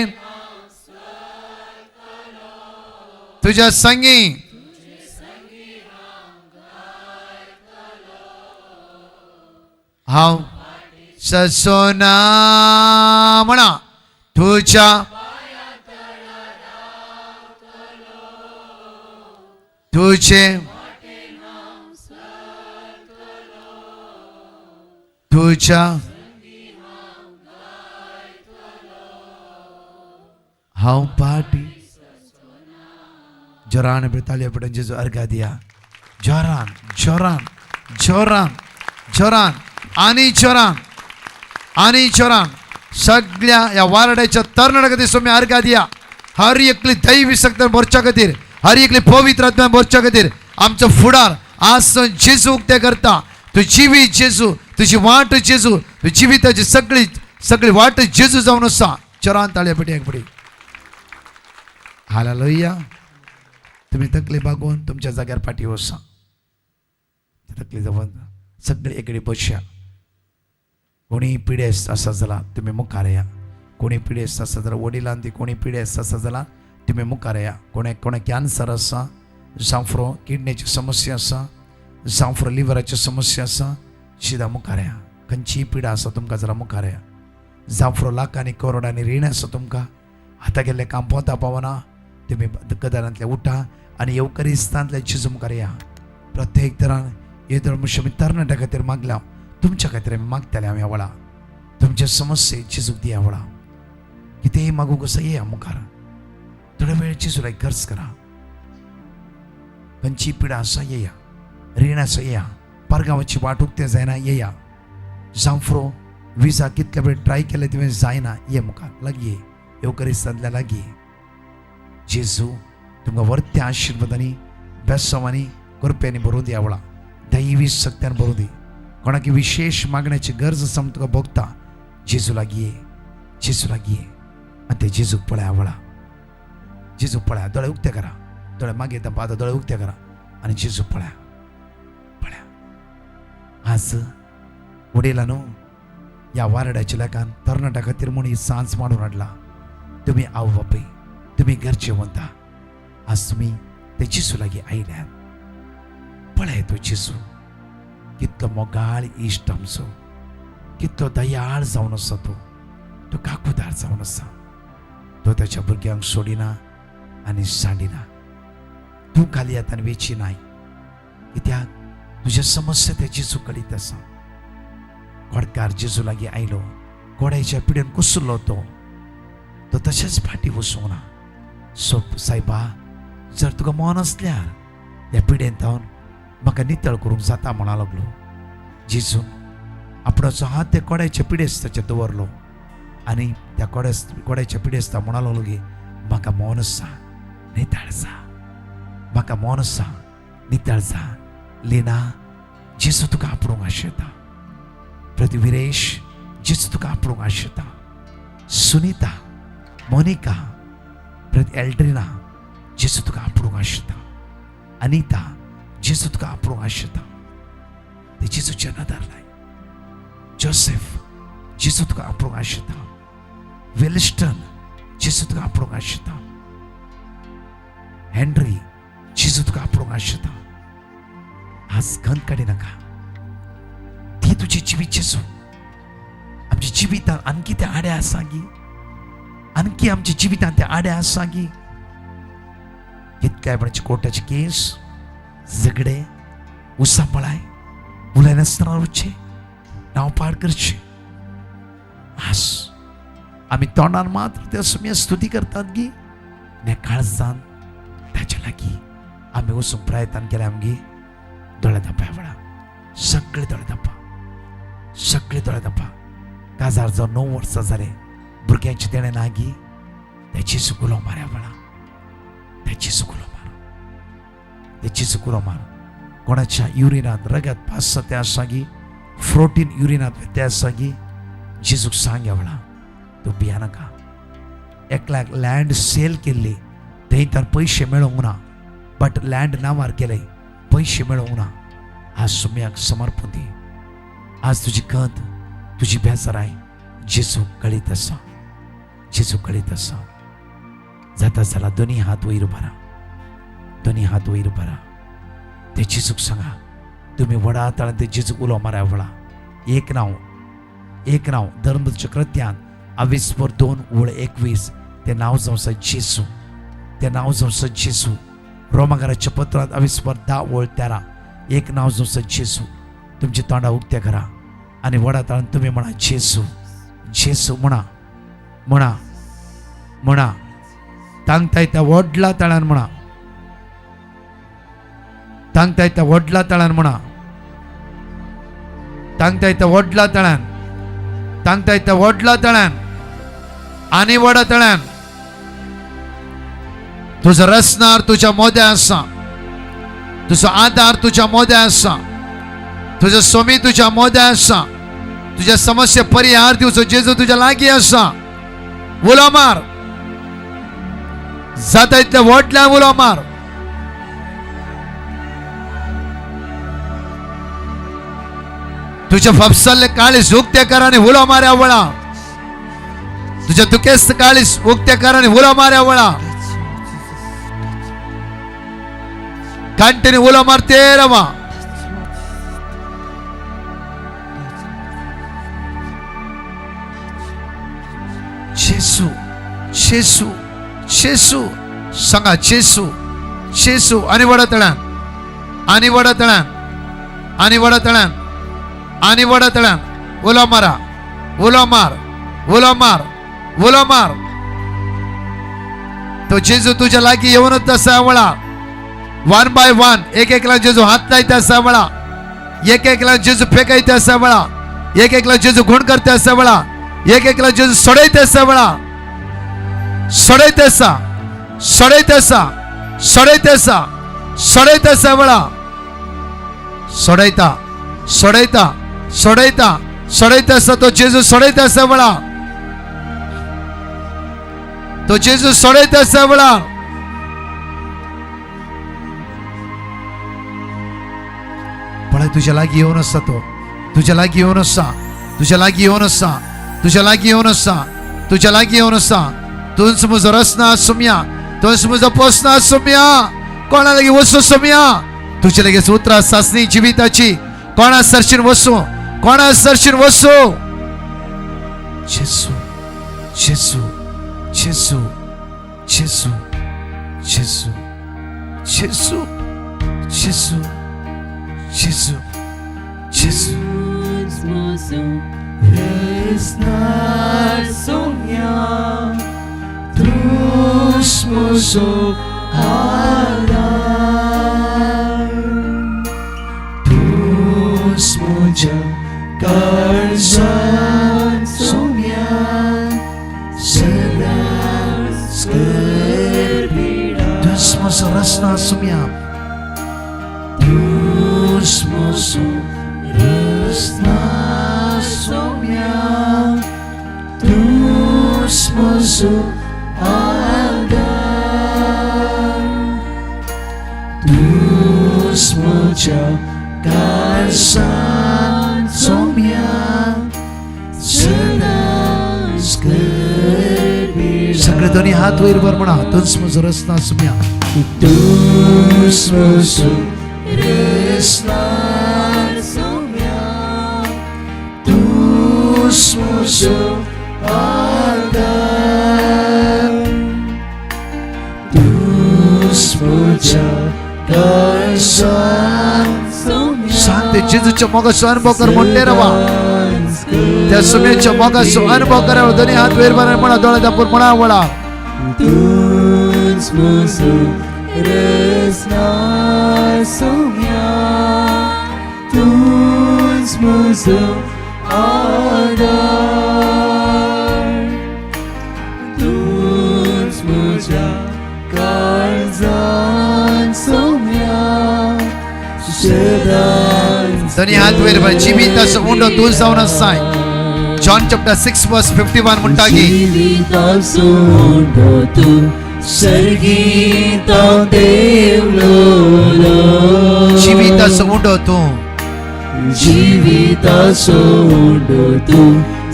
तुझ्या संगी हांव ससोना म्हणा तुझ्या तुझे तुझ्या हांव पाटी जोरान ताळयो पडून जेजू अर्घा दिया. जोरान जोरान जोरान जोरान आनी जोरान आनी जोरान सगळ्या ह्या वारड्याच्या तरणाट्या खातीर सोम्या अर्घा दिया. हर एकली दैवी शक्त मोर्चा खातीर, हर एकली पवित्र आत्मा मोर्चा खातीर आमचो फुडार आज जेजू उक्ते करता. तूं जिवीत जेजू, तुजी वाट जेजू, तुजी जिविताची सगळी सगळी वाट जेजू जावन आसा. जोरान ताळयो पडी एक पडी. हालेलुया. तुमी तकली बागोवन तुमच्या जाग्यार फाटी वसा. तकली जावन सगळे एकडे बसया. कोणी पिडेस्त आसा जाल्यार तुमी मुखार या. कोणी पिडेस्त आसा जाल्यार वडिलान ती कोणी पिडेस्त आसा जाल्यार तुमी मुखार या. कोणाक कोणाक कॅन्सर आसा, जांफरो किडनेची समस्या आसा, जांफरो लिवराची समस्या आसा, शिदा मुखार या. खंयचीय पिडा आसा तुमकां जाल्यार मुखार या. जांफरो लाखांनी करोडांनी रीण आसा तुमकां, आतां गेल्लें काम पोता पावना, तुमी गदारांतले उठा आनी येवकरिस्तांतल्या जेजू मुखार या. प्रत्येक तरान हे धर्मश आमी तरणाट्या खातीर मागल्या, तुमच्या खातीर आमी मागतले. आमी ह्या वेळा तुमचे समस्ये जेजूक दिया वेळा. कितेंय मागूंक आसा येया मुखार. थोडे वेळ जेजू लायक खर्च करा. खंयची पिडा आसा येया, रीण आसा येया, परगांवाची वाट उक्तें जायना येया, जांफरो विजा कितले वेळ ट्राय केले तुवें जायना, ये मुखार लागीं ये, येवकरिस्तांतल्या लागीं. जेजू तुमकां वर्त्या आशिर्वादांनी बेसांवांनी कृपेंनी भरून दी आवळा, दैवी शक्त्यान भरून दी. कोणाकी विशेश मागण्याची गरज आसा म्हूण तुका भोगता, जेजू लागीं ये, जेजू लागीं ये आनी ते जेजूक पळय आवळा. जेजू पळया, दोळे उक्ते करा, दोळे मागीर आतां दोळे उक्ते करा आनी जेजू पळया पळया. आज वडिलांनो ह्या वारड्याच्या लेखान तरणाट्या खातीर म्हूण ही सांज मांडून हाडला. तुमी आवय बापूय, तुमी घरचे वता, आज तुमी ते जेजू लागीं आयल्यात. पळय तो जेजू कितलो मोगाळ इश्ट आमचो, कितलो दयाळ जावन आसा तो, तो काकुदार जावन आसा. तो ताच्या भुरग्यांक सोडिना आनी सांडिना. तूं खाली हातान वेची नाय, कित्याक तुज्या समस्या त्या जेजू कळीत आसा. घोडकार जेजू लागीं आयलो, घोड्याच्या पिडेन कुसलो तो, तो तशेंच फाटी वचूंक ना. सो सायबा, जर तुका मन आसल्यार ह्या पिडेन थावन म्हाका नितळ करूंक जाता म्हणा लागलो. जेजून आपणाचो हात त्या कोड्याच्या पिडेस्ताचेर दवरलो आनी त्या कोड्याच्या पिडेस्ता म्हणा लागलो की म्हाका मन आसा नितळ जा, म्हाका मन आसा नितळ जा. लिना, जेजू तुका आपणूंक आशेता. प्रति विरेश, जेजू तुका आपणूंक आशेता. सुनीता, मोनिका, प्रति एल्ड्रिना, जेजू तुका आपणूंक आशेता. अनिता, जेजू तुका आपणूंक आशेता. ते जेजूचे नदर लाय. जोसेफ, जेजू तुका आपणूंक आशेता. वेलिस्टन, जेजू तुका आपणूंक आशेता. हेनरी, जेजू तुका आपणूंक आशेता. आज गंध काडी नाका, ती तुजी जिवीत जेजू. आमच्या जिवितान आणखी ते आडे आसा गी, आणखी आमच्या जिवितान ते आडे आसा गी. कितल्या आपणाचे कोर्टाचे केस, झगडे, उसापळाय, उलयनासतना उरचें, नांव पाड करचें. आज आमी तोंडान मात्र त्या सुम्या स्तुती करतात गी, न्या काळजान ताच्या लागीं आमी वचूंक प्रयत्न केले आमगे. दोळे धांपा वळा, सगळे दोळे धांपा, सगळे दोळे धांपा. काजार जावन 9 वर्सां जालें, भुरग्यांचे देणें नागी, त्या जेजूक उलो मारया वेळा, त्या जेजूक उलो मार, त्या जेजूक उलो मार. कोणाच्या युरिनांत रगत पास त्या सांगी, प्रोटीन युरिनांत त्या सांगी, जेजूक सांग ह्या वेळा, तूं भियानाका. एकल्याक लँड सेल केल्ली, थंय तर पयशे मेळोंक ना, बट लँड नांवार केले, पयशे मेळोंक ना. आज सुम्याक समर्पण दी. आज तुजी गंत, तुजी बेजाराय जेजू कळीत आसा, जेजू कळीत आसा. जाता जाल्यार दोनी हात वयर उबारा, दोनी हात वयर उबारा. ते जेजूक सांगा, तुमी व्हडा ताळ्यान ते जेजूक उलो मारा व्हडा. एक नांव, एक नांव धर्मचक्रत्यान आविस्पर 2:21, तें नांव जावन आसा जेजू, तें नांव जावन आसा जेजू. रोमागाराच्या पत्रांत आविस्पर 10:13, एक नांव जावन आसा जेजू. तुमच्या तोंडा उक्त्या करा आनी व्हडा ताळ्यान तुमी म्हणा जेजू, जेजू म्हणा, म्हणा, म्हणा. तांगताय त्या व्हडला ताळ्यान म्हणा, तांगताय त्या व्हडला ताळ्यान म्हणा, तांगताय त्या व्हडला ताळ्यान, तांगताय त्या व्हडला ताळ्यान आनी व्हडा ताळ्यान. तुजो रसनार तुज्या मोद्या आसा, तुजो आदार तुज्या मोद्या आसा, तुजो स्वामी तुज्या मोद्या आसा, तुज्या समस्या परिहार दिवचो जेजू तुज्या लागीं आसा. उलो मार, जाता इतल्या व्हडल्यान उलो मार. तुझ्या फापसाल्ले काळीस उक्त्या कर आनी उलो मारया वळा. तुझ्या दुखेस्त काळीस उक्त्या कर आनी उलो मारया वळा. कंटिन्यू उलो मारते रवा. जेजू, जेजू, जेजू सांगा, जेजू, जेजू. आनी व्हडा तळ्यान, आनी व्हडा तळ्यान, आनी व्हडा तळ्यान, आनी व्हडा तळ्यान उलो मारा, उलो मार, उलो मार, उलो मार. तो जेजू तुझ्या लागीं येवनच आसा वळा. 1 by 1 एक एकला जेजू हात लायता आसा वळा, एक एकला जेजू फेकायता आसा वळा, एक एकला जेजू गुण करता आसा वळा, एक एकला जेजू सोडयता आसा वळा. सोडयता आसा, सोडयता आसा, सोडयता आसा, सोडयता आसा वळा. सोडयता, सोडयता, सोडयता, सोडयता आसा तो जेजू, सोडयता आसा वळा. तो जेजू सोडयता आसा वळा. पळय तुज्या लागीं येवन आसा तो, तुज्या लागीं येवन आसा, तुज्या लागीं येवन आसा, तुज्या लागीं येवन आसा, तुज्या लागीं येवन आसा. तूंच म्हजो रसना सुम्या, तूंच म्हजो पोसना सुम्या. कोणा लागीं वचूं सुम्या? तुजे लागीं उतरां सासणी जिविताची. कोणा सरशीन वचूं, कोणा सरशीन वचूं? जेजू, जेजू, जेजू, जेजू, जेजू, जेजू, जेजू, जेजू, जेजू. म्हज्या काळजांत सोम्या सदांच करपिडा. तूंच म्हजो रसना सोम्या, तूंच म्हजो रसना सोम्या, तूंच म्हजो आदार, तूंच म्हज्या काळजांत सोम्या सदांच करपिडा. सगळे दोन्ही हात वयर वर म्हणा, तूंच म्हजो रसना सोम्या, तूंच म्हजो रसना सोम्या, तूंच म्हजो आदार, तूंच म्हज्या काळजांत. सांग ते जेजूच्या मोगाचो अनुभव कर म्हणले रवा. त्या सुम्याच्या मोगाचो अनुभव करा. दोन्ही हात वयर वर म्हणा, दोळे धांपून म्हणा वळा. तूंच म्हजो रसना सोम्या, तूंच म्हजो आदार तूंच म्हज्या काळजान सोम्या सदांच दोनी हात वयर भर जिवीत उंडो तूं जावन आसाय. जॉन चॅप्टर 6 वर्स 51 म्हणटा की जिविताचो उंडो तूं सर्गींत देवलो जिविताचो उंडो तूं जिविताचो उंडो तूं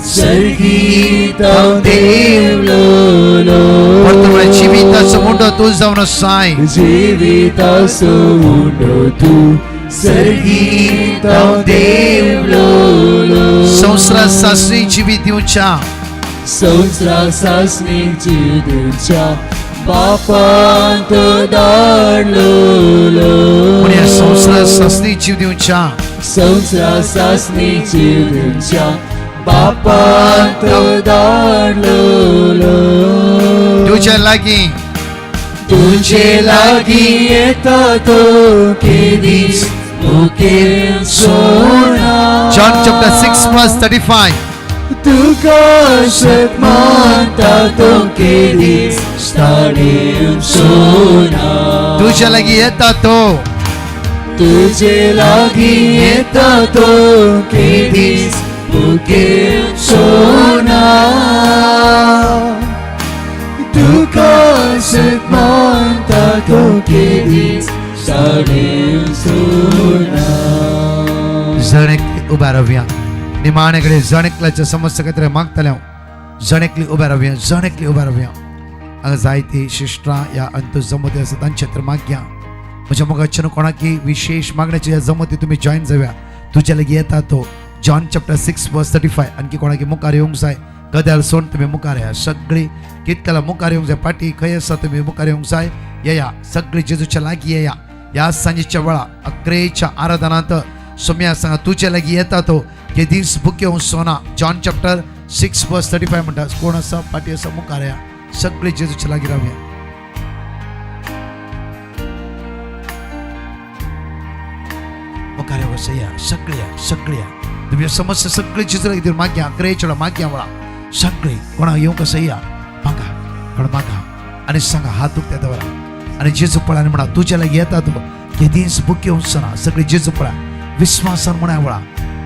सर्गींत देवलो परत म्हळ्यार जिविताचो उंडो तूं जावन आसाय. जिविताचो उंडो तूं सर्गींत देवलो संवसारा सासणी जिवीत दिवच्या संवसारा सासणी जीव दिवच्या बापान तो धाडलो म्हणया संवसारा सासणी जीव दिवच्या संवसारा सासणी जीव दिवच्या बापान तो धाडलो तुज्या लागीं तुजे लागीं येता तो केदीस मुखेल सोना जॉन चॅप्टर 6 वर्स 35 तुका शत मानता तो केदीस ताणें सोना तुज्या लागीं येता तो तुजे लागीं येता तो केदीस मुखेल सोना तुका शत मानता तो केदीस ताणें सोना. जण एकली उब्या रावया. निमाणे कडेन जण एकल्याच्या समस्या खातीर मागतले हांव. जण एकली उब्या रावया, जण एकली उब्या रावया. हांगा जायती शिश्टां ह्या अंत जमती आसा तांचे खातीर मागया. म्हज्या मोगाच्यान कोणाकी विशेश मागण्याची ह्या जमती तुमी जॉयन जावया. तुज्या लागीं येता तो जॉन चॅप्टर 6 वर्स 35. आणखी कोणाकी मुखार येवंक जाय गद्याल सोड तुमी मुखार या. सगळी कितक्याला मुखार येवंक जाय पाटी खंय आसा तुमी मुखार येवंक जाय येया. सगळी जेजूच्या लागीं येया. ह्या सांजेच्या वेळा अकरेच्या आराधनांत सोम्या सांगा तुज्या लागीं येता तो केदीस भुकेवन सोना. जॉन चॅप्टर 6 वर्स 35 म्हणटा. कोण आसा पाटी आसा मुखार या. सगळी जेजूच्या लागीं रावया. मुखार येवं या सगळ्या सगळ्या तुमच्या समस्या सगळी जेजू लागीं मागया. अकरेच्या वेळा मागया वेळा सगळी कोणाक येवंक आसा या मागा कोण मागा आनी सांगा हात दुखत्या दवरा आनी जेजू पळय आनी म्हणा तुज्या लागीं येता तो केदीस भुकेवन सोना. सगळी जेजू पळय विस्वासान म्हणा वेळा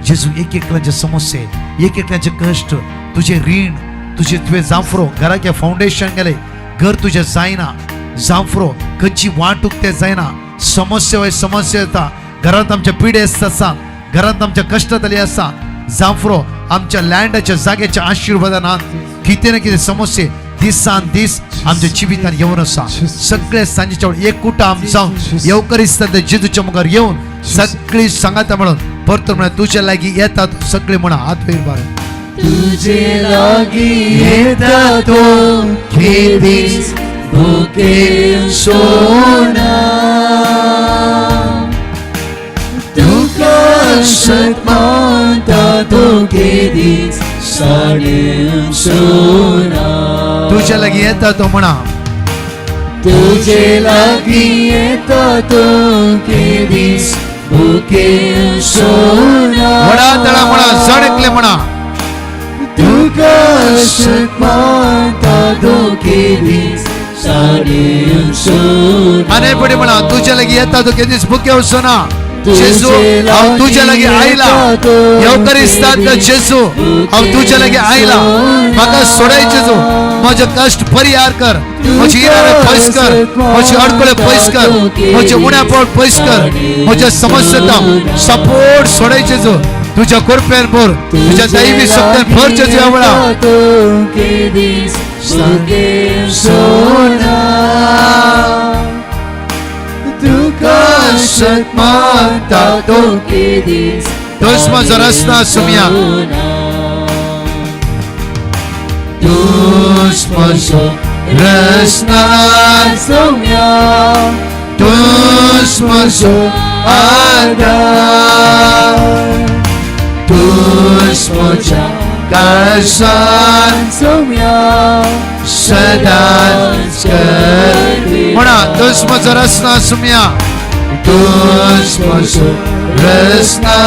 जेजू एक एकल्याचे समस्ये एक एकल्याचे कश्ट तुझे रीण तुझे तुवें जांफरो घराचे फावंडेशन गेले घर तुजें जायना जांफरो खंयची वाट उक्ते जायना समस्या वय समस्या येता घरांत आमच्या पिडेस्त आसा घरांत आमच्या कश्टांतली आसा जांफरो आमच्या लँडाच्या जाग्याच्या आशिर्वादान कितें ना कितें समस्ये दिसान दीस आमच्या जिवितान येवन आसा. सगळे सांजेच्या वेळार एकूट आम जावन येवकरिस्तांत जेजूच्या मुखार येवन सगळी सांगाता म्हणून परतून म्हणा तुज्या लागीं येतात सगळे म्हणा हात वयर बार तुजे लागीं येता तो केदीस भुकेन सोना तुका शत मानता तो केदीस साडेन सोना तुज्या लागीं येता तो म्हणा तुजे लागीं येता तो केदीस भुकेन सोना म्हणा तळा म्हणा जण एकले म्हणा तुका शत मानता तो केदीस साडेन सोना आनी फुडें म्हणा तुज्या लागीं येता तो केदीस भुकेन सोना. जेजू हांव तुज्या लागीं आयला येवकरिस्तांतलो जेजू हांव तुज्या लागीं आयला म्हाका सोडाय जेजू म्हजे कश्ट परिहार कर म्हजी इरारे पयस कर म्हजी अडकळे पयस कर म्हजे उण्यापण पयस कर म्हज्या समस्या सपोर्ट सोडाय जेजू तुझ्या कृपेन भर तुझ्या दैवी शक्तीन भर जेजू ह्या वेळा. तुका शत मानता तो केदीस तूच म्हजो रस्ता सुमया तूच म्हजो रस्ता सोम्या तूच म्हजो आदार तूच म्हज्या काळजान सोम्या सदांच कर म्हणा तूच म्हजो रस्ता सुमया तूच म्हजो रस्ता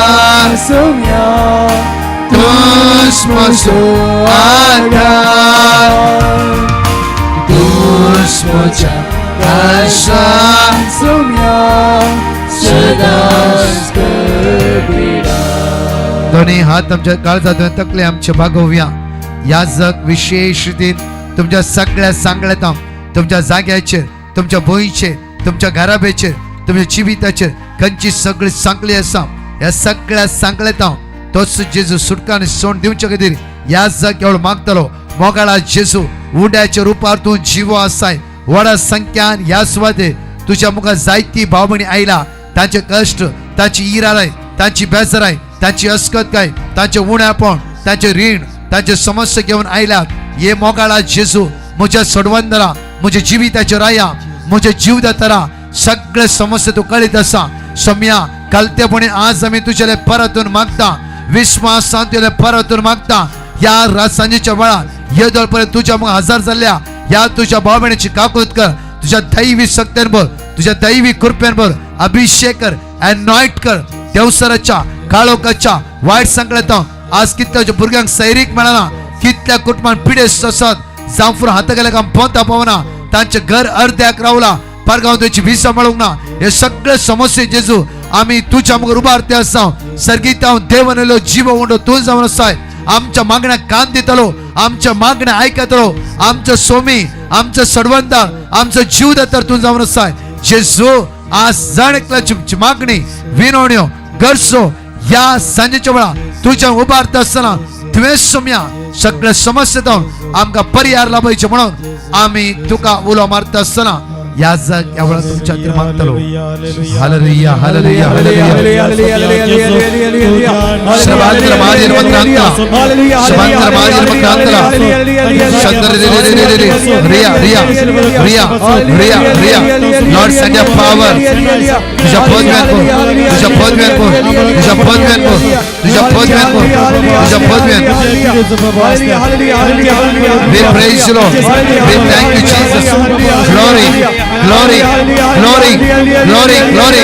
सोम्या तूच दुस्मचो आधार दुस्मच्या काशान सोम्या सदांच कर. दोन्ही हात आमच्या काळजात तकले आमचे भागोवया. या जग विशेष रितीन तुमच्या सगळ्या सांगण्यात, तुमच्या जाग्याचेर, तुमच्या भुंयचेर, तुमच्या घराब्याचेर, तुमच्या जिविताचेर खंयची सगळी सांगली आसा, ह्या सगळ्या सांगल्यात तोच जेजू सुटका आनी सोंड दिवचे खातीर ह्या जग एवढो मागतलो. मोगाळा जेजू उंड्याच्या रुपार तूं जिवो आसाय. व्हडा संख्यान ह्या सुवातेर तुज्या मुखार जायती भावभणी आयला. तांचे कश्ट, तांची इराय, तांची बेजाराय, तांची अस्कतकाय, तांचे उण्यापण, तांचे रीण, तांचे समस्या घेवन आयल्यात. हे मोगाळा जेजू म्हज्या सोडवंदरा, म्हज्या जिविताचे राया, म्हज्या जीवदातरा सगळे समस्या तूं कळीत आसा. सोम्या कलतेपणी आज आमी तुजेले परतून मागता, विस्वासान तुजेले परतून मागता. ह्या सांजेच्या वेळार येदोळ पर्यंत तुज्या मुखार हजर जाल्ल्या ह्या तुज्या भाव भयणीची काकूत कर. तुज्या दैवी शक्तेन भर, तुज्या दैवी कृपेन भर, अभिषेक कर, एनॉइट कर. देवसराच्या काळोखाच्या वायट सांगल्यात आज कितल्या भुरग्यांक सैरीक मेळना, कितल्या कुटुंबान पिडेस्त आसात, जांव हाता गेल्या काम पोंता पावना, तांचे घर अर्द्याक रावला, परगांव तांची विसा मेळूंक ना. हे सगळे समस्ये जेजू आमी तुज्या मुखार उबारते आसा. सर्गीत देवनलो जीव उंडो तूं जावन आसाय. आमच्या मागण्या कान दितलो, आमच्या मागण्या आयकतलो, आमचो सोमी, आमचो सडवंदार, आमचो जीवदातर तूं जावन आसाय. जेजू आज जण एकल्याची मागणी, विनवण्यो, गरजो ह्या सांजेच्या वेळा तुज्या उबारता आसतना तुवें सोम्या सगळे समस्या आमकां पर्याय लाभायचे म्हणून आमी तुका उलो मारता आसतना ह्या जग ह्या वेळार तुमच्या खातीर मागतलो. Hallelujah, hallelujah, hallelujah. शबांतर माजीर मंत्रांतला, शबांतर माजीर मंत्रांतला, Shankar Riya Riya Riya Riya Riya. Lord send your power. तुझ्या पदव्यान को, तुझ्या पदव्यान को, तुझ्या पदव्यान को, तुझ्या पदव्यान को, तुझ्या पदव्यान. We praise you, Lord. We thank you, Jesus. Glory, glory, glory, glory, glory.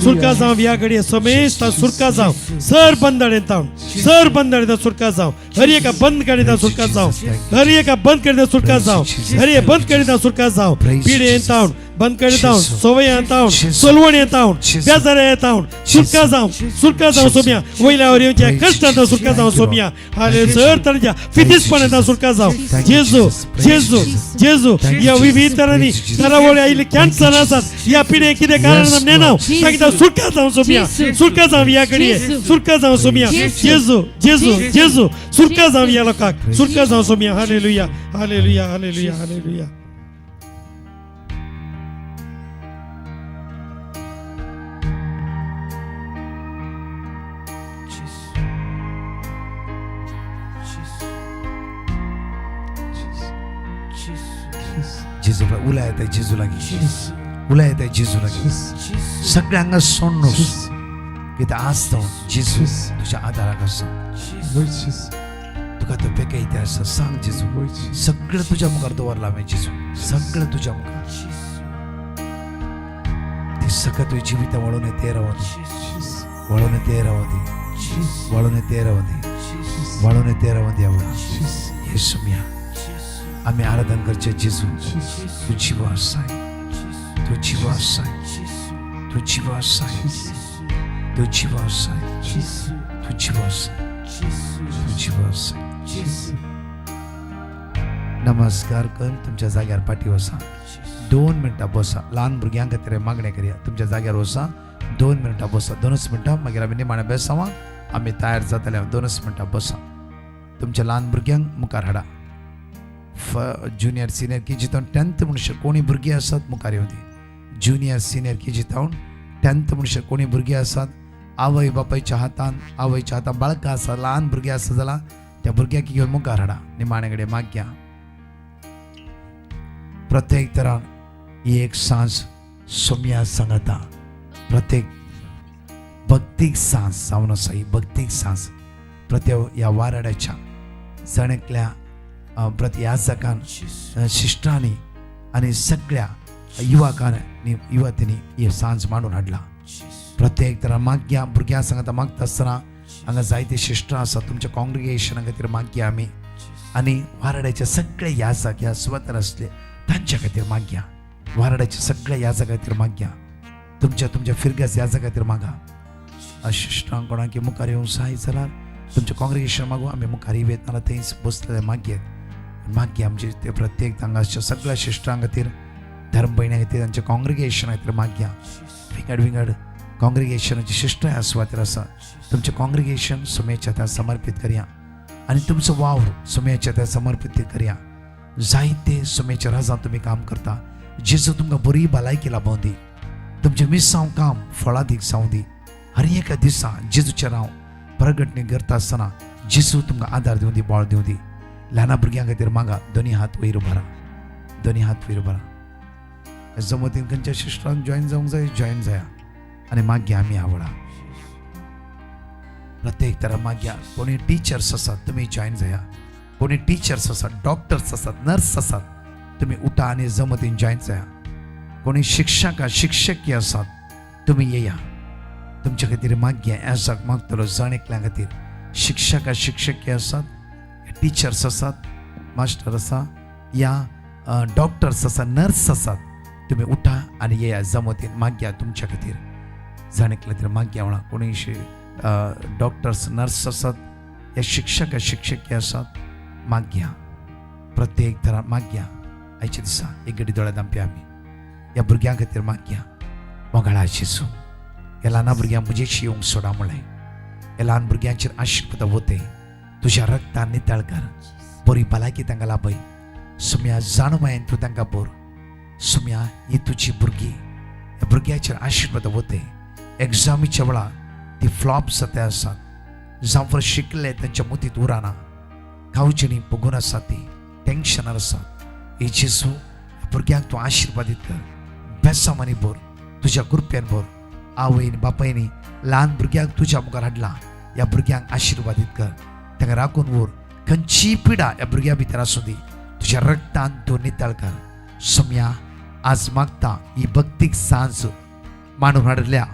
सुरका जावं ह्या घडये समेस्त सुरका जावं, सर बंद येता, सर बंद येता सुरका जावं, हर एका बंद करिता सुरका जावं, हर एका बंद करिता सुरका जावं, हर एक बंद करिता सुरका जावं, पिडे येता बंद करिता, सोवय येता, सोलवण येता, बेजार येता, सुरका जावं, सुरका जावं सोम्या, वयल्या वयर कश्टांत सुरका जावं सोम्या, हाले सर तरेच्या फितीसपण येता सुरका जावं. जेजू जेजू जेजू ह्या विविध तरांनी तरावळी आयिल्ले कॅन्सर आसात, ह्या पिढे कितें कारण नेना तांकां सुरका जावं सोम्या, सुरका जावं ह्या घडये, सुरका जावं सोम्या. जेजू जेजू जेजू सुरका जावं ह्या लोकांक, सुरका जावं Saumya. Hallelujah, hallelujah, hallelujah, hallelujah. जेजू उला येता, जेजू लागीं उला येता, जेजू लागीं सगळ्यांक सोडणूस कित्याक आज तो जेजू तुज्या आदाराक आसा, तुका तो पेकयता आसा. सांग जेजू, सगळें तुज्या मुखार दवरलां हांवें जेजू, सगळें तुज्या मुखार. ती सगळें तुज्या जिविता वळोवन ते रावती, वळोवन ते रावती, वळोवन ते रावती, वळोवन ते रावती. आवड हे सुम्या आमी आराधन करचे जेजू, तूं जिवो आसाय, तूं जिवो आसाय, तूं जिवो आसाय, तूं जिवो आसाय, तूं जिवो आसाय, तूं जिवो आसाय. नमस्कार कर, तुमच्या जाग्यार पाटी वसा, 2 मिनटां बसा. ल्हान भुरग्यां खातीर मागणें करया. तुमच्या जाग्यार वसा, 2 मिनटां बसा, 2 मिनटां, मागीर आमी निमाणें बेसांव, आमी तयार जातले. 2 मिनटां बसा. तुमच्या ल्हान भुरग्यांक मुखार हाडा. ज्युनियर सिनियर के जी तावन 10th म्हणसर कोणी भुरगीं आसात मुखार येवं दी. ज्युनियर सिनियर के जी तावन 10th म्हणसर कोणी भुरगीं आसात, आवय बापायच्या हातान, आवयच्या हातान बाळकां आसा, ल्हान भुरगीं आसा जाल्यार त्या भुरग्याक घेवन मुखार हाडा. निमाणे कडेन मागया. प्रत्येक तरान ही एक सांज सोम्या सांगता, प्रत्येक भक्तीक सांज जावन आसा. ही भक्तीक सांज प्रत्येक ह्या वाराड्याच्या जण एकल्या प्रति याजकान, शिश्टांनी आनी सगळ्या युवकान युवतींनी हे सांज मांडून हाडला. प्रत्येक तरा मागया भुरग्यां सांगता मागता आसतना हांगा जायते शिश्टां आसा तुमच्या कॉंग्रिगेशना खातीर मागया आमी आनी वाराड्याचे सगळे याजक ह्या सुवातार आसले तांच्या खातीर मागया. वाराड्याचे सगळे याजक खातीर मागया. तुमच्या तुमच्या फिरगास याजक खातीर मागा. शिश्टांक कोणाक मुखार येवंक जाय जाल्यार तुमच्या कॉंग्रिगेशन मागू आमी मुखार येतना थंयच बसलेले मागयेत मागया. आमचे ते प्रत्येक हांगाच्या सगळ्या शिश्टां खातीर धर्म भयण्यां खातीर तांच्या कॉंग्रिगेशना खातीर मागया. विंगड विंगड कॉंग्रिगेशनाची शिश्टां ह्या सुवातेर आसा. तुमचें कॉंग्रिगेशन सुमेच्या त्या समर्पीत करया आनी तुमचो वावर सुमेच्या त्या समर्पीत करया. जायते सुमेच्या राजांत तुमी काम करता. जेजू तुमकां बरी भलायकी लाबोवं दी. तुमचें मिसांव काम फळादीक जावं दी. हर एका दिसा जेजूचें नांव प्रगटणी करता आसतना जेजू तुमकां आदार दिवं दी, बळ दिवं दी. ल्हाना भुरग्यां खातीर मागा. दोनी हात वयर उबारा, दोनी हात वयर उबारा. जमतीन खंयच्या शिश्टांक जॉयन जावंक जाय जॉयन जाया आनी मागया आमी आवडा. प्रत्येक तरा मागया. कोणी टिचर्स आसात तुमी जॉयन जाया. कोणी टिचर्स आसात, डॉक्टर्स आसात, नर्स आसात तुमी उठा आनी जमतीन जॉयन जाया. कोणी शिक्षक शिक्षकी आसात तुमी येया. तुमच्या खातीर मागया. एजाक मागतलो जण एकल्या खातीर. शिक्षक शिक्षकी आसात, टिचर्स आसात, मास्टर आसा या डॉक्टर्स आसा, नर्स आसात तुमी उठा आनी येया जमतीन मागया तुमच्या खातीर. जण एकल्या खातीर मागया म्हणा. कोणी डॉक्टर्स नर्स आसात या शिक्षक शिक्षकी आसात मागया. प्रत्येक तरा मागया. आयच्या दिसा एक घडी दोळे दामपी आमी ह्या भुरग्यां खातीर मागया. मोगाळा जेजू, ह्या ल्हाना भुरग्यांक म्हजेशी येवंक सोडा म्हणलें. ह्या ल्हान भुरग्यांचेर आशिर्वाद वते. तुज्या रक्तान नितळ कर. बरी भलायकी तांकां लाभय. सुम्या जाणमायेन तूं तांकां बोर. सुम्या ही तुजी भुरगीं, ह्या भुरग्याचेर आशिर्वाद वते. एग्जामीच्या वेळार ती फ्लॉप जाते आसात, जावं शिकले तांच्या मुतींत उराना, खावचेनी बगून आसात, ती टेंशनार आसात. हे जेजू, भुरग्यांक तूं आशिर्वादीत कर. बेसामांनी भर, तुज्या कृपेन भर. आवयन बापायनी ल्हान भुरग्यांक तुज्या मुखार हाडला. ह्या भुरग्यांक आशिर्वादीत कर. तांकां राखून व्हर. खंयचीय पिडा ह्या भुरग्यां भितर आसूं दी, तुज्या रक्तान तूं नितळ कर. सोम्या आज मागता ही भक्तीक सांज मांडून हाडल्या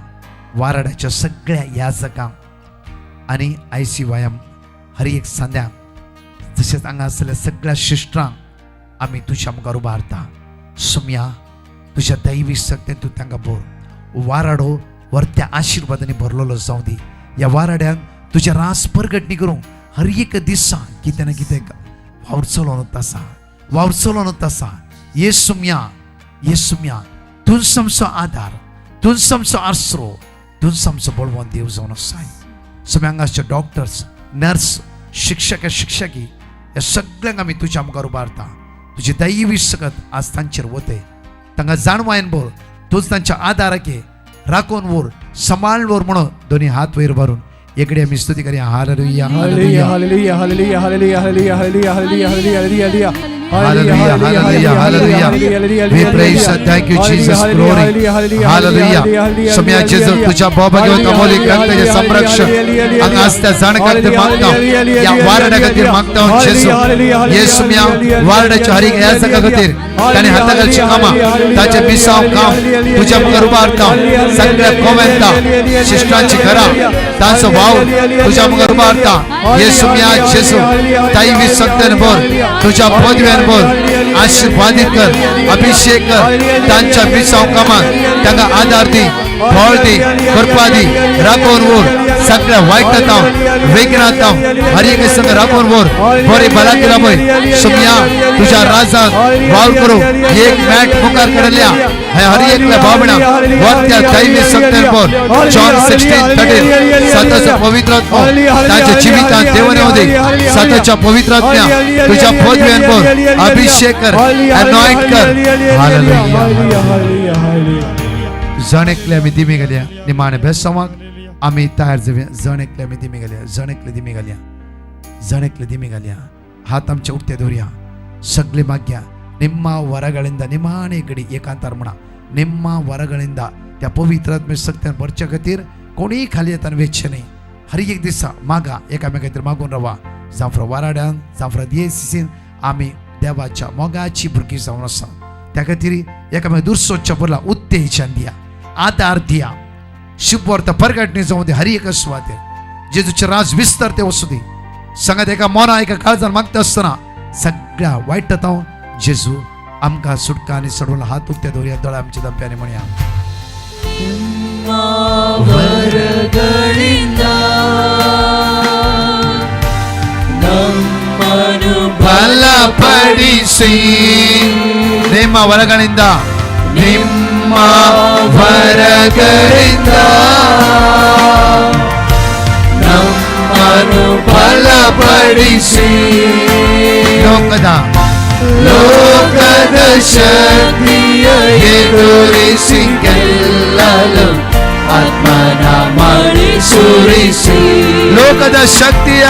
वाराड्याच्या सगळ्या याजकांक आनी ICYM हर एक संद्यांक तशेंच हांगा आसलेल्या सगळ्या शिश्टांक आमी तुज्या मुखार उबारता. सोम्या तुज्या दैवी शक्तीन तूं तांकां भर. वाराडो वरत्या आशिर्वादांनी भरलेलो जावं दी. ह्या वाराड्यान तुज्या रास परगटणी करूंक हर एक दिसा कितें ना कितें वावर चलोवन आसा, वावर चलोवन आसा. ये सुम्या, ये सुम्या, तूंच आमचो आदार, तूंच आमचो आसरो, तूंच आमचो बळवंत देव जावन आसाय. सुम्या हांगाचे डॉक्टर्स, नर्स, शिक्षक शिक्षकी ह्या सगळ्यांक आमी तुज्या मुखार उबारता. तुजी दैवी सकत आज तांचेर वते. तांकां जाणवायन भर. तूंच तांच्या आदाराक राखून व्हर, सांबाळून व्हर म्हणून दोनी हात वयर भरून एकडे आमी स्तुती करया. Hallelujah, hallelujah, hallelujah, hallelujah, hallelujah, hallelujah, hallelujah, hallelujah, hallelujah. Hallelujah, hallelujah, hallelujah. We praise and thank you, Jesus. Glory. Hallelujah. सुम्या जेजू तुझ्या भोवभाग्यवंत अमोलिक रक्ताचे संरक्षण हांगा आसत्या जाणकां खातीर मागता, ह्या वारड्या खातीर मागता जेजू. हे सुम्या वारड्याच्या हर एक याजका खातीर ताणें हाता घालची कामां, ताचें मिसांव काम तुझ्या मुखार उबारता. सगळ्या कोवेंता शिश्टांची घरां तांचो वावर तुझ्या मुखार उबारता. हे सुम्या जेजू दैवी शक्तीन भर, तुझ्या पदव्यान भर, आशीर्वादित कर, अभिषेक कर. तांच्या मिसांव कामांत तांकां आदार दी, बळ दी, कृपा दी. राखून व्हर सगळ्या वायट ताव, वेगना ताव, हर एक संग राखून व्हर. बरी भलायकी लाभय. सुम्या तुझ्या राजान वावर करू एक मॅट मुखार काडल्या हे हर एकल्या भावना वरत्या दैवी शक्तीन भर. जॉन 16:13 साताच्या पवित्र आत्मो ताच्या जिवितांत देवन येवं दी. साताच्या पवित्र आत्म्या तुझ्या पदव्यान भर, अभिषेक कर, अनॉइंट कर. हालेलुया. जण एकले आमी दिमी घालया निमाणे बेसांवाक आमी तयार जावया. जण एकले आमी दिमी घालया, जण एकले दिमी घालया, जण एकले दिमी घालया. हात आमचे उक्ते दवरया. सगळे मागया. ನಿಮ್ಮ ವರಗಳಿಂದ ನಿಮಾಣೆ ಗಡಿ ಏಕಾಂತಾर म्हणा. ನಿಮ್ಮ वरಗಳಿಂದ त्या पवित्र आत्मे शक्त्यान भरच्या खातीर कोणीय खाली येताना वेचचें न्ही. हर एक दिसा मागा, एकामेका खातीर मागून रावा. जांफ्रा वाराड्यान, जांफ्रा दियेसीन आमी देवाच्या मोगाची भुरगीं जावन आसा. त्या खातीर एकामेक दुरसोच्या बरला उत्तेजन दिया, आदार दिया, शुभवार्ता परगटणी जावं दी हर एका सुवातेर. जेजूचे राज विस्तार ते वचूं दी. सांगात एका मोना एका काळजान मागता आसतना सगळ्या वायट हांव जेजू आमकां सुटका आनी सोडून हात उक्ते दवरया, दोळे आमच्या दंप्यानी म्हणया. ಬಲಪಡಿಸಿ ನಿಮ್ಮ ವರಗಳಿಂದ, ನಿಮ್ಮ ವರಗಳಿಂದ ನಮ್ಮನ್ನು ಬಲಪಡಿಸಿ, ಲೋಕದ ಲೋಕದ ಶಕ್ತಿಯ ಎದುರಿಸಿ ಗೆಲ್ಲಲು ಆತ್ಮನ ಮಳೆ ಸುರಿಸಿ, ಲೋಕದ ಶಕ್ತಿಯ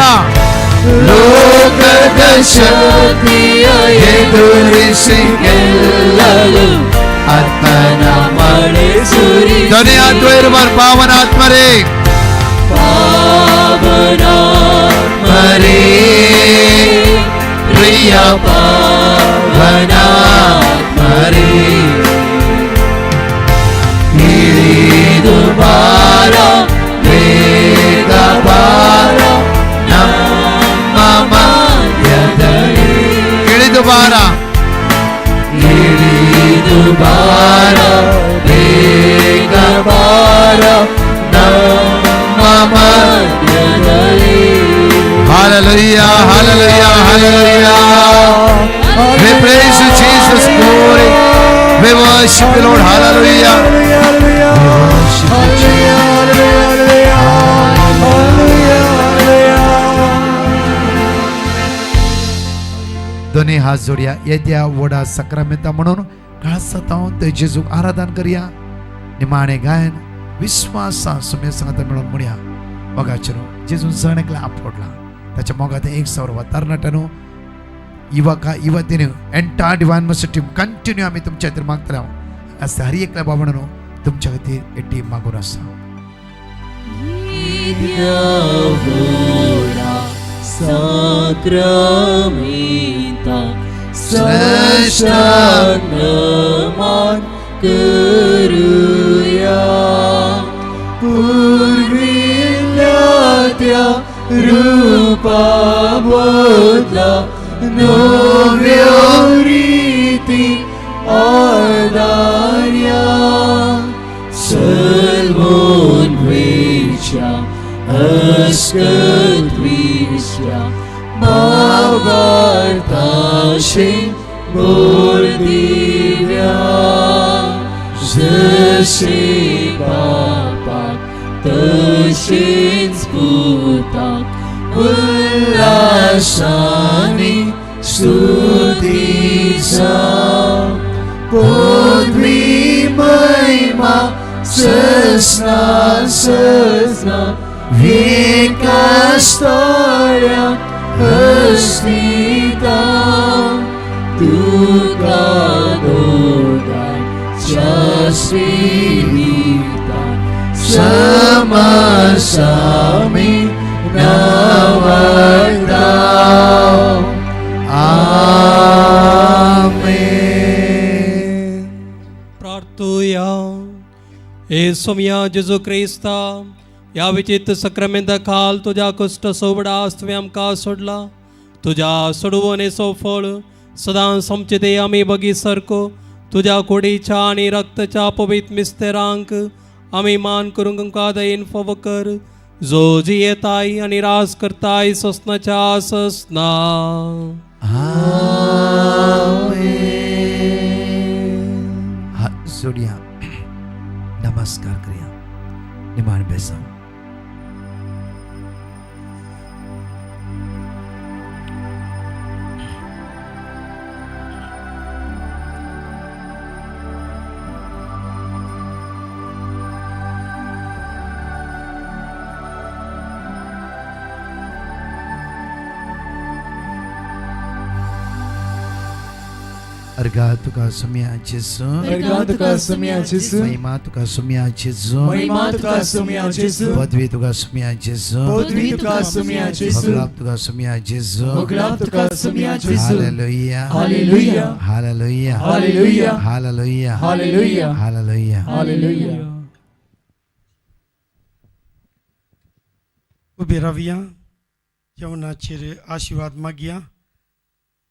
ಲೋಕದ ಶಕ್ತಿಯ ಎದುರಿಸಿ ಗೆಲ್ಲಲು ಆತ್ಮನ ಮಳೆ ಸುರಿಸಿ. ಧ್ವನಿಯಾತ್ವ ಪಾವನಾತ್ಮರೇ, ಪಾವನಾತ್ಮರೇ ಪ್ರಿಯ ಪಾವನಾತ್ಮರೇ, ಇಳಿದು ಬಾರ ಬೇಗ ಬಾರ ನಮ್ಮ ಮಧ್ಯದಲ್ಲಿ, ಇಳಿದು ಬಾರ, ಇಳಿದು ಬಾರ ಬೇಗ ಬಾರ ನಮ್ಮ ಮಧ್ಯದಲ್ಲಿ. Hallelujah, hallelujah, hallelujah. We praise you, Jesus, glory. We worship you, Lord. Hallelujah. We worship you, Jesus. दोन्ही हात जोडया, येद्या व्हडा सक्रामेंता म्हणून काळसांत ते जेजूक आराधन करया. निमाणें गायन विस्वासान सुमे सांगता मेळून म्हणया. मोगाचेर जेजून जण एकल्या आपडला ताच्या मोगात एक सौरवा तरणाट्यानो युवका युवतीने entire divine mercy team continue आमी तुमच्या खातीर मागतले. हांव आसा हर एकल्या बाबांनो तुमच्या खातीर हे टीम मागून आसा. साक्रामेंता साष्टांग नमन करूया, पुर्विल्ल्या त्या रूपा बदला नव्यो रीती आदार्या, सलमोन वेच्या अस्कत विश्या भावार्थाशे मोर दिव्या, जशे बापाक तशेंच पुताक उल्लासानी स्तुती जावं, पदवी महिमा ससना ससना विकासताळ्या हस्तिता, तुका दोगांच्या स्पिरितान समसामी नवदा. आमेन. प्रार्थुया. हे सोमया जेजू क्रिस्ता, ह्या विचित्र सक्रामेंता खाल तुज्या कश्ट सोबडास तुवें आमकां सोडला. तुज्या सोडवणेचो फळ सदांच आमचे ते आमी बगी सारको तुज्या कुडीच्या आनी रक्ताच्या पवित्र मिस्तेरांक आमी मान करूंक आमकां दयेन फावो कर, जो जियेताय आनी राज करताय ससनाच्या ससना. आमेन. हात जोडया, नमस्कार करया, निमाण बेसांव. अर्गा तुका सुम्या जेजू. अर्घा तुका सुम्या जेजू. महिमा तुका सुम्या जेजू. महिमा तुका सुम्या जेजू. पदवी तुका सुम्या जेजू. पदवी तुका सुम्या जेजू. होगलाप तुका सुम्या जेजू. होगलाप तुका सुम्या जेजू. Hallelujah. Hallelujah. Hallelujah. Hallelujah. Hallelujah. Hallelujah. Hallelujah. Hallelujah. उबी रावया, जेवणाचेर आशिर्वाद मागया.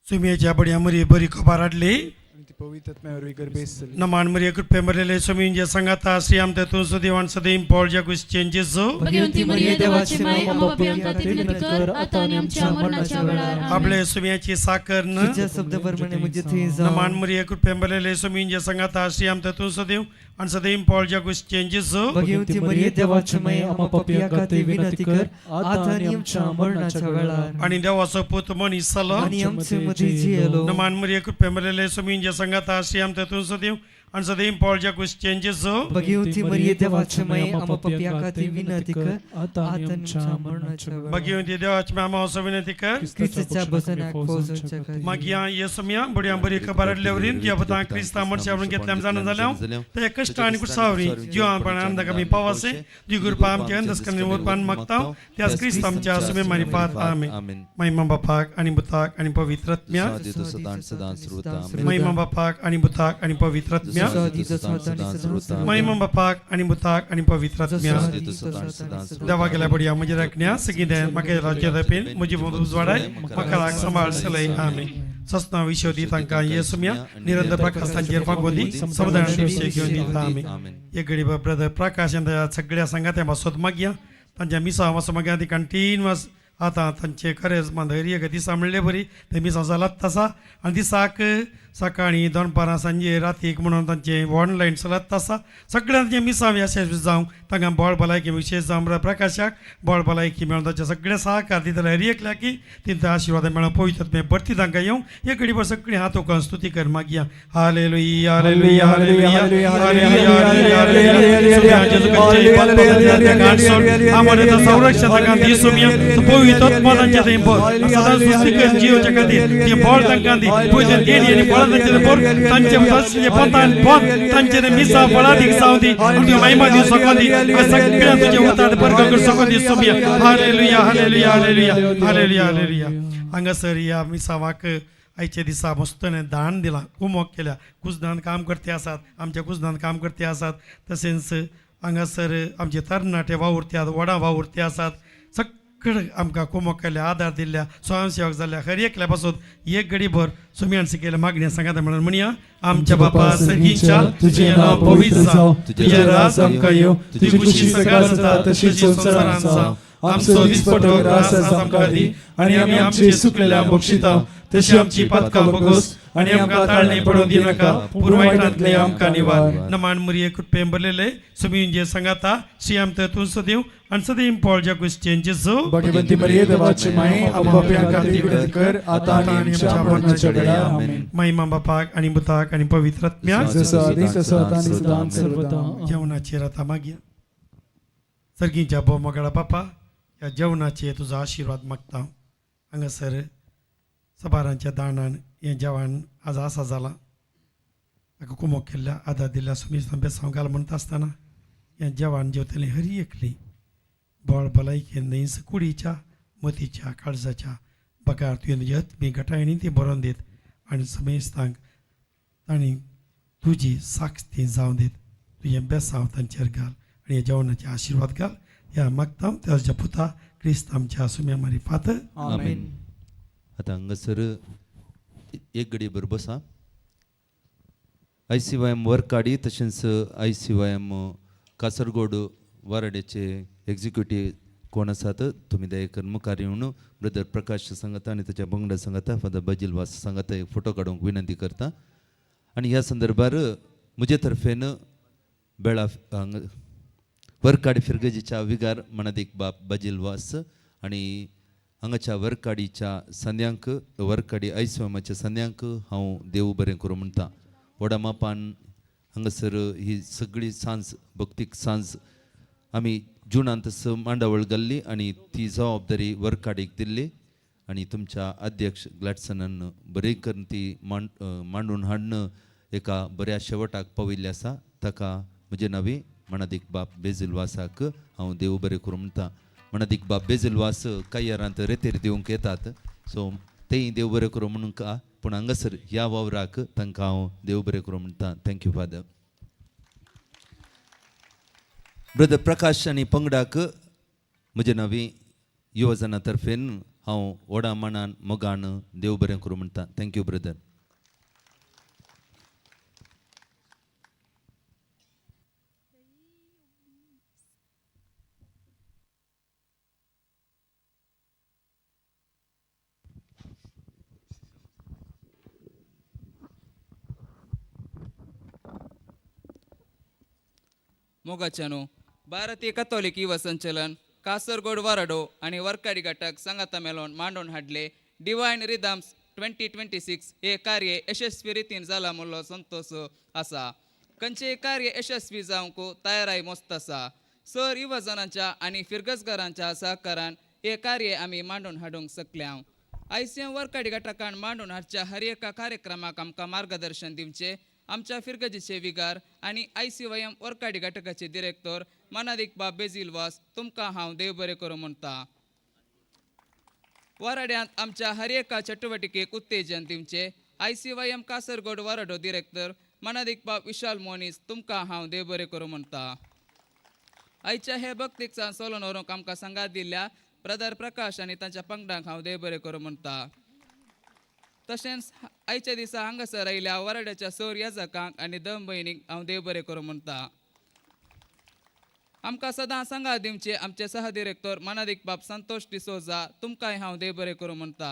सुमयेच्या बड्या मरी बरी खबर हाडली. नमान मरिये कृपे मरलेले सुमींजे संगाता श्री आमते तूं सदैवान सदैव पॉल जागुस जेजू. भगवंती मरिये देवाची माय, आम्हा पाप्यांखातीर विनंती कर आता आणि आमच्या मरणाच्या वेळार. आमेन. आपले सुमयाची साकर न तुझ्या शब्दाप्रमाणे म्हजे थंय जावं. नमान मरिये कृपे मरलेले सुमींजे संगाता श्री आमते तूं सदैव आणि सदैव पॉल जागुस जेजू. भगवंती मरिये देवाची माय, आम्हा पाप्यांखातीर विनंती कर आता आणि आमच्या मरणाच्या वेळार. आणि देवाचो पूत मनीस जालो आनी आमचे मदीं जियेलो. नमान मरिये कृपे मरलेले सुमींजे संगाता श्री आमते तूं सदैव आणि सदैव पॉल जागुस जेजू. भगवंती मरिये देवाची माय, आम्हा पाप्यांखातीर विनंती कर आता आणि आमच्या मरणाच्या वेळार. भगवंती देवाची माय, आम्हा असो विनंती कर क्रिस्ताच्या बसनाक पोहोचवच्या खातीर. मागया येसुम्या बड्या बरी खबर हाडल्यावरीन ज्या पुतां क्रिस्ता मनशा घेतल्या जाणून जाल्या ते कश्ट आनी कुसावरी जिवापण आनंदाक आमी पावासे दी कृपा आमच्या अंतस्करणी उरपान मागता त्याच क्रिस्त आमच्या सुमे मारिफात. आमेन. महिमा बापाक आणि पुताक आणि पवित्र आत्म्याक. महिमा बापाक आणि पुताक आणि पवित्र आत्म्याक. महिमा बापाक आणि पुताक आणि पवित्र आत्म्याक. देवा गेल्या बडया म्हज्या राखण्या सगळी दे म्हाका राज्य दापेन म्हजी उजवाडाय म्हाका सांबाळ सलय. आमेन. सस्ना विशय दी तांकां येसुम्या निरंतर प्रकाश तांचेर फागोवन दी समाधान विशय घेवन दिता. आमेन. एक घडी ब्रदर प्रकाश ताच्या सगळ्या सांगात्या मासोत मागया तांच्या मिसां मासो मागया ती कंटिन्युअस आतां तांचे खरेंच धैर्य दिसा म्हणले बरी ते मिसां चलत आसा आनी दिसाक सकाळीं दनपारां सांजे रातीक म्हणून तांचें ऑनलायन चलत आसा. सगळ्यांचे मिसां यशस्वी जावं तांकां बळ भलायकी विशेश जावं प्रकाशाक बळ भलायकी मेळून तांचे सगळे सहकार दितले हर एकल्याकी तिंचे आशिर्वाद मेळून पवित्र भरती तांकां येवं. एक घडी सगळीं हात उखलून स्तुती कर मागया. Hallelujah hallelujah hallelujah hallelujah. Amre संरक्षण तांकां दिसूया पवित्र आत्मा तांचे थंय भर सदां स्तुती कर जियोच्या खातीर ती बळ तांकां दी पवित्र देणी आनी बळ तांचे भर तांचे फसले पतान पत तांचे मिसा फळादीक जावं दी आनी महिमा दिवं शको दी सगळ्या तुजे उतार बरगो करूं शको दी Saumya. Hallelujah hallelujah hallelujah hallelujah hallelujah. हांगासर ह्या मिसावाक आयच्या दिसा मस्तने दान दिलां कुमोक केल्या. कुजदान काम करते आसात आमच्या कुजदान काम करते आसात तशेंच हांगासर आमचे तरणाटे वावुरते आसात व्हडां वावुरते आसात सगळे आमकां कुमोक केल्या आदार दिल्ल्या स्वयंसेवक जाल्ल्या हर एकल्या पासून एक घडीभर सुमयान शिकयल्या मागण्या सांगाता म्हणून म्हणया. आमच्या बापा सर्गीच्या तुझें नांव पवित्र जावं तुजें राज आमकां येवं तुजी खुशी सगळ्यांत जाता तशी संवसारांत जावं. आमचो दिसपटो रास आज आमकां दी आनी आमी आमचे सुकलेल्या बक्षिता तशी आमची पातकां बगोस आनी आमकां ताळणे पडून दिनाका पूण वायटांतले आमकां निवार. नमान मरिये कृपेन भरलेले सुमींजे संगाता श्री आमते तूं सदैव आनी सदैव पॉल जागुस जेजू. भगवंती मरिये देवाची माय, आम्हा पाप्यांखातीर विनंती कर आता आणि आमच्या मरणाच्या वेळार. आमेन. महिमा बापाक आनी पुताक आनी पवित्र आत्म्याक. जसो आदी तसो आतां आनी सदां सर्वदा. जेवणाचेर आतां मागया. सर्गीच्या भोव मोगाळा बापा ह्या जेवणाचेर तुजो आशिर्वाद मागता. हांगासर सबारांच्या दाणान हें जेवण आज आसा जालां ताका कुमोक केल्ल्या आदार दिल्ल्या सुमीस बेसांव घाल म्हणटा आसतना हें जेवण जेवतलें हरी एकली बळ भलायकेन न्हय कुडीच्या मतीच्या काळजाच्या बगार तुवें तुजी आत्मी घटायणी ती बरोवन दीत आनी समेस्तांक तांणी तुजी साक्ष ती जावं दीत तुजें बेसांव तांचेर घाल आनी ह्या जेवणाचे आशिर्वाद घाल. ह्या मागता त्या पुता क्रिस्त आमच्या सुम्या मारिफात. आमेन. आतां हांगासर एक घडी बरोबर बसा. ICYM Varkady तशेंच ICYM Kasaragod वाराड्याचे एक्झिक्युटीव कोण आसात तुमी दया मुखार येवन ब्रदर प्रकाश सांगता आनी ताच्या पंगडा सांगता फादर बजील वास सांगता एक फोटो काडूंक विनंती करता. आनी ह्या संदर्भार म्हजे तर्फेन बेळा हांगा वरकाडी फिरगजीच्या विगार मनादीक बाप बजील वास आनी हांगाच्या वरकाडीच्या संद्यांक वरकाडी आयसीवायमाच्या संद्यांक हांव देव बरें करूं म्हणटा. व्हडा मापान हांगासर ही सगळी सांज भक्तीक सांज आमी जुनांत मांडावळ घाल्ली आनी ती जबाबदारी वरकाडीक दिल्ली आनी तुमच्या अध्यक्ष ग्लॅडसनान बरें करून ती मांडून हाडून एका बऱ्या शेवटाक पाविल्लें आसा. ताका म्हजे नांवी मणादीक बाप बेजील वासाक हांव देव बरें करूं म्हणटा. मणादीक बाप बेजील वास कायरांत रेतेर दिवंक येतात, सो तेय देव बरें करूं म्हणून का, पूण हांगासर ह्या वावराक तांकां हांव देव बरें करूं म्हणटा. Thank you father. Brother Prakash आनी पंगडाक म्हजे नांवी युवजना तर्फेन हांव व्हडा मनान मोगान देव बरें करूं म्हणटा. Thank you brother. मोगाच्यानो, भारतीय कथोलिक युवा संचलन कासरगोड वाराडो आनी वर्काडी घटक सांगाता मेलोन मांडून हाडले डिवायन रिदम्स 2026 हे कार्य यशस्वी रितीन जाला म्हणलो संतोष आसा. खंयचेय कार्य यशस्वी जावंक तयाराय मस्त आसा. सर युवजनांच्या आनी फिरगजगारांच्या सहकारान हे कार्य आमी मांडून हाडूंक शकल्या. आयसीएम वर्काडी घटकान मांडून हाडच्या हर एका कार्यक्रमाक आमकां मार्गदर्शन दिवचें आमच्या फिरगजीचे विगार आनी आयसीवायएम वर्काडी घटकाचे डिरेक्टर मनादीक बाब बेजील वास तुमकां हांव देव बरें करूं म्हणटा. वाराड्यांत आमच्या हर एका चटुवटिकेक उत्तेजन दिवचें आयसीवायएम कासरगोड वाराडो डिरेक्टर मनादीक बाब विशाल मोनीस तुमकां हांव देव बरें करूं म्हणटा. आयच्या हे भक्तीक सोलोन व्हरूंक आमकां सांगात दिल्ल्या ब्रदर प्रकाश आनी तांच्या पंगडांक हांव देव बरें करूं म्हणटा. तशेंच आयच्या दिसा हांगासर आयिल्ल्या वराड्याच्या सर याजकांक आनी दम भयणीक हांव देव बरें करूं म्हणटा. आमकां सदां सांगात दिवचे आमचे सह डिरेक्टर मनादीक बाब संतोष डिसोजा तुमकांय हांव देव बरें करूं म्हणटा.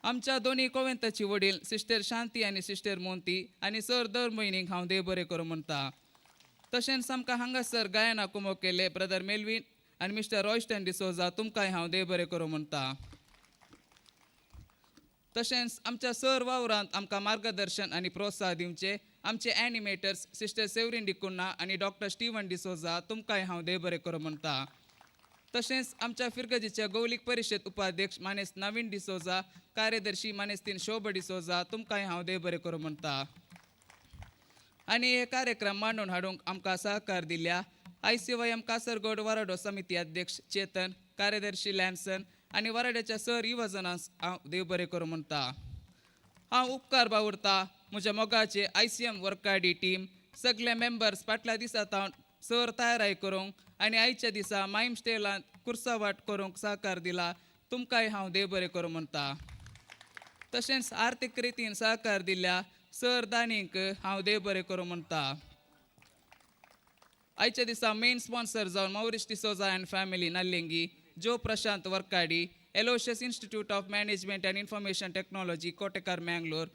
आमच्या दोनी कोवेंताची वडील सिस्टर शांती आनी सिस्टर मोंती आनी सर दर भयणीक हांव देव बरें करूं म्हणटा. तशेंच आमकां हांगासर गायना कुमोक केल्ले ब्रदर मेल्वीन आनी मिस्टर रॉयस्टन डिसोजा तुमकांय हांव देव बरें करूं म्हणटा. तशेंच आमच्या सर वावरांत आमकां मार्गदर्शन आनी प्रोत्साहन दिवचे आमचे एनिमेटर्स सिस्टर सेवरीन डिकुन्ना आनी डॉक्टर स्टीवन डिसोजा तुमकांय हांव देव बरें करूं म्हणटा. तशेंच आमच्या फिरगजीच्या गौलीक परिशद उपाध्यक्ष मानेस नवीन डिसोजा, कार्यदर्शी मानेस्तीन शोभ डिसोजा तुमकांय हांव देव बरें करूं म्हणटा. आनी हे कार्यक्रम मांडून हाडूंक आमकां सहकार दिल्ल्या आयसीवायएम कासरगोड वाराडो समिती अध्यक्ष चेतन, कार्यदर्शी लॅन्सन आनी वराड्याच्या सर युवजनांक हांव देव बरें करूं म्हणटा. हांव उपकार बावुरता म्हज्या मोगाचे आयसीएम वर्काडी टीम सगळे मेंबर्स फाटल्या दिसा तावन सर तयाराय करूंक आनी आयच्या दिसा मायम स्टेलांत कुर्सावाट करूंक सहकार दिला तुमकांय हांव देव बरें करूं म्हणटा. तशेंच आर्थीक रितीन सहकार दिल्ल्या सर दानींक हांव देव बरें करूं म्हणटा. आयच्या दिसा मेन स्पॉन्सर जावन Maurice D'Souza and family Nallengi, Jo Prashant Varkady, Aloysius institute of management and information technology Kotekar Mangalore,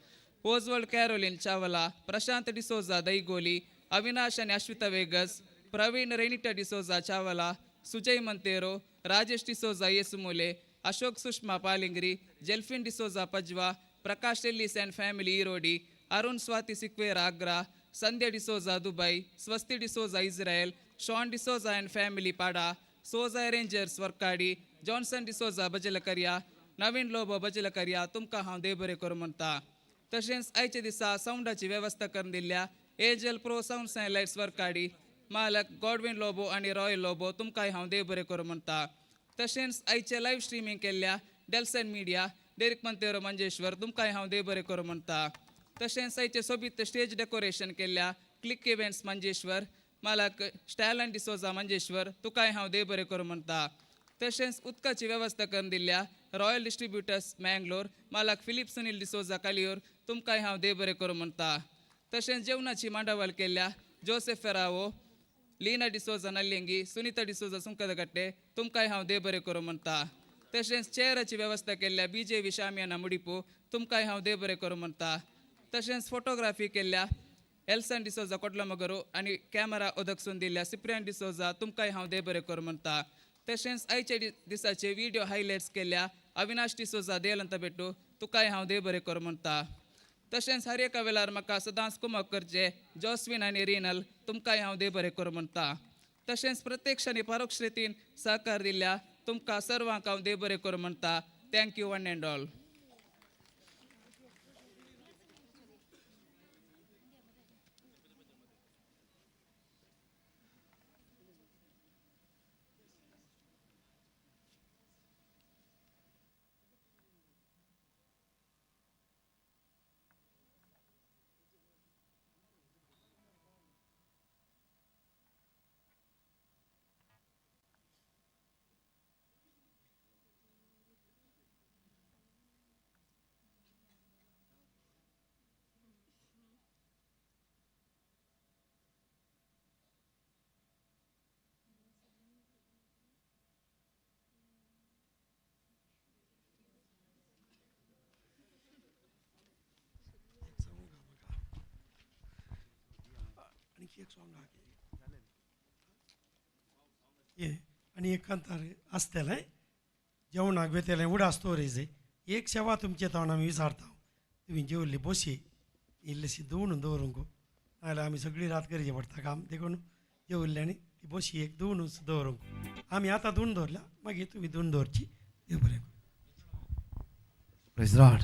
Oswald Caroline Chawla, Prashant D'Souza Daigoli, Avinash आनी Ashwita Vegas, Praveen Renita D'Souza Chawla, Sujay Monteiro, Rajesh D'Souza Yesumule, Ashok Sushma Palingri, Jelfin D'Souza Pajwa, Prakash Ellis and family Erodi, Arun Swathi Sequeira Agra, Sandhya D'Souza Dubai, Swasti D'Souza Israel, Sean D'Souza and family Pada, Souza rangers Varkady, Johnson D'Souza Bajalkarya, Naveen Lobo Bajalkarya तुमकां हांव देव बरें करूं म्हणटा. तशेंच आयच्या दिसा सावंडाची वेवस्था करून दिल्ल्या Angel pro sounds and lights Varkady मालक गॉडविन लोबो आनी रॉयल लोबो तुमकांय हांव देव बरें करूं म्हणटा. तशेंच आयचें लायव्ह स्ट्रिमींग केल्ल्या डेल्सन मिडिया डेरिक मंतेरो मंजेश्वर तुमकांय हांव देव बरें करूं म्हणटा. तशेंच आयचें सोबीत स्टेज डेकोरेशन केल्ल्या क्लिक इव्हेंट्स मंजेश्वर मालक स्टॅलन डिसोजा मंजेश्वर तुकाय हांव देव बरें करूं म्हणटा. तशेंच उदकाची वेवस्था करून दिल्ल्या रॉयल डिस्ट्रिब्युटर्स मँगलोर मालक फिलीप सुनील डिसोजा कालियोर तुमकांय हांव देव बरें करूं म्हणटा. तशेंच जेवणाची मांडावळ केल्ल्या जोसेफ फेरावो, लीना डिसोजा नल्लिंगी, सुनीता डिसोजा सुंकदकट्टे तुमकांय हांव देव बरें करूं म्हणटा. तशेंच चेअराची वेवस्था केल्ल्या बी जे व्ही शामियाना मुडिपू तुमकांय हांव देव बरें करूं म्हणटा. तशेंच फोटोग्राफी केल्ल्या एल्सन डिसोजा कोटलामगरो आनी कॅमेरा ओदकसून दिल्ल्या सिप्रियन डिसोजा तुमकांय हांव देव बरें करूं म्हणटा. तशेंच आयच्या दिसाचे व्हिडियो हायलायट्स केल्ल्या अविनाश डिसोजा देलंत बेटू तुकाय हांव देव बरें करूं म्हणटा. तशेंच हर एका वेळार म्हाका सदांच कुमक करचे जॉस्विन आनी रिनल तुमकांय हांव देव बरें करूं म्हणटा. तशेंच प्रत्यक्ष आनी परोक्ष रितीन सहकार दिल्ल्या तुमकां सर्वांक हांव देव बरें करूं म्हणटा. Thank you one and all. एक सॉंग ये आनी एक कांतार आसतलें जेवणाक वेतलें उडास दवरिजे एक सेवा तुमचे तोंड आमी विचारता तुमी जेवल्ली बशी इल्लीशी धुवन दवरूंक नाजाल्यार आमी सगळी रात करची पडटा काम देखून जेवल्ली आनी ती बशी एक धुवनूच दवरूंक आमी आतां धुवन दवरल्या मागीर तुमी धुवन दवरची. देव बरें. प्रेज लॉर्ड.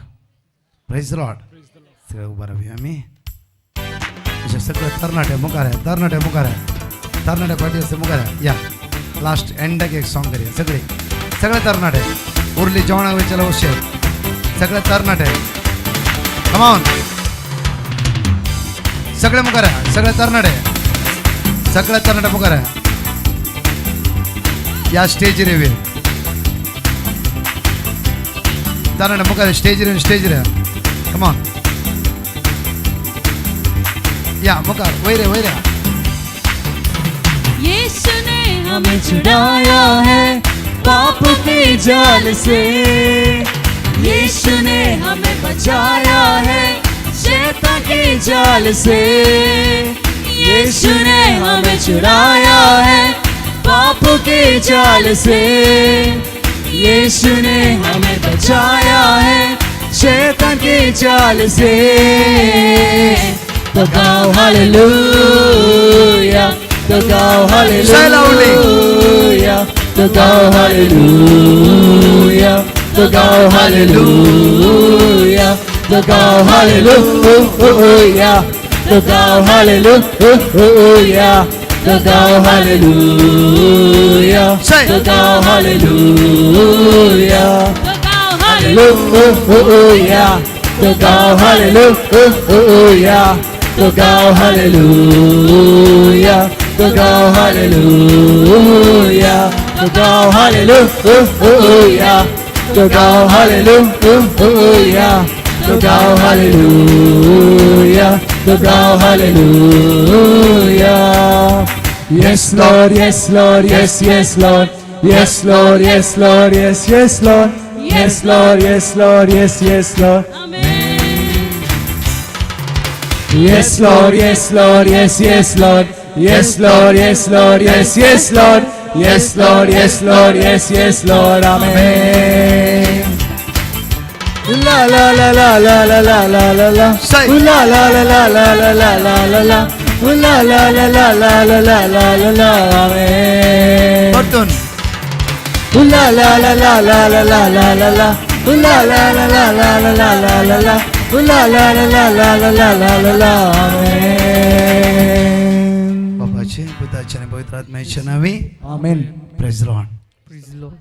Praise Lord. सगळे उबा रावया आमी. अशें सगळे तरणाटे मुखार आहे, तरणाटे मुखार आहे, तरणाटे पार्टी आसा मुखार आहे. या लास्ट एंडाक एक सॉंग करया सगळे सगळे तरणाटे उरली जेवणाक वयचेले वशे सगळे तरणाटे कमॉन सगळे मुखार आहे, सगळे तरणाटे सगळे तरणाटे मुखार आहे. या स्टेजीर येवया तरणाटे मुखार स्टेजीर स्टेजीर कमॉन या मुखार वयर वयर. यीशु ने हमें छुड़ाया है पाप के जाल से, यीशु ने हमें बचाया है शैतान के जाल से, यीशु ने हमें छुड़ाया है पाप के जाल से, यीशु ने हमें बचाया है शैतान के जाल से। तो गाओ हालेलुया, तो गाओ हालेलुया, तो गाओ हालेलुया, तो गाओ हालेलुया, तो गाओ हालेलुया, तो गाओ हालेलुया, तो गाओ हालेलुया, तो गाओ हालेलुया, हालेलुया, तो गाओ हालेलुया, तो गाओ हालेलुया, तो गाओ हालेलुया, तो गाओ हालेलुया, तो गाओ हालेलुया, तो गाओ हालेलुया, तो गाओ hallelujah. Yes Lord, yes Lord, yes yes Lord, yes Lord, yes Lord, yes yes Lord, yes Lord, yes Lord, yes yes Lord. Yes Lord, yes Lord, yes yes Lord, yes Lord, yes Lord, yes yes Lord, yes Lord, yes Lord, yes yes Lord. Amen. La la la la la la la la la la. La la la la la la la la la la. La la la la la la la la la la. Amen. Pardon. La la la la la la la la la la. La la la la la la la la la la. La la la la la la la la la la. बाबाचे, पुताचे आणि पवित्र आत्म्याच्या नावे. आमेन. Praise Lord. Praise Lord.